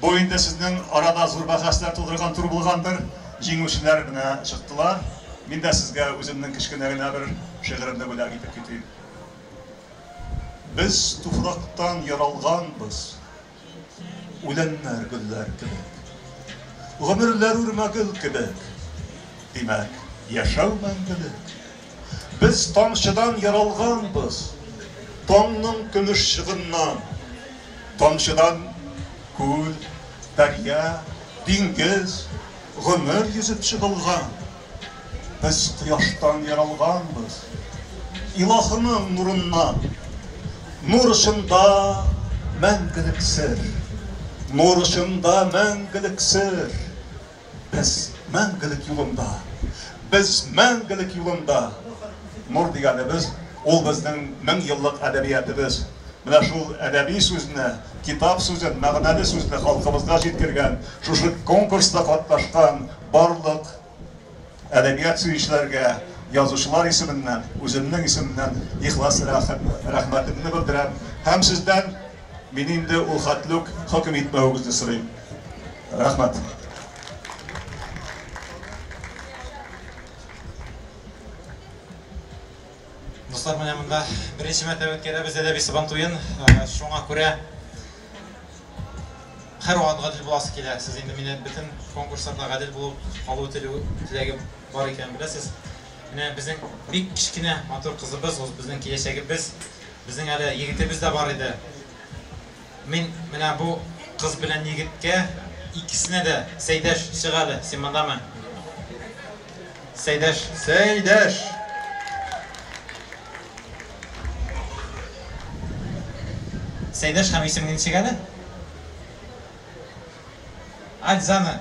бу инде сезнең арада зур бәхәсләр тудырган тур булгандыр. Җиңүчеләр менә чыктылар. Мин дә сезгә үземнең кечкенә генә бер шигыремне бүләк итеп китим. Без туфрактан яралганбыз, үләннәр гөлләр кебек. Гомерләр үрмә гөл кебек. Димәк, яшәү мәңгелек. Без тамчыдан яралганбыз, таңның көмеш чыгыннан. Тамчыдан күл, дәрья, диңгез, гомер йөзеп чыгылган. Без кояштан яралганбыз, Илаһының нурыннан. Нур очында мәңгелек сер, нур очында мәңгелек сер. Без мәңгелек юлында. Без мәңгелек юлында. Нур дигәнебез, ул безнең мең еллык әдәбиятыбыз. Менә шул әдәби сүзне, китап сүзен, мәгънәле сүзне халкыбызга җиткергән, шушы конкурста катнашкан барлык әдәбият сөючеләргә язучылар исеменнән, үземнең исемемнән ихлас рәхмәтемне белдерәм. Һәм сездән мине инде ул хәтле үк хөкем итмәвегезне сорыйм. Рәхмәт. Дуслар, менә монда беренче мәртәбә үткәрәбез әдәби сабан туен. Шуңа күрә һәрвакыт гадел буласы килә. Сез инде мине бөтен конкурсларда гадел булып калу теләге бар икәнен беләсез. Менә безнең бик кечкенә матур кызыбыз, ул безнең киләчәгебез. Безнең әле егетебез дә бар иде. Мин менә бу кыз белән егеткә икесенә дә Сәйдәш, чык әле, син мондамы? Сәйдәш. Сәйдәш. Сәйдәш һәм исемең ничек әле? Альзана.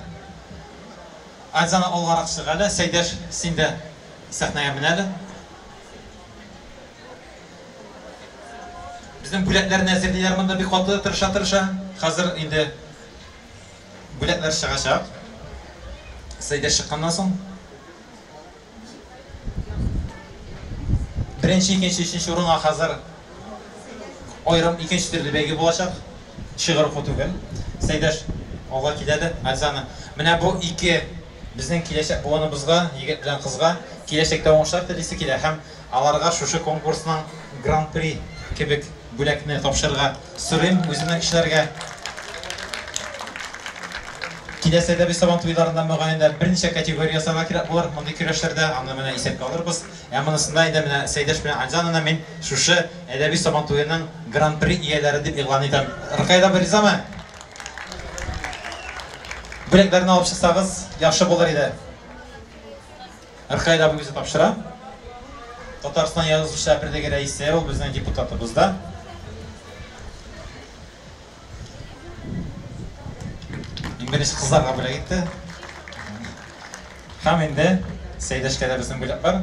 Альзана алгарак чык әле. Сәйдәш, син дә сәхнәгә мен әле. Безнең бүләкләрне әзерлиләр монда бик каты тырыша-тырыша. Хәзер инде бүләкләр чыгачак. Сәйдәш чыкканнан соң. Беренче, икенче, өченче урынга хәзер аерым икенче төрле бәйге булачак. Шигырь уку түгел. Сәйдәш алга килә дә, Альзана. Менә бу ике безнең киләчәк буыныбызга, егет белән кызга киләчәктә уңышлар телисе килә һәм аларга шушы конкурсның гран-при кебек бүләкне тапшырырга сорыйм үземнең кешеләргә. Киләсе әдәби сабан туйларында мөгаен дә берничә категория ясарга кирәк булыр мондый көрәшләрдә, аны менә исәпкә алырбыз. Ә монысында инде менә Сәйдәш белән Альзананы мин шушы әдәби сабан туеның гран-при ияләре дип игълан итәм. Ркаил абый ризамы? Бүләкләрне алып чыксагыз, яхшы булыр иде. Ркаил абый үзе тапшыра. Татарстан Язучылар берлеге рәисе, ул безнең депутатыбыз да. Иң беренче кызларга бүләк итте. Һәм инде Сәйдәшкә дә безнең бүләк бар.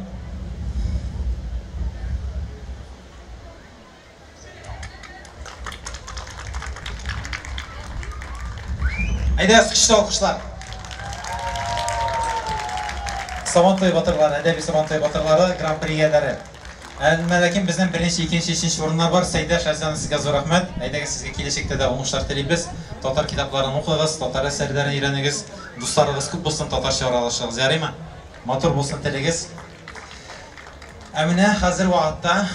Әйдәгез, көчле алкышлар. Сабантуй батырлары, әдәби Сабантуй батырлары, гран-при ияләре. Әмма ләкин безнең беренче, икенче, өченче урыннар бар. Сәйдәш, Әлзана, сезгә зур рәхмәт. Әйдәгез, сезгә киләчәктә дә уңышлар телибез. Татар китапларын укыгыз, татар әсәрләрен өйрәнегез. Дусларыгыз күп булсын, татарча аралашыгыз. Ярыймы? Матур булсын телегез. Ә менә хәзер вакытта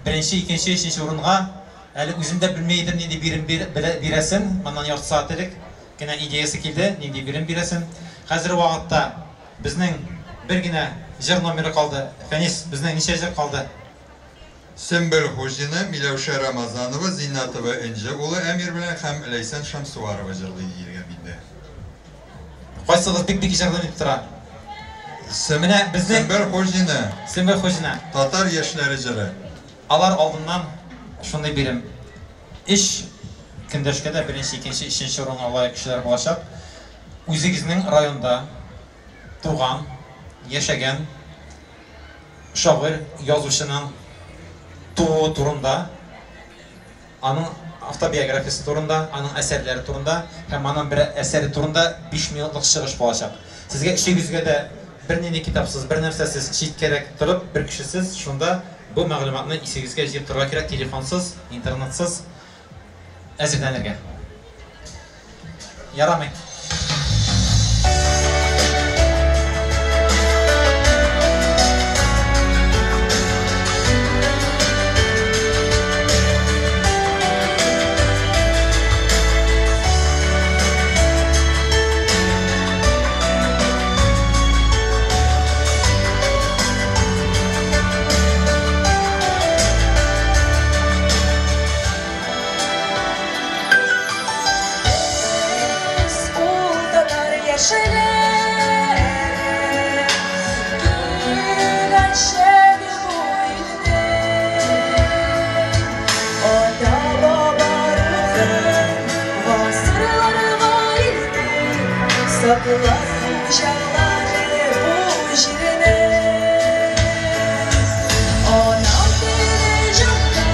беренче, икенче, өченче урынга әле үзем дә белми идем нинди бирем бирәсен. Моннан ярты сәгать элек кенә идеясе килде, нинди бирем бирәсен. Хәзер вакытта Безнең бер генә җыр номеры калды. Фәнис, безнең ничә җыр калды? Сөмбел Хуҗина, Миләүшә Рамазанова, Зиннатова Энҗе улы Әмир белән һәм Ләйсән Шәмсуарова җырлый диелгән миндә. Кайсыгыз бик-бик җырлыйм дип тора? Менә безнең Сөмбел Хуҗина. Сөмбел Хуҗина. Татар яшьләре җыры. Алар алдыннан шундый бирем. Өч көндәшкә дә беренче, икенче, өченче урынга лаек кешеләр булачак. Үзегезнең районда туган, яшәгән шагыйрь, язучының тууы турында, аның автобиографиясе турында, аның әсәрләре турында һәм аның бер әсәре турында 5 минутлык чыгыш булачак. Сезгә өчегезгә дә бернинди китапсыз, бернәрсәсез читкәрәк торып, бер кешесез шунда бу мәгълүматны исегезгә җыеп торырга кирәк, телефонсыз, интернетсыз әзерләнергә. Ярамый. Без ул татар яшьләре, киләчәге бу илнең. Ата-баба рухын гасырларга илтеп, саклар хуҗалары бу җирнең. Ана теле җанда,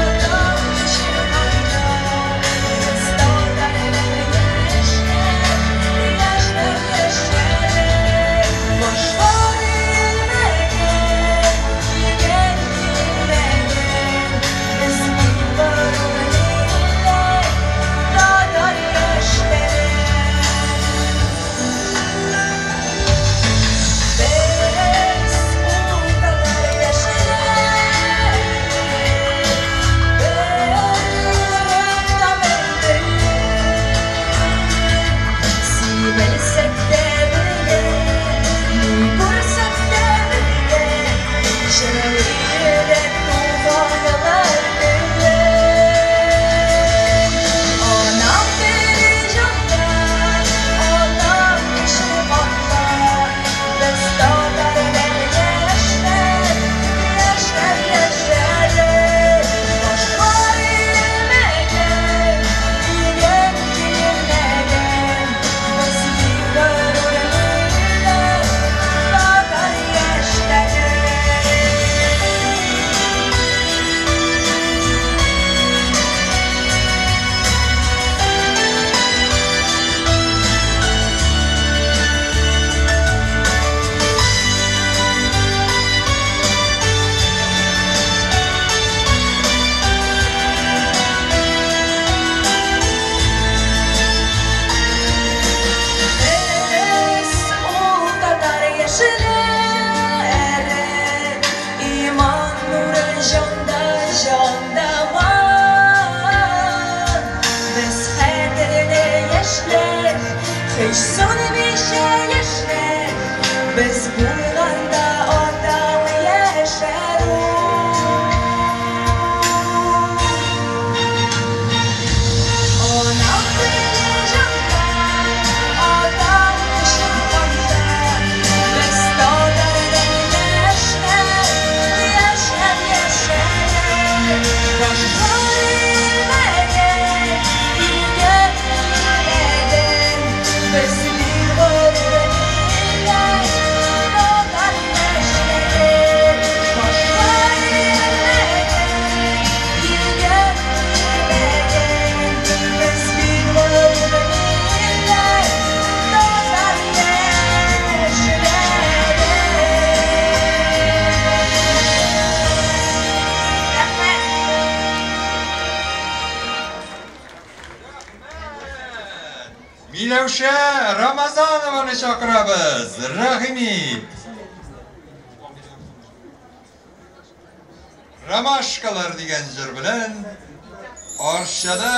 ата үче канда, без татарлар яшьләр, яшьләр яшьләре. Башлар иелмәгән, игән килмәгән, без бик горур милләт, татар яшьләре. Һич сүнмичә яшьләр, без булганда атам яшәр ул. Анам теле җанда, атам көче канда, без татардан яшьләр, яшәп яшәр. Башлар иелмәгән, илгә иелмәгән, без бик горур милләт, татар яшьләре. Башлар иелмәгән, илгә иелмәгән, без бик горур милләт, татар яшьләре. Рәхмәт! Миләүшә Рамазанованы чакырабыз. Рәхим ит. Ромашкалар дигән җыр белән Арчада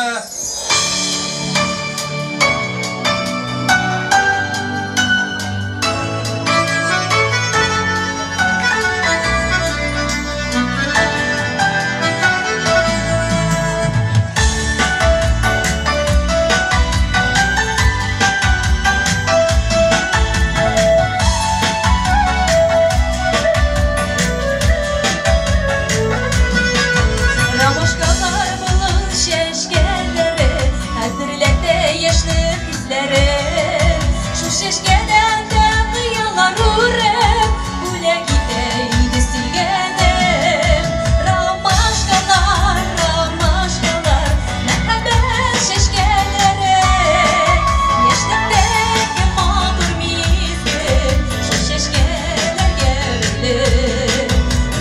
Ромашкалар болын чәчкәләре, хәтерләтә яшьлек хисләре. Шул чәчкәдән дә хыяллар үреп, бүләк итә иде сөйгәнем. Ромашкалар, ромашкалар, мәхәббәт чәчкәләре. Яшьлектәге матур мизгел, шул чәчкәләргә бәйле.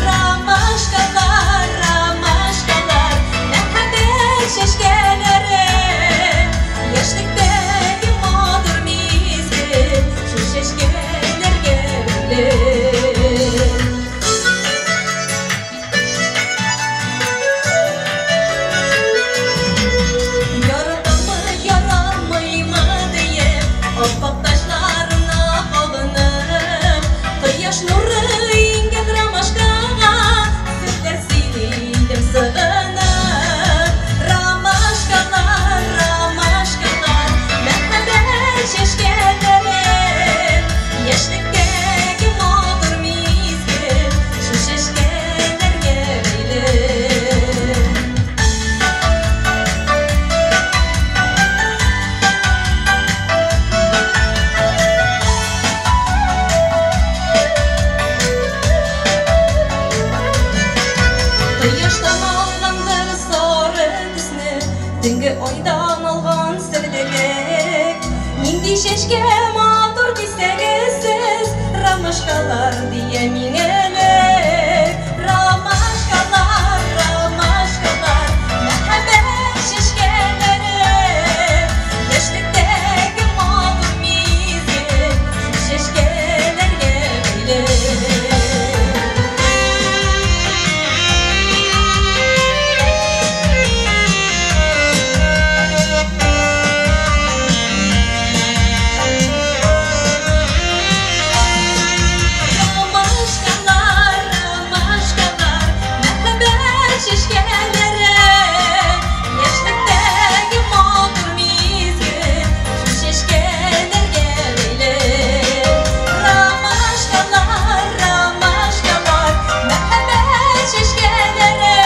Ромашкалар, ромашкалар, мәхәббәт чәчкәләре. Яшьлектәге матур мизгел, шул чәчкәләргә бәйле. Яратамы, ярамыймы диеп, ап-ак ташларына кабынып, кояш нуры иңгән ромашкага, сүзләр сөйли идем сыгынып. Ромашкалар, ромашкалар, мәхәббәт чәчкәләре. Яшьлектәге матур мизгел, шул чәчкәләргә бәйле. Кояштан алгандыр сары төсне, төнге айдан алган серлелек. Нинди чәчкә матур дисәгез сез, ромашкалар дия мин элек. Ромашкалар, ромашкалар, мәхәббәт чәчкәләре. Яшьлектәге матур мизгел, шул чәчкәләргә бәйле. Ромашкалар, ромашкалар, мәхәббәт чәчкәләре. Яшьлектәге матур мизгел, шул чәчкәләргә бәйле. Ромашкалар, ромашкалар, мәхәббәт чәчкәләре.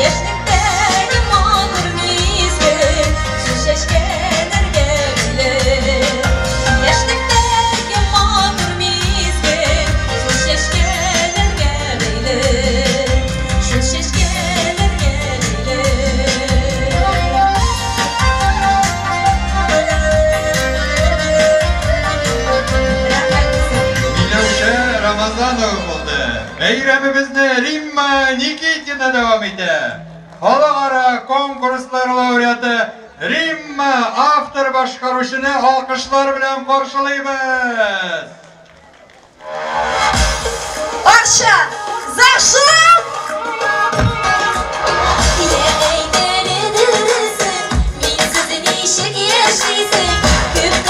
Яшьлектәге матур мизгел, шул чәчкәләргә бәйле. Яшьлектәге матур мизгел, шул чәчкәләргә бәйле. Шул чәчкәләргә бәйле. Миләүшә Рамазанова булды. Бәйрәмебезне Римма Никитина дәвам итә. Халыкара конкурслар лауреаты Римма автор башкаручыны алкышлар белән каршылыйбыз. Арча, зашел! Я әйтәле дөресен, минсез ничек яшисең? Күп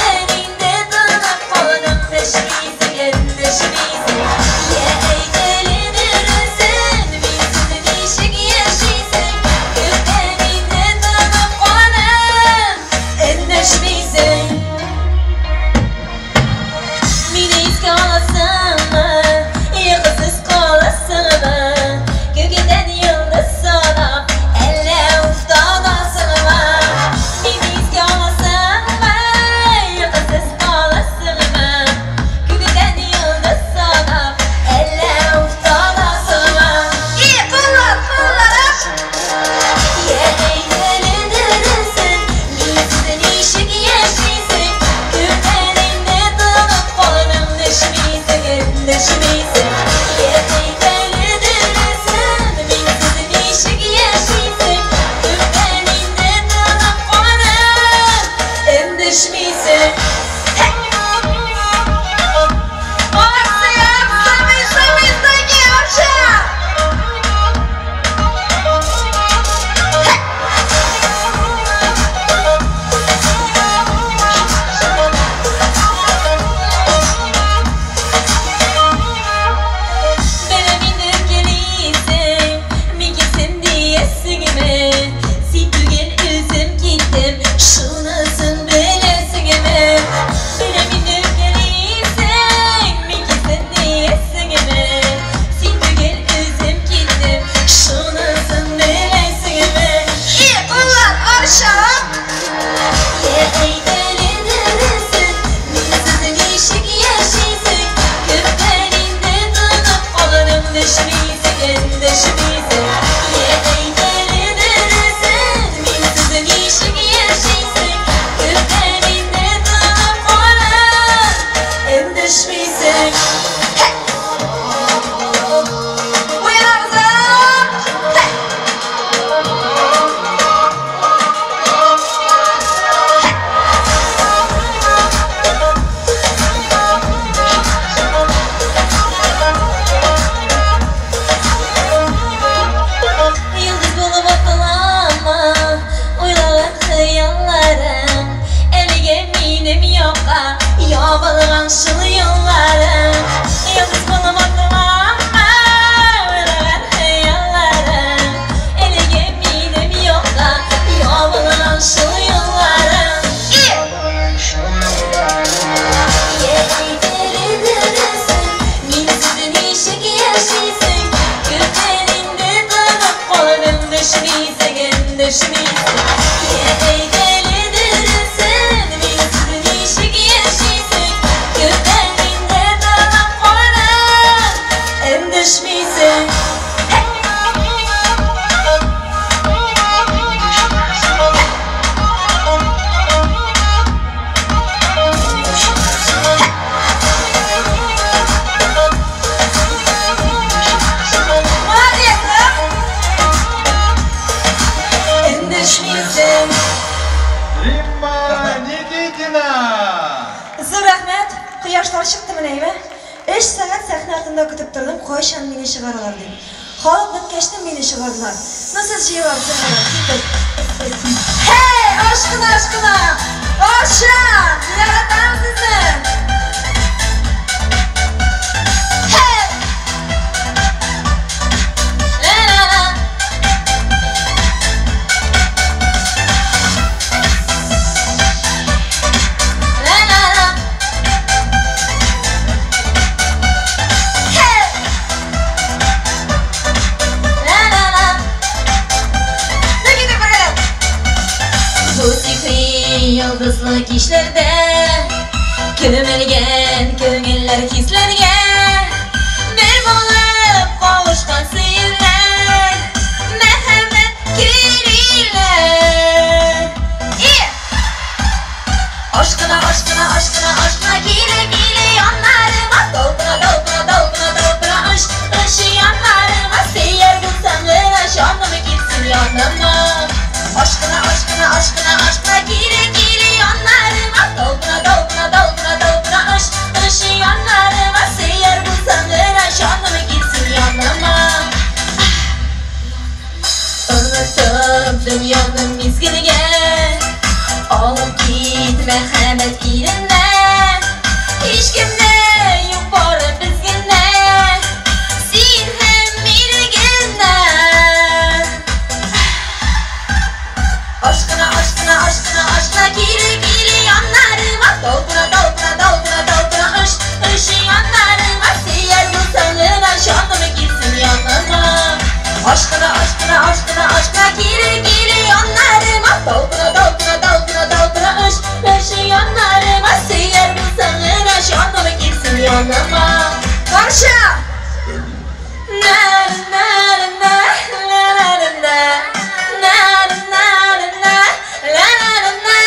Ябылган шул юлларың. Йолдыз булып атылама, уйлаган хыялларың. Әлегә минем юкка ябылган шул юлларың. Йә әйтер дөресен, минсез ничек яшисең? Күптән инде тынып калдым, дәшмисең, эндәшмисең. Йә әйтер дөресен, минсез ничек яшисең? Күптән инде тынып калдым, эндәшмисең. Молодец, Эндәшмисең. Римма Никитина! Зур рәхмәт. Кояшлар чыкты менә, әйме? Өч сәгать сәхнә артында көтеп тордым, кайчан мине чыгаралар дип. Халык беткәчтен мине чыгардылар. Ну сез җыелабыз, киттек. Һей, ашкына, ашкына! Арча! Яратам сезне! Һей! Ла-ла-ла. Ла-ла-ла. Хей! Ла-ла-ла. Ну киттек бергәләп. Бу сихри йолдызлы кичләрдә Күмелгән күңелләр хисләргә Бер булып кавышкан сөюләр Мәхәббәт көйлиләр. И! Ашкына, ашкына, ашкына, ашкына, киле, киле яннарыма. Талпына, талпына, талпына, талпына, ыш, ыш яннарыма. Сөяр булсаң гына җаным килсен яныма. Ашкына, ашкына, ашкына, ашкына, киле, киле яннарыма. Талпына, талпына, талпына, талпына, ыш, ыш яннарыма. Сөяр булсаң гына җаным килсен яныма. Онытып дөньяны мизгелгә, алып кит мәхәббәт иленнән. Һичкем дә юк, бары без генә, син һәм мин генә. Ашкына, ашкына, ашкына, ашкына, киле, киле яннарыма. Талпына, талпына, талпына, талпына, ыш, ыш яннарыма. Сөяр булсаң гына җаным килсен яныма. Ашкына, ашкына, ашкына, ашкына, киле, киле яннарыма. Талпына, талпына, талпына, талпына, ыш, ыш яннарыма. Сөяр булсаң гына җаным килсен яныма. Арча! На, на, на, на, на, на, на, на, на, на, ла, ла, на, на,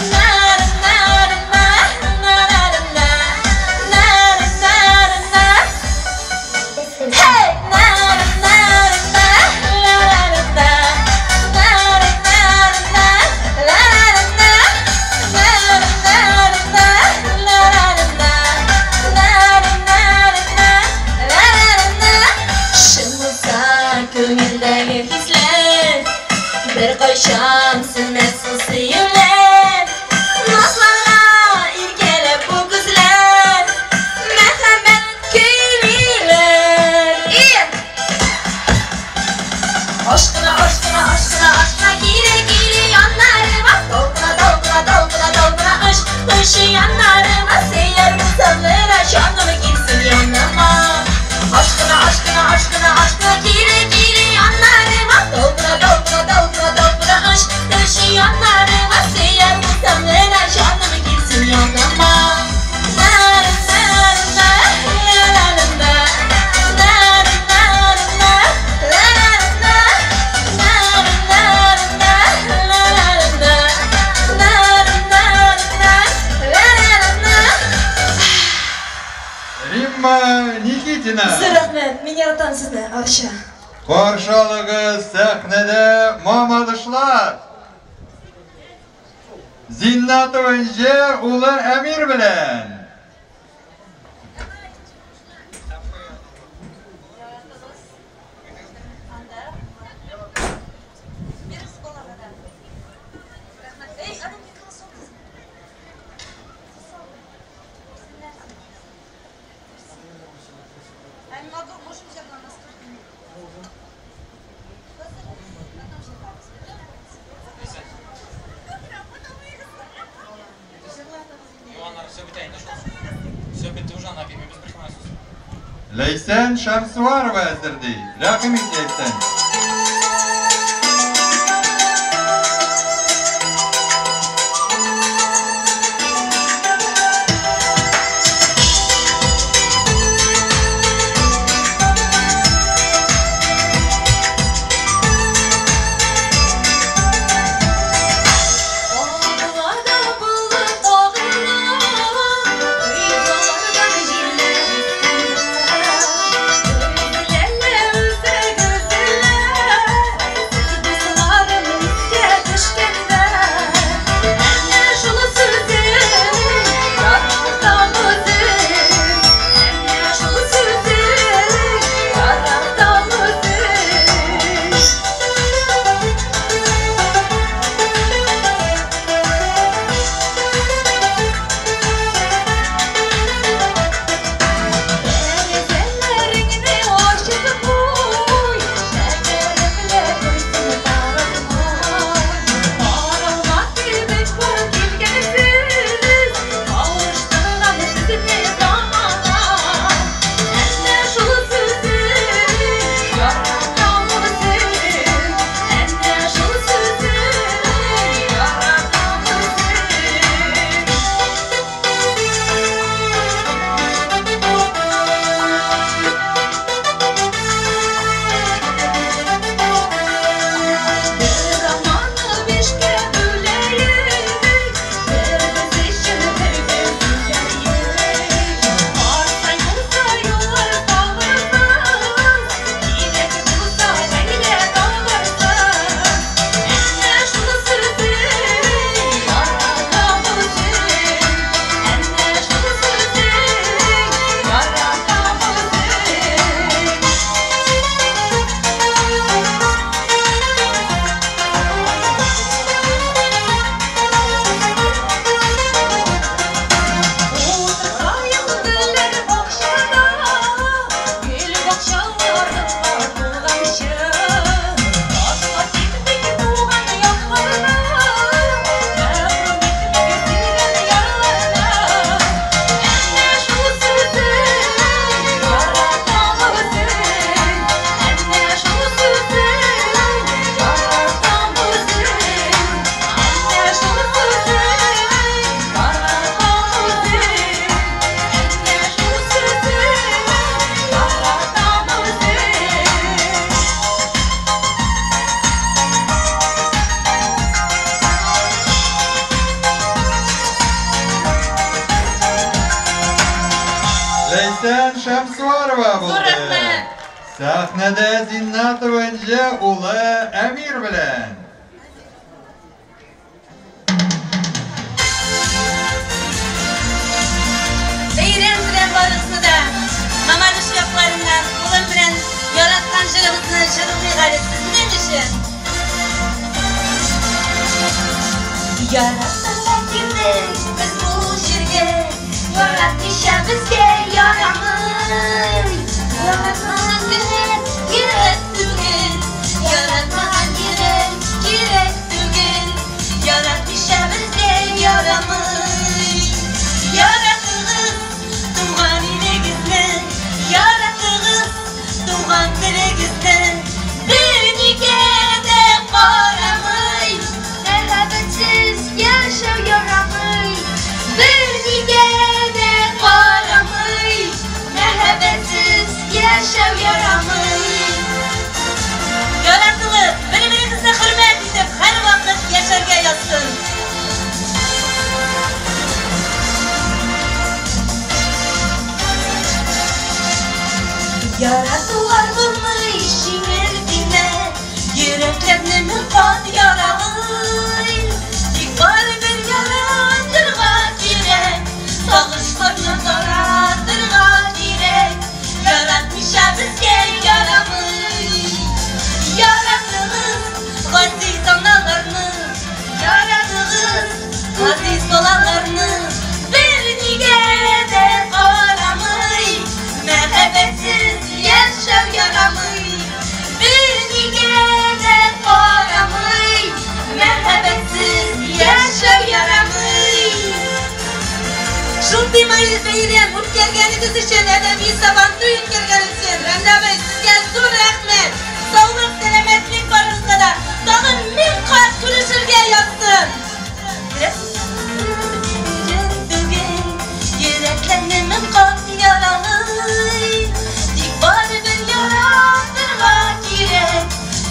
на, на, на, на, на, на, на, на. Hey! На, на, на, ла, ла, на, на, на, на, ла, ла, на, на, на, на, ла, ла, на, на, на, на, ла, ла, на. Чын булса күңелдәге хисләр, беркайчан сүнмәс ул сөюләр. Назларга иркәләп бу күзләр, мәхәббәт көйлиләр. И! Ашкына, ашкына, ашкына, ашкына, киле, киле яннарыма. Талпына, талпына, талпына, талпына, ыш, ыш яннарыма. Сөяр булсаң гына җаным килсен яныма. Ашкына, ашкына, ашкына, ашкына, киле, киле яннарыма. Талпына, талпына, талпына, талпына, ыш, ыш яннарыма. Сөяр булсаң гына җаным килсен яныма. На, на, на, ла, ла, на, на, на, на, ла, ла, на, на, на, на, ла, ла, на, на, на, на, ла, ла, на. Римма Никитина! Зур рәхмәт, мин яратам сезне, Арча. Каршы алыгыз сәхнәдә Мамадышлар! Зиннатова Энҗе улы Әмир белән! Все бетә инде шул. Все бетте уже, ана бирмибез бер кемгә сүз. Ләйсән Шәмсуарова әзер ди. Рәхим ит, Ләйсән. Алда булып агыла, Кыйблалардан җилләр исә. Гүзәлләр үзе гүзәлләр, Сез дусларым искә төшкәндә. Әнә шул сүзең, яратам үзең. Әнә шул сүзең, яратам үзең. Тәрәзәләреңне ачып куй, Шәкәремле күзең таралмай. Каралма кебек бу килгәнсез, Кавыштырган сезне замана. Әнә шул сүзең, яратам үзең. Әнә шул сүзең, яратам үзең. Бер алманы бишкә бүләйек, Бер без өчен, бер без үләйек. Барсаң булса юллар табарсың, Кирәк булса гаилә табарсың. Әнә шул сүзең, яратам үзең. Әнә шул сүзең, яратам үзең. Утыртайым гөлләр бакчада, Гөл бакчаларыңа тулганчы. Ташлап китмик туган якларны, Мәхрүм итмик сөйгән ярларны. Әнә шул сүзең, яратам үзең. Әнә шул сүзең, яратам үзең. Әнә шул сүзең, яратам үзең. Әнә шул сүзең, яратам үзең. Ләйсән Шәмсуарова Зур булды. рәхмәт. Сәхнәдә Зиннатова Энҗе улы Әмир белән. Бәйрәм белән барыгызны да Мамадыш якларыннан улым белән яраткан җырыбызны җырлыйк әле сезнең өчен. Яратырга килдек без бу җиргә, Яратмыйча безгә ярамый. Яратмаган кеше кирәк түгел, Яратмаган йөрәк кирәк түгел, Яратмыйча безгә ярамый. Яратыгыз туган илегезне, Яратыгыз туган телегезне, Бернигә дә карамый. Мәхәббәтсез яшәү ярамый, Бернигә дә карамый. Мәхәббәтсез яшәү ярамый. Яратылып, бер-берегезне хөрмәт итеп, һәрвакыт яшәргә язсын. Яратулар булмый җиңел димә, Йөрәкләрне мең кат яралый. Тик барыбер яратырга кирәк, Сагышларны таратырга кирәк. Яратмыйча безгә ярамый. Яратыгыз газиз аналарны, Яратыгыз газиз балаларны. Бернигә дә карамый, Мәхәббәтсез яшәү Шундый бәйрәм үткәргәнегез өчен, әдәби Сабантуй үткәргән өчен, Рәмлә абый, сезгә зур рәхмәт. Саулык, сәламәтлек барыгызга да. Тагын 1000 кат күрешергә язсын. Түгел, йөрәкләрне 1000 кат яралый. Тик барыбер яратырга кирәк,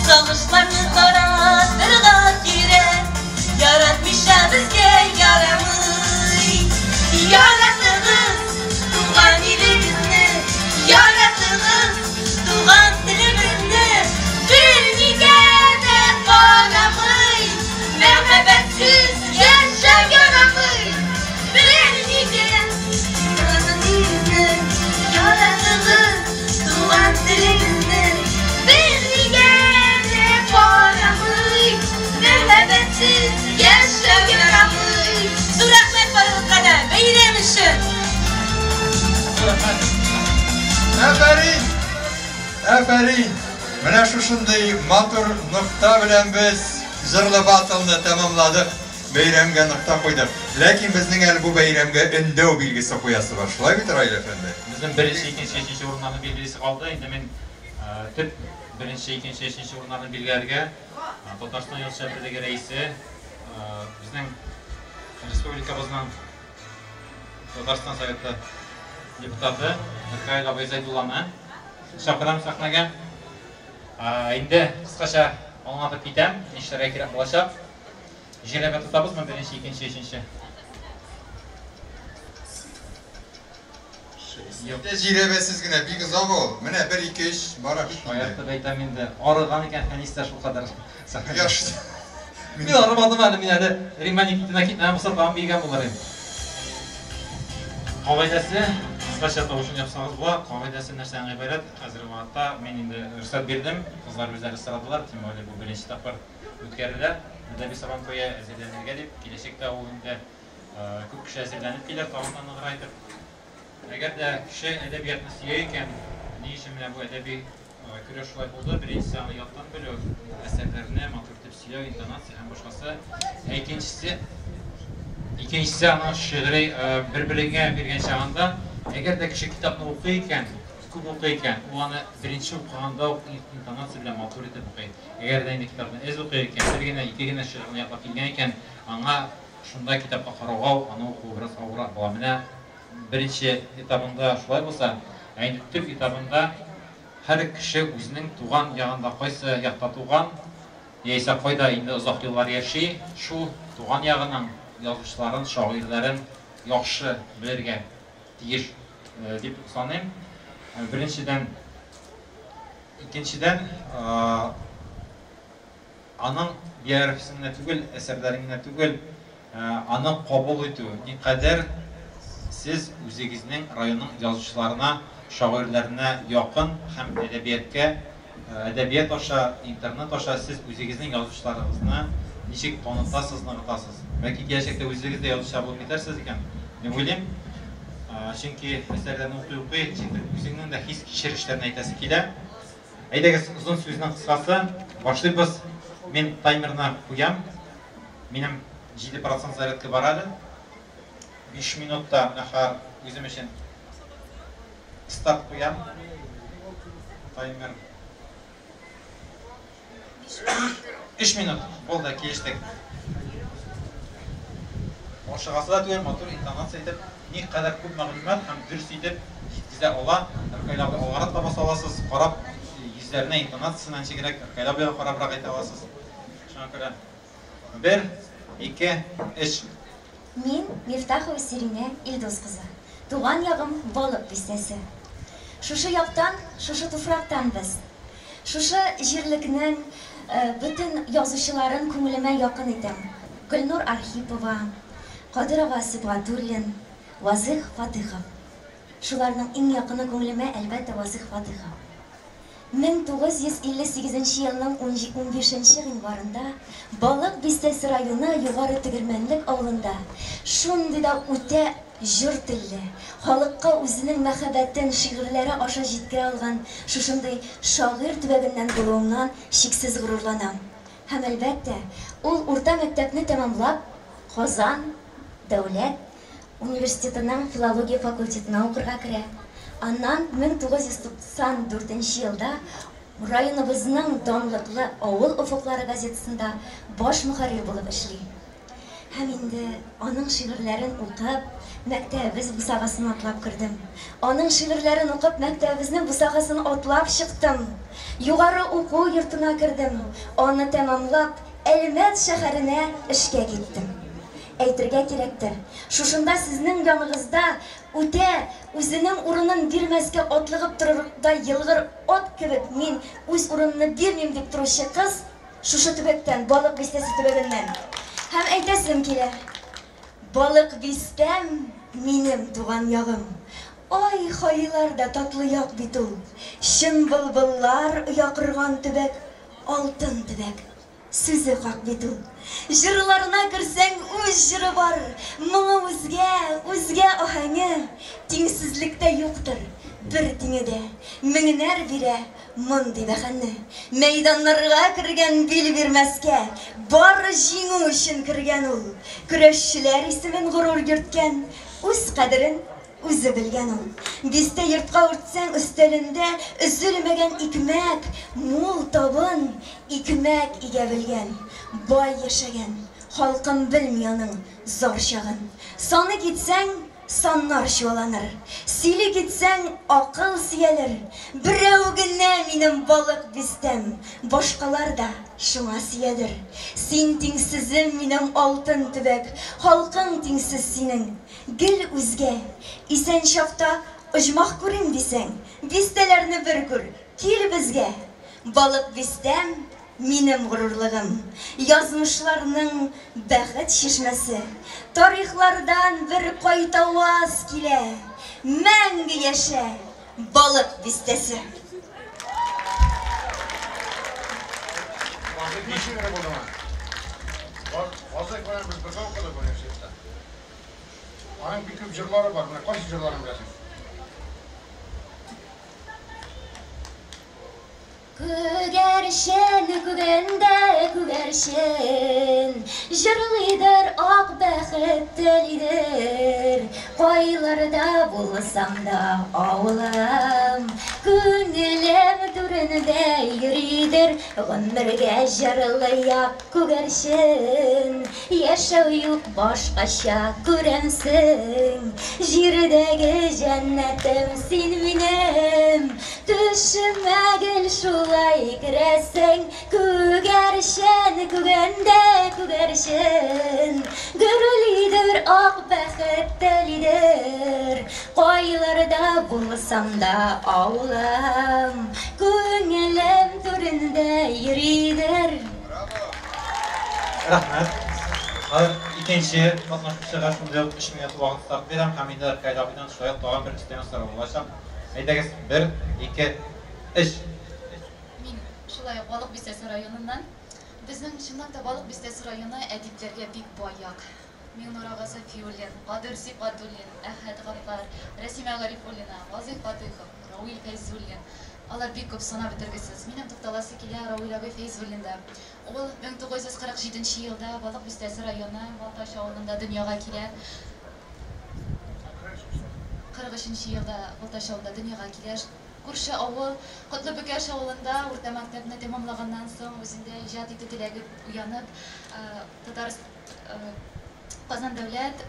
сагышларны таратырга кирәк. Яратмыйча безгә ярамый. Яратыгыз туган илегезне, яратыгыз туган телебезне. Бернигә дә карамый, мәхәббәтсез яшәү ярамый. Бернигә яратыгыз туган телегезне. Бернигә дә карамый, мәхәббәтсез яшәү ярамый. Зур рәхмәт барыгызга да, бәйрәм өчен. Афәрин! Афәрин! Менә шушындый матур нокта белән без җырлы батлны тәмамладык, бәйрәмгә нокта куйдык. Ләкин безнең әле бу бәйрәмгә өндәү билгесе куясы бар. Шулай бит, Раил әфәнде? Безнең беренче, икенче, өченче урыннарны билгелисе калды. Инде мин төп беренче, икенче, өченче урыннарны билгеләргә Татарстан Язучылар берлеге рәисе, безнең республикабызның Татарстан Советы депутаты Ркаил абый Зәйдулланы чакырам сәхнәгә. Инде кыскача аңлатып китәм, нишләргә кирәк булачак. Җирәбә тотабызмы беренче, икенче, өченче? Юк. Җирәбәсез генә бик озак ул. Менә 1 2 3 бара бит. Шаяртып әйтәм инде. Арыган икән Фәнис тә шулкадәр. Кояш. Мин арымадым әле, мин әле Римма Никитина китмәгән булса, тагын биргән булыр идем. Кагыйдәсе, кыскача тавышын япсагыз була. Кагыйдәсе нәрсәдән гыйбарәт? Хәзерге вакытта мин инде рөхсәт бирдем. Кызлар үзләре сорадылар, тем более бу беренче тапкыр үткәрелә. Әдәби Сабан туе әзерләнергә дип, киләчәктә ул инде күп кеше әзерләнеп килер, тагын да ныграк итеп. Әгәр дә кеше әдәбиятны сөя икән, ни өчен менә бу әдәби көрәш шулай булды? Беренчесе аны яттан белү, әсәрләрне матур итеп сөйләү, интонация һәм башкасы. Ә икенчесе, икенчесе аның шигъри бер-береңә биргән чагында, әгәр дә кеше китапны укый икән, күп укый икән, ул аны беренче укыганда ук интонация белән матур итеп укый. Әгәр дә инде китапны әз укый икән, бер генә, ике генә шигырьне ятлап килгән икән, аңа шунда китапка карауга ук аны укуы бераз авыррак була. Менә беренче этабында шулай булса, ә инде төп этабында һәр кеше үзенең туган ягында кайсы якта туган, яисә кайда инде озак еллар яши, шул туган ягының язучыларын, шагыйрьләрен яхшы белергә тиеш дип саныйм. Беренчедән, икенчедән, аның биографиясен генә түгел, әсәрләрен генә түгел, аны кабул итү, никадәр сез үзегезнең районның язучыларына, шагыйрьләренә якын һәм әдәбияткә, әдәбият аша, интернет аша сез үзегезнең язучыларыгызны ничек танытасыз, ныгытасыз. Бәлки киләчәктә үзегез дә язучылар булып китәрсез икән, дип уйлыйм. Чөнки әсәрләрне укый-укый, ничектер үзеңнең дә хис-кичерешләрне әйтәсе килә. Әйдәгез, озын сүзнең кыскасы, башлыйбыз. Мин таймерны куям. Минем 7% зарядка бар әле. 5 минутта менә үзем өчен старт куям. Таймер. 3 минут. Булды, килештек. Ашыгасы да түгел, матур интонация итеп, никадәр күп мәгълүмат һәм дөрес итеп җиткезә ала. Ркаил абый алгарак та баса аласыз, карап йөзләренә, интонациясенә ничегрәк Ркаил абыйга карабрак әйтә аласыз. Шуңа күрә 1, 2, 3. Мин, Мифтахова Сиринә Илдус кызы. Туган ягым Балык бистәсе. Шушы яктан, шушы туфрактан без. Шушы җирлекнең бөтен язучыларын күңелемә якын итәм. Гөлнур Архипова, Кадыр ага Сибгатуллин, Вазыйх Фатыйхов. Шуларның иң якыны күңелемә, әлбәттә, Вазыйх Фатыйхов. 1958 нче елның унбишенче гыйнварында Балык Бистәсе районы Югары Тегермәнлек авылында шундый да үтә җор телле, халыкка үзенең мәхәббәтен шигырьләре аша җиткерә алган шушындый шагыйрь төбәгеннән булуымнан чиксез горурланам. Һәм, әлбәттә, ул урта мәктәпне тәмамлап, Казан дәүләт. университетының филология факультетына укырга керә. Аннан 1994 елда районыбызның данлыклы Авыл офыклары газетасында баш мөхәррир булып эшли. Һәм инде аның шигырьләрен укып, мәктәбебез бусагасын атлап кердем. Аның шигырьләрен укып, мәктәбебезнең бусагасын атлап чыктым. Югары уку йортына кердем. Аны тәмамлап, Әлмәт шәһәренә эшкә киттем. Әйтергә кирәктер, шушында сезнең яныгызда үтә үзенең урынын бирмәскә атлыгып торырдай елгыр ат кебек мин үз урынымны бирмим дип торучы кыз шушы төбәктән, Балык Бистәсе төбәгеннән. Һәм әйтәсем килә, Балык Бистәм, минем туган ягым. Ай-һайлар да татлы як бит ул. Чын былбыллар оя корган төбәк, алтын төбәк. Сүзе хак бит ул. Җырларына керсәң, үз җыры бар, Моңы үзгә, үзгә аһәңе. Тиңсезлектә юктыр бер тиңе дә, Меңнәр бирә мондый бәһане. Мәйданнарга кергән бил бирмәскә, Бары җиңү өчен кергән ул. Көрәшчеләр исемен горур йөрткән, Үз кадерен Үзе белгән ул. Бистә йортка үртсәң, өстәлендә өзелмәгән икмәк, мул табын, икмәк игә белгән, бай яшәгән, халкым белми аның зар чагын. Саны китсәң, саннар чуаланыр, сөйли китсәң, акыл сөялер. Берәү генә минем Балык Бистәм, башкалар да шуңа сөядер. Син тиңсезем, минем алтын төбәк, халкың тиңсез синең. Гел үзгә. Исән чакта оҗмах күрим дисәң, бистәләрне бер күр, кил безгә! Балык Бистәм, минем горурлыгым, язмышларның бәхет чишмәсе. Тарихлардан бер кайтаваз килә, мәңге яшә, Балык Бистәсе! Вазыйхның шигыре булдымы? Вазыйх белән без бергә укыдык университетта. Аның бик күп җырлары бар. Менә кайсы җырларын беләсең? Күгәрчен күгендә күгәрчен Җырлыйдыр ак бәхет телидер Кайларда булсам да авылым Күңелем түрендә йөридер Гомергә җырлыяк күгәрчен Яшәү юк башкача, күрәмсең, Җирдәге җәннәтем син минем. Төшемә гел шулай керәсең, Күгәрчен, күгәндә күгәрчен. Гөрелидер ак бәхет телидер, Кайларда булсам да авылым, Күңелем түрендә йөридер. Рәхмәт. Хәзер икенче катнашучыга шундый ук 3 минут вакыт старт бирәм һәм инде Ркаил абыйдан шулай ук тагын бер өстәмә сорау булачак. Әйдәгез, бер, ике, өч. Мин шулай ук Балык Бистәсе районыннан. Безнең чынлап та Балык Бистәсе районы әдипләргә бик бай як. Миңнур ага Сафиуллин, Кадыйр Сибгатуллин, Әхәт Гаффар, Рәсимә Гарифуллина, Вазыйх Фатыйхов, Рауил Фәйзуллин. Алар бик күп, санап бетергесез. Минем тукталасы килә Рауил абый Фәйзуллинда. Ул 1947 нче елда Балык Бистәсе районы Балтач авылында дөньяга килә. 43 нче елда Балтач авылында дөньяга килә. Күрше авыл Котлы Бөкәш авылында урта мәктәпне тәмамлаганнан соң үзендә иҗат итү теләге уянып, Татар Казан дәүләт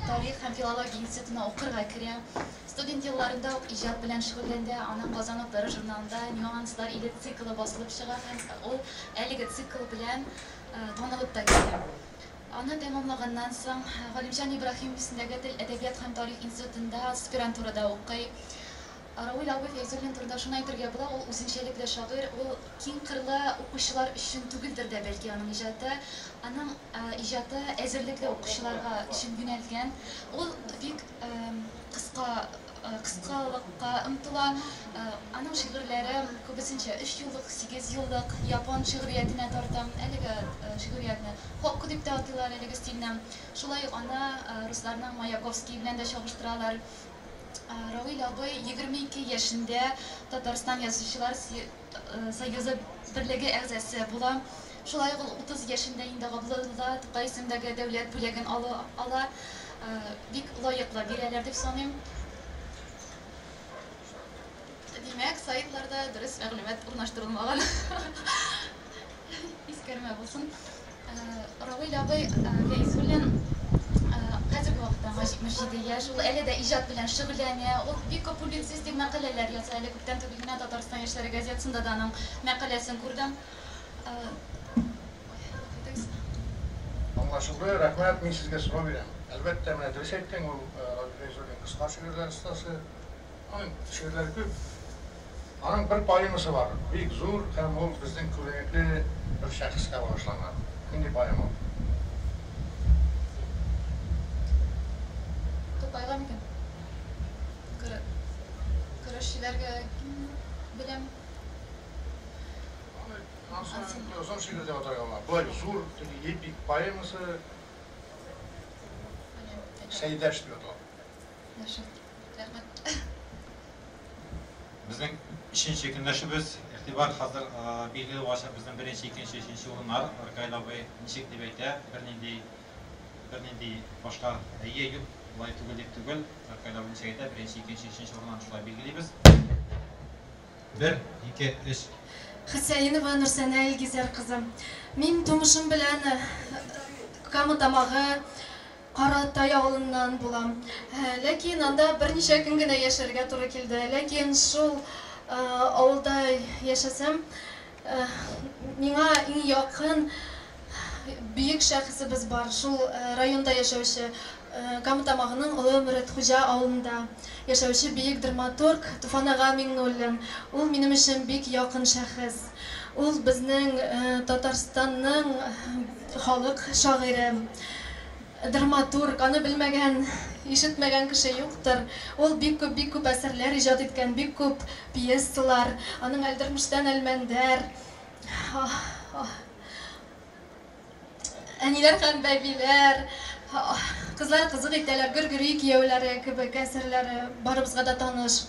тарих һәм филология институтына укырга керә. Студент елларында ук иҗат белән шөгыльләнде. Аның Казан утлары журналында Нюанслар иле циклы басылып чыга һәм ул әлеге цикл белән танылып та китә. Аны тәмамлаганнан соң Галимҗан Ибраһимов исемендәге тел, әдәбият һәм тарих институтында аспирантурада укый. Равил абый Фәйзуллин турында шуны әйтергә була, ул үзенчәлекле шагыйрь, ул киң кырлы укучылар өчен түгелдер дә бәлки аның иҗаты. Аның иҗаты әзерлекле укучыларга өчен юнәлгән. Ул бик кыска кыскалыкка омтыла. Аның шигырьләре күбесенчә өч юллык, сигез юллык, япон шигъриятенә тарта. Әлеге шигъриятне хокку дип тә атыйлар әлеге стильне. Шулай ук аны русларның Маяковский белән дә чагыштыралар. Равил абый 22 яшендә Татарстан Язучылар союзы берлеге әгъзасы була. Шулай ук ул 30 яшендә инде Габдулла Тукай исемендәге дәүләт бүләген ала. Бик лаеклы бирәләр дип саныйм. Димәк, сайтларда дөрес мәгълүмат урнаштырылмаган. Искәрмә булсын. Равил абый Фәйзуллин хәзерге вакытта аңа 77 яшь, ул әле дә иҗат белән шөгыльләнә, ул бик күп публицистик мәкаләләр яза, әле күптән түгел генә Татарстан яшьләре газетасында да аның мәкаләсен күрдем. Аңлашылды, рәхмәт, мин сезгә сорау бирәм. Әлбәттә, менә дөрес әйттең, ул Равил Фәйзуллин кыска шигырьләр остасы. Аның шигырьләре күп. Аның бер поэмасы бар, бик зур һәм ул безнең күренекле бер шәхескә багышланган. Нинди поэма ул? Тукайга микән? Көрәшчеләргә беләм. Аны озын шигырь дип атарга була. Болай зур, теге эпик поэмасы Сәйдәш дип атала. Рәхмәт. Безнең өченче көндәшебез, игътибар, хәзер билгеле булачак безнең беренче, икенче, өченче урыннар. Ркаил абый ничек дип әйтә, бернинди бернинди башка әйе, юк, болай түгел дип түгел. Ркаил абый ничек әйтә, беренче, икенче, өченче урыннарны шулай билгелибез. Бер, ике, өч. Хөсәенова Нурсәнә Илгизәр кызы. Мин тумышым белән Кама Тамагы Каратай авылыннан булам. Ләкин анда берничә көн генә яшәргә туры килде. Ләкин шул авылда яшәсәм, миңа иң якын бөек шәхесебез бар. Шул районда яшәүче, Кама Тамагының Олы Мөрәтхуҗа авылында яшәүче бөек драматург Туфан ага Миңнуллин. Ул минем өчен бик якын шәхес. Ул безнең Татарстанның халык шагыйре, драматург, аны белмәгән, ишетмәгән кеше юктыр. Ул бик күп, бик күп әсәрләр иҗат иткән, бик күп пьесалар. Аның Әлдермештән Әлмәндәр, Әниләр һәм бәбиләр, Кызлар кызык итәләр, Гөргөри кияүләре кебек әсәрләре барыбызга да таныш.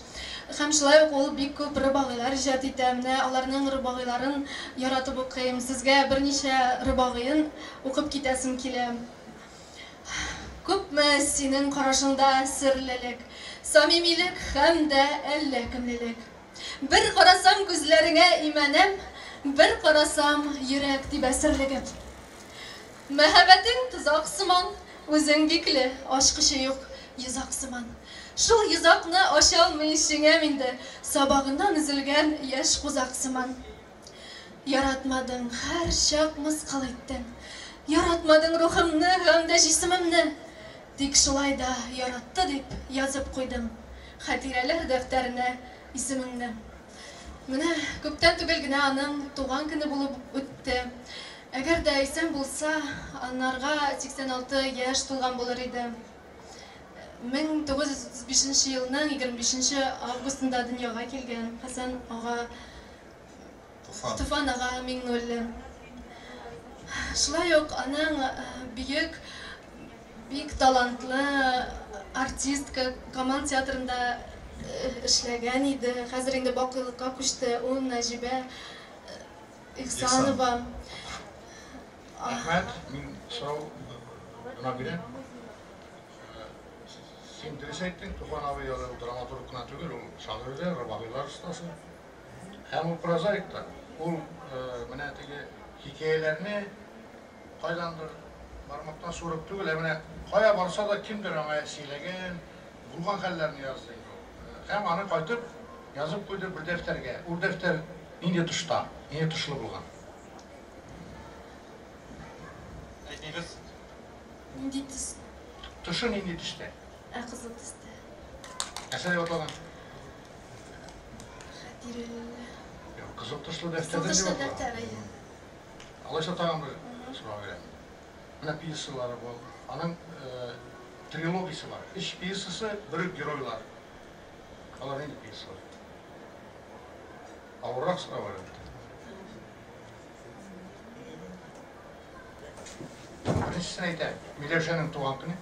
Һәм шулай ук ул бик күп робагыйлар иҗат итә. Менә аларның робагыйларын яратып укыйм. Сезгә берничә робагыен укып китәсем килә. Күпме синең карашыңда серлелек, самимилек һәм дә әллә кемлелек. Бер карасам күзләреңә имәнәм, бер карасам йөрәк тибә сөрлегеп. Мәхәббәтең тозак сыман, үзең бикле, ачкычы юк, йозак сыман. Шул йозакны ача алмый шиңәм инде, сабагыннан өзелгән яшь кузак сыман. Яратмадың, һәрчак мыскыл иттең. Яратмадың рухымны һәм дә җисемемне. Тик шулай да яратты дип язып куйдым хатирәләр дәфтәренә исемеңне. Менә күптән түгел генә аның туган көне булып үтте. Әгәр дә исән булса, анарга 86 яшь тулган булыр иде. 1935 нче елның 25 нче августында дөньяга килгән Хәсән ага Туфан. Туфан ага Миңнуллин. Шулай ук аның бөек, бик талантлы артистка, Камал театрында эшләгән иде. Хәзер инде бакыйлыкка күчте. Ул Нәҗибә Ихсанова. Рәхмәт, мин сорау гына бирәм. Син дөрес әйттең, Туфан абый әле ул драматург кына түгел, ул шагыйрь дә, робагыйлар остасы. Һәм ул прозаик та. Ул менә теге хикәяләрне кайдандыр бармактан суырып түгел, ә менә кая барса да кемдер аңа сөйләгән, булган хәлләрне язды инде ул. Һәм аны кайтып язып куйды бер дәфтәргә. Ул дәфтәр нинди тышта, нинди тышлы булган? Әйтмибез. Нинди төс? Тышы нинди төстә? Ә кызыл төстә. Нәрсә дип аталган? Хәтирәле. Юк, кызыл тышлы дәфтәр. Кызыл тышлы дәфтәр, әйе. Алайса тагын бер сорау бирәм. Менә пьесалары бу. Аның трилогиясе бар. Өч пьесасы, бер үк геройлар. Алар нинди пьесалар? Авыррак сорау әлбәттә. Беренчесен әйтәм. Миләүшәнең туган көне.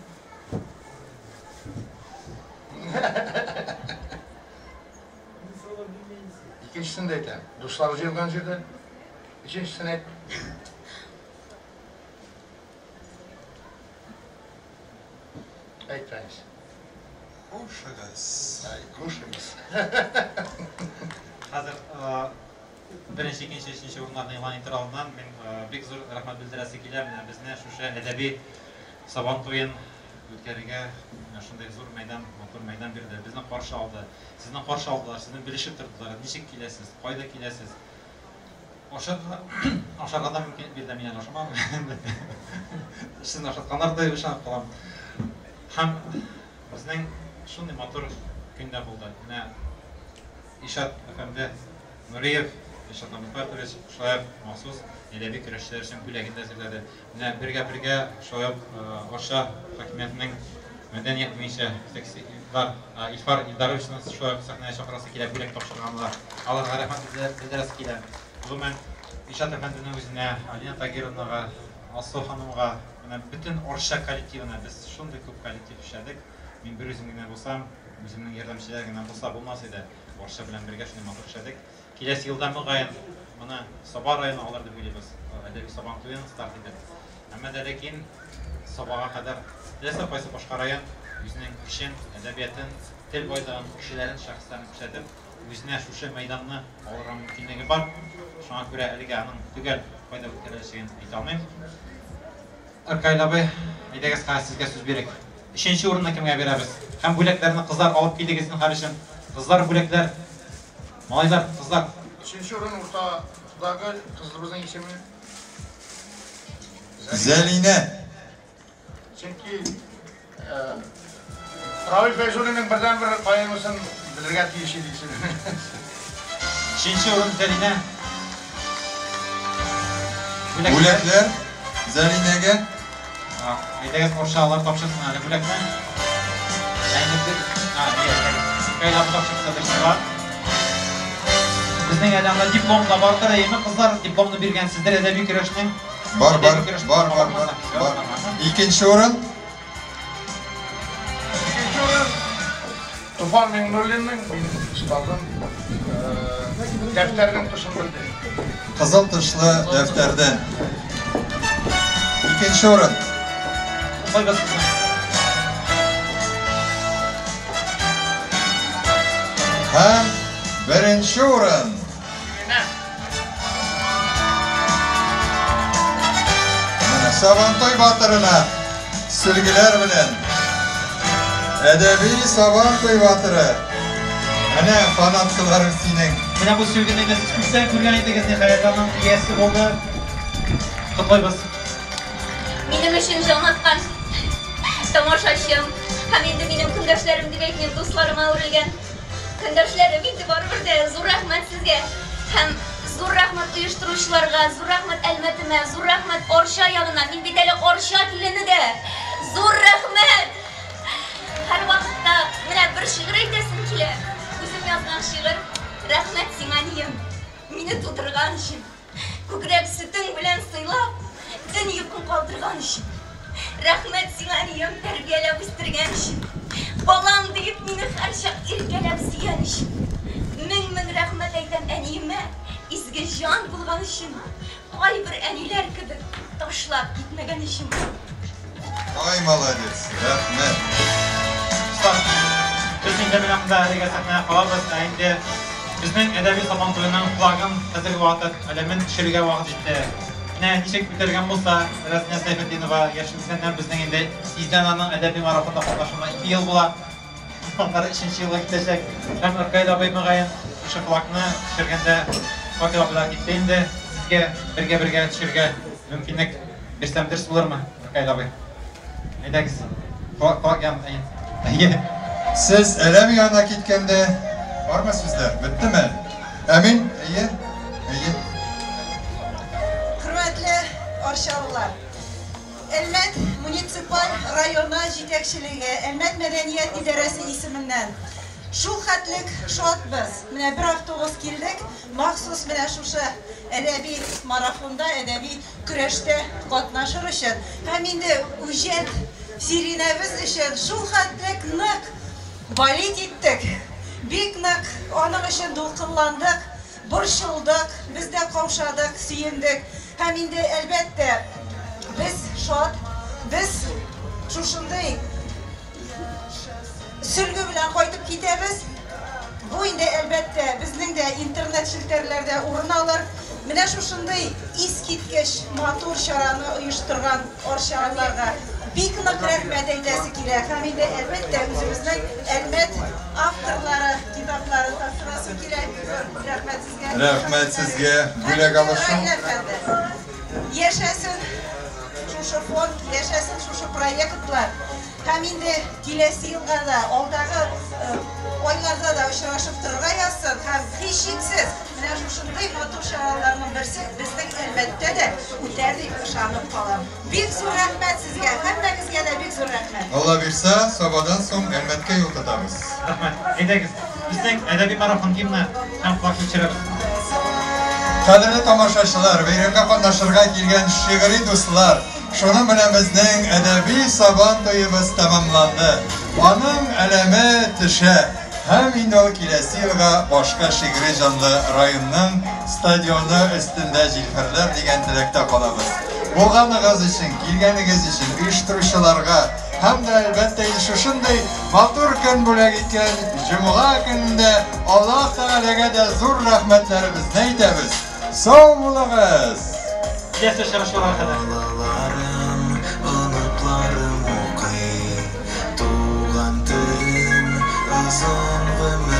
Икенчесен дә әйтәм. Дуслар җыелган җирдә. Өченчесен әйт. Әйт, Фәнис. Хушыгыз. Әй, хушыгыз. Хәзер беренче, икенче, өченче урыннарны игълан итер алдыннан мин бик зур рәхмәт белдерәсе килә. Менә безне шушы әдәби Сабан туен үткәрергә менә шундый зур мәйдан, матур мәйдан бирде. Безне каршы алды. Сезне каршы алдылар, сезне белешеп тордылар. Ничек киләсез, кайда киләсез? Ашадылар, ашарга да мөмкинлек бирде, мин әле ашамадым. Сезне ашатканнар дип ышанып калам. Һәм безнең шундый матур көн дә булды. Менә Илшат әфәнде Нуриев, Илшат Абдулхакович шулай ук махсус әдәби көрәшчеләр өчен бүләген дә әзерләде. Менә бергә-бергә шулай ук Арча хакимиятенең мәдәният буенча җитәкчесе Илдар, Илфар Илдаровичны шулай ук сәхнәгә чакырасы килә, бүләк тапшырганга. Аларга рәхмәт белдерәсе килә. Гомумән, Илшат әфәнденең үзенә, Алина Тагировнага, Алсу ханымга, менә бөтен Арча коллективына, без шундый күп коллектив эшләдек. Мин бер үзем генә булсам, үземнең ярдәмчеләр генә булса булмас иде. Арча белән бергә шундый матур эшләдек. Киләсе елда, мөгаен, моны Саба районы алыр дип уйлыйбыз, әдәби Сабан туен старт итеп. Әмма дә ләкин Сабага кадәр теләсә кайсы башка район үзенең көчен, әдәбиятын, тел байлыгын, кешеләрен, шәхесләрен күрсәтеп, үзенә шушы мәйданны алырга мөмкинлеге бар. Шуңа күрә әлегә аның төгәл кайда үткәреләчәген әйтә алмыйм. Ркаил абый, әйдәгез хәзер сезгә сүз бирик. Өченче урынны кемгә бирәбез? Һәм бүләкләрне кызлар алып килдегез зинһар өчен. Кызлар бүләкләр. Малайлар, кызлар. Өченче урын уртадагы кызыбызның исеме Зәлинә. Чөнки Равил Фәйзуллинның бердәнбер поэмасын белергә тиеш иде исеме. Өченче урын Зәлинә. Бүләкләр Зәлинәгә. Әйдәгез, Арча алар тапшырсын әле бүләкне. Ә инде бер, а, иә, Кайда тапшырса берсе бар. Безнең әле анда диплом да бардыр, әйеме, кызлар, дипломны биргән сездер әдәби көрәшнең. Бар, бар, бар, бар, бар, бар. Икенче урын. Икенче урын Туфан Миңнуллинның минем остазым дәфтәрнең тышын белде. Кызыл тышлы дәфтәрдән. Икенче урын. Һәм беренче урын. Менә Сабантуй батырына сөлгеләр белән. Әдәби Сабантуй батыры. Әнә фанаткаларың синең. Менә бу сөлгене дә сез күптән күргән идегез, ниһаять аның иясе булды. Котлыйбыз. Минем өчен җан аткан тамашачым һәм инде минем көндәшләрем дип әйтмим, дусларыма әверелгән Көндәшләрем инде барыбер дә зур рәхмәт сезгә. Һәм зур рәхмәт оештыручыларга, зур рәхмәт Әлмәтемә, зур рәхмәт Арча ягына. Мин бит әле Арча килене дә. Зур рәхмәт! Һәрвакытта менә бер шигырь әйтәсем килә. Үзем язган шигырь. Рәхмәт сиңа, әнием, мине тудырган өчен. Күкрәк сөтең белән сыйлап, төн йокың калдырган өчен. Рәхмәт сиңа, әнием, тәрбияләп үстергән өчен. Балам диеп мине һәрчак иркәләп сөйгән өчен. Мең-мең рәхмәт әйтәм әниемә, изге җан булган өчен. Кайбер әниләр кебек ташлап китмәгән өчен. Ай, молодец, рәхмәт. Дуслар, без инде менә монда әлегә сәхнәгә калабыз, ә инде безнең әдәби Сабан туеның флагын хәзерге вакытта әләмен төшерергә вакыт җитте. Менә ничек күтәргән булса, Рәсмия Сәйфетдинова Яшел Үзәннән безнең инде тиздән аның әдәби марафонда катнашуына 2 ел була. Аннары өченче елга китәчәк. Һәм Ркаил абый мөгаен шушы флагны төшергәндә факел абыйлар китте инде. Сезгә бергә-бергә төшерергә мөмкинлек бирсәм дөрес булырмы, Ркаил абый? Әйдәгез. Флаг, флаг ян, әйе. Әйе. Сез әләм янына киткәндә бармы сүзләр? Беттеме? Ә мин, әйе, әйе. Хөрмәтле арчалылар! Әлмәт муниципаль районы җитәкчелеге, Әлмәт мәдәният идарәсе исеменнән шул хәтлек шатбыз. Менә бер автобус килдек, махсус менә шушы әдәби марафонда, әдәби көрәштә катнашыр өчен. Һәм инде үҗәт Сиринәбез өчен шул хәтлек нык болеть иттек, бик нык аның өчен дулкынландык. Борчылдык, без дә каушадык, сөендек. Һәм инде, әлбәттә, без шат, без шушындый сөлге белән кайтып китәбез. Бу инде, әлбәттә, безнең дә интернет челтәрләрдә урын алыр. Менә шушындый искиткеч матур чараны оештырган арчалыларга бик нык рәхмәт әйтәсе килә. Һәм инде, әлбәттә, үзебезнең Әлмәт авторлары китапларын тапшырасы килә. Бик зур рәхмәт сезгә. Рәхмәт сезгә, бүләк алышу. Яшәсен шушы фонд, яшәсен шушы проектлар. Һәм инде киләсе елга да, алдагы айларда да очрашып торырга язсын. Һәм һичшиксез менә шушындый матур чараларның берсе безнең Әлмәттә дә үтәр дип ышанып калам. Бик зур рәхмәт сезгә, һәммәгезгә дә бик зур рәхмәт. Алла бирсә, Сабадан соң Әлмәткә юл тотабыз. Рәхмәт. Әйдәгез, безнең әдәби марафон гимны һәм флаг күчерәбез. Кадерле тамашачылар, бәйрәмгә катнашырга килгән шигъри дуслар, шуның белән безнең әдәби Сабан туебыз тәмамланды. Аның әләме төшә. Һәм инде ул киләсе елга башка шигъри җанлы районның стадионы өстендә җилферләр дигән теләктә калабыз. Булганыгыз өчен, килгәнегез өчен оештыручыларга һәм дә, әлбәттә, инде шушындый матур көн бүләк иткән җомга көнендә Аллаһ Тәгаләгә дә зур рәхмәтләребезне әйтәбез. Сау булыгыз! Киләсе очрашуларга кадәр. Балаларым, оныкларым укый, туган телем озын гомер.